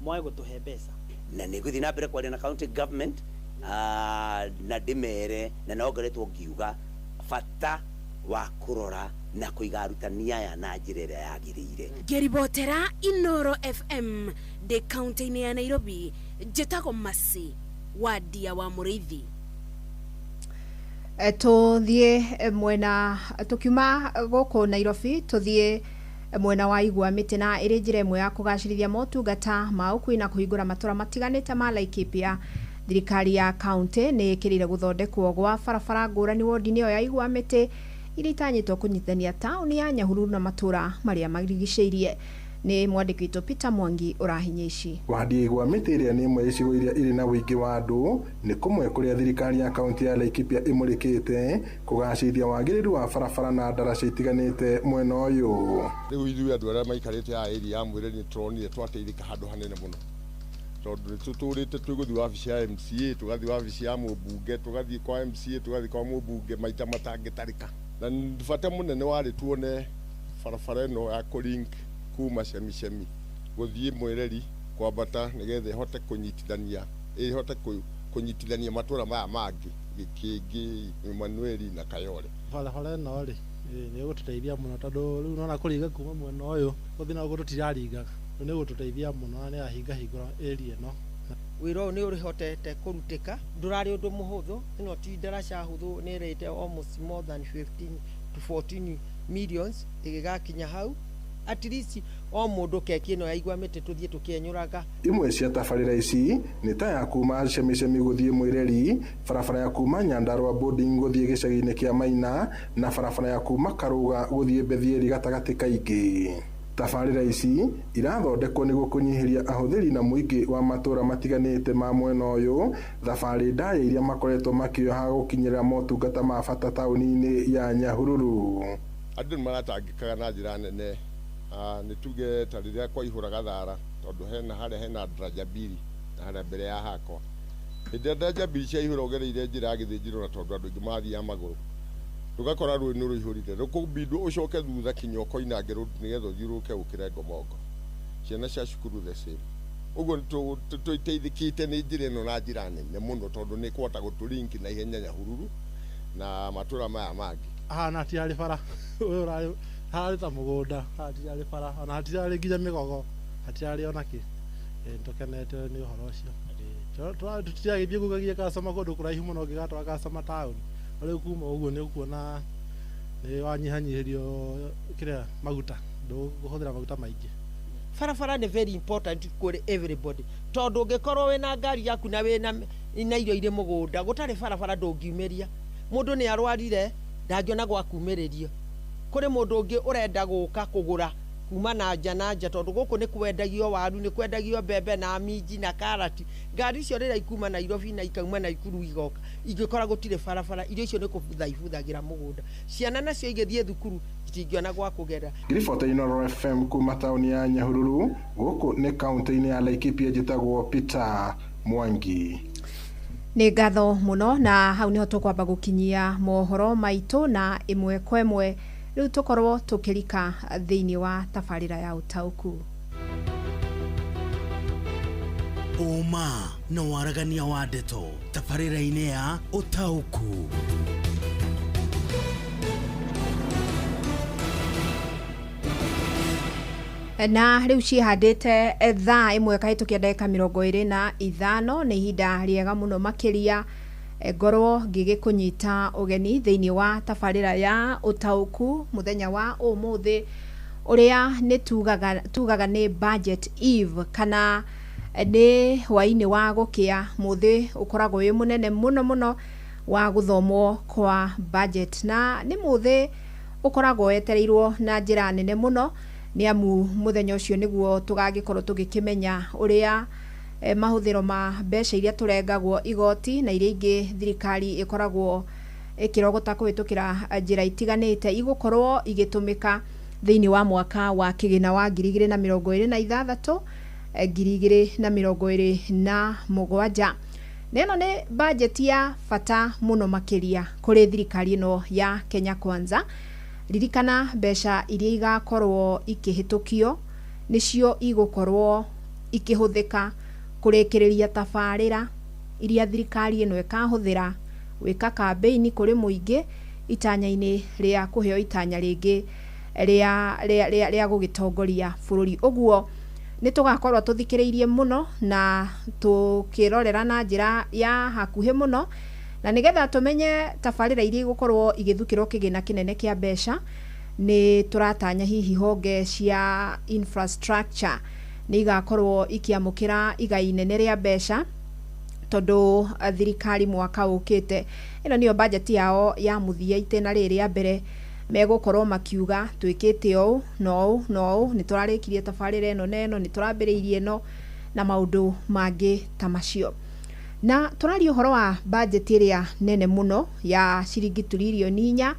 S26: mwage gũtũhe mbeca.
S27: Na nĩ ngũthiĩ na mbere kwaria na county government na ndĩmere na nongeretwo ngiuga bata wa kũrora na kũiga arutani aya na njĩra ĩrĩa yagĩrĩire.
S4: Ngĩribotera Inooro FM ndĩ kaunti-inĩ ya Nairobi, njĩtagwo Mercy Wandia wa Mũrĩithi.
S14: Tũthiĩ mwena tũkiuma gũkũ Nairobi tũthiĩ mwena wa igua mĩtĩ na ĩrĩ njĩra ĩmwe ya kũgacĩrithia motungata ma ũkui na kũhingũra matũra matiganĩte ma Laikipia. Thirikari ya kaunti nĩ ĩkĩrĩire gũthondekwo gwa barabara ngũrani wodi-inĩ ĩyo ya igua mĩtĩ iria itanyĩtwo kũnyitithania taũni ya Nyahururu na matũra marĩa marigicĩirie. Nĩ mwandĩki witũ Peter Mwangi ũrahinya ici.
S18: Wadi igwa mĩtĩ ĩrĩa nĩ ĩmwe ya icigo iria irĩ na ũingĩ wa andũ nĩ kũmwe kũrĩa thirikari ya kaunti ya Laikipia ĩmũrĩkĩte kũgacĩrithia wagĩrĩru wa barabara na ndaraca itiganĩte mwena ũyũ.
S20: Rĩu ithuĩ andũ arĩa maikarĩte haha area ya Mwĩrĩ nĩ tũronire twateithĩka handũ hanene mũno tondũ nĩ tũtũrĩte twĩgũthiĩ wabici ya MCA tũgathiĩ wabici ya mũmbunge tũgathiĩ kwa MCA tũgathiĩ kwa mũmbunge maita matangĩtarĩka, na bata mũnene warĩ tuone barabara ĩno ya kũlink kuma Chemichemi gũthiĩ Mwĩreri kwambata nĩgetha ĩhote kũnyitithania ĩhote kũnyitithania matũra maya mangĩ Gĩkĩngĩ, Emmanuel na Kayole.
S22: Barabara ĩno rĩ nĩ ĩgũtũteithia mũno tondũ rĩu nona kũringa kuma mwena ũyũ gũthiĩ na gũkũ tũtiraringaga.
S1: Nĩ gũtũteithia mũno na nĩ ahingahingũra area ĩno.
S5: Wĩra ũyũ nĩ ũrĩhotete kũrutĩka, ndũrarĩ ũndũ mũhũthũ, ĩno ti ndaraca hũthũ, nĩ ĩrĩte almost more than 15 to 14 millions ĩgĩgakinya hau. At least o mũndũ keki ĩno yaigua mĩtĩ tũthiĩ tũkĩenyũraga.
S18: Imwe cia tabarĩra ici nĩ ta ya kuma Chemichemi gũthiĩ Mwĩreri, barabara ya kuma Nyandarua Boarding gũthiĩ gĩcagi-inĩ kĩa Maina, na barabara ya kuma Karũga gũthiĩ Bethieri gatagatĩ ka ingĩ. Tabarĩra ici irathondekwo nĩguo kũnyihĩria ahũthĩri na mũingĩ wa matũũra matiganĩte ma mwena ũyũ thabarĩ ndaya iria makoretwo makĩoha gũkinyĩra motungata ma bata taũni-inĩ ya Nyahururu.
S20: Andũ nĩ maratangĩkaga na njĩra nene, nĩ tuge ta rĩrĩa kwaihũra Gathara, tondũ hena harĩa hena daraja mbili na harĩa mbere ya hakwa. Hĩndĩ ĩrĩa daraja mbili ciaihũra ũgereire njĩra ya Gĩthĩnjĩro, na tondũ andũ aingĩ marathiaga magũrũ, rũgakora rũĩ nĩ rũihũrire, rũkũbindwo ũcoke thutha kinya ũkoinange road nĩgetha ũthiũrũrũke ũkĩre Ngomongo. Ciana cia cukuru the same. Ũguo nĩ tũteithĩkĩte nĩ njĩra ĩno na njĩra nene mũno, tondũ nĩ ĩkũhota gũtũlink na ihenya Nyahururu na matũra maya mangĩ.
S1: Haha na hatirarĩ bara, ũyũ ũrarĩ hararĩ ta mũgũnda, hatirarĩ bara, ona hatirarĩ nginya mĩgogo, hatirarĩ ona kĩ. Nĩtũkenete nĩ ũhoro ũcio. Tũtiragĩthiĩ kugagia customer kũndũ kũraihu mũno ũngĩgatwara customer taũni. Rĩu kuma ũguo nĩ ũkuona nĩ wanyihanyihĩrio kĩrĩa maguta, ndũkũhũthĩra maguta maingĩ.
S5: Barabara nĩ very important kũrĩ everybody, tondũ ũngĩkorwo wĩna ngari yaku na wĩna na irio irĩ mũgũnda, gũtarĩ barabara ndũngiumĩria. Mũndũ nĩ arwarire ndangĩona gwa kumĩrĩrio. Kũrĩ mũndũ ũngĩ ũrenda gũka kũgũra kuma na nja na nja, tondũ gũkũ nĩ kwendagio waru, nĩ kwendagio mbembe na minji na karati. Ngari icio rĩrĩa ikuma Nairobi na ikauma Naikuru igoka, ingĩkora gũtirĩ barabara, irio icio nĩ kũbutha ibuthagĩra mũgũnda. Ciana nacio igĩthiĩ thukuru itingĩona gwa kũgera.
S18: Ngĩribota Inooro FM kuma taũni ya Nyahururu, gũkũ nĩ kaũntĩ-inĩ ya Laikipia, njĩtagwo Peter Mwangi.
S14: Nĩ ngatho mũno, na hau nĩho tũkwamba gũkinyia mohoro maitũ na ĩmwe kwa ĩmwe. Rĩu tũkorwo tũkĩrika thĩinĩ wa tabarĩra ya ũtaũku.
S7: Ũma na waragania wa ndeto tabarĩra-inĩ ya ũtaũku.
S14: Na rĩu ciĩhandĩte thaa 1 kahĩtũkia ndagĩka 25, nĩ ihinda rĩega mũno makĩria ngorwo ngĩgĩkũnyita ũgeni thĩinĩ wa tabarĩra ya ũtaũku mũthenya wa ũmũthĩ, ũrĩa nĩ tugaga nĩ budget eve, kana nĩ hwaĩ-inĩ wa gũkĩa. Mũthĩ ũkoragwo wĩ mũnene mũno mũno wa gũthomwo kwa budget, na nĩ mũthĩ ũkoragwo wetereirwo na njĩra nene mũno, nĩ amu mũthenya ũcio nĩguo tũgagĩkorwo tũgĩkĩmenya ũrĩa mahũthĩro ma mbeca iria tũrengagwo igoti na iria ingĩ thirikari ĩkoragwo ĩkĩrogota kũhĩtũkĩra njĩra itiganĩte igũkorwo igĩtũmĩka thĩinĩ wa mwaka wa kĩgĩna wa 2026 2027. Na ĩno nĩ bajeti ya bata mũno makĩria kũrĩ thirikari ĩno ya Kenya Kwanza. Ririkana mbeca iria igakorwo ikĩhĩtũkio nĩcio igũkorwo ikĩhũthĩka kũrĩkĩrĩria tabarĩra iria thirikari ĩno ĩkahũthĩra gwĩka kambĩini kũrĩ mũingĩ itanya-inĩ rĩa kũheo itanya rĩngĩ rĩa gũgĩtongoria bũrũri. Ũguo nĩ tũgakorwo tũthikĩrĩirie mũno na tũkĩrorera na njĩra ya hakuhĩ mũno, na nĩgetha tũmenye tabarĩra iria igũkorwo igĩthukĩrwo kĩgĩna kĩnene kĩa mbeca, nĩ tũratanya hihi honge cia infrastructure nĩ igakorwo ikĩamũkĩra igai inene rĩa mbeca, tondũ thirikari mwaka ũkĩte ĩno nĩyo bajeti yao ya mũthia itĩna rĩrĩ rĩa mbere megũkorwo makiuga twĩkĩte ũũ na ũũ na ũũ, nĩ tũrarĩkirie tabarĩra ĩno na ĩno, nĩ tũrambĩrĩirie ĩno na maũndũ mangĩ ta macio. Na tũraria ũhoro wa bajeti ĩrĩa nene mũno ya ciringi turirioni 4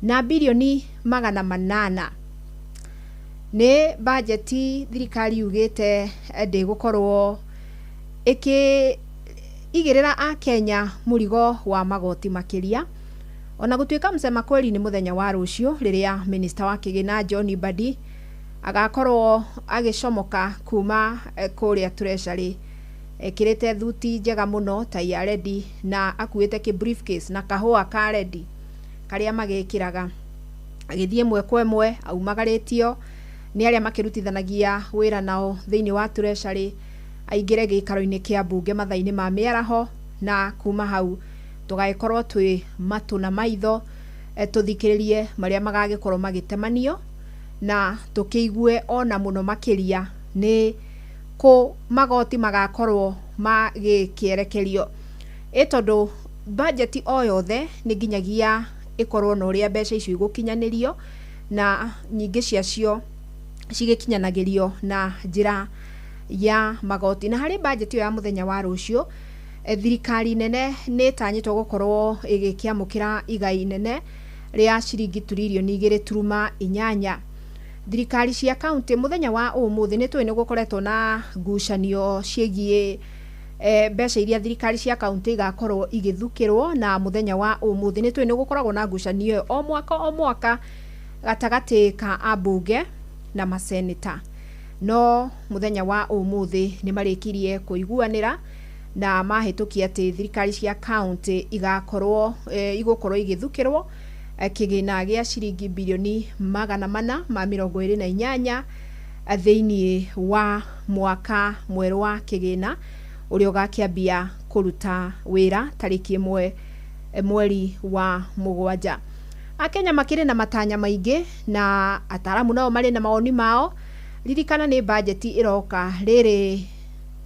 S14: na birioni 800. Nĩ bajeti thirikari yugĩte ndĩgũkorwo ĩkĩigĩrĩra akenya mũrigo wa magoti makĩria, ona gũtuĩka msema kweli nĩ mũthenya wa rũciũ rĩrĩa minista wa kĩgĩna John Mbadi agakorwo agĩcomoka kuma kũrĩa Treasury ekĩrĩte thuti njega mũno tai ya rendi na akuĩte kĩ briefcase na kahũa ka rendi karĩa magĩkĩraga, agĩthiĩ ĩmwe kwa ĩmwe aumagarĩtio nĩ arĩa makĩrutithanagia wĩra nao thĩinĩ wa Treasury aingĩre gĩikaro-inĩ kĩa mbunge mathaa-inĩ ma mĩaraho, na kuma hau tũgagĩkorwo twĩ matũ na maitho tũthikĩrĩrie marĩa magagĩkorwo magĩtemanio na tũkĩigue ona mũno makĩria nĩ kũ magoti magakorwo magĩkĩerekerio. Ĩ tondũ bajeti o yothe nĩ nginyagia ĩkorwo na ũrĩa mbeca icio igũkinyanĩrio, na nyingĩ ciacio cigĩkinyanagĩrio na njĩra ya magoti. Na harĩ bajeti ĩyo ya mũthenya wa rũciũ, thirikari nene nĩ ĩtanyĩtwo gũkorwo ĩgĩkĩamũkĩra igai inene rĩa ciringi turirioni 2.8. Thirikari cia kaunti mũthenya wa ũmũthĩ nĩ tũĩ nĩ gũkoretwo na ngucanio ciĩgiĩ mbeca iria thirikari cia kaunti igakorwo igĩthukĩrwo, na mũthenya wa ũmũthĩ nĩ tũĩ nĩ gũkoragwo na ngucanio ĩyo o mwaka o mwaka gatagatĩ ka ambunge na maseneta. No mũthenya wa ũmũthĩ nĩ marĩkirie kũiguanĩra na mahĩtũkia atĩ thirikari cia kaunti igakorwo igũkorwo igĩthukĩrwo kĩgĩna gĩa ciringi birioni 428 thĩinĩ wa mwaka mwerũ wa kĩgĩna ũrĩa ũgakĩambia kũruta wĩra tarĩki 1 mweri wa 7. Akenya makĩrĩ na matanya maingĩ na ataramu nao marĩ na mawoni mao. Ririkana nĩ bajeti ĩroka rĩrĩ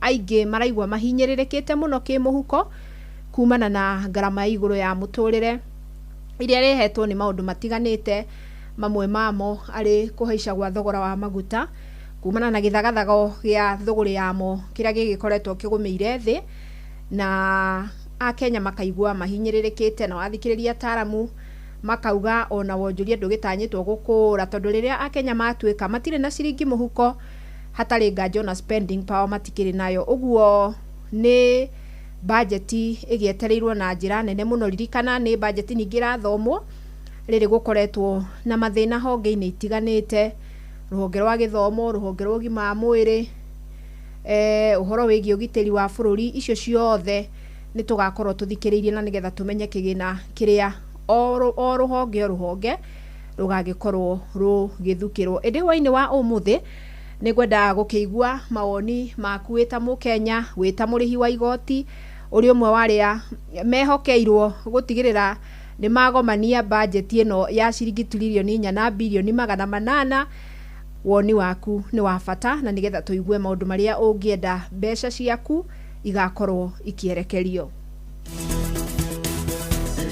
S14: aingĩ maraigua mahinyĩrĩrĩkĩte mũno kĩmũhuko kumana na ngarama ya igũrũ ya mũtũrĩre iria ĩrehetwo nĩ maũndũ matiganĩte, mamwe mamo arĩ kũhaica gwa thogora wa maguta kumana na gĩthagathago gĩa thũgũrĩ yamo kĩrĩa gĩgĩkoretwo kĩgũmĩire thĩ, na Akenya makaigua mahinyĩrĩrĩkĩte. Na wathikĩrĩria ataramu makauga ona wonjoria ndũgĩtanyĩtwo gũkũra, tondũ rĩrĩa Akenya matuĩka matirĩ na ciringi mũhuko hatarĩ nganja ona spending power matikĩrĩ nayo. Ũguo nĩ bajeti ĩgĩetereirwo na njĩra nene mũno. Ririkana nĩ bajeti ningĩ ĩrathomwo rĩrĩ gũkoretwo na mathĩna honge-inĩ itiganĩte, rũhonge rwa gĩthomo, rũhonge rwa ũgima wa mwĩrĩ, ũhoro wĩgiĩ ũgitĩri wa bũrũri. Icio ciothe nĩ tũgakorwo tũthikĩrĩirie na nĩgetha tũmenye kĩgĩna kĩrĩa o rũhonge o rũhonge rũgagĩkorwo rũgĩthukĩrwo. Ĩndĩ hwaĩ-inĩ wa ũmũthĩ nĩ ngwenda gũkĩigua mawoni maku wĩ ta mũkenya, wĩ ta mũrĩhi wa igoti, ũrĩ ũmwe wa arĩa mehokeirwo gũtigĩrĩra nĩ magomania bajeti ĩno ya ciringi turirioni 4 na birioni 800. Woni waku nĩ wa bata na nĩgetha tũigue maũndũ marĩa ũngĩenda mbeca ciaku igakorwo ikĩerekerio.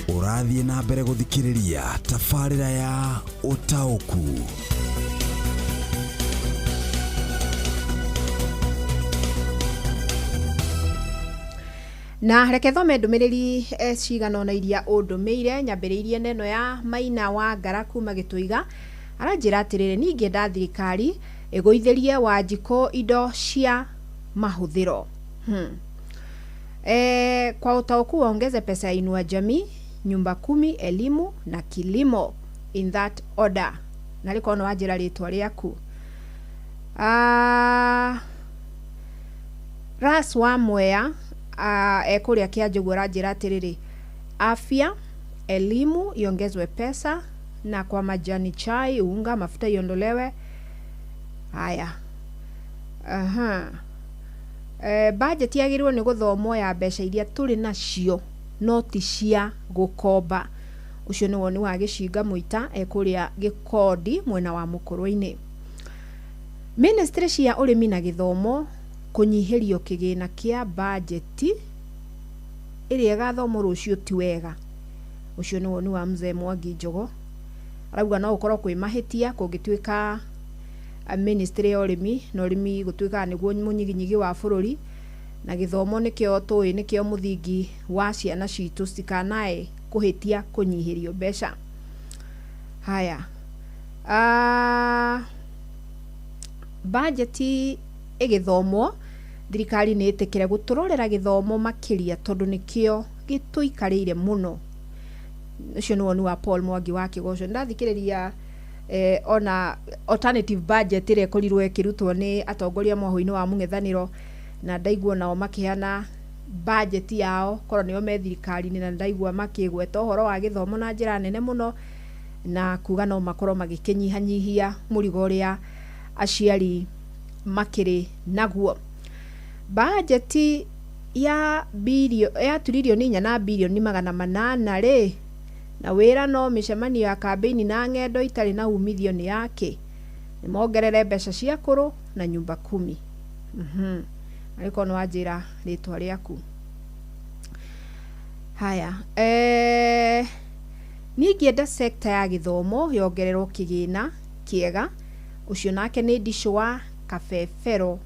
S7: Ũrathiĩ na mbere gũthikĩrĩria tabarĩra ya Ũtaũku.
S14: Na reke thome ndũmĩrĩri cigana ũna iria ũndũmĩire. Nyambĩrĩirie neno ya Maina wa Ngara kuma Gĩtũiga, aranjĩra atĩrĩrĩ, niĩ ingĩenda thirikari ĩgũithĩrie Wanjikũ indo cia mahũthĩro. Kwa ũtaũku waongeze pesa ya Inua Jamii, nyumba 10, elimu na kilimo in that order. Na rĩkorwo nĩ wanjĩra rĩtwa rĩaku. Ras wa Mwea ekũrĩa Kĩanjũgũ aranjĩra atĩrĩrĩ, afya, elimu iongezwe pesa, na kwa majani chai, unga, mafuta iondolewe. Haya. Aha. Bajeti yagĩrĩirwo nĩ gũthomwo ya mbeca iria tũrĩ nacio no ti cia gũkomba. Ũcio nĩ woni wa Gĩcinga Mũita ekũrĩa Gĩkondi mwena wa Mũkũrwe-inĩ. Ministry cia ũrĩmi na gĩthomo kũnyihĩrio kĩgĩna kĩa bajeti ĩrĩa ĩgathomwo rũciũ ti wega. Ũcio nĩ woni wa Mzee Mwangi Njogo, arauga no gũkorwo kwĩ mahĩtia kũngĩtuĩka ministry ya ũrĩmi na ũrĩmi gũtuĩkaga nĩguo mũnyiginyigi wa bũrũri, na gĩthomo nĩkĩo tũĩ nĩkĩo mũthingi wa ciana citũ citikanae kũhĩtia kũnyihĩrio mbeca. Haya, bajeti ĩgĩthomwo thirikari nĩ ĩtĩkĩre gũtũrorera gĩthomo makĩria tondũ nĩkĩo gĩtũikarĩire mũno. Ũcio nĩ woni wa Paul Mwangi wa Kĩgoco. Ndathikĩrĩria ona alternative budget ĩrĩa ĩkorirwo ĩkĩrutwo nĩ atongoria mwahũ-inĩ wa mũng'ethanĩro, na ndaigua nao makĩheana budget yao korwo nĩo me thirikari-inĩ, na ndaigua makĩgweta ũhoro wa gĩthomo na njĩra nene mũno na kuga no makorwo magĩkĩnyihanyihia mũrigo ũrĩa Aciari makĩrĩ naguo. Bajeti ya bilio ya turirioni 4 na bilioni 800 rĩ, na wĩra no mĩcemanio ya kambĩini na ng'endo itarĩ na umithio nĩ yake. Nĩ mongerere mbeca cia kũrũ na nyumba kumi. Arĩkorwo nĩ wanjĩra rĩtwa rĩaku. Haya, niĩ ingĩenda sector ya gĩthomo yongererwo kĩgĩna kĩega. Ũcio nake nĩ Ndicũ wa Kabebero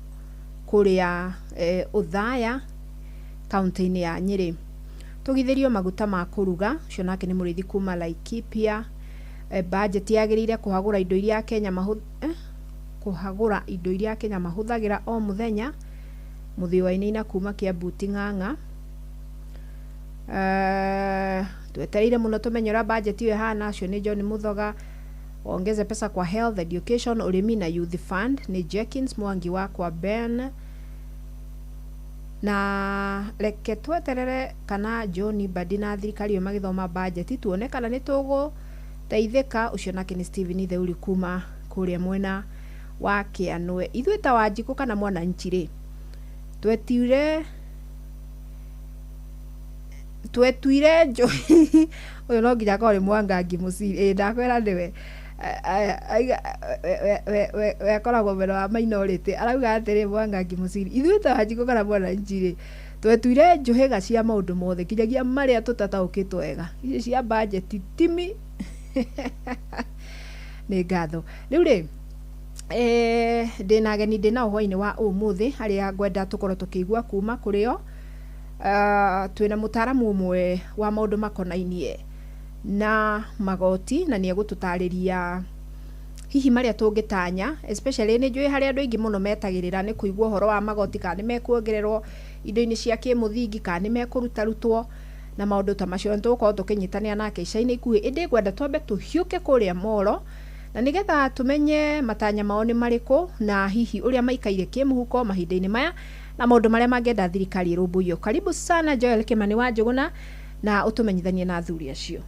S14: kũrĩa Othaya kaunti-inĩ ya Nyĩrĩ. Tũgithĩrio maguta ma kũruga, ũcio nake nĩ Mũrĩithi kuma Laikipia. Budget yagĩrĩire kũhagũra indo iria Kenya kũhagũra indo iria Kenya mahũthagĩra o mũthenya. Mũthii wa Inaina kuma Kiambu Ting'ang'a. Twetereire mũno tũmenye ũrĩa budget ĩyo ĩhana. Acio nĩ John Muthoga. Ongeze pesa kwa health, education, ũrĩmi na youth fund nĩ Jenkins Mwangi wa kwa Ben. Na reke tweterere kana John Mbadi na thirikari ĩyo magĩthoma budget tuone kana nĩ tũgũteithĩka. Ũcio nake nĩ Steven Theuri kuma kũrĩa mwena wa Kĩanũe. Ithuĩ ta Wanjikũ kana Mwananchi rĩ, twetuire njohi. Ũyũ no nginya akorwo nĩ Mwangangi Mũciri. Ĩ ndakwĩra nĩwe. We akoragwo mwena wa minority. Arauga atĩrĩ Mwangangi Mũciri, ithuĩ ta Wanjikũ kana Mwananchi rĩ, twetuire njũhĩga cia maũndũ mothe nginyagia marĩa tũtataũkĩtwo wega. Icio cia budget timi. Nĩ ngatho. Rĩu rĩ, ndĩna ageni ndĩna hwaĩ-inĩ wa ũmũthĩ arĩa ngwenda tũkorwo tũkĩigua kuma kũrĩ o. Twĩna mũtaaramu ũmwe wa maũndũ makonainie na magoti na nĩ egũtũtarĩria hihi marĩa tũngĩtanya, especially nĩ njũĩ harĩa andũ aingĩ mũno metagĩrĩra nĩ kũigua ũhoro wa magoti, kana nĩ mekuongererwo indo-inĩ cia kĩmũthingi, kana nĩ mekũrutarutwo na maũndũ ta macio. Nĩ tũgũkorwo tũkĩnyitanĩra nake ica-inĩ ikuhĩ, ĩndĩ ngwenda twambe tũhiũke kũrĩa Moro na nĩgetha tũmenye matanya mao nĩ marĩkũ na hihi ũrĩa maikaire kĩmũhuko mahinda-inĩ maya na maũndũ marĩa mangĩenda thirikari ĩrũmbũiyo. Karibu sana Joel Kimani wa Njũgũna na ũtũmenyithanie na athuri acio.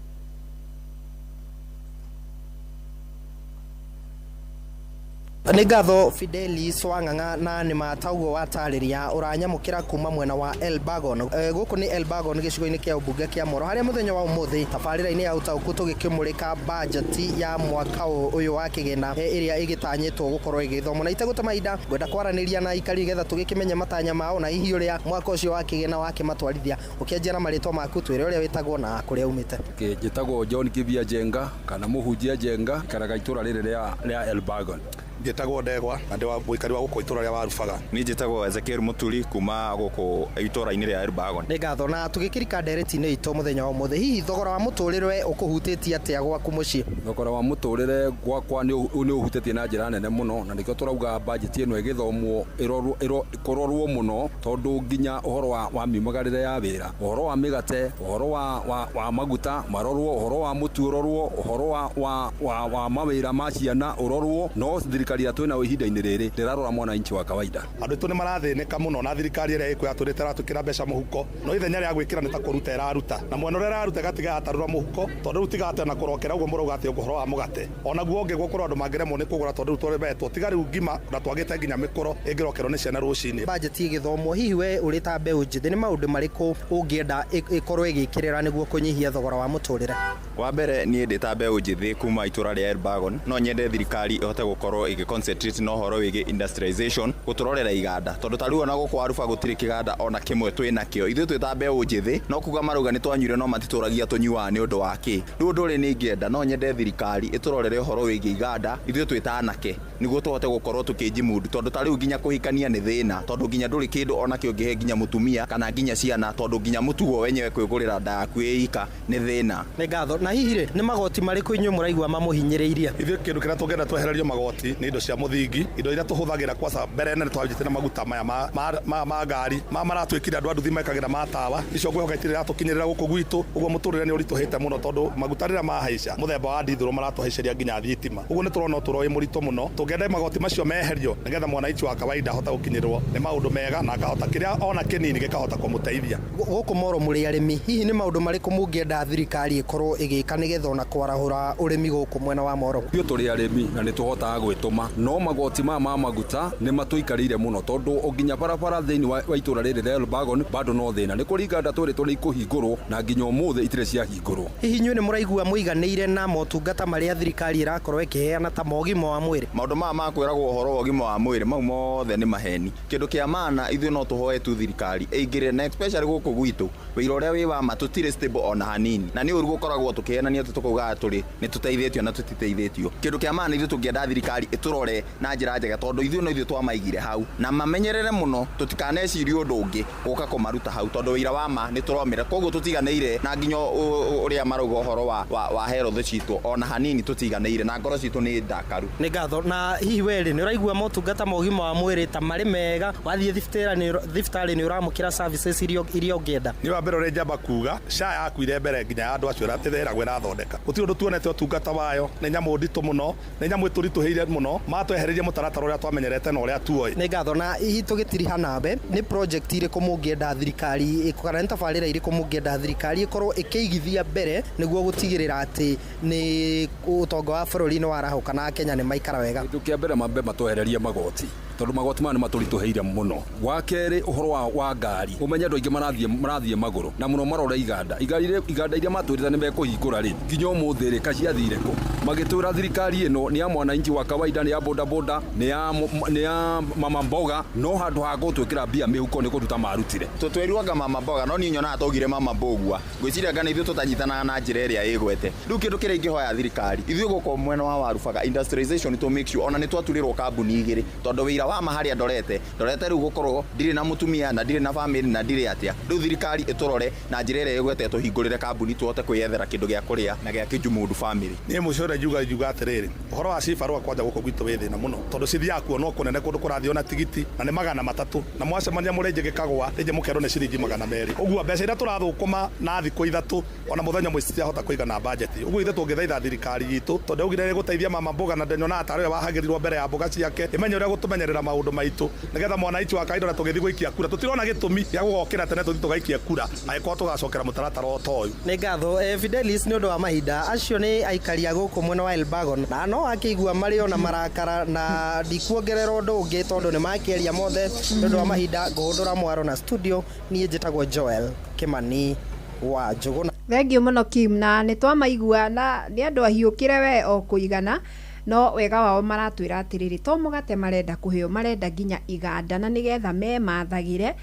S2: Nĩ ngatho Fidelis Wang'ang'a na nĩ matauguo watarĩria ũranyamũkĩra kuma mwena wa Elbagon. Gũkũ nĩ Elbagon gĩcigo-inĩ kĩa ũmbunge kĩa Moro harĩa mũthenya wa ũmũthĩ tabarĩra-inĩ ya ũtaũku tũgĩkĩmũrĩka bajeti ya mwaka ũyũ wa kĩgĩna ĩrĩa ĩgĩtanyĩtwo gũkorwo ĩgĩthomwo. Na itegũte mahinda ngwenda kwaranĩria na aikari nĩgetha tũgĩkĩmenye matanya mao na hihi ũrĩa mwaka ũcio wa kĩgĩna wakĩmatwarithia. Ũkĩanjia na marĩtwa maku twĩre ũrĩa wĩtagwo na kũrĩa umĩte.
S9: Njĩtagwo John Kibia Njenga kana Mũhunjia Njenga, ikaraga itũra rĩrĩ rĩa Elbagon.
S10: Njĩtagwo Ndegwa na ndĩ wa mũikari wa gũkũ itũra rĩa Warubaga.
S16: Niĩ njĩtagwo Ezekiel Mũturi kuma gũkũ itũra-inĩ rĩa Elbagon.
S2: Nĩ ngatho. Na tũgĩkĩrika ndereti-inĩ itũ mũthenya wa ũmũthĩ, hihi thogora wa mũtũrĩre ũkũhutĩtie atĩa gwaku mũciĩ?
S9: Thogora wa mũtũrĩre gwakwa nĩ ũhutĩtie na njĩra nene mũno, na nĩkĩo tũrauga bajeti ĩno ĩgĩthomwo ĩrorwo mũno, tondũ nginya ũhoro wa miumagarĩre ya wĩra, ũhoro wa mĩgate, ũhoro wa maguta marorwo, ũhoro wa mũtu ũrorwo, ũhoro wa mawĩra ma ciana ũrorwo. No thirikari ya twĩna ihinda-inĩ rĩrĩ ndĩrarora mwananchi wa kawaida.
S10: Andũ aitũ nĩ marathĩnĩka mũno na thirikari ĩrĩa ĩkuo yatũrĩte ĩratwĩkĩra mbeca mũhuko, no ithenya rĩa gwĩkĩra nĩ ta kũruta ĩraruta, na mwena ũrĩa ĩraruta ĩgatiga yatarũra mũhuko, tondũ rĩu tiga atĩ ona kũrokera ũguo mũrauga atĩ ũhoro wa mũgate onaguo ũngĩ gũkorwo andũ mangĩremwo nĩ kũgũra, tondũ rĩu tũremetwo tiga rĩu ngima na twagĩte nginya mĩkũro ĩngĩrokerwo nĩ ciana rũcinĩ.
S2: Bajeti ĩgĩthomwo, hihi we ũrĩ ta mbeũ njĩthĩ nĩ maũndũ marĩkũ ũngĩenda ĩkorwo ĩgĩkĩrĩra nĩguo kũnyihia thogora wa mũtũrĩre?
S16: Wa mbere niĩ ndĩ ta mbeũ njĩthĩ kuma itũra rĩa Elbagon, no nyende thirikari ĩhote gũkorwo ĩgĩ concentrate na ũhoro wĩgiĩ industrialization, gũtũrorera iganda, tondũ ta rĩu ona gũkũ Waruba gũtirĩ kĩganda ona kĩmwe twĩ nakĩo. Ithuĩ twĩ ta mbeũ njĩthĩ no kuga marauga nĩ twanyuire no matitũragia tũnyuaga nĩ ũndũ wa kĩ. Rĩu ũndũ ũrĩa nĩ ingĩenda, no nyende thirikari ĩtũrorere ũhoro wĩgiĩ iganda ithuĩ twĩ ta anake nĩguo tũhote gũkorwo tũkĩnjimundu, tondũ ta rĩu nginya kũhikania nĩ thĩna, tondũ nginya ndũrĩ kĩndũ ona kĩ ũngĩhe nginya mũtumia kana nginya ciana, tondũ nginya mũtugo wenyewe kwĩgũrĩra nda yaku ĩ ika nĩ thĩna.
S2: Nĩ ngatho. Na hihi rĩ, nĩ magoti marĩkũ inyuĩ mũraigua mamũhinyĩrĩirie?
S10: Ithuĩ kĩndũ kĩrĩa tũngĩenda twehererio magoti nĩ indo cia mũthingi, indo iria tũhũthagĩra kwaca mbere nene twanjĩte na maguta maya ma ngari ma maratwĩkire andũ a nduthi mekagĩra ma tawa, icio ngwĩhoka itirĩ iratũkinyĩrĩra gũkũ gwitũ, ũguo mũtũrĩre nĩ ũritũhĩte mũno, tondũ maguta rĩrĩa mahaica mũthemba wa ndithũrũ maratũhaicĩria nginya thitima, ũguo nĩ tũrona ũtũro wĩ mũritũ mũno. Tũngĩenda Tũngĩenda magoti macio meherio nĩgetha mwananchi wa kawaida ahote gũkinyĩrwo nĩ maũndũ mega na akahota kĩrĩa ona kĩnini gĩkahota kũmũteithia.
S2: Gũkũ Moro mũrĩ arĩmi, hihi nĩ maũndũ marĩkũ mũngĩenda thirikari ĩkorwo ĩgĩka nĩgetha ona kwarahũra ũrĩmi gũkũ mwena wa Moro?
S9: Ithuĩ tũrĩ arĩmi na nĩ tũhotaga gwĩtũma, no magoti maya ma maguta nĩ matũikarĩire mũno tondũ nginya barabara thĩinĩ wa itũra rĩrĩ rĩa Elbagon bado no thĩna. Nĩ kũrĩ iganda twĩrĩtwo nĩ ikũhingũrwo na nginya ũmũthĩ itirĩ ciahingũrwo.
S2: Hihi inyuĩ nĩ mũraigua mũiganĩire na motungata marĩa thirikari ĩrakorwo ĩkĩheana ta ma ũgima wa mwĩrĩ?
S16: Maũndũ maya ma kwĩragwo ũhoro wa ũgima wa mwĩrĩ mau mothe nĩ maheni. Kĩndũ kĩa maana ithuĩ no tũhoe tu thirikari ĩingĩrĩre na especially gũkũ gwitũ wĩira ũrĩa wĩ wa ma tũtirĩ stable ona hanini, na nĩ ũru gũkoragwo tũkĩhenania atĩ tũkaugaga tũrĩ nĩ tũteithĩtio na tũtiteithĩtio. Kĩndũ kĩa maana ithuĩ tũngĩenda thirikari ĩtũrore na njĩra njega tondũ ithuĩ no ithuĩ twamaigire hau, na mamenyerere mũno tũtikanecirie ũndũ ũngĩ gũka kũmaruta hau tondũ wĩira wa ma nĩ tũromĩra, koguo tũtiganĩire na nginya ũrĩa marauga ũhoro wa health citũ ona hanini tũtiganĩire na ngoro citũ nĩ ndakaru.
S2: Nĩ ngatho. Na hihi we rĩ, nĩ ũraigua motungata ma ũgima wa mwĩrĩ ta marĩ mega? Wathiĩ thibitarĩ nĩ ũramũkĩra services iria ũngĩenda?
S10: Niĩ wa mbere ũrĩa njamba kuga, SHA yakuire mbere nginya ya andũ acio ĩragwo ĩrathondeka. Gũtirĩ ũndũ tuonete ũtungata wayo, nĩ nyamũ nditũ mũno, nĩ nyamũ ĩtũritũhĩire mũno, matwehereirie mũtaratara ũrĩa twamenyerete na ũrĩa tuoĩ.
S2: Nĩ ngatho. Na hihi tũgĩtiriha nawe, nĩ project irĩkũ mũngĩenda thirikari kana nĩ tabarĩra irĩkũ mũngĩenda thirikari ĩkorwo ĩkĩigithia mbere nĩguo gũtigĩrĩra atĩ nĩ ũtonga wa bũrũri nĩ warahũka na Akenya nĩ maikara wega?
S9: Kĩndũ kĩa mbere mambe matwehererie magoti tondũ magoti maya nĩ matũritũhĩire mũno. Wa kerĩ, ũhoro wa ngari, ũmenye andũ aingĩ marathiĩ magũrũ na mũno marore iganda. Iganda iria matwĩrĩte nĩ mekũhingũra rĩ, nginya ũmũthĩ rĩ, kaciathire kũ? Magĩtwĩra thirikari ĩno nĩ ya mwananchi wa kawaida, nĩ ya bodaboda, nĩ ya mama mboga, no handũ ha gũtwĩkĩra mbia mĩhuko nĩ kũruta marutire.
S16: Tũtwĩrirwo anga mama mboga, no niĩ nyonaga twaugire mama mbũgua. Ngwĩciria anga nĩ ithuĩ tũtanyitanaga na njĩra ĩrĩa ĩgwete. Rĩu kĩndũ kĩrĩa ingĩhoya thirikari, ithuĩ gũkũ mwena wa Warubaga industrialization to make sure ona nĩ twaturĩrwo kambuni igĩrĩ, tondũ wĩira wa ma harĩa ndorete rĩu gũkorwo ndirĩ na mũtumia na ndirĩ na family na ndirĩ atĩa. Rĩu thirikari ĩtũrore na njĩra ĩrĩa ĩgwete tũhingũrĩre kambuni tũhote kwĩyethera kĩndũ gĩa kũrĩa na gĩa kĩnjumudu family.
S10: Niĩ mũico ũrĩa njuga atĩrĩrĩ, ũhoro wa cibarũa kwanja gũkũ gwitũ wĩ thĩna mũno tondũ cithiaga kuonwo kũnene kũndũ kũrathiĩ ona tigiti na nĩ 300, na mwacemania mũrĩ gĩkagwa rĩngĩ mũkerwo nĩ ciringi 200. Ũguo mbeca iria tũrathũkũma na thikũ 3 ona mũthenya ũmwe citiahota kũigana bajeti. Ũguo ithuĩ tũngĩthaitha thirikari itũ tondũ yaugire ĩgũteithia mama mboga na ndenyonaga tarĩ we wahagĩrirwo mbere ya mboga ciake, ĩmenye ũrĩa gũtũmenyerera maũndũ maitũ nĩgetha mwananchi wa kawaida ona tũgĩthiĩ gũikia kura tũtirona gĩtũmi gĩa gũgokĩra tene tũthiĩ tũgaikie kura angĩkorwo tũgacokera mũtaratara o ta ũyũ.
S2: Nĩ ngatho Fidelis nĩ ũndũ wa mahinda. Acio nĩ aikari a gũkũ mwena wa Elbagon na no akĩigua marĩ ona marakara, na ndikuongerera ũndũ ũngĩ tondũ nĩ makĩaria mothe. Nĩ ũndũ wa mahinda ngũhũndũra mwaro na studio, niĩ njĩtagwo Joel Kimani wa Njũgũna.
S14: Thengiũ mũno Kim, na nĩ twamaigua na nĩ andũ ahiũkĩre we o kũigana, no wega wao maratwĩra atĩrĩrĩ, to mũgate marenda kũheo, marenda nginya iganda na nĩgetha memathagĩre.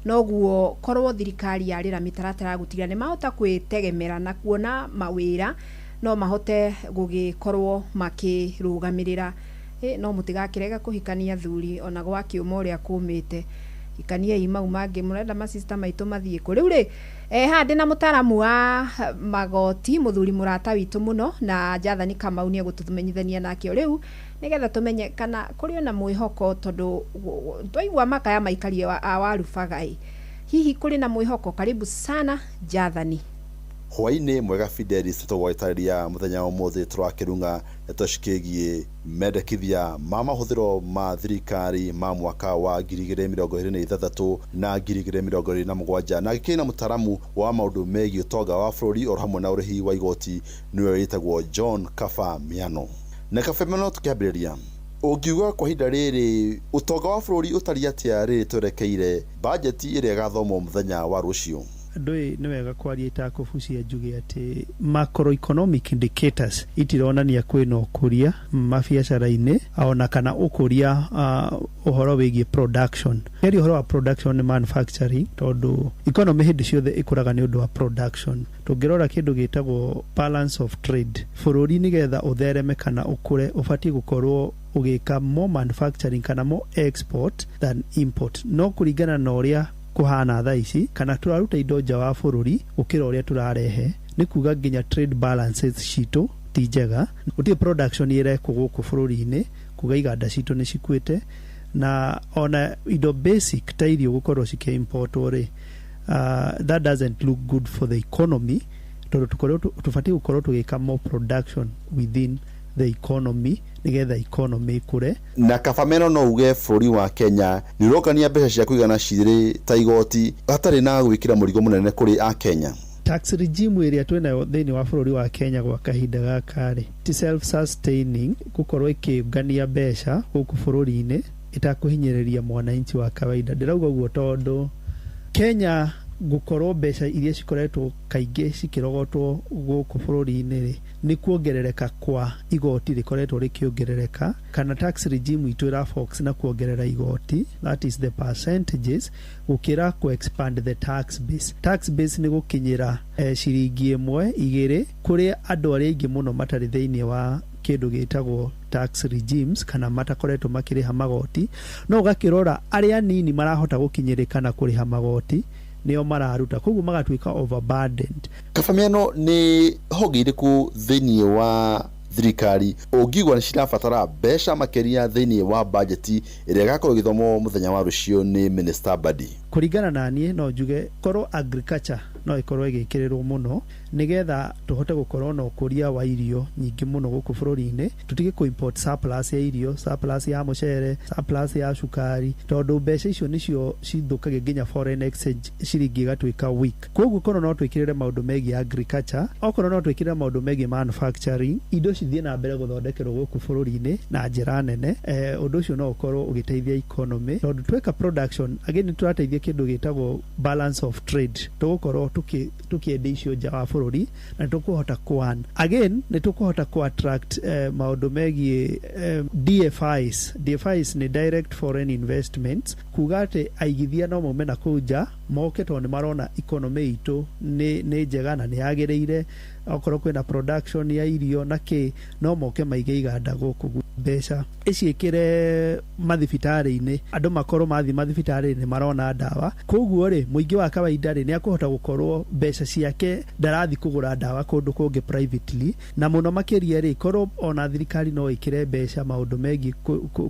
S14: Noguo korwo thirikari yarĩra mĩtaratara ya gũtigĩrĩra nĩ mahota kwĩtegemera na kuona mawĩra, no mahote gũgĩkorwo makĩrũgamĩrĩra. No mũtigakĩrega kũhikania athuri ona gwakĩũma ũrĩa kũmĩte, hikaniai mau mangĩ mũrenda masista maitũ mathiĩ kũ. Rĩu rĩ, haha ndĩna mũtaaramu wa magoti, mũthuri mũrata witũ mũno, na Jathani Kamau nĩ egũtũmenyithania nake o rĩu nĩgetha tũmenye kana kũrĩ ona mwĩhoko, tondũ twaigua makaya maikaria a Warubaga ĩ, hihi kũrĩ na mwĩhoko? Karibu sana Jathani.
S8: Hwaĩ-inĩ mwega Fidelis, tũgũgĩtarĩria mũthenya wa ũmũthĩ tũrakĩrung'a ndeto cikĩgiĩ mendekithia ma mahũthĩro ma thirikari ma mwaka wa 2026 na 2027, na gĩkĩrĩ na mũtaramu wa maũndũ megiĩ ũtonga wa bũrũri oro hamwe na ũrĩhi wa igoti, nĩwe wĩtagwo John Kaba Miano. Na Kaba Miano, tũkĩambĩrĩria, ũngiuga kwa ihinda rĩrĩ ũtonga wa bũrũri ũtariĩ atĩa rĩrĩ twerekeire bajeti ĩrĩa ĩgathomwo mũthenya wa rũciũ?
S3: Ndũĩ nĩ wega kwaria itakũbucia njuge atĩ macroeconomic indicators itironania kwĩna ũkũria mabiacara-inĩ ona kana ũkũria ũhoro wĩgiĩ production. Kĩaria ũhoro wa production nĩ manufacturing, tondũ economy hĩndĩ ciothe ĩkũraga nĩ ũndũ wa production. Tũngĩrora kĩndũ gĩtagwo balance of trade, bũrũri nĩgetha ũthereme kana ũkũre ũbatiĩ gũkorwo ũgĩka more manufacturing kana more export than import. No kũringana na ũrĩa kũhana thaa ici, kana tũraruta indo nja wa bũrũri gũkĩra ũrĩa tũrarehe, nĩ kuga nginya trade balances citũ ti njega. Gũtirĩ production ĩrekwo gũkũ bũrũri-inĩ, kuga iganda citũ nĩ cikuĩte, na ona indo basic ta irio gũkorwo cikĩimportwo rĩ, that doesn't look good for the economy, tondũ tũbatiĩ gũkorwo tũgĩka more production within the economy. Nĩgetha economy ĩkũre.
S8: Na kaba meno no uge bũrũri wa Kenya nĩ ũrongania mbeca cia kũigana cirĩ ta igoti hatarĩ na gwĩkĩra mũrigo mũnene kũrĩ Akenya.
S3: Tax regime ĩrĩa twĩnayo thĩinĩ wa bũrũri wa Kenya gwa kahinda gaka rĩ, ti self sustaining, gũkorwo ĩkĩũngania mbeca gũkũ bũrũri-inĩ ĩtakũhinyĩrĩria mwananchi wa kawaida. Ndĩrauga ũguo tondũ Kenya gũkorwo mbeca iria cikoretwo kaingĩ cikĩrogotwo gũkũ bũrũri-inĩ rĩ, nĩ kuongerereka kwa igoti rĩkoretwo rĩkĩongerereka, kana tax regime itũ ĩra focus na kuongerera igoti, that is the percentages, gũkĩra ku expand the tax base. Tax base nĩ gũkinyĩra ciringi 1 2 kũrĩ andũ arĩa aingĩ mũno matarĩ thĩinĩ wa kĩndũ gĩtagwo tax regimes kana matakoretwo makĩrĩha magoti, no ũgakĩrora arĩa anini marahota gũkinyĩrĩka na kũrĩha magoti nĩo mararuta, koguo magatuĩka overburdened.
S8: Kaba Mĩano, nĩ honge irĩkũ thĩinĩ wa thirikari ũngĩigua nĩ cirabatara mbeca makĩria thĩinĩ wa bajeti ĩrĩa ĩgakorwo ĩgĩthomwo mũthenya wa rũciũ nĩ Minister Mbadi?
S3: Kũringana na niĩ, no njuge korwo agriculture no ĩkorwo ĩgĩkĩrĩrwo mũno, nĩgetha tũhote gũkorwo na ũkũria wa irio nyingĩ mũno gũkũ bũrũri-inĩ, tũtige kũ import surplus ya irio, surplus ya mũcere, surplus ya cukari, tondũ mbeca icio nĩcio cithũkagia nginya foreign exchange, ciringi ĩgatuĩka weak. Koguo korwo no twĩkĩrĩre maũndũ megiĩ agriculture, okorwo no twĩkĩrĩre maũndũ megiĩ manufacturing, indo cithiĩ na mbere gũthondekerwo gũkũ bũrũri-inĩ na njĩra nene, ũndũ ũcio no ũkorwo ũgĩteithia economy, tondũ tweka production again nĩ tũrateithia kĩndũ gĩtagwo balance of trade. Tũgũkorwo tũkĩendia icio nja wa bũrũri na nĩ tũkũhota kũ earn. Again nĩ tũkũhota kũ attract maũndũ megiĩ DFIs. DFIs nĩ direct foreign investments, kuga atĩ aigithia no maume na kũu nja moke, tondũ nĩ marona economy itũ nĩ njega na nĩ yagĩrĩire. Okorwo kwĩna production ya irio na kĩ, no moke maige iganda gũkũ. Mbeca iciĩkĩre mathibitarĩ-inĩ, andũ makorwo mathiĩ mathibitarĩ-inĩ marona ndawa. Koguo rĩ, mũingĩ wa kawaida rĩ, nĩ akũhota gũkorwo mbeca ciake ndarathi kũgũra ndawa kũndũ kũngĩ privately. Na mũno makĩria rĩ, korwo ona thirikari no ĩkĩre mbeca maũndũ megiĩ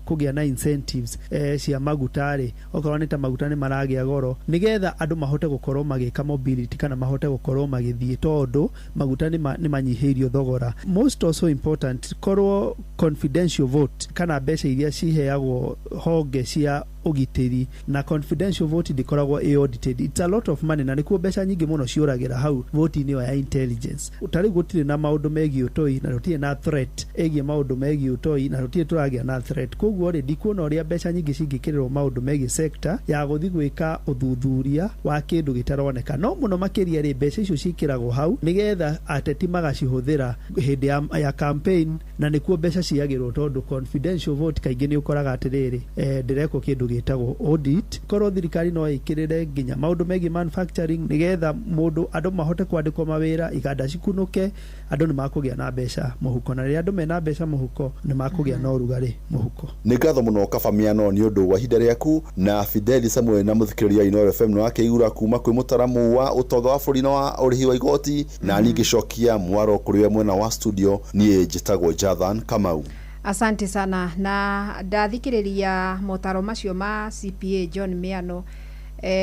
S3: kũgĩa na incentives cia maguta rĩ, okorwo nĩ ta maguta nĩ maragĩa goro, nĩgetha andũ mahote gũkorwo magĩka mobility kana mahote gũkorwo magĩthiĩ, tondũ maguta nĩ manyihĩirio thogora. Most also important, korwo confidential vote kana mbeca iria ciheagwo honge cia ũgitĩri, na confidential vote ndĩkoragwo ĩ audited, it's a lot of money, na nĩkuo mbeca nyingĩ mũno ciũragĩra hau vote-inĩ ĩyo ya intelligence. Ta rĩu gũtirĩ na maũndũ megiĩ ũtoi, na gũtirĩ na threat ĩgiĩ maũndũ megiĩ ũtoi, na gũtirĩ tũragĩa na threat. Koguo rĩ, ndikuona ũrĩa mbeca nyingĩ cingĩkĩrĩrwo maũndũ megiĩ sector ya gũthiĩ gwĩka ũthuthuria wa kĩndũ gĩtaroneka. No mũno makĩria rĩ, mbeca icio ciĩkĩragwo hau nĩgetha ateti magacihũthĩra hĩndĩ ya campaign, na nĩkuo mbeca ciagĩrwo, tondũ confidential vote kaingĩ nĩ ũkoraga atĩrĩrĩ, ndĩrekwo kĩndũ gĩtagwo audit. Korwo thirikari no ĩkĩrĩre nginya maũndũ megiĩ manufacturing, nĩgetha mũndũ andũ mahote kwandĩkwo mawĩra, iganda cikunũke, andũ nĩ makũgĩa na mbeca mũhuko, na rĩrĩa andũ mena mbeca mũhuko nĩ makũgĩa na ũrugarĩ mũhuko.
S8: Nĩ ngatho mũno Kaba Mĩano nĩ ũndũ wa ihinda rĩaku, na Fideli Samuel na mũthikĩrĩria Inooro FM nĩ wakĩigura kuma kwĩ mũtaramu wa ũtonga wa bũrũri na wa ũrĩhi wa igoti, na niĩ ngĩcokia mwaro kũrĩ we mwena wa studio. Niĩ njĩtagwo Jathan Kamau.
S14: Asante sana. Na ndathikĩrĩria motaro macio ma CPA John Miano,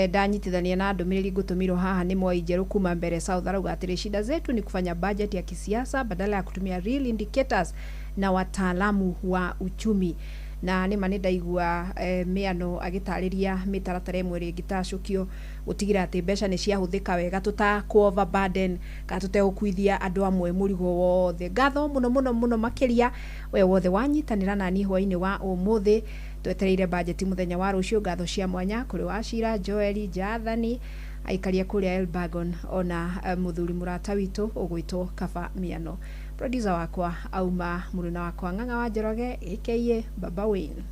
S14: ndanyitithania na ndũmĩrĩri ngũtũmĩrwo haha nĩ Mwai Njerũ kuma Mbere South. Arauga atĩrĩ, shida zetu ni kufanya budget ya kisiasa badala ya kutumia real indicators na wataalamu wa uchumi. Na nĩma nĩ ndaigua Mĩano agĩtarĩria mĩtaratara ĩmwe ĩrĩa ĩngĩtacũkio gũtigĩra atĩ mbeca nĩ ciahũthĩka wega, tũtakũ overburden kana tũtegũkuithia andũ amwe mũrigo wothe. Ngatho mũno mũno mũno makĩria we wothe wanyitanĩra nani hwainĩ wa ũmũthĩ. Twetereire bajeti mũthenya wa rũciũ. Ngatho cia mwanya kũrĩ Wacira Joeli Jathani, aikaria kũrĩa Elbagon, ona mũthuri mũrata witũ ũgwĩtwo Kaba Miano. Producer wakwa auma mũruna wakwa Ng'ang'a wa Njoroge aka Baba Wayne.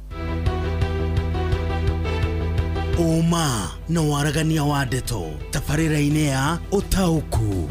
S7: Ũma na waragania wa ndeto tabarĩra-inĩ ya Ũtaũku.